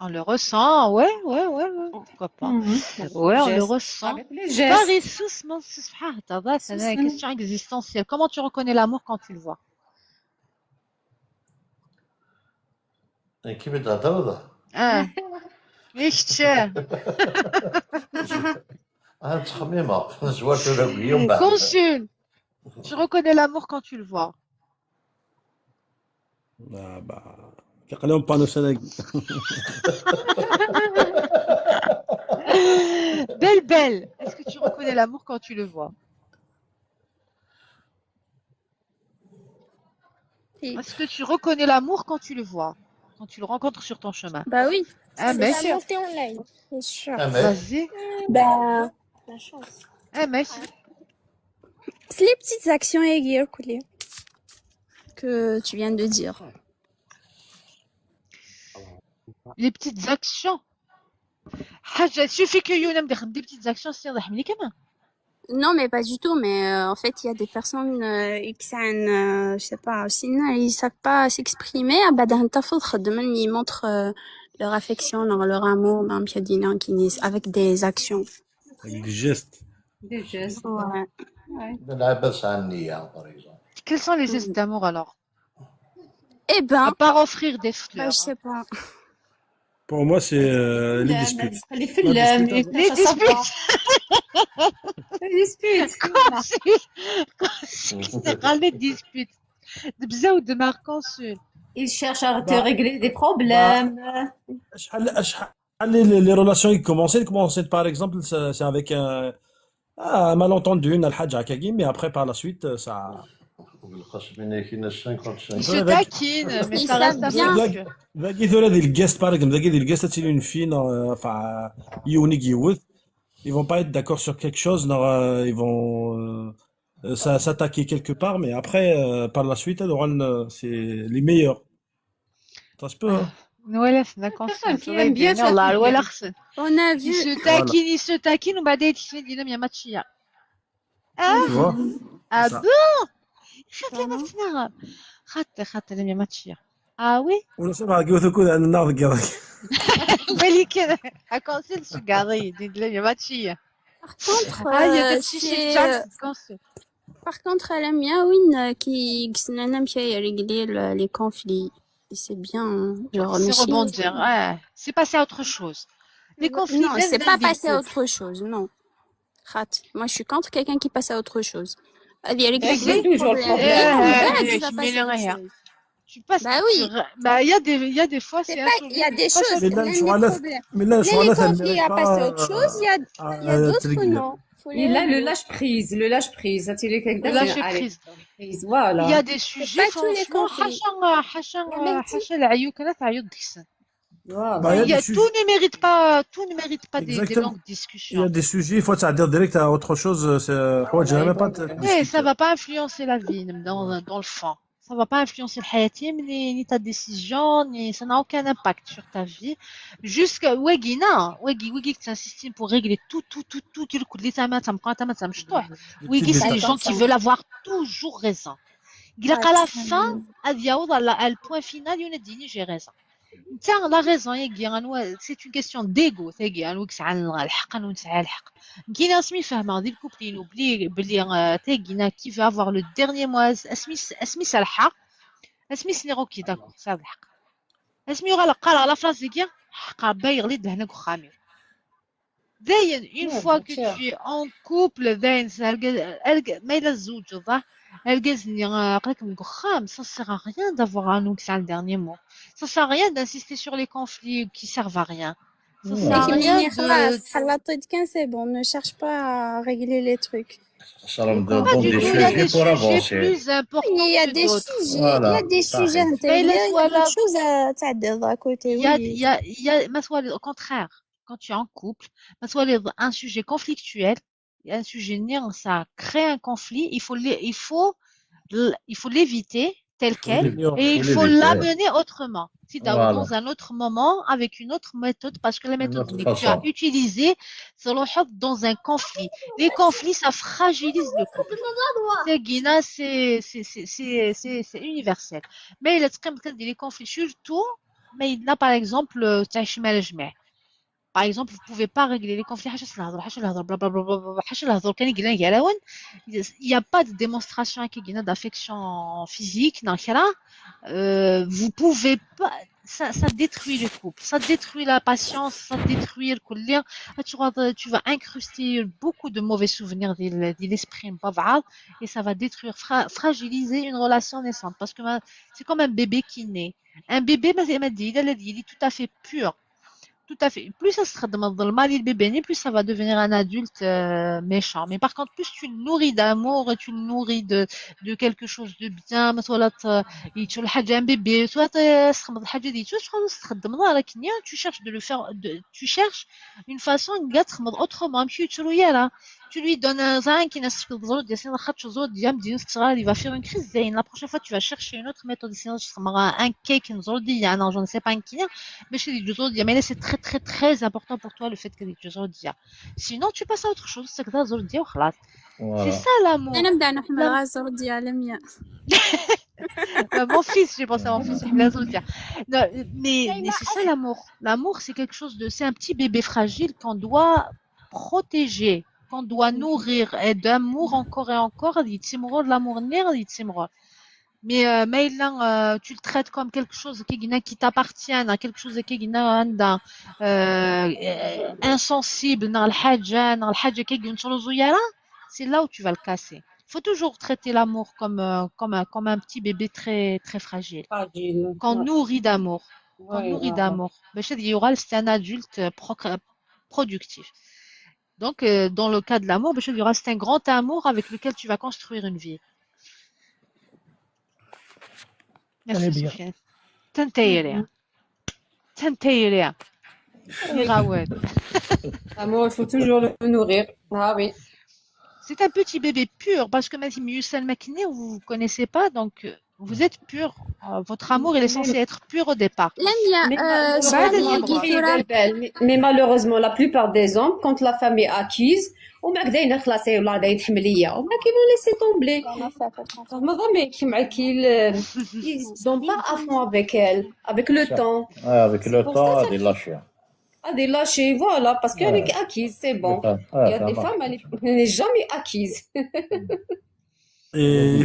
Speaker 2: On le ressent, ouais, pourquoi pas. Ouais, on le
Speaker 6: Geste.
Speaker 2: ressent.
Speaker 6: Avec les gestes.
Speaker 2: Paris, c'est une question existentielle. Comment tu reconnais l'amour quand tu le vois?
Speaker 1: كيف تهضر؟
Speaker 2: Ah. إيش
Speaker 1: انا تخميمه زوات ولا اليوم بعد.
Speaker 2: Consul, tu reconnais l'amour quand tu le vois.
Speaker 21: Ah bah كيقلهم بانو سنة.
Speaker 2: Belle, belle, est-ce que tu reconnais l'amour quand tu le vois? Est-ce que tu reconnais l'amour quand tu le vois? Quand tu le rencontres sur ton chemin?
Speaker 12: Bah oui.
Speaker 2: Ah,
Speaker 12: C'est
Speaker 2: mais.
Speaker 12: la montée en live, c'est sûr.
Speaker 1: Ah, mais.
Speaker 2: Vas-y.
Speaker 12: Bah, la chance.
Speaker 2: Ah, mais.
Speaker 12: C'est les petites actions aiguës que tu viens de dire.
Speaker 2: Les petites actions. حاجة suffit que يونم يخدم des petites actions c'est يحملي كمان.
Speaker 12: Non, mais pas du tout. Mais en fait, il y a des personnes qui sont, je sais pas, sinon ils savent pas s'exprimer. Ah, bah, dans ta faute, ils montrent leur affection, leur amour, même il y a des gens qui disent, avec des actions.
Speaker 21: Avec des gestes.
Speaker 6: Des gestes.
Speaker 12: Ouais.
Speaker 6: Ouais.
Speaker 1: نلعب على النية par exemple.
Speaker 2: Quels sont les gestes d'amour alors?
Speaker 12: Eh ben,
Speaker 2: À part offrir des
Speaker 12: bah,
Speaker 2: fleurs.
Speaker 12: je sais pas.
Speaker 21: Pour moi, c'est les disputes.
Speaker 6: Les
Speaker 21: La
Speaker 6: films,
Speaker 21: dispute
Speaker 2: Les disputes.
Speaker 6: Les disputes.
Speaker 2: Consul, consul, les disputes. بزاف دماغ consul.
Speaker 6: Ils cherchent à te
Speaker 21: Bah,
Speaker 6: régler des problèmes.
Speaker 21: شحال شحال les relations ils commençaient par exemple c'est avec un malentendu الحاجة هكاكي, mais après par la suite ça
Speaker 1: بالقسم كاين 55.
Speaker 2: Ils se taquinent, mais
Speaker 12: Ils
Speaker 2: ça reste
Speaker 12: savent bien.
Speaker 2: affectueux.
Speaker 21: ذاك ثورة ديال ال geste par exemple ذاك ديال ال geste تسيلي une fille, enfin يونيك يوث, ils vont pas être d'accord sur quelque chose, non, ils vont s'attaquer quelque part, mais après par la suite c'est les meilleurs, ça se peut, hein.
Speaker 2: ولا سنا consul
Speaker 6: Qui aime bien
Speaker 2: الله
Speaker 6: châtie
Speaker 2: ولا
Speaker 6: bien.
Speaker 2: خسن.
Speaker 12: On a
Speaker 2: Ils
Speaker 12: vu.
Speaker 2: se
Speaker 21: Voilà.
Speaker 2: taquinent, ils se taquinent وبعدين يتفين دينا يا ماتشيا. Ah
Speaker 21: Tu vois,
Speaker 2: ah
Speaker 21: ça.
Speaker 2: bon, خاطر ما تنغم خاطر خاطر يا ماتشيا. Ah oui.
Speaker 21: ولا سبعة كيوث كود عندنا ناض كذا.
Speaker 2: ولكن consul شقاضي دي يا ماتشيا.
Speaker 12: Par contre,
Speaker 2: Ah, il y a
Speaker 12: c'est
Speaker 2: consul.
Speaker 12: par contre, Lamia, oui, qui qui régler les conflits. C'est bien, hein. Genre,
Speaker 2: C'est
Speaker 12: ماشي
Speaker 2: rebondir, ouais. C'est passer à autre chose. Les conflits
Speaker 12: Non, c'est
Speaker 2: viennent
Speaker 12: pas
Speaker 2: d'un
Speaker 12: passer à
Speaker 2: couple.
Speaker 12: autre chose, non. Rate. Moi, je suis contre quelqu'un qui passe à autre chose. Elle règle
Speaker 6: Régler
Speaker 12: le
Speaker 6: toujours le
Speaker 12: problème.
Speaker 6: problème.
Speaker 12: Et من بعد, tu vas
Speaker 2: je
Speaker 12: passer à autre
Speaker 2: mets
Speaker 12: chose.
Speaker 2: Tu passes,
Speaker 12: Bah oui.
Speaker 2: bah, il y a des fois,
Speaker 12: C'est
Speaker 2: c'est
Speaker 12: pas, il y a des
Speaker 2: insoluble.
Speaker 12: choses,
Speaker 21: Mais là,
Speaker 12: l'un des
Speaker 21: شغلات
Speaker 12: problèmes.
Speaker 21: mais là
Speaker 12: L'un les
Speaker 21: شغلات elle
Speaker 12: conflits
Speaker 21: mérite
Speaker 12: à passer à
Speaker 21: pas
Speaker 12: autre chose, il y a d'autres
Speaker 21: تريقلي.
Speaker 12: non. Faut les
Speaker 6: Et là, le
Speaker 12: régler.
Speaker 6: lâche prise, le lâche prise. Ça, tu
Speaker 2: Le lâcher
Speaker 6: allez,
Speaker 2: prise.
Speaker 6: prise,
Speaker 2: Il y a
Speaker 6: voilà.
Speaker 2: des
Speaker 12: C'est
Speaker 2: sujets,
Speaker 12: pas tous les
Speaker 2: franchement,
Speaker 12: conflits.
Speaker 2: حاشا حاشا
Speaker 12: La même
Speaker 2: حاشا العيوك لا تعيط ديكسن.
Speaker 6: Voilà.
Speaker 21: Bah, il y a
Speaker 2: Il y
Speaker 21: des
Speaker 2: a,
Speaker 21: sujets.
Speaker 2: tout ne mérite pas, tout ne mérite pas des
Speaker 21: Exactement.
Speaker 2: longues
Speaker 21: Il y a
Speaker 2: discussions.
Speaker 21: des sujets, il faut s'arrêter direct à autre chose. C'est حوايج
Speaker 6: Voilà,
Speaker 21: même pas
Speaker 2: Oui, ça
Speaker 21: discuter.
Speaker 2: va pas influencer la vie dans le fond. Ça va pas influencer le hayatim, ni ta décision, ni ça n'a aucun impact sur ta vie. Jusqu'à ويجينا ويجي ويجي c'est un système pour régler tout tout tout tout tout le تما تما تما تما مشطوح.
Speaker 21: Des petites
Speaker 2: ويجي c'est les
Speaker 21: détails.
Speaker 2: gens qui veulent avoir toujours raison. قال à la fin يعوض على le point final يناديني j'ai raison. انت la raison يا c'est une question d'ego تاقي انا وكس على الحق انا ونسعى الحق. كاين اسمي فاهمه ديال ال couple بلي بلي تاقينا qui veut avoir le dernier mot اسمي اسمي الحق اسمي سني OK d'accord صاب الحق اسمي غالا قال على phrase ديك حق ربي يغلي دهنك وخامي داين une fois que tu es en couple داين ما الا الزوج ضح الجازني قالك من خام ça sert à rien d'avoir un ou le dernier mot, ça sert à rien d'insister sur les conflits qui servent à rien, ça sert à rien
Speaker 12: لكن خلاص
Speaker 2: de
Speaker 12: حلطت كان c'est bon, ne cherche pas à régler les trucs.
Speaker 1: Ça me
Speaker 2: pas
Speaker 1: donne
Speaker 2: du
Speaker 1: des
Speaker 2: tout, il y a
Speaker 1: sujets
Speaker 2: des
Speaker 1: pour
Speaker 2: sujets
Speaker 1: avancer.
Speaker 2: plus importants
Speaker 12: Il y a
Speaker 2: que
Speaker 12: des
Speaker 2: d'autres.
Speaker 12: sujets, il y a
Speaker 1: Voilà.
Speaker 12: des sujets
Speaker 1: صحيح.
Speaker 2: Mais
Speaker 12: intérieurs, il y a
Speaker 2: laisse-moi là.
Speaker 12: d'autres choses à تعدل à côté,
Speaker 2: Il y a,
Speaker 12: oui.
Speaker 2: il y a, il y a, ما soit au contraire, quand tu es en couple, ما soit un sujet conflictuel, il y a un sujet né, ça crée un conflit, il faut l'éviter tel quel et
Speaker 1: Faut
Speaker 2: il faut
Speaker 1: l'éviter.
Speaker 2: l'amener autrement. C'est
Speaker 1: Voilà.
Speaker 2: dans un autre moment, avec une autre méthode, parce que la
Speaker 1: Une
Speaker 2: méthode
Speaker 1: autre
Speaker 2: que tu as
Speaker 1: façon.
Speaker 2: utilisée, ça le حط dans un conflit. Les conflits, ça fragilise le couple. C'est Guina, c'est universel. Mais il y a les conflits, surtout Mais là, par exemple, تعيش مع الجميع. Par exemple, vous pouvez pas régler les conflits. حاشا الهضرة، حاشا الهضرة، bla bla bla bla bla، حاشا الهضرة. كان يقلنا يقراون. Il y a pas de démonstration qui gagne d'affection physique dans le vous pouvez pas, ça détruit le couple, ça détruit la patience, ça détruit le couple. Tu vas incruster beaucoup de mauvais souvenirs de l'esprit et ça va détruire, fragiliser une relation naissante parce que c'est comme un bébé qui naît. Un bébé, il est tout à fait pur. Tout à fait. Plus ça sera dans le mal, le bébé, plus ça va devenir un adulte méchant. Mais par contre, plus tu le nourris d'amour, tu le nourris de quelque chose de bien, soit un bébé, soit tu cherches de le faire, tu cherches une façon d'être autrement. Tu lui donnes un qui n'a il va faire une crise. La prochaine fois, tu vas chercher une autre méthode. Un cake, non, je ne sais pas un qui, mais mais là, c'est très, très, très important pour toi le fait que tu. Sinon, tu passes à autre chose. C'est c'est ça l'amour. Mon fils, j'ai pensé à mon fils. Non, mais c'est ça l'amour. L'amour, c'est quelque chose de, c'est un petit bébé fragile qu'on doit protéger, qu'on doit nourrir et d'amour encore et encore. L'amour. Mais là, tu le traites comme quelque chose qui t'appartient, quelque chose qui est insensible, c'est là où tu vas le casser. Il faut toujours traiter l'amour comme un petit bébé très, très fragile. Qu'on nourrit d'amour. Qu'on nourrit d'amour. C'est un adulte productif. Donc, dans le cas de l'amour, c'est un grand amour avec lequel tu vas construire une vie. Merci, Sofiane. تنتيريا. تنتيريا.
Speaker 6: L'amour, il faut toujours le nourrir. Ah oui.
Speaker 2: C'est un petit bébé pur, parce que Mathieu Youssel Makine, vous ne connaissez pas, donc vous êtes pur. Votre amour, il est censé être pur au départ.
Speaker 6: Mais malheureusement, la plupart des hommes, quand la femme est acquise, وما داين خلاص ولا داين حمليه وما كيبون laisser tomber. Ils sont pas à fond avec elle, avec le temps.
Speaker 1: Avec le temps, elle est lâchée.
Speaker 6: Elle est lâchée, voilà, parce qu'elle est acquise, c'est bon. Il y a des femmes, elle n'est jamais acquise.
Speaker 21: Et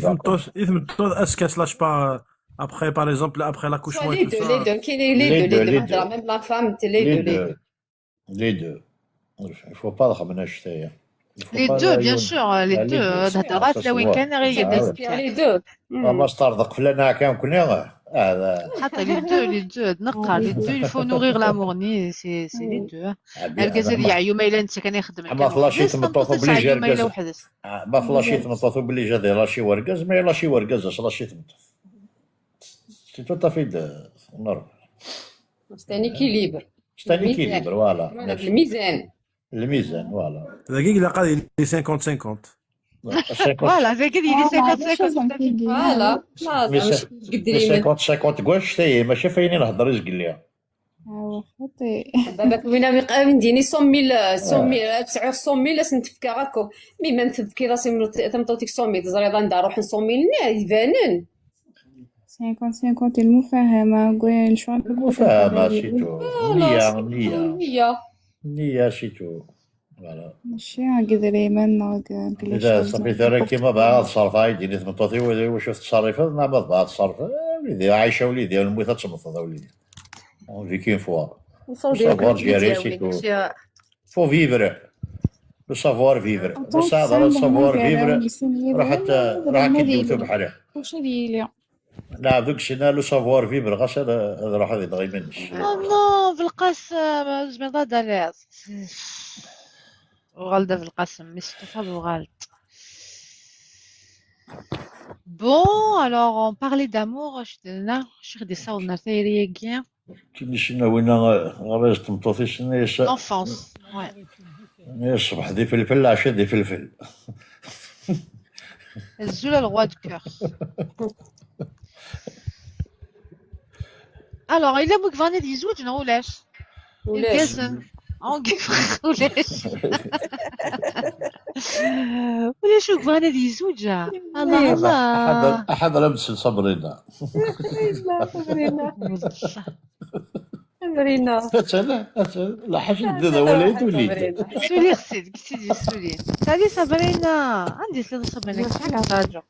Speaker 21: est-ce qu'elle se lâche pas après, par exemple, après l'accouchement?
Speaker 6: Les deux, les deux, les deux, les deux, même la femme, les deux.
Speaker 1: Les deux. Il faut pas ramener.
Speaker 2: Les deux, bien sûr, les deux.
Speaker 6: Les deux.
Speaker 1: ما استرضق فلان كان كنا هذا.
Speaker 2: حتى les deux, les deux, نقع les deux, il faut nourrir l'amour, c'est les deux. الجزائر يوم إلا أنت كان يخدم.
Speaker 1: ما فلاشيت مطوط بلي جا ما فلاشيت مطوط بلي جا لاشي ورقز ما لاشي ورقز لاشي مطوط. C'est tout à fait normal.
Speaker 6: C'est un équilibre.
Speaker 1: C'est un équilibre, voilà.
Speaker 6: الميزان.
Speaker 1: الميزان voilà.
Speaker 21: دقيق لا قال لي 50 50.
Speaker 2: Voilà, c'est qu'il dit 50 50.
Speaker 6: Voilà.
Speaker 1: 50 50 كواش تاهي ماشي فاينين نهضر اش قال لي.
Speaker 22: ايوا خاطي.
Speaker 6: باباك وين نديني 100 100 900 نتفكا هكا mais ما نتفكي راسي تمطوتيك 100 تزري ندار روح 100 يبانن.
Speaker 22: 50 50 المفاهمة قول شو
Speaker 1: المفاهمة c'est tout. نية نية نية c'est tout. Voilà.
Speaker 22: ماشي قدري ما
Speaker 1: إذا صافي ترى كيما باغا تصرف عايديني تمطوطي واش تصرف نعم باغا تصرف وليدي عايشة وليدي الموت تمطط وليدي. On vit qu'une fois. Le savoir gérer, c'est tout. Faut vivre. Le savoir vivre. Le savoir vivre. راح كيديو بحاله.
Speaker 22: واش هذه
Speaker 1: لا دوك شنا le savoir vivre غاش هذا راح يضغي منش.
Speaker 2: Non في القاسم زعما داليز. وغالدة في القسم مصطفى وغالد. Bon, alors on parlait d'amour, je suis descendue on a fait
Speaker 1: كي وين غريز تمطوطي سني
Speaker 2: L'enfance, ouais.
Speaker 1: الصبح دي فلفل العشاء دي فلفل.
Speaker 2: Zula le roi du cœur. Alors, il a بوك دي زوج ولاش؟
Speaker 6: ولاش؟
Speaker 2: ولاش ولاش بغانا دي زوج الله الله
Speaker 1: احد لمس صبرنا.
Speaker 6: لا صبرنا. صابرينا
Speaker 1: لا حاجه نبدا ولا تولي
Speaker 2: سولي خسيت قلتي لي سولي سالي صابرينا عندي ثلاثة صابرينا كيف راجع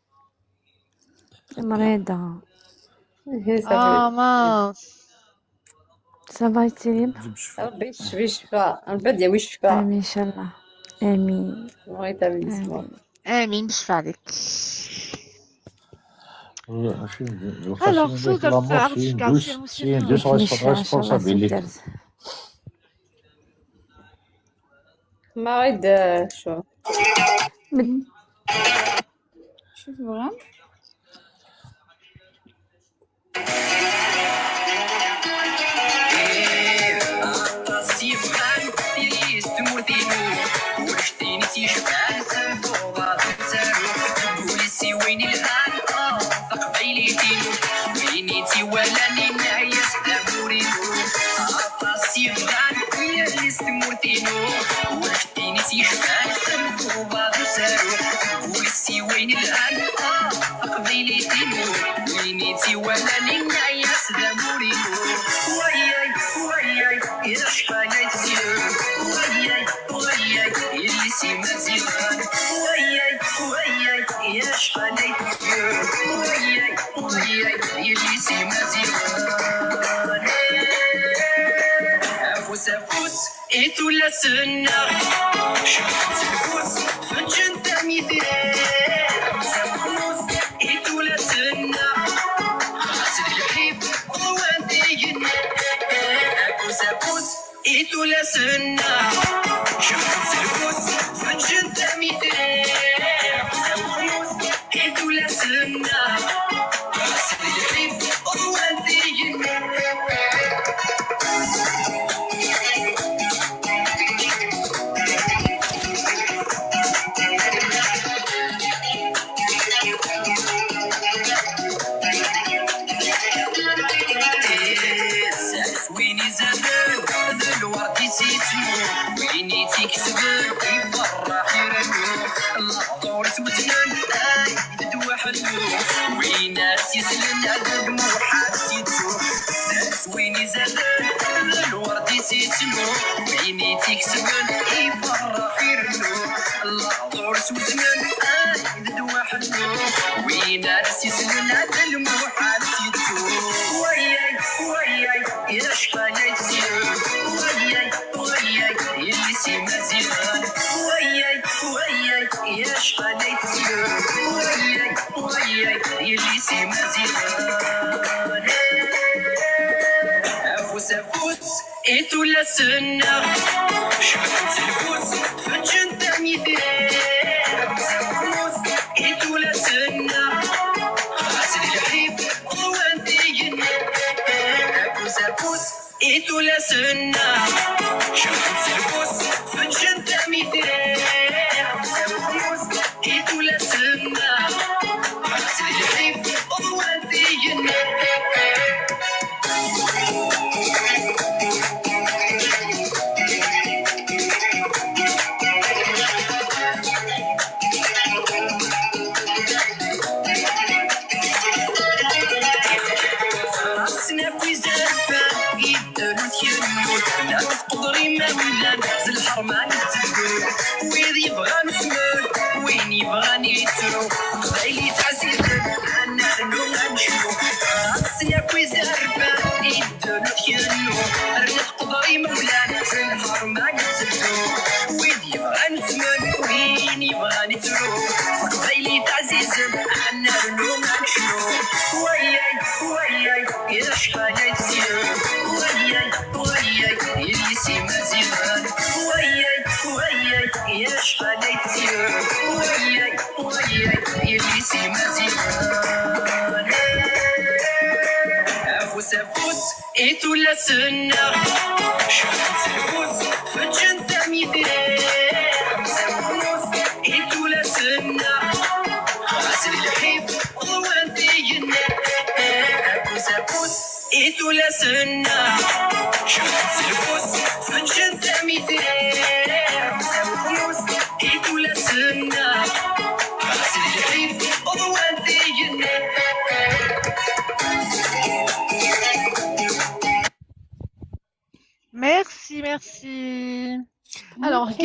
Speaker 15: مريضة.
Speaker 2: اه ماس
Speaker 15: ça va يتسلم.
Speaker 6: ربي يشفي الشفاء، ربي يداوي الشفاء.
Speaker 15: آمين إن شاء الله، آمين.
Speaker 6: Bon rétablissement.
Speaker 2: امين بالشفاء عليك. Alors,
Speaker 1: C'est une douce responsabilité.
Speaker 6: ما غيد شو
Speaker 22: شوف بغا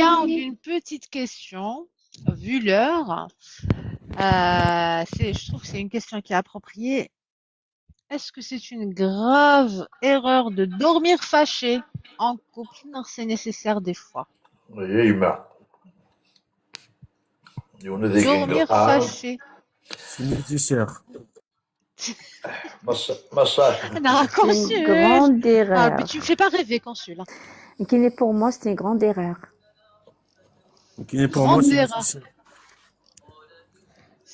Speaker 2: garde une petite question, vu l'heure. Je trouve que c'est une question qui est appropriée. Est-ce que c'est une grave erreur de dormir fâché en couple? Non, c'est nécessaire des fois.
Speaker 1: Oui, mais.
Speaker 2: Dormir fâché.
Speaker 21: C'est nécessaire.
Speaker 1: ما صح.
Speaker 2: Non,
Speaker 15: C'est une
Speaker 2: consul.
Speaker 15: grande
Speaker 2: Ah,
Speaker 15: erreur.
Speaker 2: mais tu me fais pas rêver, consul.
Speaker 15: Qui est pour moi, c'est une grande erreur.
Speaker 21: Qui est pour moi,
Speaker 2: Grande
Speaker 21: c'est
Speaker 2: erreur.
Speaker 21: nécessaire.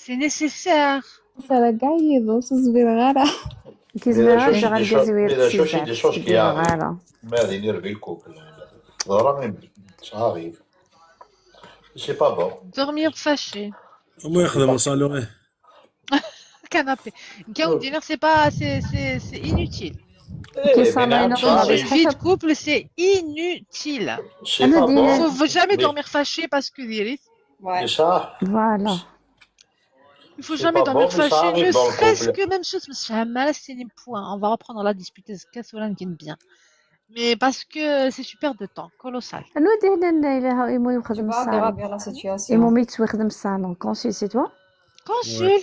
Speaker 2: C'est nécessaire.
Speaker 22: ترى كاع يضوس زبير غارة.
Speaker 15: كي
Speaker 1: Mais
Speaker 15: زويرة
Speaker 1: la
Speaker 15: جا
Speaker 1: chose,
Speaker 15: غالقا
Speaker 1: mais la
Speaker 15: زوير
Speaker 1: chose, c'est des choses qui arrivent.
Speaker 15: غارة.
Speaker 1: Mais elle énerve le couple. Vraiment, ça arrive. C'est pas bon.
Speaker 2: Dormir fâché.
Speaker 21: هما يخدموا صالون.
Speaker 2: Canapé. Quand dinner, c'est pas, c'est inutile.
Speaker 15: كي
Speaker 1: Eh, mais
Speaker 15: صالون
Speaker 1: là, ça
Speaker 2: Dans une
Speaker 1: arrive.
Speaker 2: vie de couple, c'est inutile.
Speaker 1: C'est
Speaker 15: أنا
Speaker 1: pas
Speaker 15: دينا
Speaker 1: bon.
Speaker 2: Faut jamais
Speaker 1: Mais,
Speaker 2: dormir fâché parce que direct.
Speaker 6: Ouais.
Speaker 1: mais ça,
Speaker 15: Voilà.
Speaker 2: Il faut
Speaker 1: c'est
Speaker 2: jamais
Speaker 1: pas bon,
Speaker 2: dormir
Speaker 1: mais ça
Speaker 2: fâché, ne
Speaker 1: arrive dans le
Speaker 2: serait-ce
Speaker 1: couple.
Speaker 2: que même chose, c'est point. On va reprendre la dispute, bien. Mais parce que c'est super de temps, colossal.
Speaker 15: أنا دينا إلا إيمو
Speaker 6: Tu
Speaker 15: يخدم
Speaker 6: vas
Speaker 15: الصالون.
Speaker 6: aggraver la situation.
Speaker 15: إيمو ميت يخدم الصالون. Consul, c'est toi?
Speaker 2: Consul,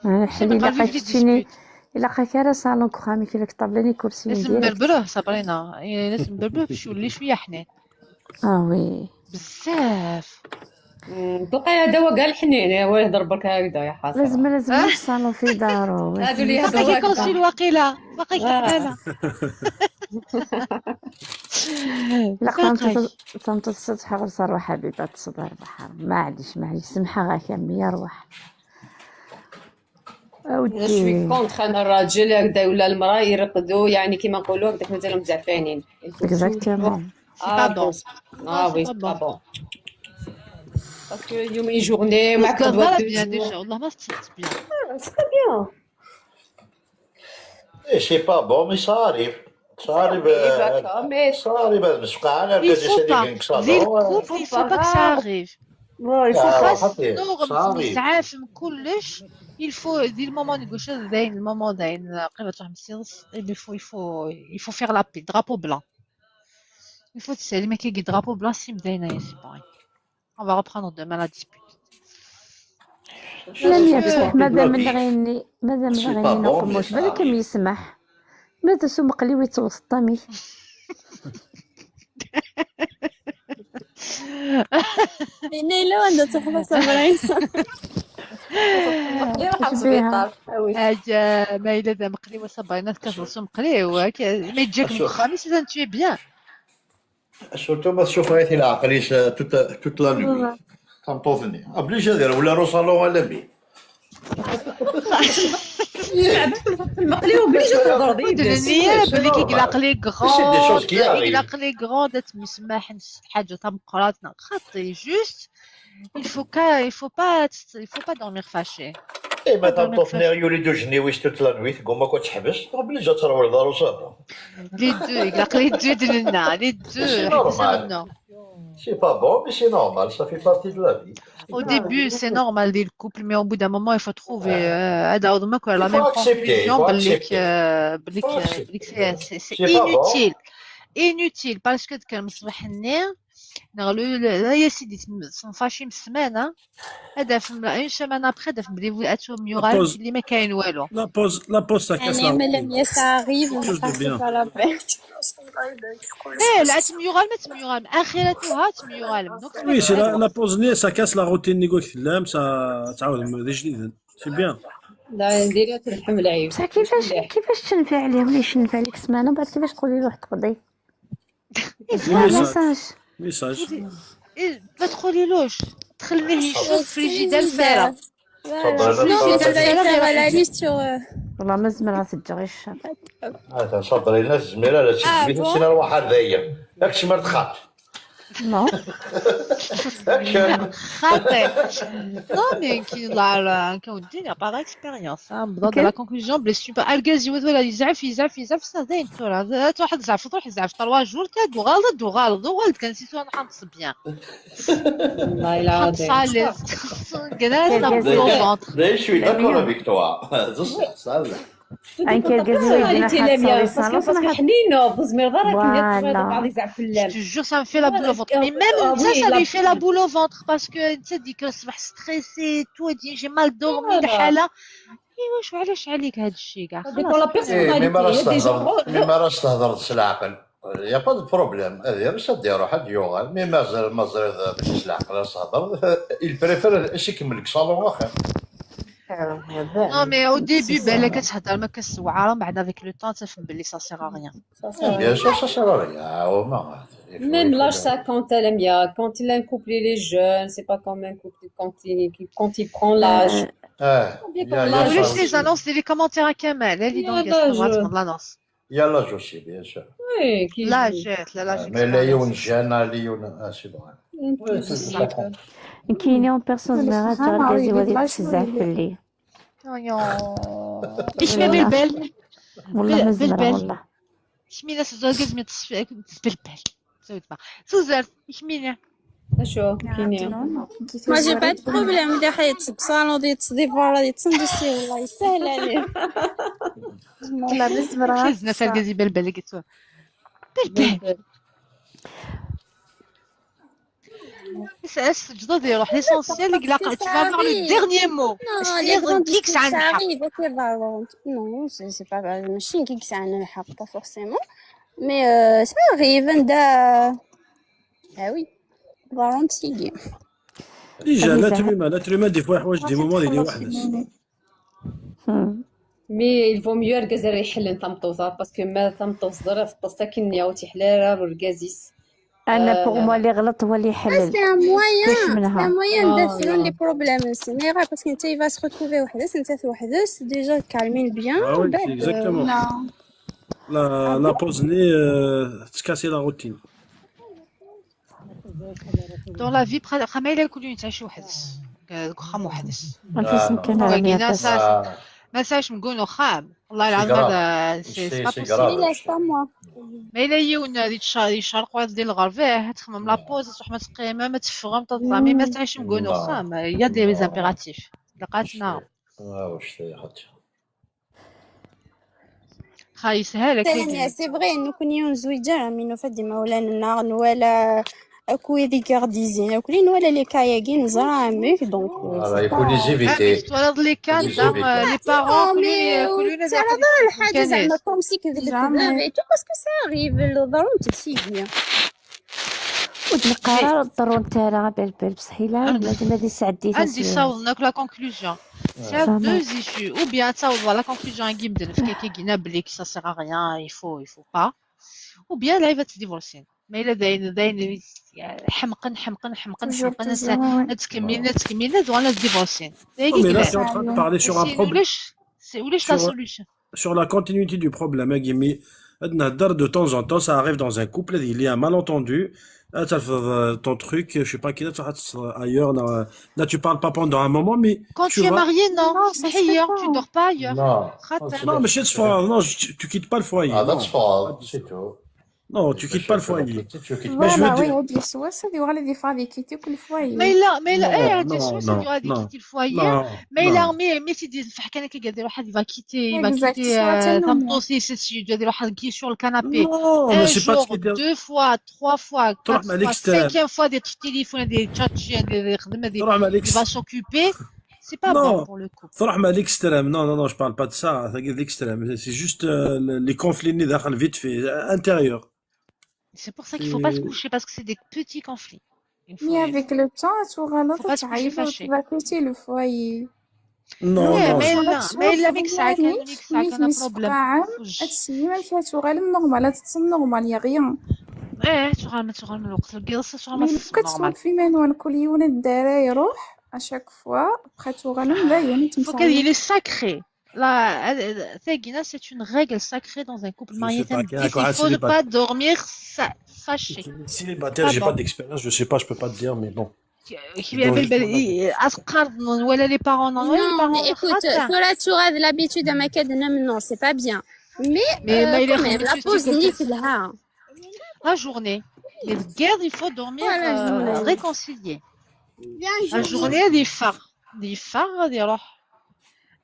Speaker 15: حلي
Speaker 2: j'aimerais
Speaker 15: إلا
Speaker 2: pas vivre
Speaker 15: قاك
Speaker 2: des
Speaker 15: تشيني
Speaker 2: disputes.
Speaker 15: إلا قاك راه صالون كخامي كي لك طابلاني كرسي
Speaker 2: لازم
Speaker 15: direct.
Speaker 2: نبربروه صابرينا، لازم نبربروه باش يولي شوية حنين.
Speaker 15: اه oui.
Speaker 2: بزاف.
Speaker 6: تلقى هذا هو كاع الحنين، هو يهضر برك هكذا يا حسرة.
Speaker 15: لازم لازم الصالون في دارو.
Speaker 6: هادو اللي
Speaker 2: باقي
Speaker 6: يهضروا
Speaker 2: كي
Speaker 6: هكذا.
Speaker 2: consul واقيلا باقي كحالة.
Speaker 15: لا
Speaker 2: باقي.
Speaker 15: قمت تحاول صار حبيبة تصبر بحر معليش معليش سمحة غا كامل يا روح.
Speaker 6: انا je suis
Speaker 15: اودي
Speaker 6: contre انا الراجل هكذا ولا المراه يرقدوا يعني كيما نقولوا هكذاك مازالهم زعفانين. Il faut toujours
Speaker 15: Exactement.
Speaker 2: C'est pas
Speaker 6: اه
Speaker 2: bon.
Speaker 6: bon.
Speaker 2: Non,
Speaker 6: اه
Speaker 2: c'est
Speaker 6: oui,
Speaker 2: pas
Speaker 6: c'est pas
Speaker 2: bon.
Speaker 6: bon parce que اليوم une journée معك
Speaker 2: والله
Speaker 6: غدوه
Speaker 2: ما
Speaker 6: deux
Speaker 2: bien
Speaker 6: jours.
Speaker 2: déjà والله ما تصدت bien.
Speaker 6: C'est pas bien.
Speaker 1: Et c'est pas bon, mais ça arrive. Ça
Speaker 6: Ça
Speaker 1: arrive,
Speaker 6: arrive هكا mais
Speaker 1: ça arrive. مسقع على
Speaker 2: Il
Speaker 1: الكازي
Speaker 2: faut pas.
Speaker 1: سيدي
Speaker 2: ذي
Speaker 1: صالون.
Speaker 2: ال couple il
Speaker 6: faut
Speaker 2: faut
Speaker 6: pas
Speaker 2: pas que ça arrive.
Speaker 6: Bon, il faut
Speaker 1: Ah,
Speaker 6: pas.
Speaker 2: خاص
Speaker 1: خطير.
Speaker 2: نورم
Speaker 1: Ça arrive.
Speaker 2: زعاف من كلش. Il faut دي ال moment نقولش داين ال moment داين قريبة تروح مسيرس. Il faut faire la paix, drapeau blanc. Il faut تسالي ما كاين drapeau blanc سي مداينة يا c'est bon. On va reprendre demain la dispute.
Speaker 15: لا
Speaker 2: Parce
Speaker 15: يا
Speaker 2: que
Speaker 15: بصح مادام نغيني مادام
Speaker 1: C'est pas
Speaker 15: نغيني
Speaker 1: bon, mais
Speaker 15: نقموش
Speaker 1: ça
Speaker 15: بالك
Speaker 1: arrive.
Speaker 15: يسمح ماذا سمق لي ويتوسط طامي.
Speaker 12: نيلو عندها تحفة صبرين.
Speaker 6: يروح على
Speaker 15: اش بيها؟
Speaker 6: السبيطار. Oui.
Speaker 2: هاجا ما إلا ذا مقلي وصبرينا كازلسو مقلي ما يجيك
Speaker 1: شوف.
Speaker 2: مخامي سي tu es bien.
Speaker 1: Surtout ما تشوف غير العقليش toute la nuit. تنطوفني. Obligé دير ولا رو صالون ولا بي.
Speaker 6: المقلي obligé تهضر ديبس.
Speaker 2: النية بلي كي
Speaker 1: normal.
Speaker 2: يقلق لي
Speaker 1: C'est des choses
Speaker 2: grande
Speaker 1: qui arrivent.
Speaker 2: يقلق لي grande مسماح حاجة تمقراتنا خاطي juste il faut pas dormir fâché.
Speaker 1: إيه ما
Speaker 2: Pas dormir
Speaker 1: تنطوفني
Speaker 2: fâché.
Speaker 1: يولي دو جنيويش toute la nuit تقوم ما كنت تحبس obligé تروح لدارو صالون.
Speaker 2: Les deux يقلق les deux دلنا les
Speaker 1: C'est
Speaker 2: deux
Speaker 1: normal.
Speaker 2: حبسنا.
Speaker 1: C'est pas bon, mais c'est normal, ça fait partie de la vie.
Speaker 2: Au début, c'est normal dès le couple, mais au bout d'un moment, il faut trouver هذا ما la
Speaker 1: Il
Speaker 2: même
Speaker 1: faut accepter, il
Speaker 2: conclusion
Speaker 1: faut
Speaker 2: باللي
Speaker 1: accepter.
Speaker 2: باللي
Speaker 1: Il faut accepter.
Speaker 2: باللي c'est
Speaker 1: C'est pas bon.
Speaker 2: inutile. Inutile parce que كان مصباح النير نغلو لا يا سيدي تنفاشي من السمانة هذا في une semaine après هذا في بلي اتو
Speaker 21: La
Speaker 2: ميورال
Speaker 21: pause,
Speaker 2: اللي ما كاين والو.
Speaker 21: la pause, ça casse la
Speaker 12: يعني ما
Speaker 21: routine.
Speaker 12: لم ça arrive
Speaker 21: Quelque chose de
Speaker 12: c'est
Speaker 21: bien.
Speaker 12: pas la peine.
Speaker 2: ايه لا تميورال ما تميورال اخرتها تميورال donc
Speaker 21: Oui, c'est la pause ني, ça casse la routine نيغو كلام ça تعاود دي جديد. C'est bien.
Speaker 6: لا نديرها تلحم العيب.
Speaker 15: بصح كيفاش
Speaker 6: مليح.
Speaker 15: كيفاش تنفع عليه ولا يشنف عليك سمانة وبعد كيفاش تقولي له تقضي
Speaker 21: Message.
Speaker 15: message.
Speaker 21: Message.
Speaker 2: إيه، ما تقوليلوش تخليه يشوف فريجيدال فارغ.
Speaker 1: تفضل.
Speaker 12: Non, il va faire la liste sur.
Speaker 15: والله ما زمرها تجري الشر.
Speaker 1: هذا صبر الناس زميلة لا
Speaker 12: Ah
Speaker 1: تسجل
Speaker 12: bon.
Speaker 1: سنة روح هذايا ياك مرت خات.
Speaker 15: Non.
Speaker 1: ياك
Speaker 2: خاطئ. Non, mais qui la كودي par expérience hein بضد la conclusion بلي super الكازي ولا يزعف يزعف يزعف ساعتين ترى واحد زعف تروح يزعف 3 jours تاد وغلط وغلط وغلط كان سيتو انا حنص bien.
Speaker 6: والله العظيم.
Speaker 2: حنص على جلاسة بلو ventre.
Speaker 1: Je suis d'accord avec toi. Ça,
Speaker 6: Tout
Speaker 15: Un
Speaker 6: dépend de ta
Speaker 15: quelqu'un
Speaker 6: personnalité, Lamia. Parce que حنينة تزمير ضرك
Speaker 15: Voilà.
Speaker 6: بعض يزعف في
Speaker 2: Je
Speaker 6: اللام.
Speaker 2: te jure, ça me fait la boule au ventre. Mais même
Speaker 6: Ah
Speaker 2: ça,
Speaker 6: oui,
Speaker 2: ça
Speaker 6: la
Speaker 2: lui fait la boule au ventre parce que tu sais, dit que صبح stressé et tout, elle dit j'ai mal dormi,
Speaker 6: Voilà.
Speaker 2: الحالة. ايوا شو علاش عليك هاد الشيء كاع
Speaker 6: Ça dépend de la
Speaker 2: خلاص.
Speaker 1: إيه mais ما راش
Speaker 6: personnalité. Des gens.
Speaker 1: تهضر mais ما راش تهضر العقل y a pas de problème هذه راش دير واحد يوغال mais مازال مازال ماشي العقل راش تهضر il préfère اش يكمل لك صالون اخر.
Speaker 2: Non, mais au début, بالك تهضر ما كتسوعها بعد avec le temps تفهم باللي ça sert à rien.
Speaker 6: Ça sert à
Speaker 1: Bien
Speaker 6: rien.
Speaker 1: sûr, ça sert à rien. ما
Speaker 6: Même l'âge, ça compte, Lamia. Quand il a un couple, il est jeune. C'est pas comme un couple quand il prend l'âge.
Speaker 1: اه
Speaker 6: Bien
Speaker 1: y
Speaker 6: quand
Speaker 1: a y a
Speaker 6: l'âge.
Speaker 2: ولاش
Speaker 1: ça
Speaker 2: les
Speaker 1: aussi.
Speaker 2: annonces les commentaires à Kamal اللي
Speaker 6: Il y
Speaker 2: dans
Speaker 6: a
Speaker 2: guest
Speaker 6: l'âge.
Speaker 2: l'annonce.
Speaker 1: Y a l'âge aussi, bien sûr.
Speaker 6: Oui, qui joue.
Speaker 2: L'âge, l'âge
Speaker 1: Mais لا يون
Speaker 2: expérience.
Speaker 1: jeune اللي يون اه c'est vrai. Oui, ça compte.
Speaker 15: كاينين en personne زعما
Speaker 22: الفهامة
Speaker 15: تركزي
Speaker 22: ويلي
Speaker 15: وغادي
Speaker 22: l'âge
Speaker 15: تزعف
Speaker 22: ويلي
Speaker 15: اللي
Speaker 2: ايش ما
Speaker 15: والله
Speaker 2: بالبال
Speaker 15: والله ما زمرة
Speaker 2: بالبال
Speaker 15: والله
Speaker 2: شمينا سوزاكز مي بالبال زود ما سوزان شمينا
Speaker 6: شو كينيا.
Speaker 12: Moi, j'ai pas de problème. اللي حيت بصالون ديال التصديف ديال التصندوسي والله يسهل عليه.
Speaker 10: والله بالزمرة
Speaker 2: شزنا تلقى بالبال قلت بالبال اس جدد يروح l'essentiel
Speaker 12: Parce que
Speaker 2: tu
Speaker 12: ça
Speaker 2: vas avoir le
Speaker 12: arrive.
Speaker 2: dernier mot.
Speaker 12: Non, les grandes
Speaker 2: كيكس
Speaker 12: disputes,
Speaker 2: عن
Speaker 12: ça
Speaker 2: الحق.
Speaker 12: arrive. Ok, bah, bon, non, c'est pas ماشي كيكس عن الحق pas forcément. Mais ça arrive. Ah oui, volontiers.
Speaker 21: Déjà, l'être humain, des fois, يحوج des moments اللي وحده.
Speaker 6: Mais il vaut mieux الرجال يحل تمطوطة parce que ما تمطوط ضرا في الطاسة كنيا وتحلال والرجازيس.
Speaker 15: انا pour moi اللي غلط هو اللي يحلل
Speaker 12: C'est un moyen,
Speaker 15: كاش
Speaker 12: c'est un
Speaker 15: منها
Speaker 12: moyen
Speaker 6: Ah,
Speaker 12: de
Speaker 6: non.
Speaker 12: les problèmes aussi. Mais parce que il va se retrouver وحده, انت وحده, c'est déjà calmer bien.
Speaker 21: Ah oui,
Speaker 12: بعد
Speaker 21: c'est exactement.
Speaker 22: Non.
Speaker 21: La pause née, تكاسي la routine.
Speaker 2: Dans la vie خمايل كل يوم تعيش وحدس خام وحدس.
Speaker 15: ما كان
Speaker 2: وكاينة ما ساش نقولوا خام والله العظيم هذا c'est pas possible.
Speaker 12: laisse pas moi.
Speaker 2: ما الا يون غادي يشرق وغادي دير الغرب تخمم la pause تروح ما تقيم ما تفهم تطلع mais ما تعيش نقولوا خام y a des impératifs لقاتنا.
Speaker 1: واش خاطر
Speaker 2: خاي سهلك.
Speaker 12: ثانية c'est vrai انه كون يون زويجة مينو فدي مولانا نولا اكو ذي كارديزين اكلين ولا les cas ياكي نزرع ميك donc.
Speaker 1: Voilà, il faut les éviter.
Speaker 2: تولد les cas les parents كل
Speaker 12: ترى الحاجة زعما comme si كذا et tout parce que ça arrive ضروري تسيبني.
Speaker 15: ود القرار ضرو انت راه بالبال بصح الا لازم هذه سعدي
Speaker 2: عندي صوت la conclusion. C'est deux issues. Ou bien ça, la conclusion qui ça sert à rien, il faut pas. Ou bien là, il va te divorcer. Mais là, داين داين حمقن حمقن حمقن حمقن تكمل تكمل وانا divorcer.
Speaker 21: Mais là, c'est en train de parler sur un problème.
Speaker 2: C'est où la solution?
Speaker 21: Sur la continuité du problème, mais de temps en temps, ça arrive dans un couple, il y a un malentendu. Là, ton truc, je sais pas qui là, ailleurs, là, tu parles pas pendant un moment, mais
Speaker 2: quand tu es marié, non, ailleurs, tu dors pas ailleurs.
Speaker 1: Non,
Speaker 21: non, mais non, tu quittes pas le foyer.
Speaker 1: Ah, c'est tout.
Speaker 21: Non, tu quittes pas le foyer.
Speaker 10: Mais je veux dire.
Speaker 2: Mais là, mais là, eh, quitter le foyer. Mais là, mais si il va quitter, il va quitter, qui est sur le canapé.
Speaker 21: Non,
Speaker 2: un
Speaker 21: mais c'est pas
Speaker 2: jour, deux fois, trois fois, quatre fois, cinquième fois des téléphones, des chats, des, il va s'occuper. C'est pas bon pour le couple.
Speaker 21: تروح مع l'extrême. Non, non, non, je parle pas de ça. L'extrême, c'est juste les conflits vite fait intérieur.
Speaker 2: C'est pour ça qu'il faut pas se coucher parce que c'est des petits conflits.
Speaker 10: Mais avec le temps, tu
Speaker 2: Faut pas se coucher fâché.
Speaker 10: vas quitter le foyer.
Speaker 21: Non,
Speaker 2: Ouais,
Speaker 21: non.
Speaker 2: mais là, mais là, avec ça, avec ça, un problème.
Speaker 10: هادشي ما فيها تغالب normal تتصل normal y a rien.
Speaker 2: ايه تغال تغال من الوقت القصه تغال ما
Speaker 10: كتصور في منوال كل يوم الدار يروح à chaque fois après تغالب باين.
Speaker 2: Faut qu'il est sacré. La c'est une règle sacrée dans un couple marié. Il faut ne pas dormir fâché.
Speaker 21: Célibataire, j'ai pas d'expérience, je sais pas, je peux pas te dire, mais bon.
Speaker 2: ولا les parents non.
Speaker 12: Non, mais écoute, voilà, tu as l'habitude à ma non, c'est pas bien. Mais, mais quand même, la pause là.
Speaker 2: La journée. Les guerres, il faut dormir réconcilié. La journée, des phares. Des phares, des روح.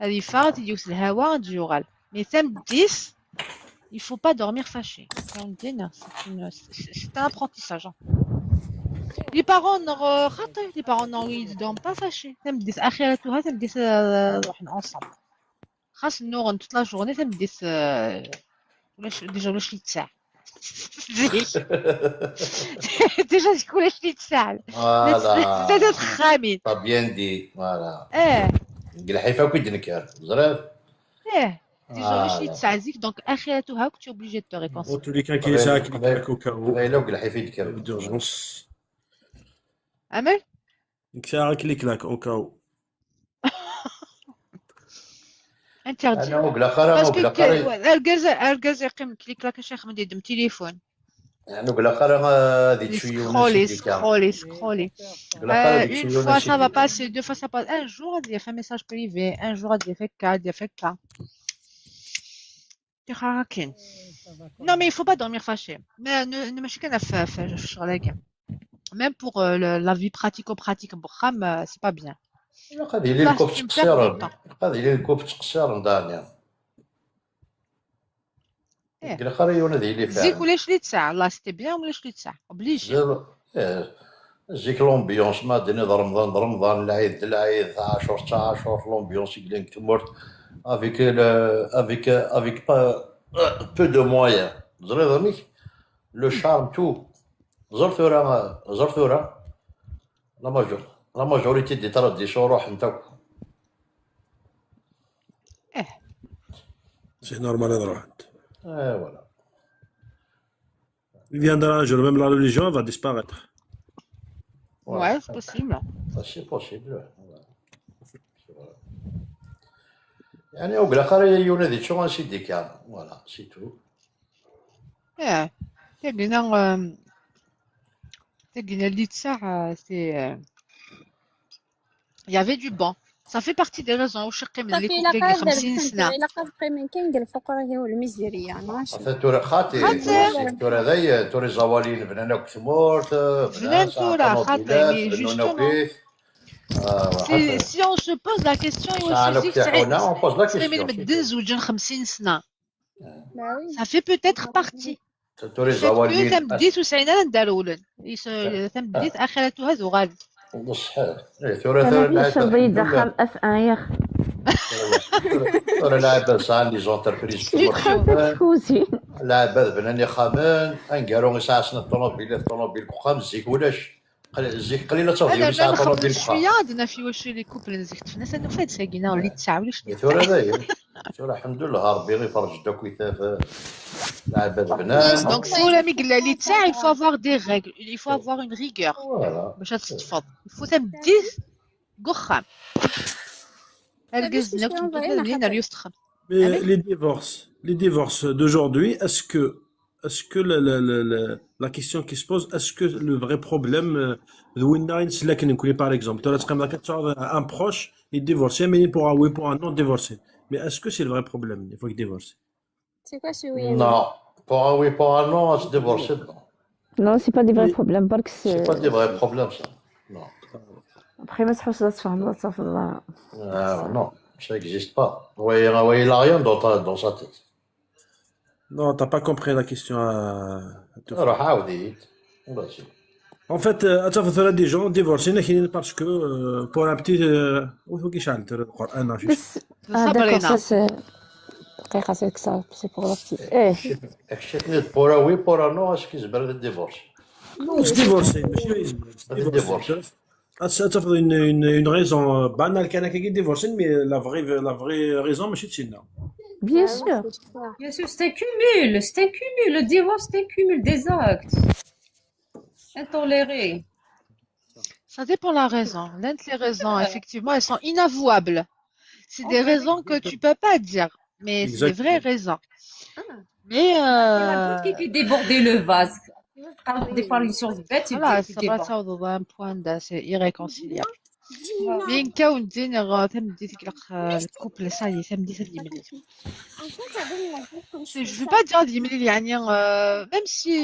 Speaker 2: هذه فار تجوز الهواء تجوغال. Mais 10, il faut pas dormir fâché. C'est un apprentissage. Les parents non, les parents non, ils dorment pas fâchés. 10 آخرتها 10 ensemble. خاص نورن toute la journée 10 ولاش déjà ولاش اللي تساع déjà ولاش اللي تساع
Speaker 1: Voilà.
Speaker 2: زادت خامين.
Speaker 1: T'as bien dit, voilà.
Speaker 2: اه
Speaker 1: الحيفا كي دنكر زرات.
Speaker 2: اه déjà ولاش اللي تساع زيك donc آخرتها كنت obligé de te
Speaker 21: En
Speaker 2: réconcilier.
Speaker 21: tous les cas, qui est ça, qui est au cas où.
Speaker 1: غير لو الحيفا يدكر.
Speaker 21: D'urgence.
Speaker 2: أمل
Speaker 21: Ça clic-clac au cas où.
Speaker 2: Interdit.
Speaker 1: انا وقلاخر
Speaker 2: parce que
Speaker 1: وقلاخر
Speaker 2: الكاز الكاز يقيم clic-clac الشيخ من يدم تليفون.
Speaker 1: يعني وقلاخر غادي تشوي
Speaker 2: Scroller, scroller, scroller. Une fois ça va passer, deux fois ça passe. Un jour, il a fait un message privé. Un jour, il a fait cas, il a fait cas. Non, mais il faut pas dormir fâché. Mais ne ماشي كان في الشغل. Même pour la vie pratico-pratique, c'est pas bien.
Speaker 1: غادي لي ال couple تقصير غادي لي ال couple تقصير دانيا. الاخر يونا ديالي
Speaker 2: زيك
Speaker 1: فعلا.
Speaker 2: ولاش اللي تساع لا c'était bien ولاش اللي تساع obligé.
Speaker 1: زيك l'ambiance ما ديني رمضان رمضان العيد العيد عاشور عاشور l'ambiance يقلن تمرت avec avec avec peu de moyens زريض ميك le charme tout زر ثورة زر ثورة la majorité des traditions روح انت.
Speaker 21: C'est normal هذا روح.
Speaker 1: ايه voilà.
Speaker 21: Il viendra un jour, même la religion va disparaître.
Speaker 2: Ouais, c'est possible.
Speaker 1: C'est possible. يعني وبالاخر يونا دي تشو سيدي كان voilà c'est tout.
Speaker 2: ايه تلقينا تلقينا اللي تساع c'est il y avait du bon. Ça fait partie des raisons واش قيم اللي
Speaker 12: صافي
Speaker 2: كنت
Speaker 12: إلا
Speaker 2: تلقي
Speaker 12: قادر
Speaker 2: 50 سنة.
Speaker 12: إلا قادر قيم كاين الفقراء هي الميزيرية ماشي.
Speaker 1: تورا خاطي تورا ذي توري زوالين بنانا كثمورت
Speaker 2: بنان تورا خاطي mais justement si on se pose la question
Speaker 1: on pose la question.
Speaker 2: من زوجين 50 سنة. Ça fait peut-être partie.
Speaker 1: توري زوالين
Speaker 2: تم بديت وسعينا ندارولن تم بديت آخرتها زغال.
Speaker 1: صحيح ثورة ثورة
Speaker 15: الشرب يدخل اف ان يا اخي.
Speaker 1: ثورة لعبة ساعة les entreprises لعبة بناني خامان انكارو ساعة سنة الطوموبيل الطوموبيل كخام زيك ولاش زيك قليلة تفضيل ساعة طوموبيل كخام.
Speaker 2: شوية عندنا في واش les couples نزيك تفنس انا فات ساكينة وليت تسعة ولاش.
Speaker 1: ثورة ذايا ثورة الحمد لله ربي غير فرج دوك ويثاف لعبة بنان.
Speaker 2: Donc ثورة مي قال لي تسعة il faut avoir des règles, il faut avoir une rigueur باش تتفض. Il faut تمديت كخام.
Speaker 21: Mais les divorces d'aujourd'hui, est-ce que la question qui se pose, est-ce que le vrai problème par exemple, un proche il divorce, mais pour un oui, pour un non divorcé. Mais est-ce que c'est le vrai problème? Il faut qu'il divorce.
Speaker 12: C'est quoi ce oui?
Speaker 1: Non, pour un oui, pour un non, se divorcer, non.
Speaker 15: Non, c'est pas des vrais problèmes. Parce que
Speaker 1: c'est pas des vrais problèmes, ça. Non.
Speaker 15: Après, ما تحوس تفهم تفهم.
Speaker 1: Non, ça n'existe pas. Oui, il a rien dans sa tête.
Speaker 21: Non, t'as pas compris la question.
Speaker 1: روح عاودي.
Speaker 21: En fait, attends, des gens divorcés parce que pour un petit كيش عند القرآن.
Speaker 15: بس d'accord, ça c'est دقيقة c'est ça c'est pour la petite. ايه.
Speaker 1: شتني pour un oui pour un non est-ce que يزبر divorce.
Speaker 21: Non, se divorcer, ماشي يزبر.
Speaker 1: Divorce.
Speaker 21: Ça تاخذ une raison banale كان كي divorcer, mais la vraie raison ماشي تسينا.
Speaker 15: Bien sûr.
Speaker 6: Bien sûr, c'est un cumul, c'est un cumul. Le divorce, c'est un cumul des actes intolérés.
Speaker 2: Ça dépend la raison. L'un les raisons, effectivement, elles sont inavouables. C'est des raisons que tu peux pas dire, mais c'est des vraies raisons. Mais
Speaker 6: qui fait déborder le vase. Des fois, une source bête,
Speaker 2: voilà, ça va ça un point c'est irréconciliable. Mais كون دين تم ديت ال couple ça y est تم ديت يملي. Je veux pas dire يملي يعني même si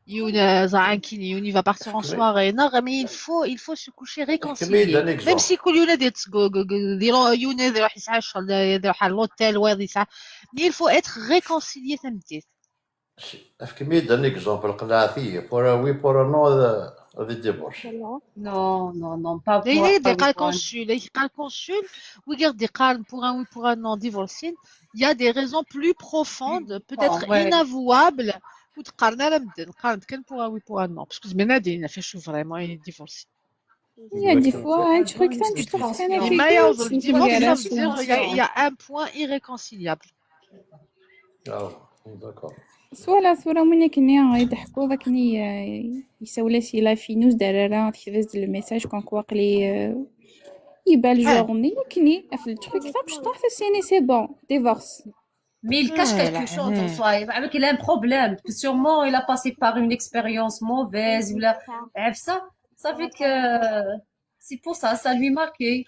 Speaker 2: يون زعانكيني يون il va partir en soirée. Non, mais il faut se coucher
Speaker 1: كمية
Speaker 2: réconcilié.
Speaker 1: un
Speaker 2: Même
Speaker 1: exemple.
Speaker 2: si كل يوم يون يروح يسعى يروح على l'hôtel ويض يسعى. Mais il faut être réconcilié تمديت.
Speaker 1: كمية un exemple قنعتي pour un oui pour un non هذا divorce.
Speaker 6: Non, non, non, pas pour
Speaker 2: Il
Speaker 6: un
Speaker 2: des
Speaker 6: oui,
Speaker 2: قال
Speaker 6: pour un
Speaker 2: consul, قال consul, ويقدر قال pour un oui pour un non divorcing. Il y a des raisons plus profondes, peut-être
Speaker 6: non. Ouais.
Speaker 2: inavouables, وتقارن على مدن قارن كان pour un oui pour un non parce que زمان هادي فاش vraiment divorcé.
Speaker 10: Il y a des fois un truc تمشطح كان
Speaker 2: Mais
Speaker 10: في
Speaker 2: ما يوصل
Speaker 10: كاس
Speaker 2: divorce, ça
Speaker 10: نتوغراس
Speaker 2: veut dire il y a un point irréconciliable.
Speaker 1: اه d'accord.
Speaker 10: سوالا ثورة من كني يضحكوا ذاك ني يسولي سي لا فينوس دارارا تكتبز le message كون كوا قلي يبان جورني كني في التروك تمشطح سيني c'est bon divorce.
Speaker 6: Mais il cache
Speaker 2: Ah,
Speaker 6: quelque chose en
Speaker 2: là.
Speaker 6: soi. Avec il a un problème. Sûrement, il a passé par une expérience mauvaise ou là. Bref, ça fait que c'est pour ça, ça lui marquait.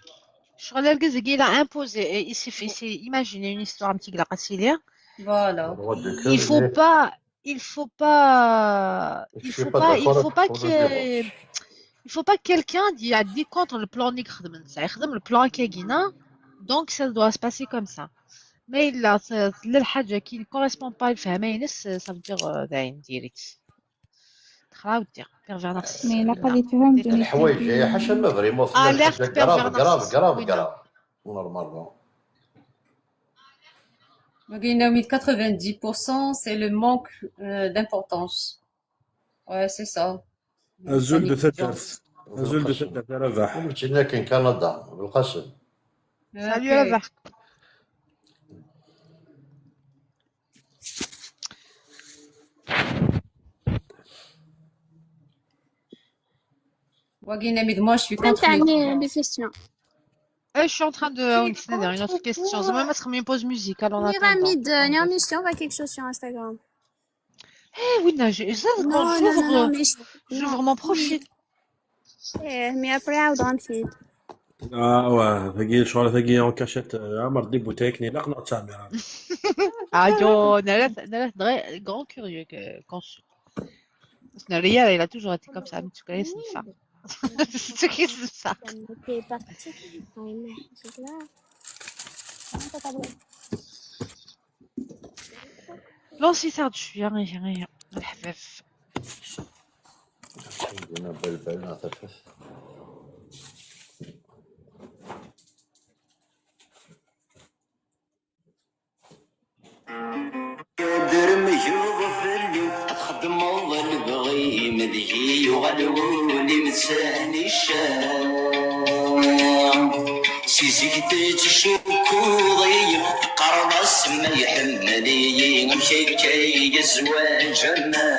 Speaker 2: شغل الجزء il a imposé et il s'est imaginé une histoire un petit peu.
Speaker 6: Voilà.
Speaker 1: Droit de cœur,
Speaker 2: Il faut
Speaker 1: mais
Speaker 2: pas, il faut pas,
Speaker 1: je
Speaker 2: il
Speaker 1: suis
Speaker 2: faut
Speaker 1: pas
Speaker 2: pas, il
Speaker 1: d'accord
Speaker 2: faut pas
Speaker 1: pour le
Speaker 2: que,
Speaker 1: divorce.
Speaker 2: il faut pas que quelqu'un dit a dit contre le plan يخدم يخدم le plan كاينة, donc ça doit se passer comme ça. Mais là, الحاجة qui ne correspond pas الفهمين ça veut dire داين direct. تخلاو دير pervers narcissique.
Speaker 10: mais لا
Speaker 2: لا.
Speaker 10: قضية فهم دوني
Speaker 1: الحوايج هي حاشا ما vraiment تلا
Speaker 2: Alerte
Speaker 1: الحاجة grave
Speaker 2: pervers
Speaker 1: grave
Speaker 2: narcissique.
Speaker 1: grave
Speaker 2: Oui, non.
Speaker 1: grave normalement.
Speaker 6: Donc, il a mis 90%, c'est le manque d'importance. Ouais, c'est ça. La
Speaker 21: Azul de
Speaker 6: négligence.
Speaker 21: تدرس Azul de
Speaker 1: بالقسم
Speaker 21: تدرس ربح.
Speaker 1: ومشينا كاين كندا بالقسم.
Speaker 2: Salut
Speaker 6: Ok.
Speaker 2: Ava.
Speaker 6: Waguinamid, moi, je suis contre le
Speaker 12: تعني
Speaker 6: divorce.
Speaker 12: les questions.
Speaker 2: Je suis en train de une autre question. زعما ما تخمم une pause musicale en attendant.
Speaker 12: Pyramide, Nermi, je t'envoie quelque chose sur Instagram.
Speaker 2: Eh oui, non, ça, quand
Speaker 12: Non, non, non, non,
Speaker 2: j'ouvre
Speaker 12: mais je...
Speaker 2: j'ouvre
Speaker 12: Non.
Speaker 2: mon profil.
Speaker 12: Eh, mais après, عاود غنمشي.
Speaker 21: اه واه ثقيل شغل ثقيل en cachette عمر دي بوتيكني لا قنعت سامي.
Speaker 2: Ah, yo, Nala, vrai grand curieux que consul. Nalia, il a toujours été comme ça, mais tu connais, c'est ça. C'est qui c'est ça?
Speaker 12: T'es parti.
Speaker 2: Lancy ça, tu suis rien, rien. الحفاف.
Speaker 1: عندنا بلبل عطفف.
Speaker 5: قادر مجروب في اللي تخدم الله البغي مدهي وغلولي متساني الشام سيزيك تشكوضي قرص ما يحملي مشي كي الزواج ما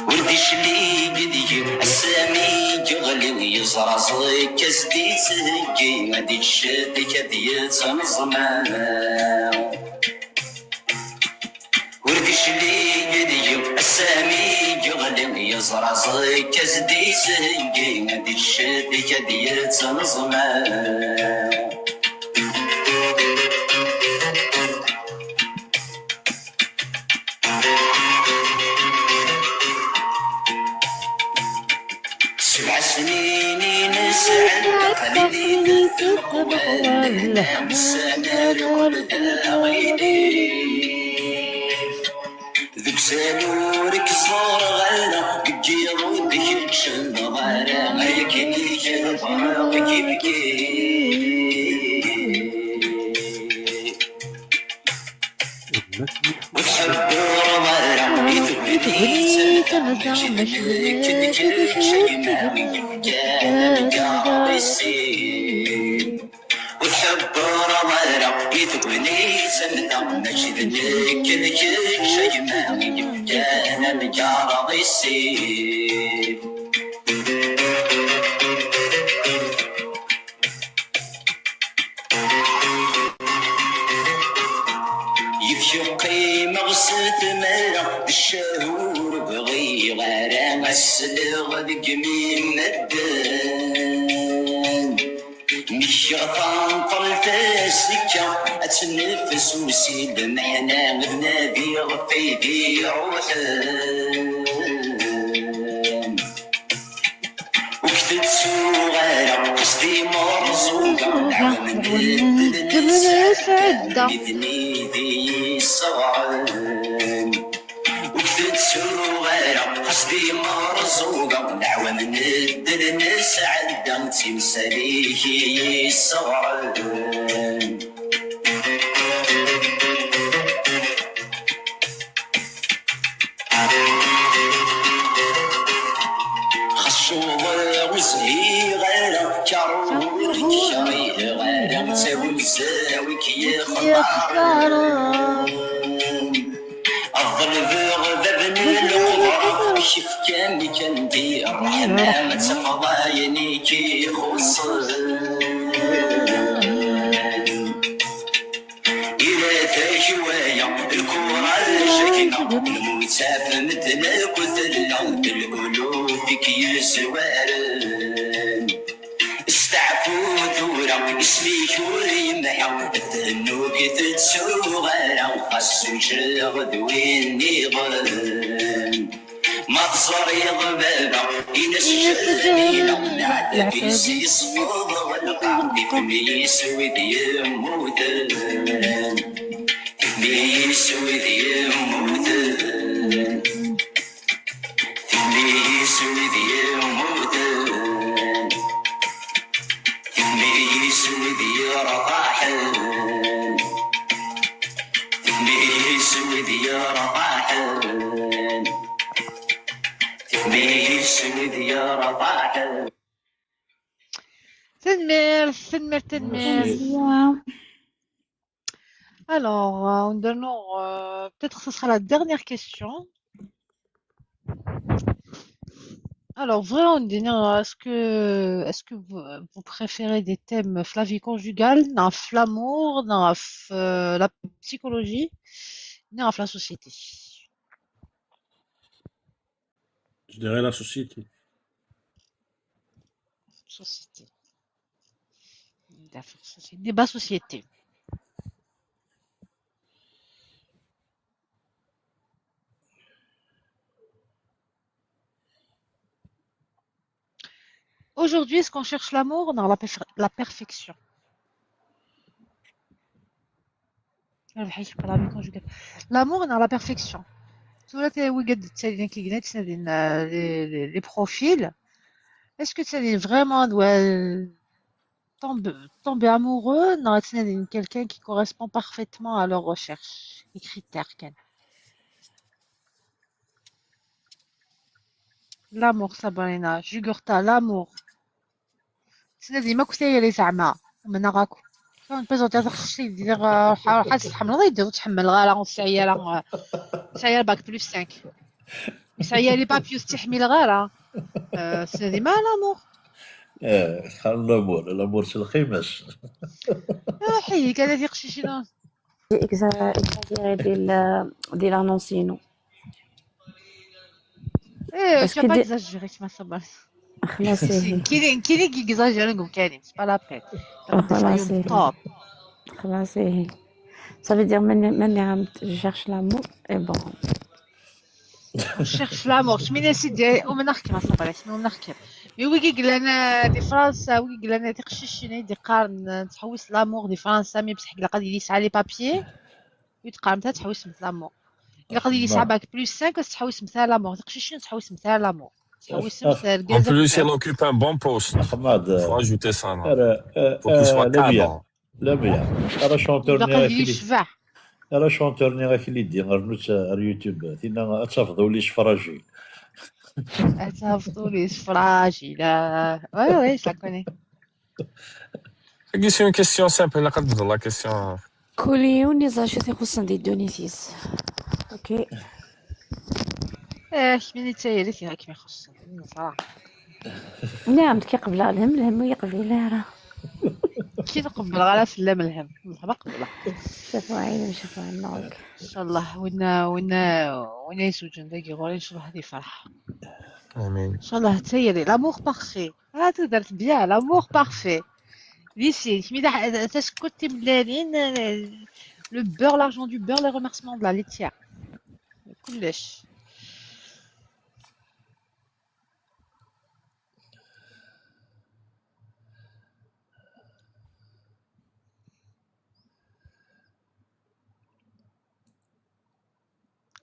Speaker 5: وردي شلي قدي السامي يغلي ويزرع صيك كسدي تهجي غادي تشد كدي تنظمان وردي شلي قدي السامي يغلي ويزرع صيك كسدي تهجي غادي تشد كدي تنظمان سبع سنين نسعد قليل والنام السنة ذوك سالورك زور غلا قجير ودك تشن غلا يكني كيف كيف وتحب رمارة يثبتني وتحب رمارة يثبتني سمنا مجدك كل شيء ما كان مقارض السيف. يفشقي مغسلة مرة الشهور بغي غير غسل غدق من الدم
Speaker 13: مشغطان طلت السكة أتنفس وسيد محنا غنادي غفيدي روحان وكتت سوغارة قصدي مرزوقة العوام
Speaker 2: سعدة
Speaker 13: مثني الصغران وكتت سوغارة قصدي مرزوقة العوام ندل نسعدة تمساليه الصغران خشوض وزهي غير كروي كشري غير تساوي مساوي كي خضار الظل بغ بن القدرة كيف كان كان دي الرحمة تفضايني كي خص إلى ذاك الكرة الشكنة الموتى مثل كتلة الألوف كي يسوارن استعفو ثورة اسمي كوري محا التنوك تتسوغرا خاص نشرغ دوين نظام ما تصري ضبابة إنس جميلة العذاب يصفض والقع فمي يسود يموت فمي يسود يموت فمي يسود يموت فمي يسود يرطاحن فمي يسود يرطاحن فمي يسود يرطاحن
Speaker 2: تنمير تنمير تنمير. Alors, on donne, peut-être ce sera la dernière question. Alors, vraiment, on dit, non, est-ce que vous préférez des thèmes la vie conjugale, dans l'amour, dans la psychologie, dans la société?
Speaker 21: Je dirais la société.
Speaker 2: Société. D'accord, société. Débat société. Aujourd'hui, est-ce qu'on cherche l'amour dans la perfection? L'amour dans la perfection. Les profils. Est-ce que tu vraiment doit tomber amoureux dans quelqu'un qui correspond parfaitement à leurs recherches, les critères? L'amour, Sabrina, Jugurta, l'amour. سنادي ما كنت لي زعما من راكو بريزونتي خصني دير حاسس تحمل غير يدير تحمل غير سعيا سعيا باك بلس 5 سعيا لي بابيوس تحمل غير سنادي ما لامور
Speaker 1: لامور لامور سي الخيمس
Speaker 2: حي كان في قشيشينا
Speaker 15: اكزاجيري ديال لانونسينو
Speaker 2: ايه tu as pas exagéré tu m'as صبر
Speaker 15: خلاص
Speaker 2: كاين كاين qui exagère نقول كاين c'est pas la peine
Speaker 15: خلاص
Speaker 2: top
Speaker 15: خلاص ça veut dire من عم cherche l'amour et bon
Speaker 2: cherche l'amour شمينا سيدي ومن نحكي ما صبر شنو نحكي mais وي قال انا دي فرنسا وي قال انا تقشيشيني دي قارن تحوس l'amour دي فرنسا mais بصح قال يسعى les papiers ويتقارن تحوس مثل l'amour قال يسعى bac plus 5 تحوس مثل l'amour تقشيشين تحوس مثل l'amour.
Speaker 7: En plus, il occupe un bon poste. Il faut ajouter ça. Il faut qu'il soit cadre.
Speaker 1: لا بيا راه chanteur راه chanteur ني غا كي دي غير يوتيوب تينا تفضوا لي fragile
Speaker 2: تفضوا لي fragile oui oui je connais.
Speaker 7: C'est une question simple, la la question.
Speaker 15: كل يوم يزاشو تيخصن دي دونيسيس OK
Speaker 2: كميني تايري فيها كيما يخص صراحة.
Speaker 15: نعم كي قبل الهم الهم يقبل لا راه
Speaker 2: كي نقبل غير في اللام الهم ما قبل
Speaker 15: شافوا عيني شافوا عينك
Speaker 2: ان شاء الله وين وين وين يزوجون داك يغوري ان شاء الله هذه فرحة
Speaker 7: امين
Speaker 2: ان شاء الله تايري l'amour parfait تقدر تبيع l'amour parfait. Lycée, تسكت ملالين le beurre, l'argent du beurre, les remerciements de la laitière. كلش.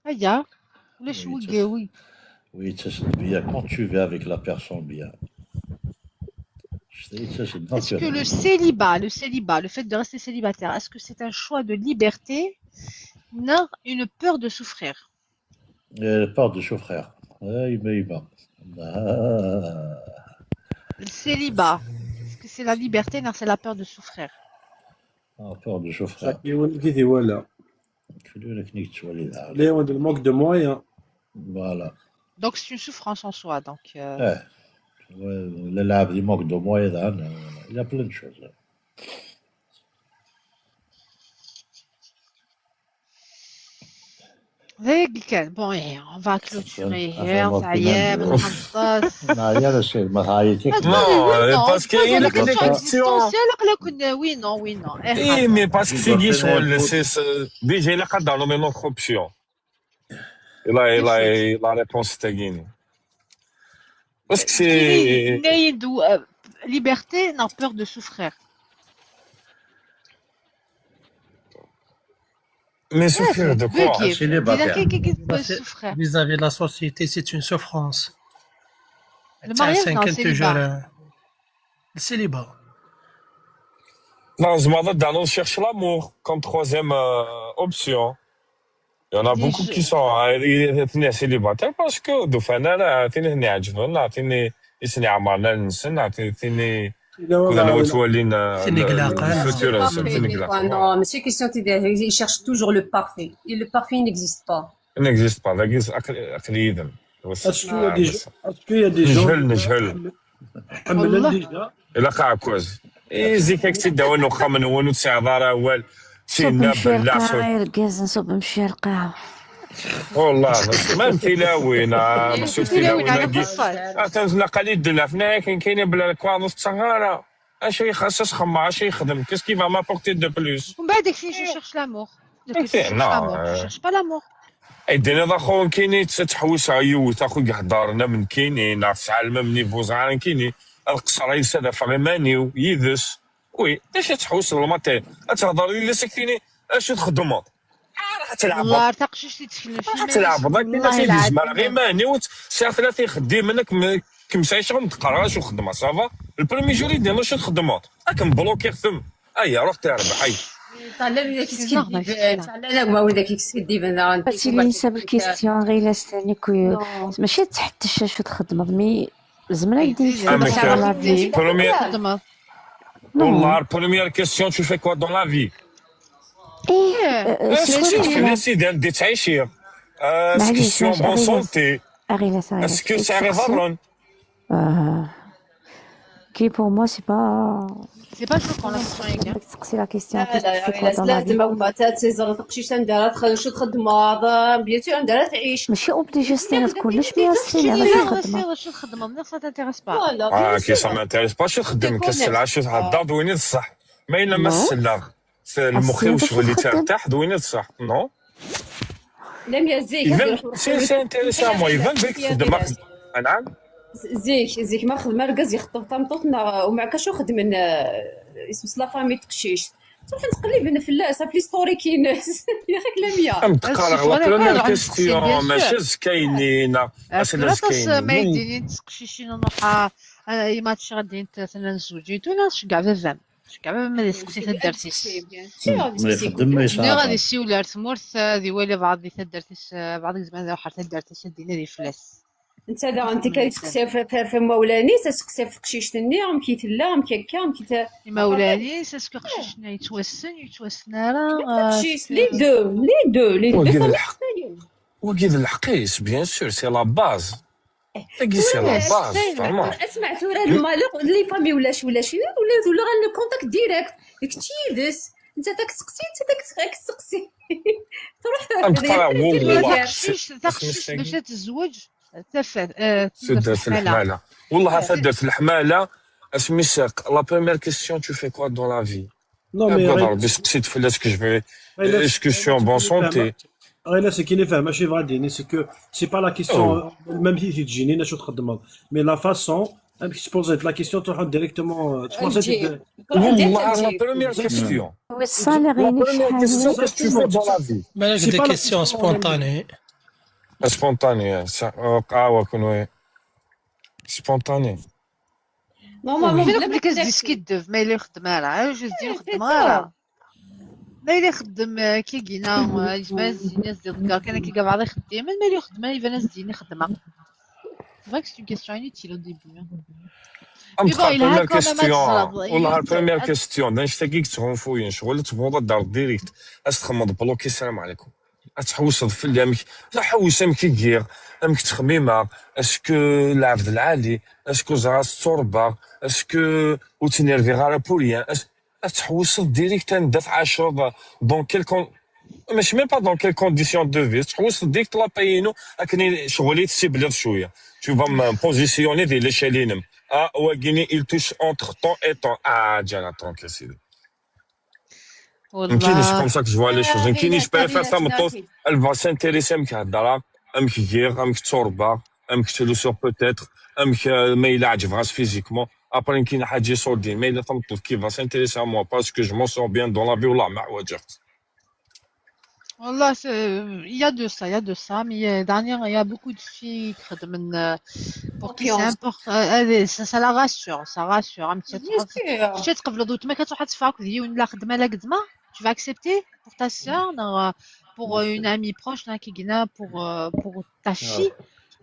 Speaker 2: هيا ولاش
Speaker 1: Oui,
Speaker 2: oui.
Speaker 1: Oui, ça c'est bien. Quand tu vas avec la personne bien. Ça c'est
Speaker 2: Est-ce que
Speaker 1: naturel.
Speaker 2: le célibat, le fait de rester célibataire, est-ce que c'est un choix de liberté? Non, une peur de souffrir.
Speaker 1: Peur de souffrir. Il va. Ah.
Speaker 2: Le célibat, est-ce que c'est la liberté? Non, c'est la peur de souffrir.
Speaker 1: Ah, peur de souffrir.
Speaker 21: كيدي ولا les le manque de moyens.
Speaker 1: Voilà.
Speaker 2: Donc c'est une souffrance en soi. Donc,
Speaker 1: Eh, العبد il manque de moyens, il y a plein de choses.
Speaker 2: هيك bon, on va clôturer here. تعيا بنحطس.
Speaker 1: لا يا ما تعيطيش.
Speaker 7: Non, parce qu'il y a des questions.
Speaker 2: Oui, non, oui, non.
Speaker 7: Eh, mais parce que c'est déjà il a dans une autre option. Il a la réponse est gagnée. Parce que c'est
Speaker 2: liberté, non, peur de souffrir.
Speaker 7: Mais souffrir de quoi?
Speaker 16: Vis-à-vis de la société, c'est une souffrance.
Speaker 2: Le mariage, non,
Speaker 16: toujours le célibat.
Speaker 7: Non, je m'en on cherche l'amour comme troisième option. Il y en a beaucoup qui sont célibataires parce que دوفانا عطيني عجبنا عطيني يسني عمرنا نسن عطيني كنا نوتولينا
Speaker 6: Non, monsieur, question il cherche toujours le parfait. Et le parfait n'existe pas.
Speaker 7: Il n'existe pas.
Speaker 21: Est-ce qu'il y a des est-ce qu'il y a des gens
Speaker 7: نجهل نجهل
Speaker 21: حملن déjà
Speaker 7: إلا قاع كوز إيه كي تداو خمن ونو تسع دار اول
Speaker 15: صوب نمشي القاعة يا ركاز نصب نمشي القاعة
Speaker 7: والله ما تلاوين مسيو تلاوين تنزل قليل دنا فينا كاين كاين بلا كوانوس تصغارة اش يخصص خما اش يخدم qu'est-ce qu'il va m'apporter de plus.
Speaker 2: ومن بعد si je cherche l'amour,
Speaker 7: non,
Speaker 2: je cherche pas l'amour.
Speaker 7: اي دينا خو كاين تحوس عيوت اخو يحضرنا من كاين نعرف على même niveau زعما كاين القصر يسد فغيمانيو يدس oui اش تحوس الماتي تهضر لي سكتيني اش تخدم راح تلعب
Speaker 2: والله تقشيش تتكلم
Speaker 7: راح تلعب ضاك كاين تيزمر غير ماني ساعة ثلاثة يخدم منك كمسايش غير تقراش وخدمة ça va ال premier jour يدير شو تخدم راك مبلوكي خدم ايا روح تربح اي
Speaker 6: تعلم تعلم ما ولدك كيسكدي
Speaker 15: بس اللي نسب ال question غير لاستاني كو ماشي تحتش شو تخدم mais زعما يدير
Speaker 7: la vie. والله première question, tu fais quoi dans la vie?
Speaker 15: ايه
Speaker 7: est-ce que سيدي ندي تعيشي est-ce que suis en bonne santé, est-ce que سعري ضرن
Speaker 15: qui pour moi c'est pas
Speaker 2: C'est pas choquant la question.
Speaker 15: تسقسي la question.
Speaker 6: لا لا لا لا ما تزر تقشيش ندير شو تخدم bien sûr ندير تعيش
Speaker 15: ماشي obligé ستير كلش mais ستير
Speaker 2: شو تخدم شو تخدم ça t'intéresse pas.
Speaker 7: اه qui ça m'intéresse pas شو تخدم كالسلعه شو تهضر دويني الصح ما الا ما السلع في المخي وشغل ترتاح دويني الصح non.
Speaker 6: لم يزيك
Speaker 7: c'est intéressant moi يفان بك تخدم نعم
Speaker 6: زيك زيك ما خدم ركز يخطب طمطوطنا ومع كاش خدم من اسم la famille تقشيش تروح نتقلب انا في صافي les stories كاين يا اخي كلامية
Speaker 7: تقرا la première question ماشي كاينين
Speaker 2: اسئله كاينين ما يديني تقشيشين نروح يماتش غادي نزوجي تو شكاع فام شكاع ما يسقسي تدرتيس
Speaker 1: ما يخدم ما
Speaker 2: يصعب غادي يسيولار تمورث ذي والي بعض تدرتيس بعض زمان روح تدرتيس دينا دي فلاس
Speaker 6: انت دا انت كتسقسي في مولاني تسقسي في قشيشتني ام كي تلا ام كي كا ام كي
Speaker 2: مولاني est-ce que قشيشنا يتوسن يتوسن راه
Speaker 6: قشيش les deux les deux les deux
Speaker 7: وكيد الحقيس bien sûr, c'est la base, c'est la base.
Speaker 6: اسمع ثورة المالق les familles ولا شي ولا شي ولا ولا غير le contact direct كتيدس انت تاك تسقسي انت تاك تسقسي تروح
Speaker 2: تقشيش تقشيش باش تتزوج تفات
Speaker 7: سدرت الحماله والله سدرت الحماله. اسمي ساق la première question, tu fais quoi dans la vie?
Speaker 21: Non, mais
Speaker 7: اقعد ربي سقسيت في est-ce que je vais, est-ce que je suis en bonne santé?
Speaker 21: غير c'est كاين فاهم ماشي غادي c'est que c'est pas la question même si تجيني انا شو تخدم, mais la façon باش تبوزي la question تروح directement تخلص.
Speaker 7: والله la première question,
Speaker 15: وال salaire
Speaker 7: la première question, qu'est-ce que tu fais dans la vie?
Speaker 16: بالك
Speaker 21: c'est
Speaker 16: des
Speaker 21: pas la
Speaker 16: questions
Speaker 21: question.
Speaker 16: spontanées.
Speaker 7: Spontanée, قهوة كون spontanée.
Speaker 6: Normalement
Speaker 2: فين
Speaker 6: بلا ما
Speaker 2: بلي
Speaker 6: تاكل
Speaker 2: كتسكدف ما الا يخدم راه جوج ديال
Speaker 6: c'est
Speaker 2: خدم
Speaker 6: ça.
Speaker 2: راه ما الا يخدم كي كينا يجمع الناس ديال الدار كان كي بعض يخدم ما الا يخدم يبان ناس ديال خدمه. C'est vrai que c'est une question inutile au début, hein. Mais bon,
Speaker 7: la
Speaker 2: il a
Speaker 7: première
Speaker 2: quand même
Speaker 7: question
Speaker 2: تصرف
Speaker 7: والله la première question نشتاقيك تغنفوين شغل تبغى الدار direct اش تخمض bloqué السلام عليكم تحوس في اللي امك لا حوس امك كيغ امك تخميمه est-ce que العبد العالي est-ce que زرا تربه est-ce que وتنرفي غير pour rien تحوس direct ندات عشر dans quelles ماشي même pas dans quelles conditions de vie تحوس direct la paye اكني شغلي تسيبلر شويه, tu vas me positionner دي l'échelle اه وكيني il touche entre tant et tant. اه جانا tranquille سيدي يمكن c'est
Speaker 2: والله
Speaker 7: comme ça que je vois les choses. يمكن je préfère تمطوط elle va s'intéresser امك هضره امك كيغ امك تربه امك تلوسور peut-être امك ما الا عجب غاس physiquement. Après يمكن حاجه سوردين mais الا تمطوط qui va s'intéresser à moi parce que je m'en sors bien dans la vie والله ما واجهت.
Speaker 2: والله il y a de ça, il y a de ça, mais dernière, il y a beaucoup de filles qui pour qui c'est
Speaker 6: Confiance.
Speaker 2: Important, ça, ça la rassure, ça rassure. Un petit
Speaker 6: Bien sûr.
Speaker 2: شتي تقبل دوت ما كتروح تفاك ولا خدمه لا قدمه, tu vas accepter pour ta sœur, pour une amie proche qui pour ta fille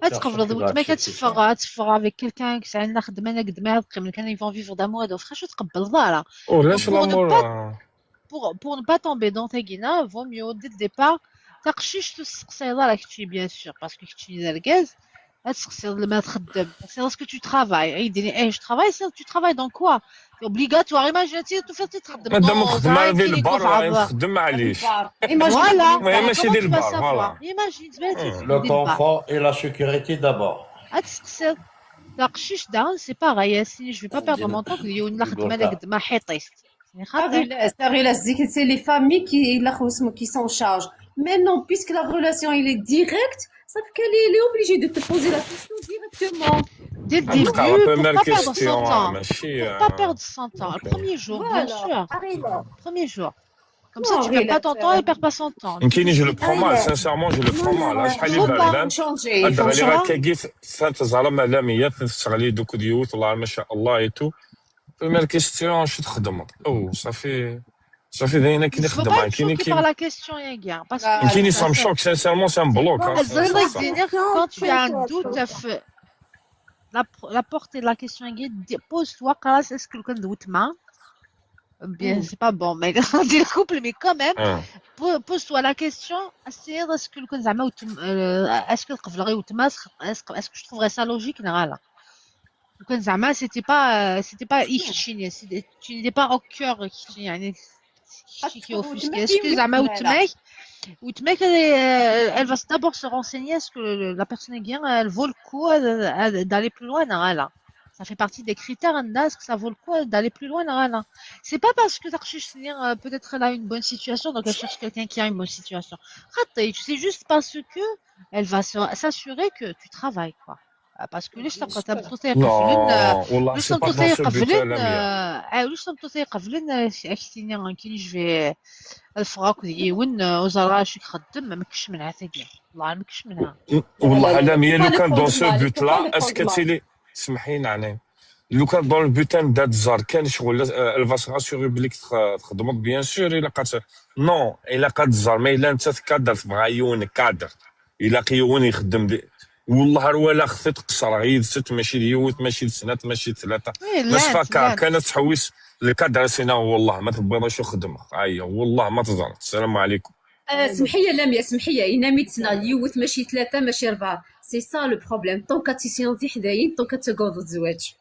Speaker 2: تقبل دوت ما كتفغ تفغ avec quelqu'un qui عندنا خدمه لا قدمه تقبل كان ils vont vivre d'amour et d'eau fraîche تقبل ضاره.
Speaker 7: ولاش
Speaker 2: Donc pour ne
Speaker 7: l'amour
Speaker 2: pas pour ne pas tomber dans ta guina, vaut mieux dès le départ تقشيش تسقسي راك كتشي bien sûr parce que كتشي الغاز تسقسي لما تخدم, c'est lorsque tu travailles يديني ايه je travaille, c'est tu travailles dans quoi, c'est obligatoire. Imagine tu تخدم
Speaker 7: مادام
Speaker 2: dans
Speaker 7: خدمه ديال
Speaker 2: كلينيك
Speaker 7: البار راه
Speaker 2: وفي
Speaker 7: نخدم معليش.
Speaker 2: Voilà.
Speaker 7: ما ماشي
Speaker 2: Comment
Speaker 7: ديال
Speaker 2: tu vas
Speaker 7: البار
Speaker 2: savoir?
Speaker 7: Voilà.
Speaker 2: Imagine تبان
Speaker 1: Le
Speaker 2: ديال البار
Speaker 1: confort et la sécurité d'abord.
Speaker 2: تسقسي تقشيش دا c'est pareil, si je vais pas perdre mon temps يون لا خدمه لا قدمه حيطيست خاطر.
Speaker 6: C'est les familles qui s'en chargent. Maintenant, puisque la relation elle est directe, ça fait qu'elle est obligée de te poser la question directement.
Speaker 2: Dès le
Speaker 7: En tout cas, la
Speaker 2: début, pour
Speaker 7: première
Speaker 2: pas perdre son
Speaker 7: question,
Speaker 2: temps.
Speaker 7: ماشي
Speaker 2: Pour pas perdre son temps. Le premier jour, bien
Speaker 6: Voilà.
Speaker 2: sûr. Premier jour. Comme ça,
Speaker 6: Non,
Speaker 2: tu perds pas ton temps
Speaker 6: relax.
Speaker 2: et perds pas son temps.
Speaker 7: يمكن je le prends mal, sincèrement, je le prends mal. شحال
Speaker 2: Faut pas.
Speaker 7: يبان
Speaker 6: Changer, il faut
Speaker 7: الدراري
Speaker 6: changer.
Speaker 7: راه كيف تزعل معلمية تستغلي دوك ديوت والله ما شاء الله et tout, première question شو تخدم او صافي صافي داينا كي
Speaker 2: Il faut
Speaker 7: نخدم
Speaker 2: pas être
Speaker 7: كاين
Speaker 2: choqué
Speaker 7: كي
Speaker 2: par la question, Yaga. Parce que
Speaker 7: يمكن
Speaker 2: ça,
Speaker 7: ça me
Speaker 2: ça,
Speaker 7: choque sincèrement, ça me bloque, hein,
Speaker 2: ça
Speaker 7: ça.
Speaker 2: dire quand tu as un doute, la portée de la question, Yaga, pose-toi, est-ce que le doute main bien, c'est pas bon, mais dit le couple, mais quand même, pose-toi la question, c'est est-ce que le زعما est-ce que est-ce que je trouverais ça logique? لا لا كان زعما c'était pas يكتشيني, tu n'étais pas au cœur يعني qui offusqué, est-ce que زعما وتماك وتماك elle va d'abord se renseigner, est-ce que la personne est elle vaut le coup d'aller plus loin? لا لا ça fait partie des critères, est-ce que ça vaut le coup d'aller plus loin? لا c'est pas parce que peut-être elle a une bonne situation, donc elle cherche quelqu'un qui a une bonne situation. C'est juste parce que elle va s'assurer que tu travailles, quoi, parce que ليش تبقى تبقى
Speaker 7: Non, والله
Speaker 2: ليش
Speaker 7: c'est pas dans ce but
Speaker 2: قبلن
Speaker 7: لا
Speaker 2: ليش تبقى قبلن اكتيني كي je vais الفراك يون وزرا شي خدم ما مكش منها ثقيل والله ما مكش منها.
Speaker 7: والله لا مية لو كان dans ce but-là, est-ce que تيلي سمحينا عليه لو كان dans le but دات الزار كان شغل elle va se rassurer بليك تخدم bien sûr الا قات non الا قاد الزار mais الا انت كادر تبغى يون كادر الا قيون يخدم دي والله ولا خفت قصر غير ست ماشي ديوت ماشي سنات ماشي ثلاثه
Speaker 2: لا
Speaker 7: فاكا كانت تحويس الكادر سينا والله ما تبغيش خدمه هيا والله ما تزرت السلام عليكم.
Speaker 6: سمحي لي لميا سمحي لي ميتنا يوت ماشي ثلاثه ماشي اربعه, c'est ça le problème, tant que تيسيون في حداين tant que تقعد الزواج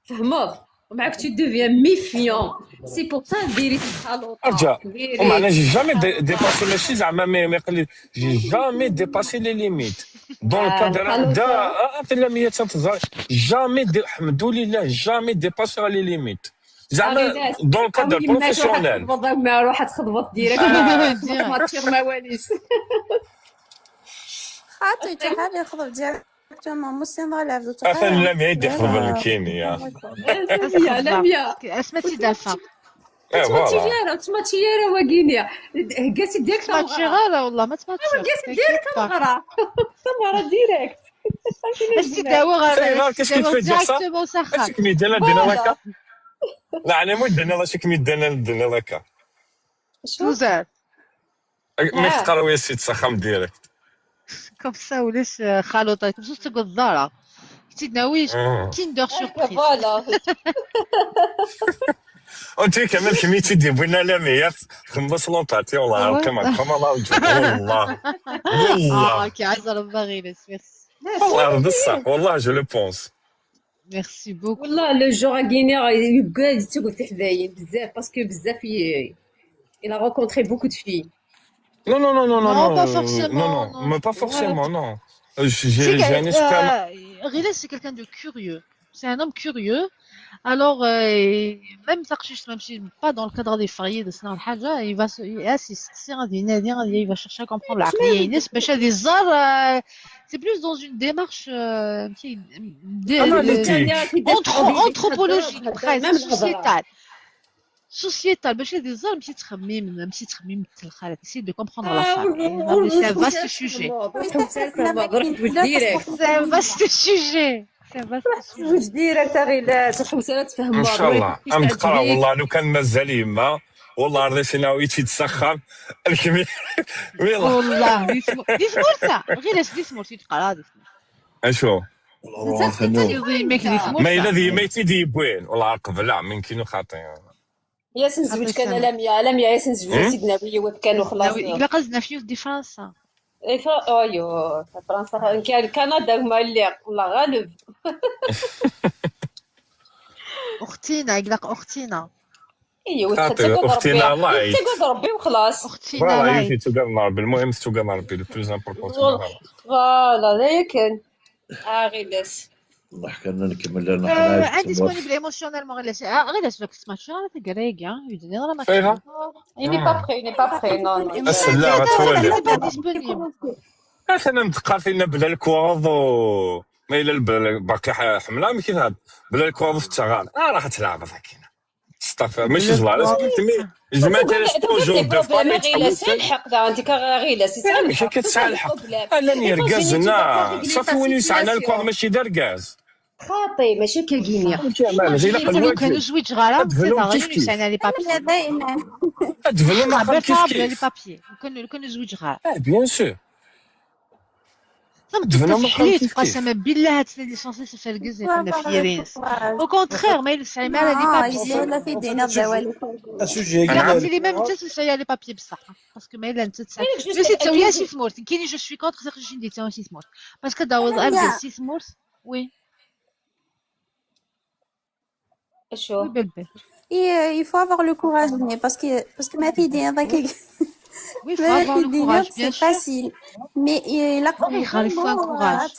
Speaker 6: فهموك. ومعاك tu deviens méfiant. C'est pour ça ديري الخلوطه.
Speaker 7: ارجع
Speaker 6: ديري.
Speaker 7: ومعناها j'ai jamais dépassé, ماشي زعما mais قال لي j'ai jamais dépassé les limites dans le cadre دا لا مية تنتظر jamais الحمد لله jamais dépassé les limites زعما dans le cadre professionnel.
Speaker 6: ما روح تخضبط direct ما تصير ما واليش.
Speaker 12: خاطي تحال يخضب directement مسلم غلاف.
Speaker 7: اصلا لم يد يخرب الكيمياء.
Speaker 6: لميا لميا.
Speaker 2: اسمتي دافا.
Speaker 7: إيه، voilà.
Speaker 6: تماتيرا تماتيرا وكينيا قاسي direct.
Speaker 2: تماتيرا والله ما تماتيرا.
Speaker 6: قاسي direct تمغرا تمغرا direct.
Speaker 2: استدعوا
Speaker 7: qu'est-ce qui te fait dire ça؟
Speaker 2: directement.
Speaker 7: اش كمي دينا دينا هكا؟ لا انا مو دينا لا كمي دينا دينا هكا.
Speaker 2: توزر.
Speaker 7: ما تقراو يا سيد سخام direct.
Speaker 2: comme ça ولاش خالوطه comme ça تقول الدارة تيدناويش Kinder Surprise.
Speaker 6: voilà.
Speaker 7: انت كمان كميتي دي بونا لا مية خمس لونطاتي والله كما كما الله والله والله.
Speaker 2: اه كي عز ربي غيرس ميرسي.
Speaker 7: والله بصح والله je le pense.
Speaker 2: merci beaucoup.
Speaker 6: والله le jour كينيا يبقى تقول تحداين بزاف parce que بزاف il a rencontré beaucoup de filles.
Speaker 7: Non, non, non, non, non,
Speaker 2: Non,
Speaker 7: non,
Speaker 2: pas forcément,
Speaker 7: non, non,
Speaker 2: non.
Speaker 7: mais pas forcément, non. J'ai un esprit.
Speaker 2: Riles, c'est quelqu'un de curieux. C'est un homme curieux. Alors, même même si pas dans le cadre des fariers de Sinan Hadja, il va se, il va chercher à comprendre la باش des arts, c'est plus dans une démarche anthropologique, presque, sociétale. Sociétal باش des arts ماشي تخميم ماشي تخميم الخالات essayer de comprendre la femme. C'est un vaste sujet. C'est un vaste sujet.
Speaker 6: واش direct غير تحوس تفهم.
Speaker 7: ان شاء الله ام تقرا والله لو كان مازال يما والله رضيت انا يتسخر الكمية.
Speaker 2: والله دي سمورتا غير دي سمورتي تقرا دي.
Speaker 7: اشو ما الا ذي ما يتيدي بوين والله قبل من كينو خاطي.
Speaker 6: ياسن زوج كان لميا لميا ياسن زوج سيدنا وي كانوا خلاص.
Speaker 2: الا قصدنا في دي فرنسا.
Speaker 6: اي ايوا فرنسا كان كندا هما اللي والله غالب.
Speaker 2: اختينا يقلق اختينا.
Speaker 6: ايوا
Speaker 7: اختينا الله يعيش.
Speaker 6: تقول ربي وخلاص.
Speaker 2: اختينا الله
Speaker 7: يعيش تقول ربي المهم تقول ربي le plus important.
Speaker 6: voilà لا يمكن غيلاس.
Speaker 1: الله كنا نكمل لنا حنا
Speaker 2: indisponible émotionnellement غيلاس غيلاس لو تسمع شو راه تقرايكا يدني راه ما
Speaker 7: فيها.
Speaker 6: Il n'est pas prêt, il n'est pas prêt, non, non.
Speaker 7: لا غتولي.
Speaker 2: disponible.
Speaker 7: انا متقافين بلا الكواض ما الا باقي حمله ما كاين بلا الكواض في التغال راح تلعب هكينا ستاف ماشي زلال mais je m'intéresse toujours de femmes.
Speaker 6: غيلا الحق انت غيلا سي
Speaker 7: ماشي كتسعى الحق انا نركزنا صافي وين يسعنا الكواض ماشي دار غاز
Speaker 6: خاطي ماشي كينيا.
Speaker 2: لو كانوا زوج غرام كيف كيف les papiers
Speaker 7: ادفنوا كيف كيف
Speaker 2: les papiers لو كانوا زوج غرام.
Speaker 7: bien sûr.
Speaker 2: تحليت قسما بالله هاد l'essentiel c'est الكز كنا فيرينس au contraire ما يلسعي ما les papiers.
Speaker 12: لا في دينا
Speaker 2: لا les mêmes انت تسعي les papiers بصح parce que ما الا انت تسعي mais c'est تسوي سي ثمورت كاين je suis contre خرجي ندير تسوي سي ثمورت parce que داوز ابدا سي ثمورت oui.
Speaker 6: شو
Speaker 12: il faut avoir le courage parce que ما في دينا ذاك.
Speaker 2: Oui, il faut avoir le courage, bien
Speaker 12: c'est facile. Mais il a
Speaker 2: il faut un courage.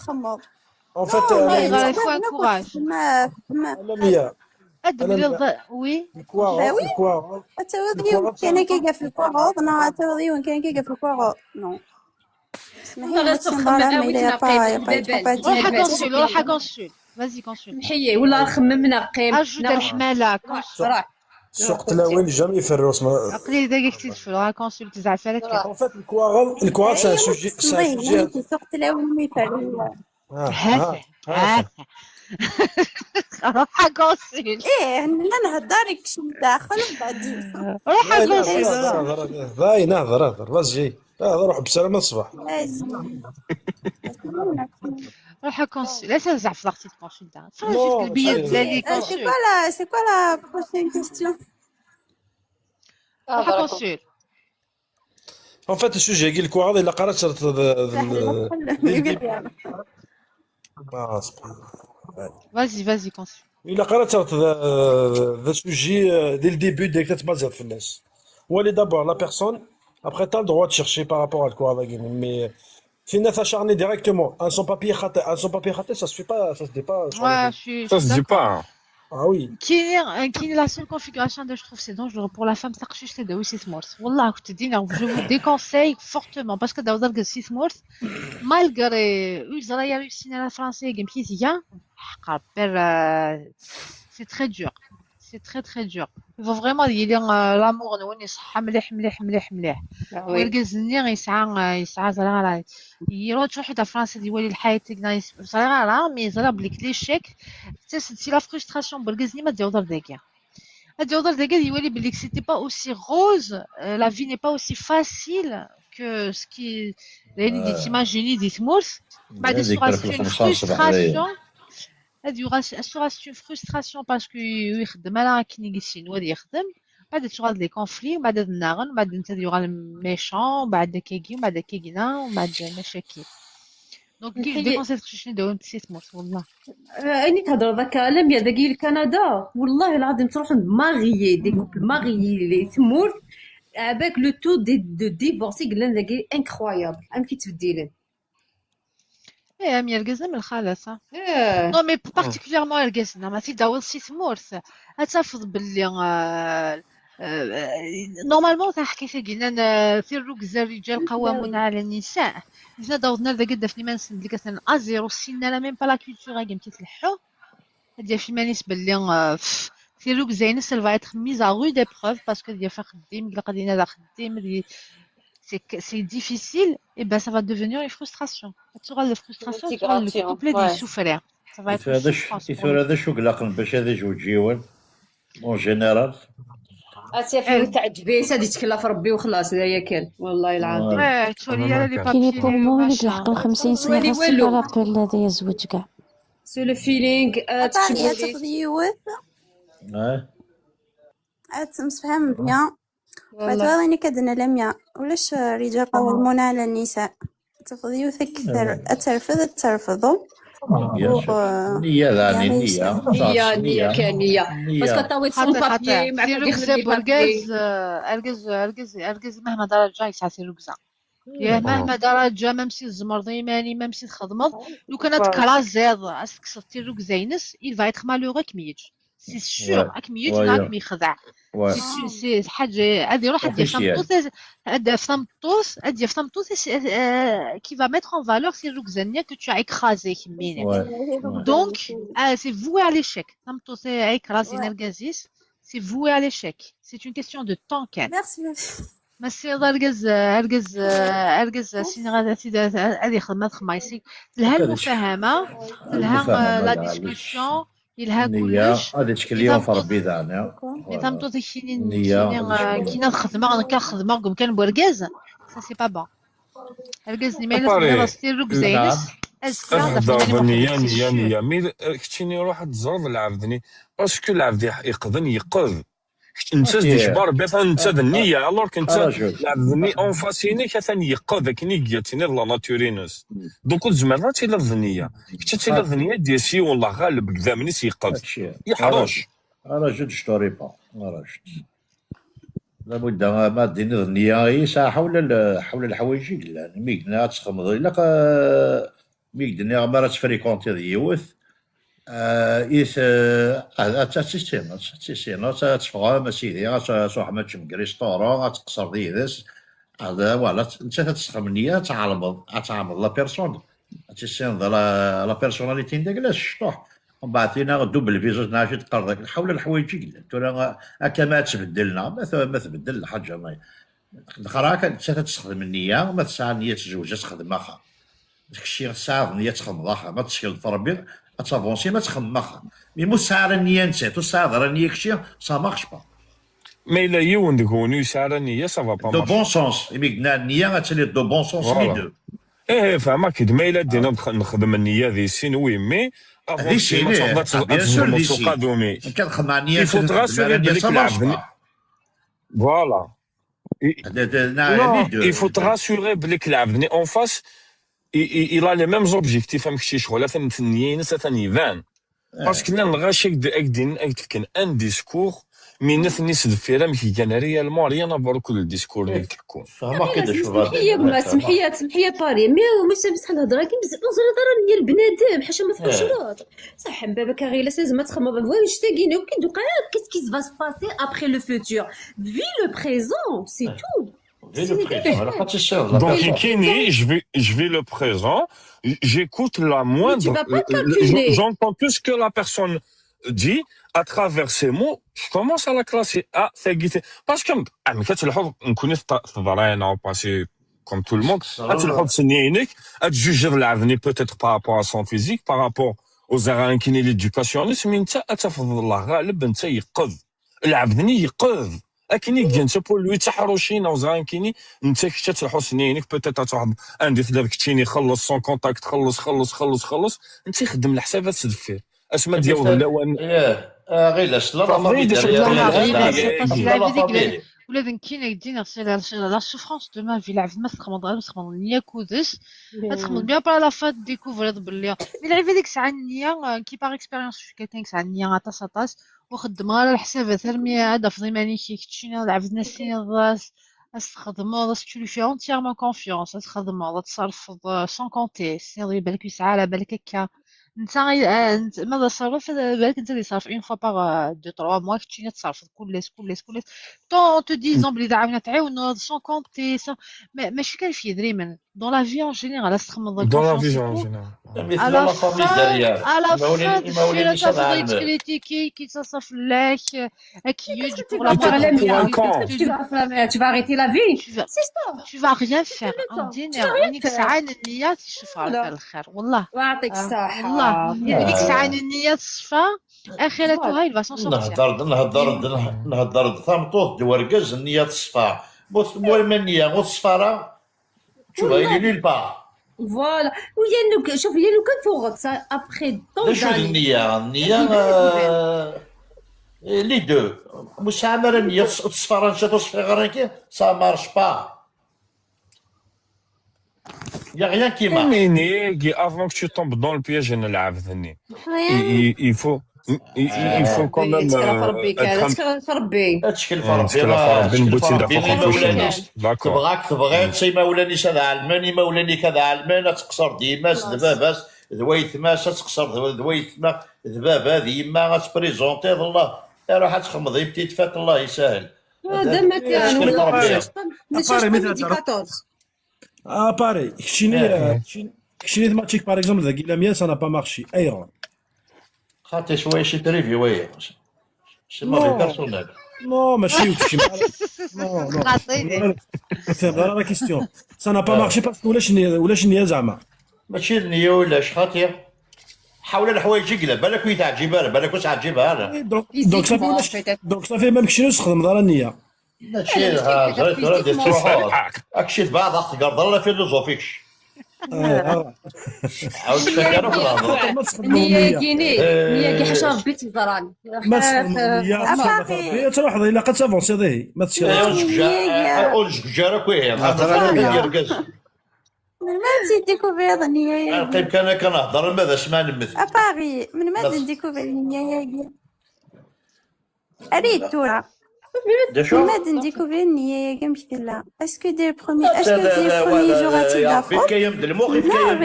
Speaker 21: En fait,
Speaker 2: il faut un courage.
Speaker 21: لميا.
Speaker 2: oui.
Speaker 12: Oui. كان كيقف في الكواغ انا تاوضي كان كيقف في الكواغ non.
Speaker 2: روح consul روح consul vas-y consul.
Speaker 6: نحيي ولا خممنا قيم.
Speaker 2: ajoute الحماله consul.
Speaker 21: سوق تلاوين jamais يفروا.
Speaker 2: عقلي داك تيتفروا consul تزعف عليك.
Speaker 21: En fait الكواغ c'est un sujet c'est un sujet.
Speaker 12: سوق تلاوين ما يفروا.
Speaker 2: هذا هذا روح consul.
Speaker 12: ايه انا نهضرك شو داخل بعدين.
Speaker 2: روح consul.
Speaker 21: باين نهضر هضر vas-y روح بسلامه الصباح.
Speaker 2: روح consul لا تزعف ضغطي consul تاع البيت ديالي
Speaker 12: consul. C'est quoi la prochaine question?
Speaker 2: روح consul.
Speaker 21: En fait, le sujet كي الكواغ الا قرات
Speaker 2: Vas-y, vas-y, consul.
Speaker 21: إلا قرأت ذا sujet dès le début dès que تمازيغ في الناس ولي d'abord la personne, après t'as le droit de chercher par rapport à quoi mais فينا s'acharner directement un sans papier خاطئ, un sans papier خاطئ, ça se fait pas, ça se dit pas sur les
Speaker 2: Ouais,
Speaker 21: deux.
Speaker 2: je
Speaker 7: Ça
Speaker 2: suis
Speaker 7: se dit
Speaker 2: d'accord.
Speaker 7: pas, hein.
Speaker 21: Ah oui.
Speaker 2: كاين la seule configuration de je trouve c'est dangereux pour la femme تقشيش تداوي سي ثمورت والله كنت دينا je vous déconseille fortement parce que داو ضرك سي ثمورت malgré يزرا réussi la français كم كي تيا حقا بير c'est très dur, c'est très très dur. Il faut vraiment يلي l'amour نون يصحى مليح مليح مليح مليح.
Speaker 6: Ah oui.
Speaker 2: ويرقز يسعى زرا راه يروح تروح تاع فرنسا يولي الحياة زرا راه mais زرا بلي l'échec c'est la frustration برقزني ما تجاوضر داكيا تجاوضر داكيا يولي بلي c'était pas aussi rose, la vie n'est pas aussi facile que ce qui يعني دي t'imagines دي تمورث بعد
Speaker 1: هذيك
Speaker 2: sera
Speaker 1: في
Speaker 2: une
Speaker 1: الخمسة الصباح هذايا.
Speaker 2: frustration هادي sera une frustration parce que يخدم انا كي يسين واد يخدم بعد تشغل les conflits وبعد الناغن بعد انت يوغال méchant بعد كيكي وبعد كيكينا وبعد مشاكل donc كي
Speaker 6: الحقيقة
Speaker 2: déconseille تخشني داوم تسيت مورت والله.
Speaker 6: اني تهضر ذاك لم يا ذاك الكندا والله العظيم تروح mariés, des couples mariés اللي تمورت avec le taux de divorce قلنا ذاك incroyable ام كي تبديلن.
Speaker 2: ايه مي ركزنا من الخالص.
Speaker 6: اه
Speaker 2: non mais particulièrement ركزنا ما تيداول سي تمورت اتفض باللي normalement تحكي في قلنا في الركزة الرجال قوامون على النساء حنا داوضنا ذاك قد في ما اللي كتن à zéro سينا la même pas la culture كي تلحو هادي في مانيس باللي في الركزة elle va être mise à rude épreuve parce que ديال خديم قال قدينا ذا خديم c'est difficile, et ben ça va devenir une frustration. Tu auras la frustration, tu auras le couple de souffrir. Ça va être une souffrance pour le
Speaker 1: هذا شو قلقن باش هذا جوج en général.
Speaker 6: اسيا في تعجبي سادي تكلف ربي وخلاص هذا ياكل والله العظيم.
Speaker 2: Ouais, تولي les
Speaker 15: كاين
Speaker 2: papiers
Speaker 15: pour moi اللي
Speaker 2: machin.
Speaker 15: تلحق 50 سنة
Speaker 6: والي
Speaker 15: غير c'est
Speaker 6: والو
Speaker 15: pas la peine هذا يزوج كاع.
Speaker 6: c'est le feeling.
Speaker 12: أطاليا تفضيوت
Speaker 1: اه
Speaker 12: تمسفهم bien.
Speaker 6: والله
Speaker 12: بعد كدنا لميا ولاش الرجال قوامون على النساء تفضيوت أكثر الترفض ترفضوا
Speaker 1: bien sûr النية يعني النية
Speaker 6: نية نية كان نية parce que طاويت sans
Speaker 2: خاطر
Speaker 6: papiers
Speaker 2: خاطر
Speaker 6: مع
Speaker 2: سي
Speaker 6: كي
Speaker 2: ركزة
Speaker 6: يخدم les papiers.
Speaker 2: برقاز ارقز ارقز ارقز مهما درجة يسعى سي ركزة يا مهما درجة ما مشي الزمر ضيماني ما مشي تخدمض لو كانت كرازيض اسك سي ركزة ينس il va être malheureux كميج c'est sûr اكميج نهار يخدع c'est حاجة هذه روح هادي فهمتوس هادي فهمتوس هادي فهمتوس qui va mettre en valeur ces ركزانية que tu as écrasé كميني donc c'est voué à l'échec فهمتوس écrasé نرجزيس c'est voué à l'échec, c'est une question de temps كان
Speaker 12: ميرسي.
Speaker 2: ماشي ارجز ارجز ارجز سيني غادا هذه خدمة خمايسي لها المفاهمة لها la discussion يلها
Speaker 1: النية
Speaker 2: كلش
Speaker 1: هذه تشكل في ربي ذانا.
Speaker 2: تمطوط كيني كينا الخدمة كنخدمة كم كان بوركاز ça c'est pas bon ارجز ني مالا ستير ركزينس
Speaker 7: هضر نية نية نية mais كتشيني روح تزرد العبدني parce que العبد يقدن يقظ انت ديشبار بيت انت النية alors كنت العبدني en face يني كثن يقظ كني جاتني la nature ينس donc زعما تي لا النية كنت تي لا النية ديال سي والله غالب قدامني سيقظ يحرش.
Speaker 1: راه je te réponds راه لابد ما ديني النية يسعى حول الحوايج لا مي قلنا تخمض الا مي قلنا ما راه تفريكونتي يوث إيث تسيسين تسيسين تفغى سيدي تروح ما تشم restaurant تقصر ديدس هذا voilà انت تستخدم النية تعلمض تعلمض la personne تسين la personnalité نديك لا شطوح ومن بعد فينا double visage نعرف تقرض حول الحوايج ترى هكا ما تبدلنا ما تبدل الحاجة ما الاخرى انت تستخدم النية ما تسعى النية تزوج تخدم اخا داك الشيء تسعى النية تخدم اخا ما تشكل تربي تافونسي ما تخدم اخا mais مو سعر النية انت تسعى النية كشي ça marche pas.
Speaker 7: mais لا يون ديكوني يسعى النية ça va pas
Speaker 1: de bon sens مي قلنا النية غتولي de bon sens les deux.
Speaker 7: ايه فهمك ما الا دينا نخدم النية ذي سين oui mais
Speaker 1: دي سين bien sûr دي سين كنخدم على النية
Speaker 7: il faut te rassurer بليك العبد voilà. Il faut te rassurer بليك العبد en face il a les mêmes objectifs فهمك شي شغل ثاني النية ثاني يبان. Parce que لان الغاشي اكدين اكدين un discours mais نثني سدفيرا مكي كان réellement rien à voir كل discours اللي تحكون.
Speaker 1: فهمك كده شو
Speaker 6: سمحي ما سمحي سمحي باري mais مش بصح الهضره كي بزاف نزل هضره ديال بنادم حاشا ما تخرجش صح من بابك غير لازم ما تخمم واش تاكيني وكي دوقا qu'est-ce qui va se passer après le futur vis le présent c'est tout.
Speaker 1: Vis le présent. Alors, quand tu sors, la
Speaker 7: Donc,
Speaker 1: personne.
Speaker 7: Kenny, je vis le présent, j'écoute la moindre,
Speaker 6: Tu vas pas calculer.
Speaker 7: j'entends tout ce que la personne dit à travers ses mots, je commence à la classer. Ah, c'est guité. Parce que, ah, mais quand tu le on connaît on passé comme tout le monde, ah, tu le سنينك, à juger l'avenir peut-être par rapport à son physique, par rapport aux arènes qui n'est l'éducation, mais انت اتفضل الله غالب انت يقظ العبد يقظ اكني كنت pour lui تحرشين او زغان كيني انت كنت تلحو سنينك peut-être تروح عندي في دارك تشيني خلص sans contact خلص خلص خلص خلص انت خدم الحسابات تدفير اسما ديال اللوان.
Speaker 1: ايه غير لا la famille
Speaker 2: la famille ولا كاين دينا la souffrance de ma vie العبد ما تخمض غير تخمض النية كودس تخمض bien par la fin découvrir باللي mais العباد ديك الساعة النية qui par expérience quelqu'un ساعة النية عطاس عطاس وخدم غير الحسابات رمي هذا في ضماني كي كتشينا العبد ناسين الراس تخدمو tu lui fais entièrement confiance تخدمو تصرف sans compter سيني بالك يسعى على بالك هكا انت ماذا صرف بالك انت اللي صرف une fois par deux trois mois كتشينا تصرف كلش كلش كلش en te disant بلي عاونا تعاون sans compter ماشي كان في دريما dans la vie en général تخمض
Speaker 7: dans la vie en général
Speaker 2: à la fin à la fin تفضل تكريتيكي كي تصرف لك اكيد
Speaker 6: pour la tu vas arrêter la vie, c'est ça.
Speaker 2: Tu vas rien faire. ونيك ساعة النية تشوف على الخير والله.
Speaker 6: ويعطيك الصحة.
Speaker 2: والله ديك الساعة النية تصفى اخرتها il va s'en sortir.
Speaker 1: نهضر نهضر نهضر ثامطوط دوركز النية تصفى مو النية غو تصفى tu vas aller nulle part.
Speaker 6: Voilà. ويا لو شوف يا لو كان فوغت après tant
Speaker 1: شو النية النية les deux مش عامل النية تصفى راه تصفى غير ça marche pas. Il n'y a rien qui marche.
Speaker 7: Mais avant que tu tombes dans le piège, il faut quand même
Speaker 6: ربي
Speaker 1: تشكل في ربي تبغاك تبغي تسي ما ولانيش هذا علماني ما ولاني كذا علمان تقصر ديما ذباباس ذويتما تقصر ذويتما ذبابه ذيما غتبريزونتي الله روح تخمض petite fête الله يسهل.
Speaker 6: هذا ما كان ولا
Speaker 21: Ah, pareil. كشيني ماتشيك par exemple ذاك la mienne ça n'a pas marché. ايوا
Speaker 1: خاطي شويه شي privé oui c'est ma vie personnelle.
Speaker 21: Non, ماشي كشي non non فهم la question ça n'a pas marché parce que ولاش النية ولاش النية زعما
Speaker 1: ماشي النية ولاش خاطي حاول الحوايج يقلب بالك ويتعجبها بالك واش عجبها انا.
Speaker 21: donc ça fait même كشي نستخدم دار النية.
Speaker 1: ماشي ها اكشي بعض تقدر لا philosophique عاود تفكر.
Speaker 6: نية كيني نية كي حاجة ربي تزران.
Speaker 21: ما تستخدم تروح الا قد تافونسي ذي ما
Speaker 1: تشكي
Speaker 12: من ما تزيد découvrir النية.
Speaker 1: نقيم كان كنهضر ماذا سمع نمثل
Speaker 12: اباري من ما تزيد découvrir النية اريد تورا من بعد نديكوفري النية كاع مشكلة est-ce que dès premier est-ce que dès premier jour غادي
Speaker 1: يفكيم المخ يفكيم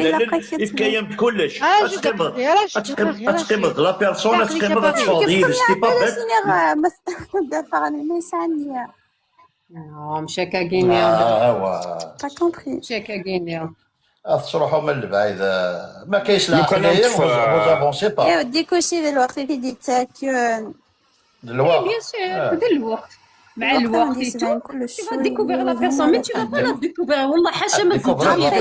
Speaker 1: يفكيم كلش تقيم la personne تقيم تفاضيل c'est pas
Speaker 12: دافع ما يسعني.
Speaker 6: مشى كاكينيا.
Speaker 1: ايوا
Speaker 12: t'as compris.
Speaker 6: مشى كاكينيا.
Speaker 1: تروحوا من البعيد ما كاينش العقليه vous avancez pas.
Speaker 12: يا ودي كلشي الوقت اللي ديتاك
Speaker 1: الوقت
Speaker 6: bien sûr الوقت مع الوقت tu vas découvrir la personne mais tu vas pas la découvrir والله حاشا ما تديكوفري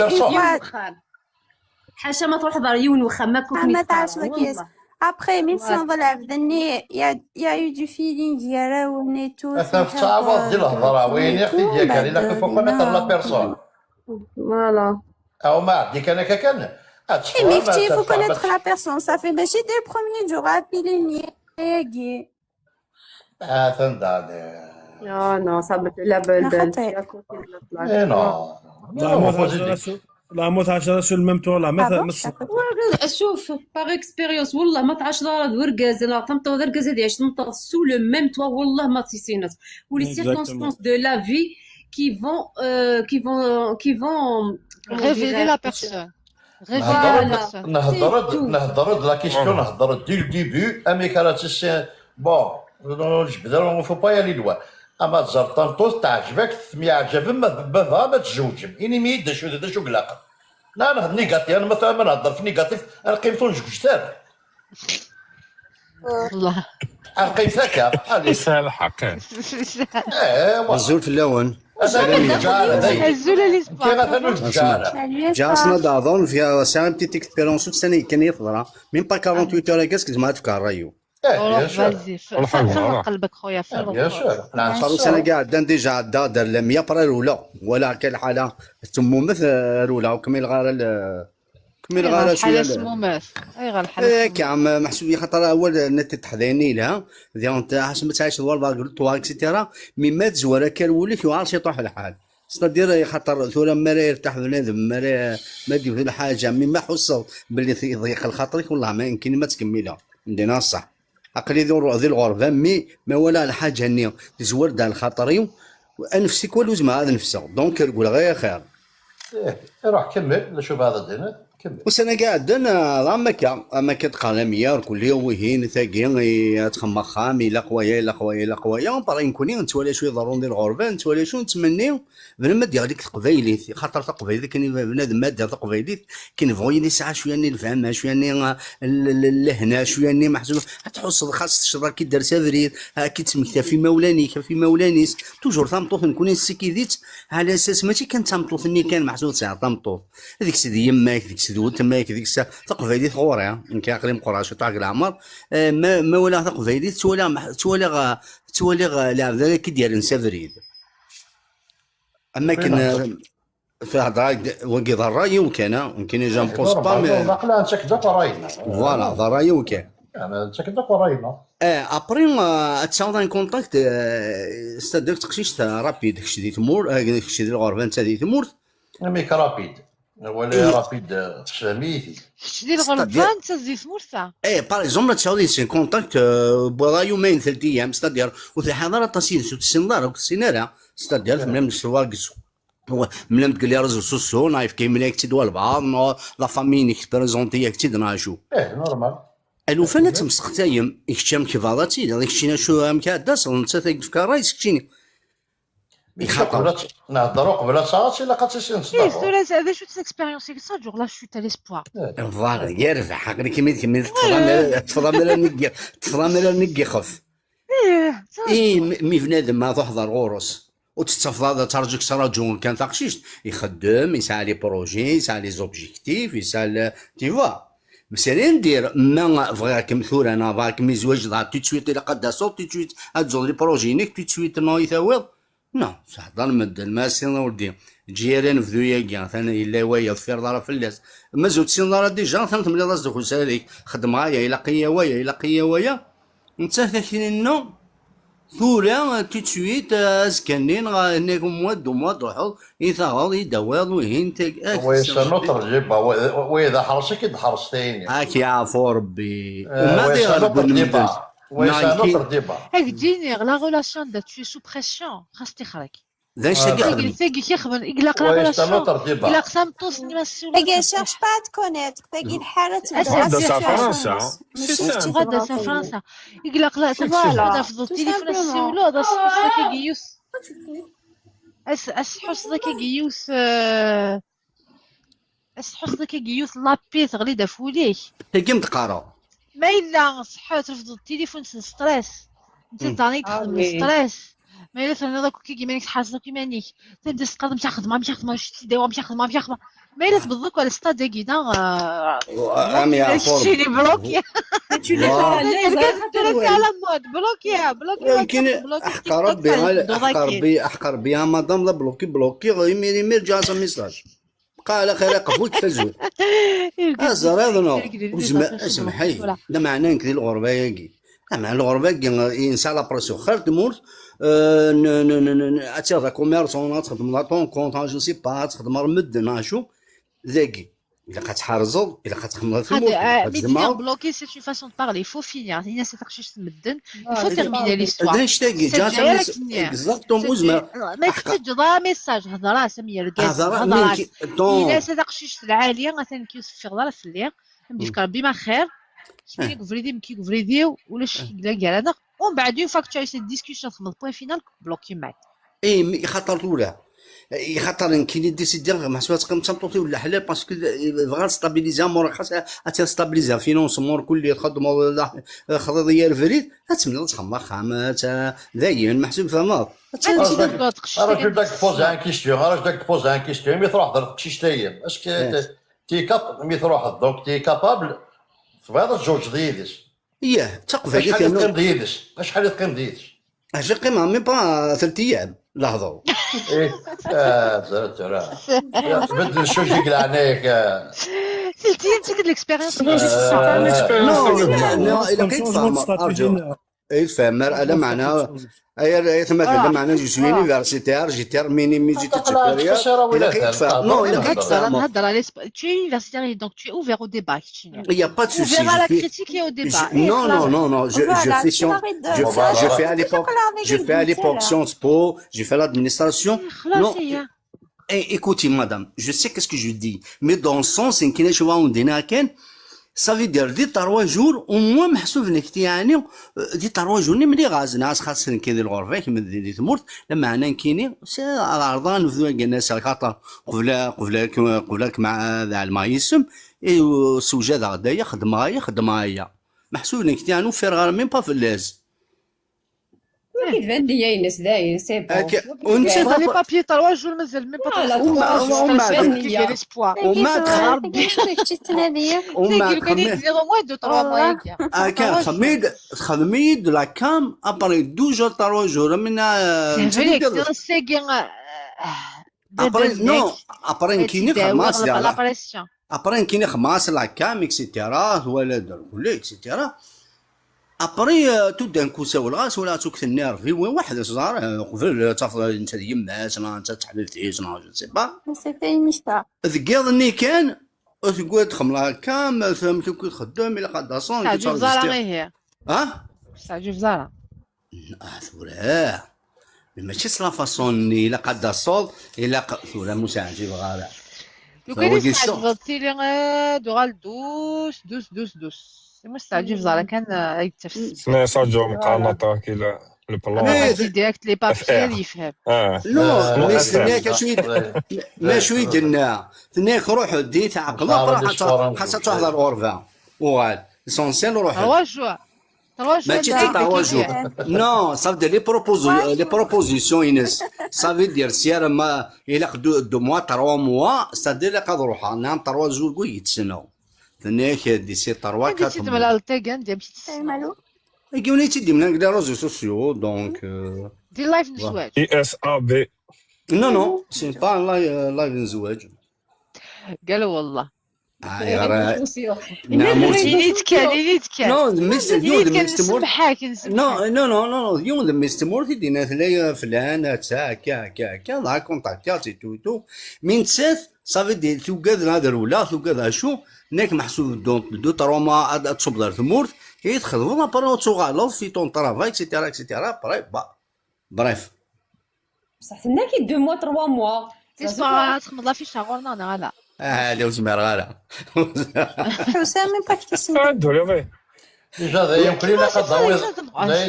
Speaker 6: حاشا ما تروح دار يون وخا ما كنت
Speaker 12: ما تعرفش ما كاينش après même si on va ذني y a eu du feeling يا وني tout
Speaker 1: تعوض ديال الهضره وين يا اختي ديالك الا faut connaître la personne
Speaker 6: voilà
Speaker 1: او ما عندك انا كان
Speaker 12: mais il faut connaître la personne ça fait ماشي dès le premier jour feeling ياكي
Speaker 1: تنداني.
Speaker 6: Non, non, ça me la belle.
Speaker 1: Eh non.
Speaker 21: لا ما تعاشر sur le même toit لا
Speaker 4: Ah
Speaker 21: ما
Speaker 4: bon
Speaker 21: ما
Speaker 6: شوف par expérience والله ما تعاشر ورقاز لا تمطو ورقاز هذه عشت تمطو sous le même toit والله ما تيسينات و les
Speaker 21: Exactement.
Speaker 6: circonstances de la vie qui vont qui vont
Speaker 2: Révéler la personne. Révéler la
Speaker 6: Voilà.
Speaker 2: personne.
Speaker 1: نهضر
Speaker 6: tout.
Speaker 1: نهضر la question نهضر dès le début امي كراتي bon جبد faut pas y aller loin اما تزر طنطوس تعجبك ثمي عجب ما بابا ما تزوجم اني ميد شو دا شو قلاق لا نهضر négatif انا مثلا ما نهضر في négatif انا قيمتو نجوج تاب
Speaker 2: الله.
Speaker 1: انا قيمت هكا allez
Speaker 7: يسهل الحق
Speaker 1: ايه
Speaker 17: الزول في اللون
Speaker 2: الزول اللي
Speaker 1: كي غاثا
Speaker 17: اسمع جاسنا داظن فيها c'est une petite expérience سنة كان يفضل même pas 48 heures كاس ما تفكر رايو
Speaker 2: روح vas-y فرغ قلبك خويا فرغ
Speaker 1: bien sûr
Speaker 17: صاروا سنة قاعد دان déjà عدا دار لم يبرا رولا ولا كان الحالة تمو مثل رولا وكمل غار كمل غار
Speaker 2: الحالة
Speaker 17: شوية
Speaker 2: سمومات اي الحالة
Speaker 17: إيه كعم محسوب خاطر اول نت تحذيني لها ديال انت حسب ما تعيش الوالد طوا et cetera mais ما تزور كان وليك وعارف يطيح الحال c'est-à-dire خاطر ثورة ما لا يرتاح بنادم ما لا ما دير الحاجة mais ما حصل باللي يضيق الخاطرك والله ما يمكن ما تكملها عندنا الصح عقلي ذي الغربة mais ما ولا الحاجة ني تزور دار الخاطري ونفسك والو زعما هذا نفسه donc نقول غير خير
Speaker 1: إيه، روح كمل شوف هذا الدين كمل
Speaker 17: وسنة قاعد انا راه مكة مكة تقالمية كل يوم وهين ثاقي تخمم خام لا قوايا لا قوايا لا قوايا باغي نكوني نتوالى شوية ضرون ديال الغربة نتوالى شو نتمنيو بنادم ديال ديك تقبايليت خاطر تقبايليت كاين بنادم ما دار تقبايليت كاين فغي ساعة شوية ني الفهم شوية ني اللهنا شوية ني محسوب تحس خاص تشرا كي دار سافرير كي تمكتا في مولاني في مولانيس toujours تامطوط نكون سكيديت على اساس ماشي كان تامطوط ني كان محسوب ساعة تامطوط هذيك سيدي يماك ديك سيدي تماك ديك الساعة تقبايليت غوري يمكن عقلي مقرا شي طاق العمر ما ولا تقبايليت تولى تولى لعب ذلك كي ديال نسافريد اما كان في هضره وكي ضراي وكان يمكن j'impose pas mais
Speaker 1: لا انت كدا راينا
Speaker 17: voilà ضراي وكان
Speaker 1: انا انت كدا راينا
Speaker 17: après تساوض un contact c'est-à-dire تقشيش rapide كشي دي تمور كشي دي الغربة انت دي تمورت
Speaker 1: mais rapide ولا rapide سميتي
Speaker 2: شدي الغربة انت زيت مرسى
Speaker 17: ايه par exemple تساوض un contact بوضا يومين 3 ايام c'est-à-dire وفي تصين سو تسين وتسين c'est-à-dire من السوار هو ملي تقول لي réseaux sociaux نايف كاين ملي كتي البعض la famille نيك présenter كتي ناشو
Speaker 1: ايه normal
Speaker 17: الوفان تمسختايم يكشام كيفاضاتي داك الشيء شو ام كاداس انت تفكر رايس كشيني
Speaker 1: قبل نهضروا قبل ساعات الا قد
Speaker 2: ايه ثلاث هذا شو expérience ça dure la chute à l'espoir
Speaker 17: voilà يرفع عقلي كيما كيما تفضل تفضل نقي خف
Speaker 2: ايه
Speaker 17: ايه mais بنادم ما تحضر غورس وتتفضل ترجك سراجون كان تقشيش يخدم يسعى les projets يسعى les objectifs يسعى tu vois مسالي ندير ما بغا كم ثور انا بغا كم يزوج tout de suite الى قد صوت tout de suite تزور les projets نيك tout de suite نو يثاوض non صح ضل مد ما سين ولدي جيران في ذويا كاع ثاني الا ويا في دار فلاس ما زود سين دار déjà ثاني ثمانية راس دخل ساليك خدم غاية الى قيا ويا الى قيا ويا انت ثلاثين ثورة tout de suite ازكنين هناك مواد ومواد وحوض يثغض يدوض وهين
Speaker 1: oui c'est notre débat واذا حرصك يدحرس ثاني
Speaker 17: هاك يعفو ربي وما
Speaker 1: oui c'est notre débat oui c'est notre débat
Speaker 2: هاك دينيغ la relation دا tu es sous pression خاص تخرج
Speaker 17: ذا الشيء يخدم
Speaker 2: ثاقي يخدم يقلق la relation يقلق سام طوس ما
Speaker 12: تاقي cherche pas à te connaître تاقي الحالة تبدا
Speaker 7: غدا سا فرنسا
Speaker 2: غدا سا فرنسا يقلق لا voilà في التليفون السيولو هذا حس كيوس اس حس كيوس اس حس كيوس لابي تغلي دافوليك
Speaker 17: تاقي متقارا
Speaker 2: ما الا صحة ترفض التليفون stress انت تاني تخدم stress ما الا ثاني داك كي مانيك حاسه كي مانيك تبدا تقدم مشى خدمة مشى خدمة شتي داوا مشى خدمة مشى خدمة ما الا تبضك على ستاد كيدا
Speaker 17: امي
Speaker 2: شي bloqué
Speaker 6: Tu l'es pas à l'aise
Speaker 2: على mode bloqué bloqué
Speaker 17: يمكن احقى ربي احقى ربي احقى ربي مادام لا bloqué bloqué يمير يمير جا message بقى على خير قفوت تزول ازر هذا نو اسمح لا معناه نكذي الغربة ياكي مع الغربة ينسى la pression خير تموت اتير commerçant تخدم à ton compte je sais pas تخدم مدن شو ذاكي الا كتحارزو الا كتخمم في الموت
Speaker 2: Mais dire bloquer, c'est une façon de parler. Il faut finir. Il y a cette Il faut terminer l'histoire.
Speaker 17: Exactement.
Speaker 2: ما تكتب message هضره سميه الكاس هضره إلا تقشيش العالية مثلا كيوسف غضرة في الليل ندير ربي ما خير شكون كفريدي مكي كفريدي ولا شي كلا هذا ومن بعد une fois que tu as eu cette discussion تخمم point final bloquer معاك.
Speaker 17: اي خاطر طولة خاطر كاين décidé محسوبة تقيم تمطوطي ولا حلال parce que بغا stabiliser مور خاص stabiliser financièrement كل خدمة خضية الفريد تمنى تخمم خامات داين محسوب فما
Speaker 1: راه je dois poser une question راه je dois poser une question mais تروح درت شي شتايم est-ce que t'es cap mais تروح donc t'es capable تبغى تزوج ديالش
Speaker 17: اييه تقفل
Speaker 1: شحال تقيم ديالش شحال تقيم ديالش
Speaker 17: اش قيمة même pas 3 ايام لحظة
Speaker 1: ايه ترى تبدل ال sujet عنايك
Speaker 2: 3 ايام تاخذ l'expérience.
Speaker 17: non الا كيتفهم ارجو يتفهم انا معناها مثلا معناها je suis universitaire, j'ai terminé mes études supérieures. الا كيتفهم non الا كيتفهم
Speaker 2: Tu es universitaire, donc tu es ouvert au débat.
Speaker 17: Il n'y a pas de souci.
Speaker 2: Ouvert à la critique et au débat.
Speaker 17: Non, non, non, non. Je fais science. Je fais à l'époque. Je fais à l'époque Sciences Po. J'ai fait l'administration. Non. Écoutez, madame, je sais qu'est-ce que je dis, mais dans le sens, ça veut dire des 3 jours au moins محسوب نكتي يعني des 3 jours ملي غاز ناس خاص كاين الغرفة كيما دي تمورت لما عنا كاينين العرضان نفذو الناس خاطر قبل قبل قبل مع المايسم سوجاد غدايا خدم غايا خدم غايا محسوب نكتي يعني فير غير même pas في اللاز
Speaker 6: كيفان ليا ينس داين c'est bon
Speaker 17: وانت
Speaker 2: les papiers 3 jours مازال même pas وما
Speaker 17: كان خميد خدميد la cam après 2 jours 3 jours من après non après كاين خماس après كاين خماس la cam et cetera ولا كل et cetera après tout d'un coup ساول غاس ولا توك في واحد صغار قبل تفضل انت يماس انت تحللتيش je sais pas
Speaker 12: c'était une histoire
Speaker 17: ذكيضني كان تقول تخملا cam فهمت كي تخدم الى قد صون
Speaker 2: تعجب زارا غير هي
Speaker 17: ها
Speaker 2: تعجب زارا
Speaker 17: ثورة ماشي la façon الى قد صول الى ثورة مساعد غالا
Speaker 2: لو كان تعجبتي لي دوغال douce douce douce douce مستعجب زعما كان يتفس
Speaker 7: mais ساجو مقارنة كي le plan
Speaker 2: direct les papiers يفهم
Speaker 17: non mais سناك شوية ما شوية درنا ثناك روح ديت عقله خاصها تحضر غرفة وغال l'essentiel روح
Speaker 2: 3 jours
Speaker 17: ماشي 3 jours non ça veut dire les propositions اينس ça veut dire سير ما الى 2 mois 3 mois ça veut dire قد روح نعم 3 jours كو يتسناو ثناك d'ici 3 4
Speaker 2: ديسي مال التاغان ديال
Speaker 12: مالو
Speaker 17: كيوني تيدي من les réseaux sociaux donc
Speaker 2: دي live نزواج
Speaker 7: اي اس ا بي
Speaker 17: non non c'est pas live نزواج
Speaker 2: قالوا والله
Speaker 17: non non non non non يوم لما يستمر تيدينا ثلايا فلان تاع كا كا كا لا contacté tout tout من تسات صافي دي توكاد هذا ولا توكاد شو ناك محسوب dans 2 3 mois تصب دار ثمورت هي تخدموا après تغالط في ton travail et cetera et cetera bref
Speaker 6: بصح تنا كي 2 mois 3 mois
Speaker 2: تسمع تخمض في شغلنا انا لا
Speaker 17: لا وزمر غالا
Speaker 12: حسام من باكتيسين
Speaker 7: عنده لي
Speaker 1: déjà يمكن لي قد ضوي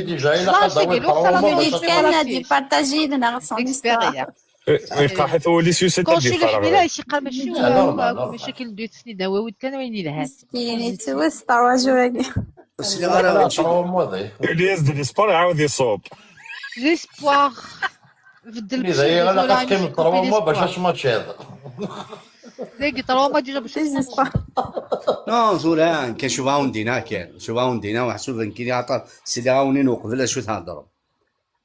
Speaker 1: déjà الا قد ضوي
Speaker 12: كان دي partager لنا son histoire
Speaker 7: يبقى حيت هو اللي سوسيتي
Speaker 2: كونشي الحميله شي قال ماشي ماشي كل دو تسني دواوي كان وين يلهى
Speaker 12: يعني توس 3 jours
Speaker 17: بس اللي غير
Speaker 7: اللي يزد l'espoir يعاود يصوب
Speaker 2: l'espoir بدل
Speaker 1: اذا هي غير قد 3 mois باش ماتش هذا
Speaker 2: ديك 3 mois déjà باش
Speaker 17: non زوران كان شوف عاوندينا كان شوف عاوندينا وحسوب كي عطا سيدي عاونين وقبل شو تهضروا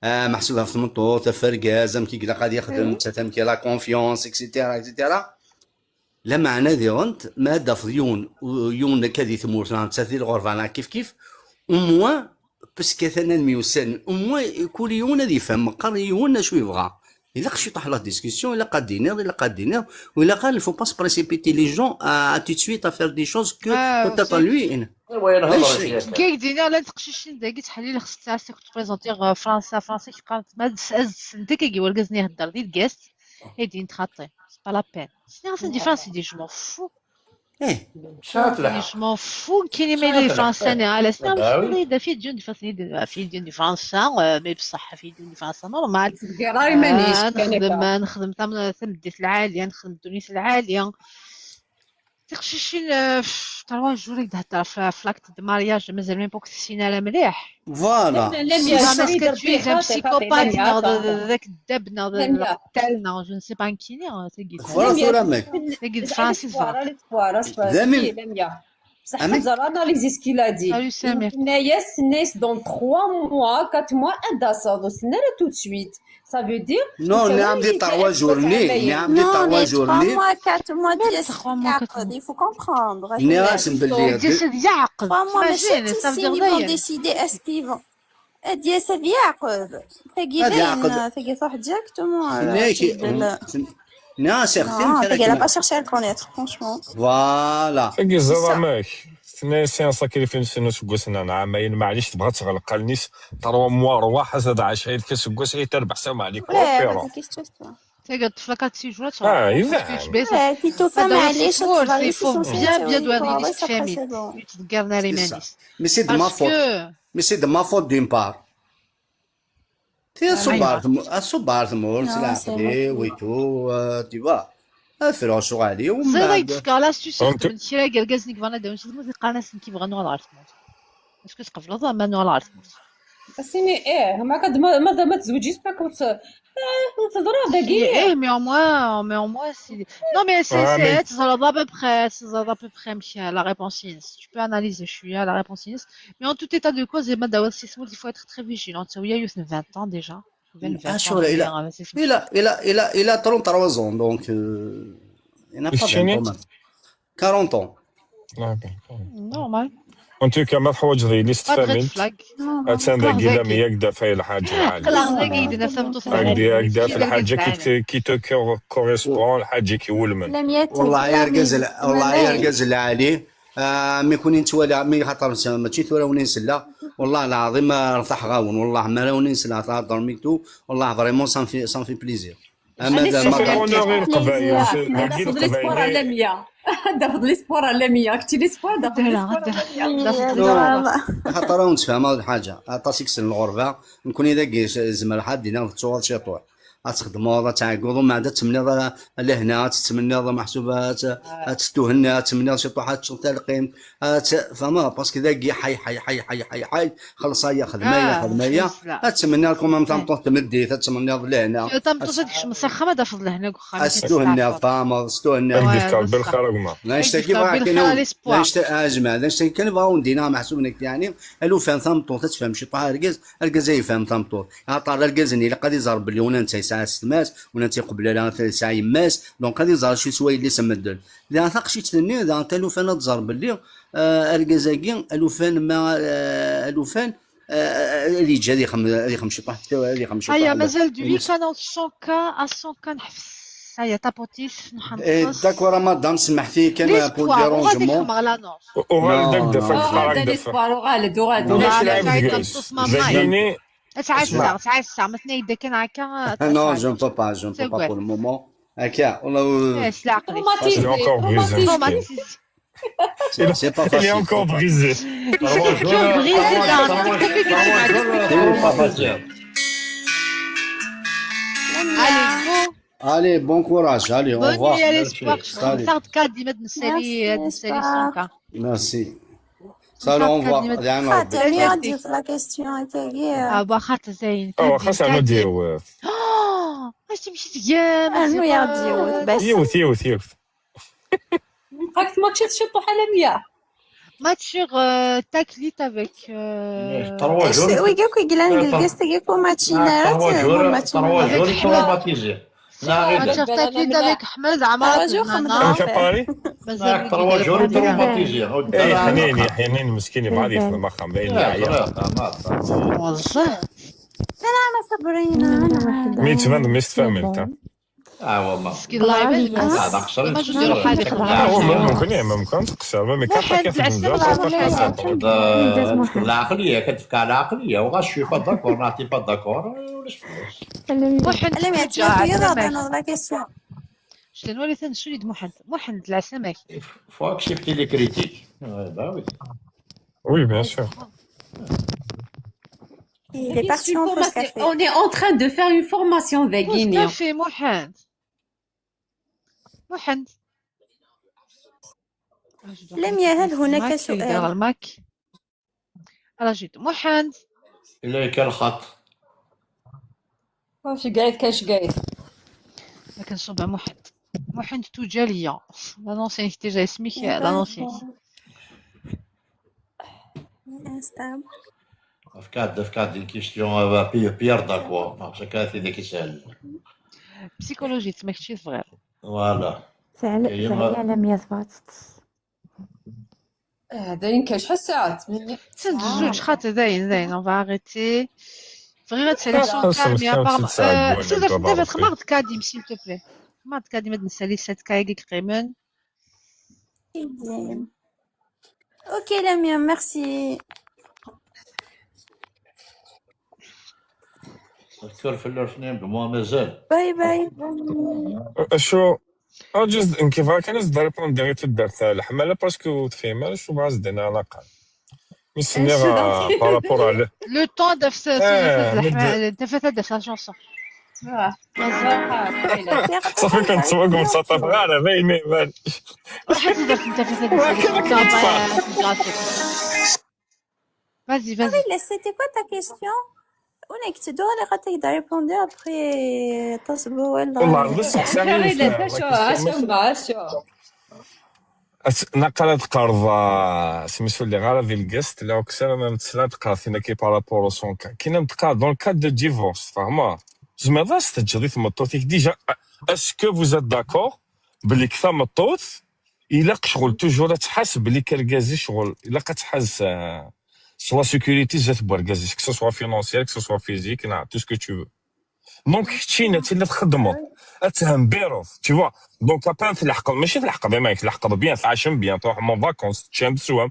Speaker 17: محسوبها في المنطوط فرقاز كي كلا قاعد يخدم تم كي la confiance et cetera et cetera لا معنى ديغنت ما داف يون يون كادي ثمورت تاثي الغرفة كيف كيف au moins parce que ثانا ميوسان au moins كل يون هذا يفهم قر يون شو يبغى الا خشي طاح la discussion الا قادينير الا قادينير ولا قال faut pas se précipiter les gens à tout de suite à faire des choses que peut-être lui
Speaker 2: كيك دينا لا تقشيش داكي تحليل خصك تعرف تبريزونتي فرنسا فرنسا كيبقى ما انت كي وركزني يهضر دي الكاست ايدين تخطي c'est pas la peine سني غاسن دي فرنسي دي je m'en fous.
Speaker 17: ايه
Speaker 2: je m'en fous كاين mais les فرنسا على سنة دا في ديون دي فرنسا في ديون دي فرنسا mais بصح في ديون دي فرنسا normal. نخدم تمديت العالية نخدم دونيس العالية تقشيشين 3 jours تهضر في l'acte de mariage مازال même pas تسينا لا مليح.
Speaker 17: voilà
Speaker 2: زعما psychopathe ذاك الدبنا تاعنا je sais pas كيني
Speaker 17: voilà ثورة mec
Speaker 2: تاكي فرانسيس
Speaker 6: بصح خزر analyser ce qu'il a dit. نايس ناس dans 3 mois 4 mois اداسا سنة tout de suite. Ça veut dire
Speaker 17: non نعم دي 3 journées نعم دي 3 journées
Speaker 12: 3 mois 4 mois ديال il faut comprendre.
Speaker 17: ناس باللي
Speaker 2: ديال يعقد
Speaker 12: 3 mois ماشي ils vont décider est-ce qu'ils vont ديال يعقد تاكي باين تاكي تروح directement.
Speaker 17: ناس اختي
Speaker 12: elle a pas cherché à le connaître franchement.
Speaker 17: voilà
Speaker 7: تاكي زعما c'est un sacrifice نسكوسنا عامين معليش تبغى تغلق النيس 3 mois رواح زاد 10 كسكوس غير تربح سما عليك.
Speaker 2: تلقى الطفلة 4 jours
Speaker 7: اه
Speaker 12: تيتو معليش
Speaker 2: bien bien دوار famille تذكرنا لي مانيس
Speaker 17: mais c'est de ma faute mais c'est de ma faute d'une part. تي الصبار ثمور سلاحي ويتو تي افرو شغالي ومن
Speaker 2: بعد زيد يتفكر l'astuce خدم شي كركازني كيفانا داون شي قناة كيبغى نوع العرف est-ce que تقبل ما نوع العرف
Speaker 6: سيني ايه ما كد ما ما تزوجيش ما كنت تهضر داكي
Speaker 2: ايه mais au moins mais au moins c'est non mais c'est تهضر à peu près تهضر à peu près مشي la réponse tu peux analyser شوية la réponse mais en tout état de cause ما داوز سي سمول il faut être très vigilant il y a eu 20 ans déjà.
Speaker 17: شو il a il a il a il a 33 ans donc il n'a pas 20 ans 40 ans
Speaker 2: normal.
Speaker 7: En tout cas ما تحوج ذي ليست فاميلت اتسان ذا كيلا ميا كدا في الحاجة العالية هكدا في الحاجة qui te correspond الحاجة كي ولمن.
Speaker 17: والله يا ركز والله يا ركز العالي mais كوني نتوالى mais خاطر ماشي ثورة وني نسلا والله العظيم رطح غاون والله ما راني نسلا تهضر ميتو والله vraiment ça me fait plaisir.
Speaker 6: اما l'espoir على 100 دافض l'espoir على 100 كنتي l'espoir دافض
Speaker 17: l'espoir خاطر نتفهم هاد الحاجة عطاسيك سن الغربة نكون اذا زعما حد دينا تصور شي طوع تخدموا تعقضوا ما عندها تمني لهنا تتمنى محسوبة تستوهنا تمني شي طوحات تلقيم فما parce que ذاك حي حي حي حي حي حي خلص هي خدمة يا خدمة يا تمنى لكم تمطوط تمدي تتمنى لهنا
Speaker 2: تمطوط مسخمه دافض لهنا
Speaker 17: استوهنا فاما استوهنا
Speaker 7: بالخير
Speaker 17: لا نشتكي كاين اجمع لا نشتكي كان بغاو ندينا محسوب يعني الو فهم تمطوط تفهم شي طوح ركز ركز يفهم تمطوط عطا ركز اللي قد يزار بلي ونا انت ساعة ستماس ولا انت قبل لا ساعة يماس donc غادي يزار شي سوايع اللي سمدل ذا ثاق شي تثني ذا انت لو فان تزار باللي اركازاكي الوفان ما الوفان اللي جا اللي يخم شي طاح اللي يخم شي طاح.
Speaker 2: هيا مازال دو 100 كا 100 كا نحفس هيا tapotis نحنقص.
Speaker 17: d'accord madame سمحتي كان pour dérangement
Speaker 7: وغالد داك
Speaker 6: وغالد وغالد
Speaker 2: تعسى تعسى مثلا يبدا كان هكا.
Speaker 17: non je ne peux pas je ne peux pas pour le moment هكا والله
Speaker 7: traumatisé.
Speaker 17: C'est pas facile.
Speaker 7: Il est encore brisé.
Speaker 2: Il est brisé.
Speaker 1: C'est pas facile.
Speaker 2: Allez, go.
Speaker 17: Allez, bon courage. Allez, au revoir.
Speaker 2: Bonne nuit à l'espoir.
Speaker 17: Merci. Salut, au revoir.
Speaker 12: خاطر اللي في la question تاعي
Speaker 2: اه خاطر زين
Speaker 7: خاص نديرو
Speaker 2: اش تمشي تيام
Speaker 12: انو يرديو
Speaker 7: بس يوث يوث يوث
Speaker 6: بقاك ما تشيط شي طوحه لميا
Speaker 2: ماتشيغ تاكليت افيك
Speaker 1: تروا جور
Speaker 12: وي كاكو يقلان الكاس تاكو ماتشينا
Speaker 1: تروا جور تروماتيزي
Speaker 2: ماتشيغ تاكليت افيك احمد عمارة
Speaker 1: تروا جور تروماتيزي.
Speaker 7: حنين حنين مسكين بعد يخدم خام باين
Speaker 2: والله
Speaker 12: انا صابرينا.
Speaker 7: مي تبان مي تفهمت.
Speaker 1: اه والله.
Speaker 2: مسكين الله يبارك.
Speaker 1: لا
Speaker 2: ما جو حالي.
Speaker 7: هو ممكن ممكن تقصر mais كان كيخدم.
Speaker 1: العقليه كتفكر على العقليه وغا je suis pas d'accord نعطي pas d'accord ولاش فلوس.
Speaker 2: محند
Speaker 19: لا
Speaker 2: تجا
Speaker 19: la question.
Speaker 2: شنو وليت نسولي محند محند العسلامة.
Speaker 1: faut accepter les critiques, bah oui.
Speaker 7: Oui, bien sûr.
Speaker 19: Il est parti en pause café.
Speaker 6: On est en train de faire une formation
Speaker 2: pause
Speaker 6: ذاكيني.
Speaker 2: café محند محند.
Speaker 19: لم يهل هناك سؤال.
Speaker 2: الماك راه جيت محند.
Speaker 1: الا كان الخط.
Speaker 6: واش قاعد كاش قاعد.
Speaker 2: ما كنصوب محند محند توجالية l'ancienneté déjà اسمك l'ancienneté.
Speaker 1: افكار des questions بيير d'accord كانت هذيك يسال.
Speaker 2: psychologie تما كنتي صغير.
Speaker 1: voilà.
Speaker 15: سعلي على 100
Speaker 6: داين كاش شحال الساعات؟
Speaker 2: زوج خاطر داين داين on va arrêter. Vraiment, sélection calme, mais à part. تقدر تخمر كاديم s'il te plaît. خمر كاديم نسالي سات كايك كريمن.
Speaker 19: Ok Lamia, merci.
Speaker 1: الكل في الاثنين بموا مازال.
Speaker 19: باي باي.
Speaker 7: شو juste كيف كان نقدر répondre direct درت الحمله parce que تفهم شو باز دينا على الاقل مستني par rapport على
Speaker 2: le temps دف دف la chanson.
Speaker 7: صافي كنتسوق مسطف غير باين ما يبان.
Speaker 2: واحد درت انت في Vas-y, vas-y.
Speaker 19: Oui, c'était quoi ta question? On est que اللي غادي répondre après تصبو ولا.
Speaker 7: والله بصح نقلت قرض سميتو اللي غير ديال ال guest لا كسر ما متسلا تقرا كي par rapport son cas كي نتقا dans le cas de divorce فاهمه زعما ضاس تجري ثمطوتيك déjà est-ce que vous êtes d'accord بلي كثا مطوط الا شغل toujours تحس بلي كركازي شغل الا كتحس soit sécurité زات بوركازي que ce soit financière que ce soit physique نا tout ce que tu veux donc كتشينا تي تخدمو اتهم بيروف tu vois donc après تلحق ماشي تلحق بما تلحق bien تعيشم bien تروح en vacances تشام بسوام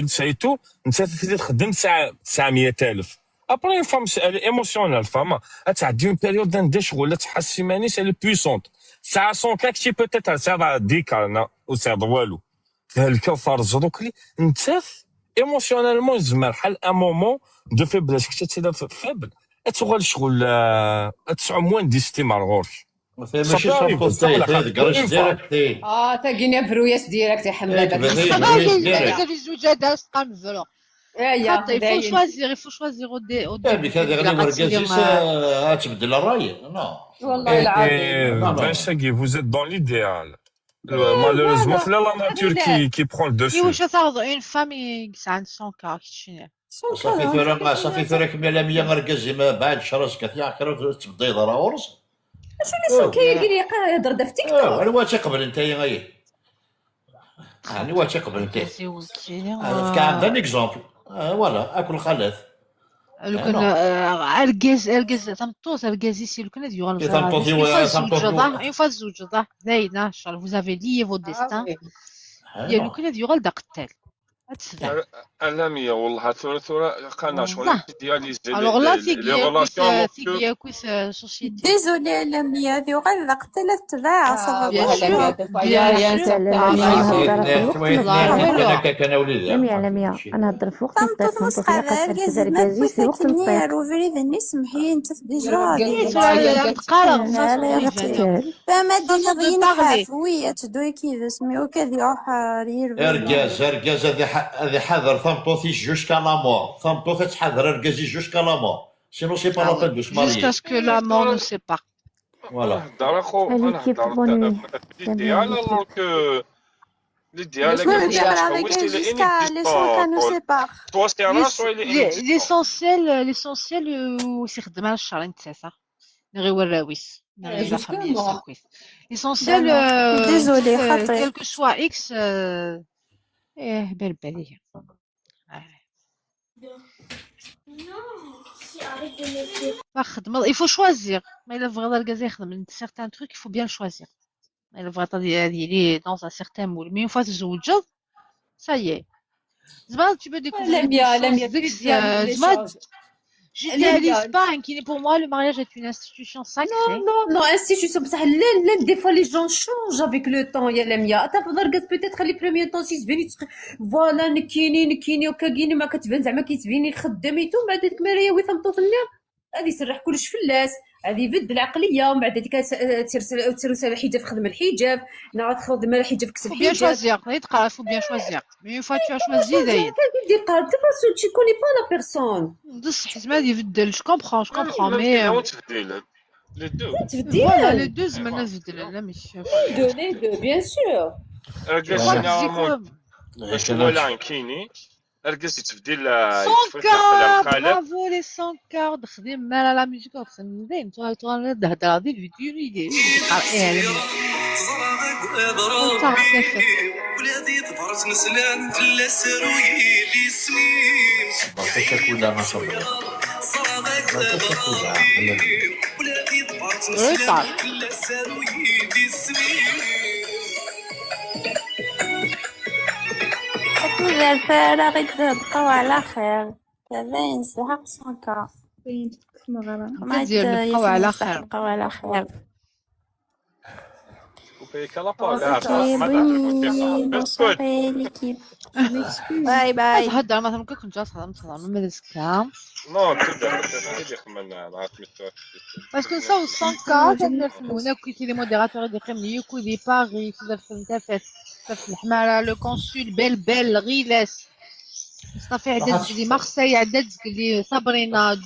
Speaker 7: سيتو انت تخدم ساعه 900000 après une femme émotionnelle فاهمه تعدي une période عندها شغل تحس مانيش elle est puissante ساعه 100 كاك شي peut-être ساعه ديكا وساعه والو الكوثر زروك لي انت émotionnellement زعما بحال un moment de faiblesse كنت تي faible تغال شغل تسعو moins d'estime على الغورش
Speaker 1: ماشي direct.
Speaker 6: تاكيني فروياس direct يا حماد.
Speaker 2: الزوجه قام فلو. Il faut choisir, il faut choisir au début.
Speaker 1: هذا غير وركازيس تبدل الراي. non
Speaker 6: والله العظيم.
Speaker 7: Ben vous êtes dans l'idéal. Malheureusement, c'est la nature qui prend le dessus.
Speaker 2: واش تاخذ une femme يسعى 100 كا شنو؟
Speaker 1: صافي ثورة صافي ثورة كمل مية غركازي ما بعد شهر كثير كثير تبدا يضرا ورس.
Speaker 6: شنو اللي كي يقول يهضر في تيك توك.
Speaker 1: انا واش تقبل انت غير يعني واش تقبل انت كان un exemple voilà اكل خلاف
Speaker 2: لو كان اركاز اركاز تمطوط اركازي لو كان يغال une fois الزوج ضاع زايد ان شاء الله vous avez lié vos destins يا لو كان يغال دا قتال.
Speaker 7: ألمية والله ثورة ثورة قالنا شغل idéaliser
Speaker 2: les relations société.
Speaker 19: Désolée لمية ذي غير قتلت تباع صافي.
Speaker 15: لمية لمية أنا هضر في وقت
Speaker 19: تمطوط مسقى ركاز في وقت الطريق سمحي انت déjà فما دينا oui تدوي كيفاش مي وكذا يروح
Speaker 1: اركاز اركاز هذه حذر ثمطوثي jusqu'à la mort ثمطوثي تحذر اركازي jusqu'à la mort sinon c'est pas la peine de se marier
Speaker 2: jusqu'à ce que la mort nous sépare.
Speaker 1: Voilà.
Speaker 7: نهضر اخو انا نهضر l'idéal alors que l'idéal
Speaker 2: l'essentiel l'essentiel وسيخدم على الشهر انت صح نغير الراويس نغير la famille l'essentiel.
Speaker 19: Désolée
Speaker 2: quel que soit X ايه بالباليه. ما خدمة il faut choisir. ما إلا بغى الكاز يخدم certains trucs, il faut bien choisir. إلا بغى il est dans un certain moule, mais une fois تزوجت, ça y est, زعما tu peux découvrir des
Speaker 6: Lamia,
Speaker 2: choses.
Speaker 6: Lamia, tu idéalises les
Speaker 2: زعما
Speaker 6: choses.
Speaker 2: j'idéalise pas. Pour moi, le mariage est une institution sacrée.
Speaker 6: Non, non, institution, بصح لا لا, des fois les gens changent avec le temps يا لميا. تفضل peut-être les premiers temps si تبيني, voilà, نكيني نكيني وكاكيني ما كتبان زعما كيتبيني خدام et tout, بعد ديك ماريا ويثمطوط لنا غادي يسرح كلش في اللاس, غادي يبدل العقليه, ومن بعد هذيك ترسل ترسل الحجاب, خدم الحجاب, نعاود خدم الحجاب, كسب
Speaker 2: faut bien
Speaker 6: الحجاب.
Speaker 2: choisir, faut bien choisir, mais une fois tu as choisi, داين.
Speaker 6: دير قال façon tu connais pas la personne.
Speaker 2: بصح زعما يبدل, je comprends, je comprends, mais
Speaker 7: تبديل les deux.
Speaker 2: voilà, les deux زعما نبدل, لا مش
Speaker 6: les deux, les deux, bien sûr.
Speaker 7: اركاز généralement باش ولا كيني اركاز يتبدل.
Speaker 2: 100 K, bravo les 100 K. خدم مال la musique خدم توا توا تهضر دي الفيديو يدير ايه.
Speaker 13: ولادي ظفرت نسلان في السروي سميم.
Speaker 1: ما شاء الله.
Speaker 13: ولادي ظفرت نسلان في السروي سميم.
Speaker 19: إذا غير بقاو على خير كذا ينسحق 100 K.
Speaker 2: تدير نبقاو على خير.
Speaker 19: بقاو على خير.
Speaker 7: Ok,
Speaker 19: bonne nuit, bonne soirée l'équipe. Bye bye.
Speaker 2: تهضر مثلا كنت تهضر تهضر ما دازك.
Speaker 7: non, تبدا تبدا خمنا مع
Speaker 2: parce que ça 100 K هنا كنتي les modérateurs دي قيم يكو دي باري تفات في الحمارة, le consul بيل بيل غيلاس مصطفى عدد لي مارسي عدد لي صابرينا.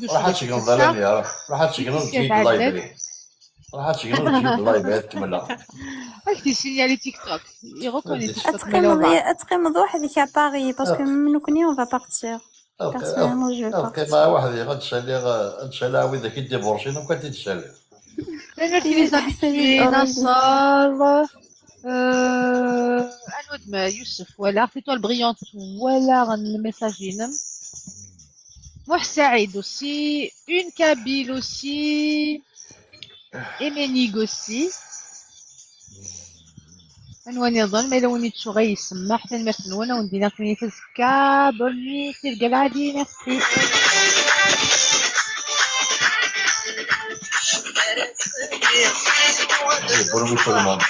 Speaker 1: راح تشقن ظلامي, راح تشقن تجيب library, راح تشقن تجيب library تكملها.
Speaker 2: راك تسينيالي تيك توك, il reconnaît تيك توك.
Speaker 19: اتقيم وحدك à Paris, parce que من on va partir. Personnellement, je vais partir.
Speaker 1: مع واحد غتسالي غتسالي عاود كي divorcé وكان تسالي.
Speaker 2: les habitués, نصر انود ما يوسف ولا étoile brillante ولا ال message ينم موح سعيد aussi, une Kabyle aussi, Emenig aussi. أنواني نظن ما لو نيتشو غيسمح حتى نمثلونا وندينا كوني تزكا. bonne nuit سير قلعدي, merci.
Speaker 1: Bonne nuit tout le monde.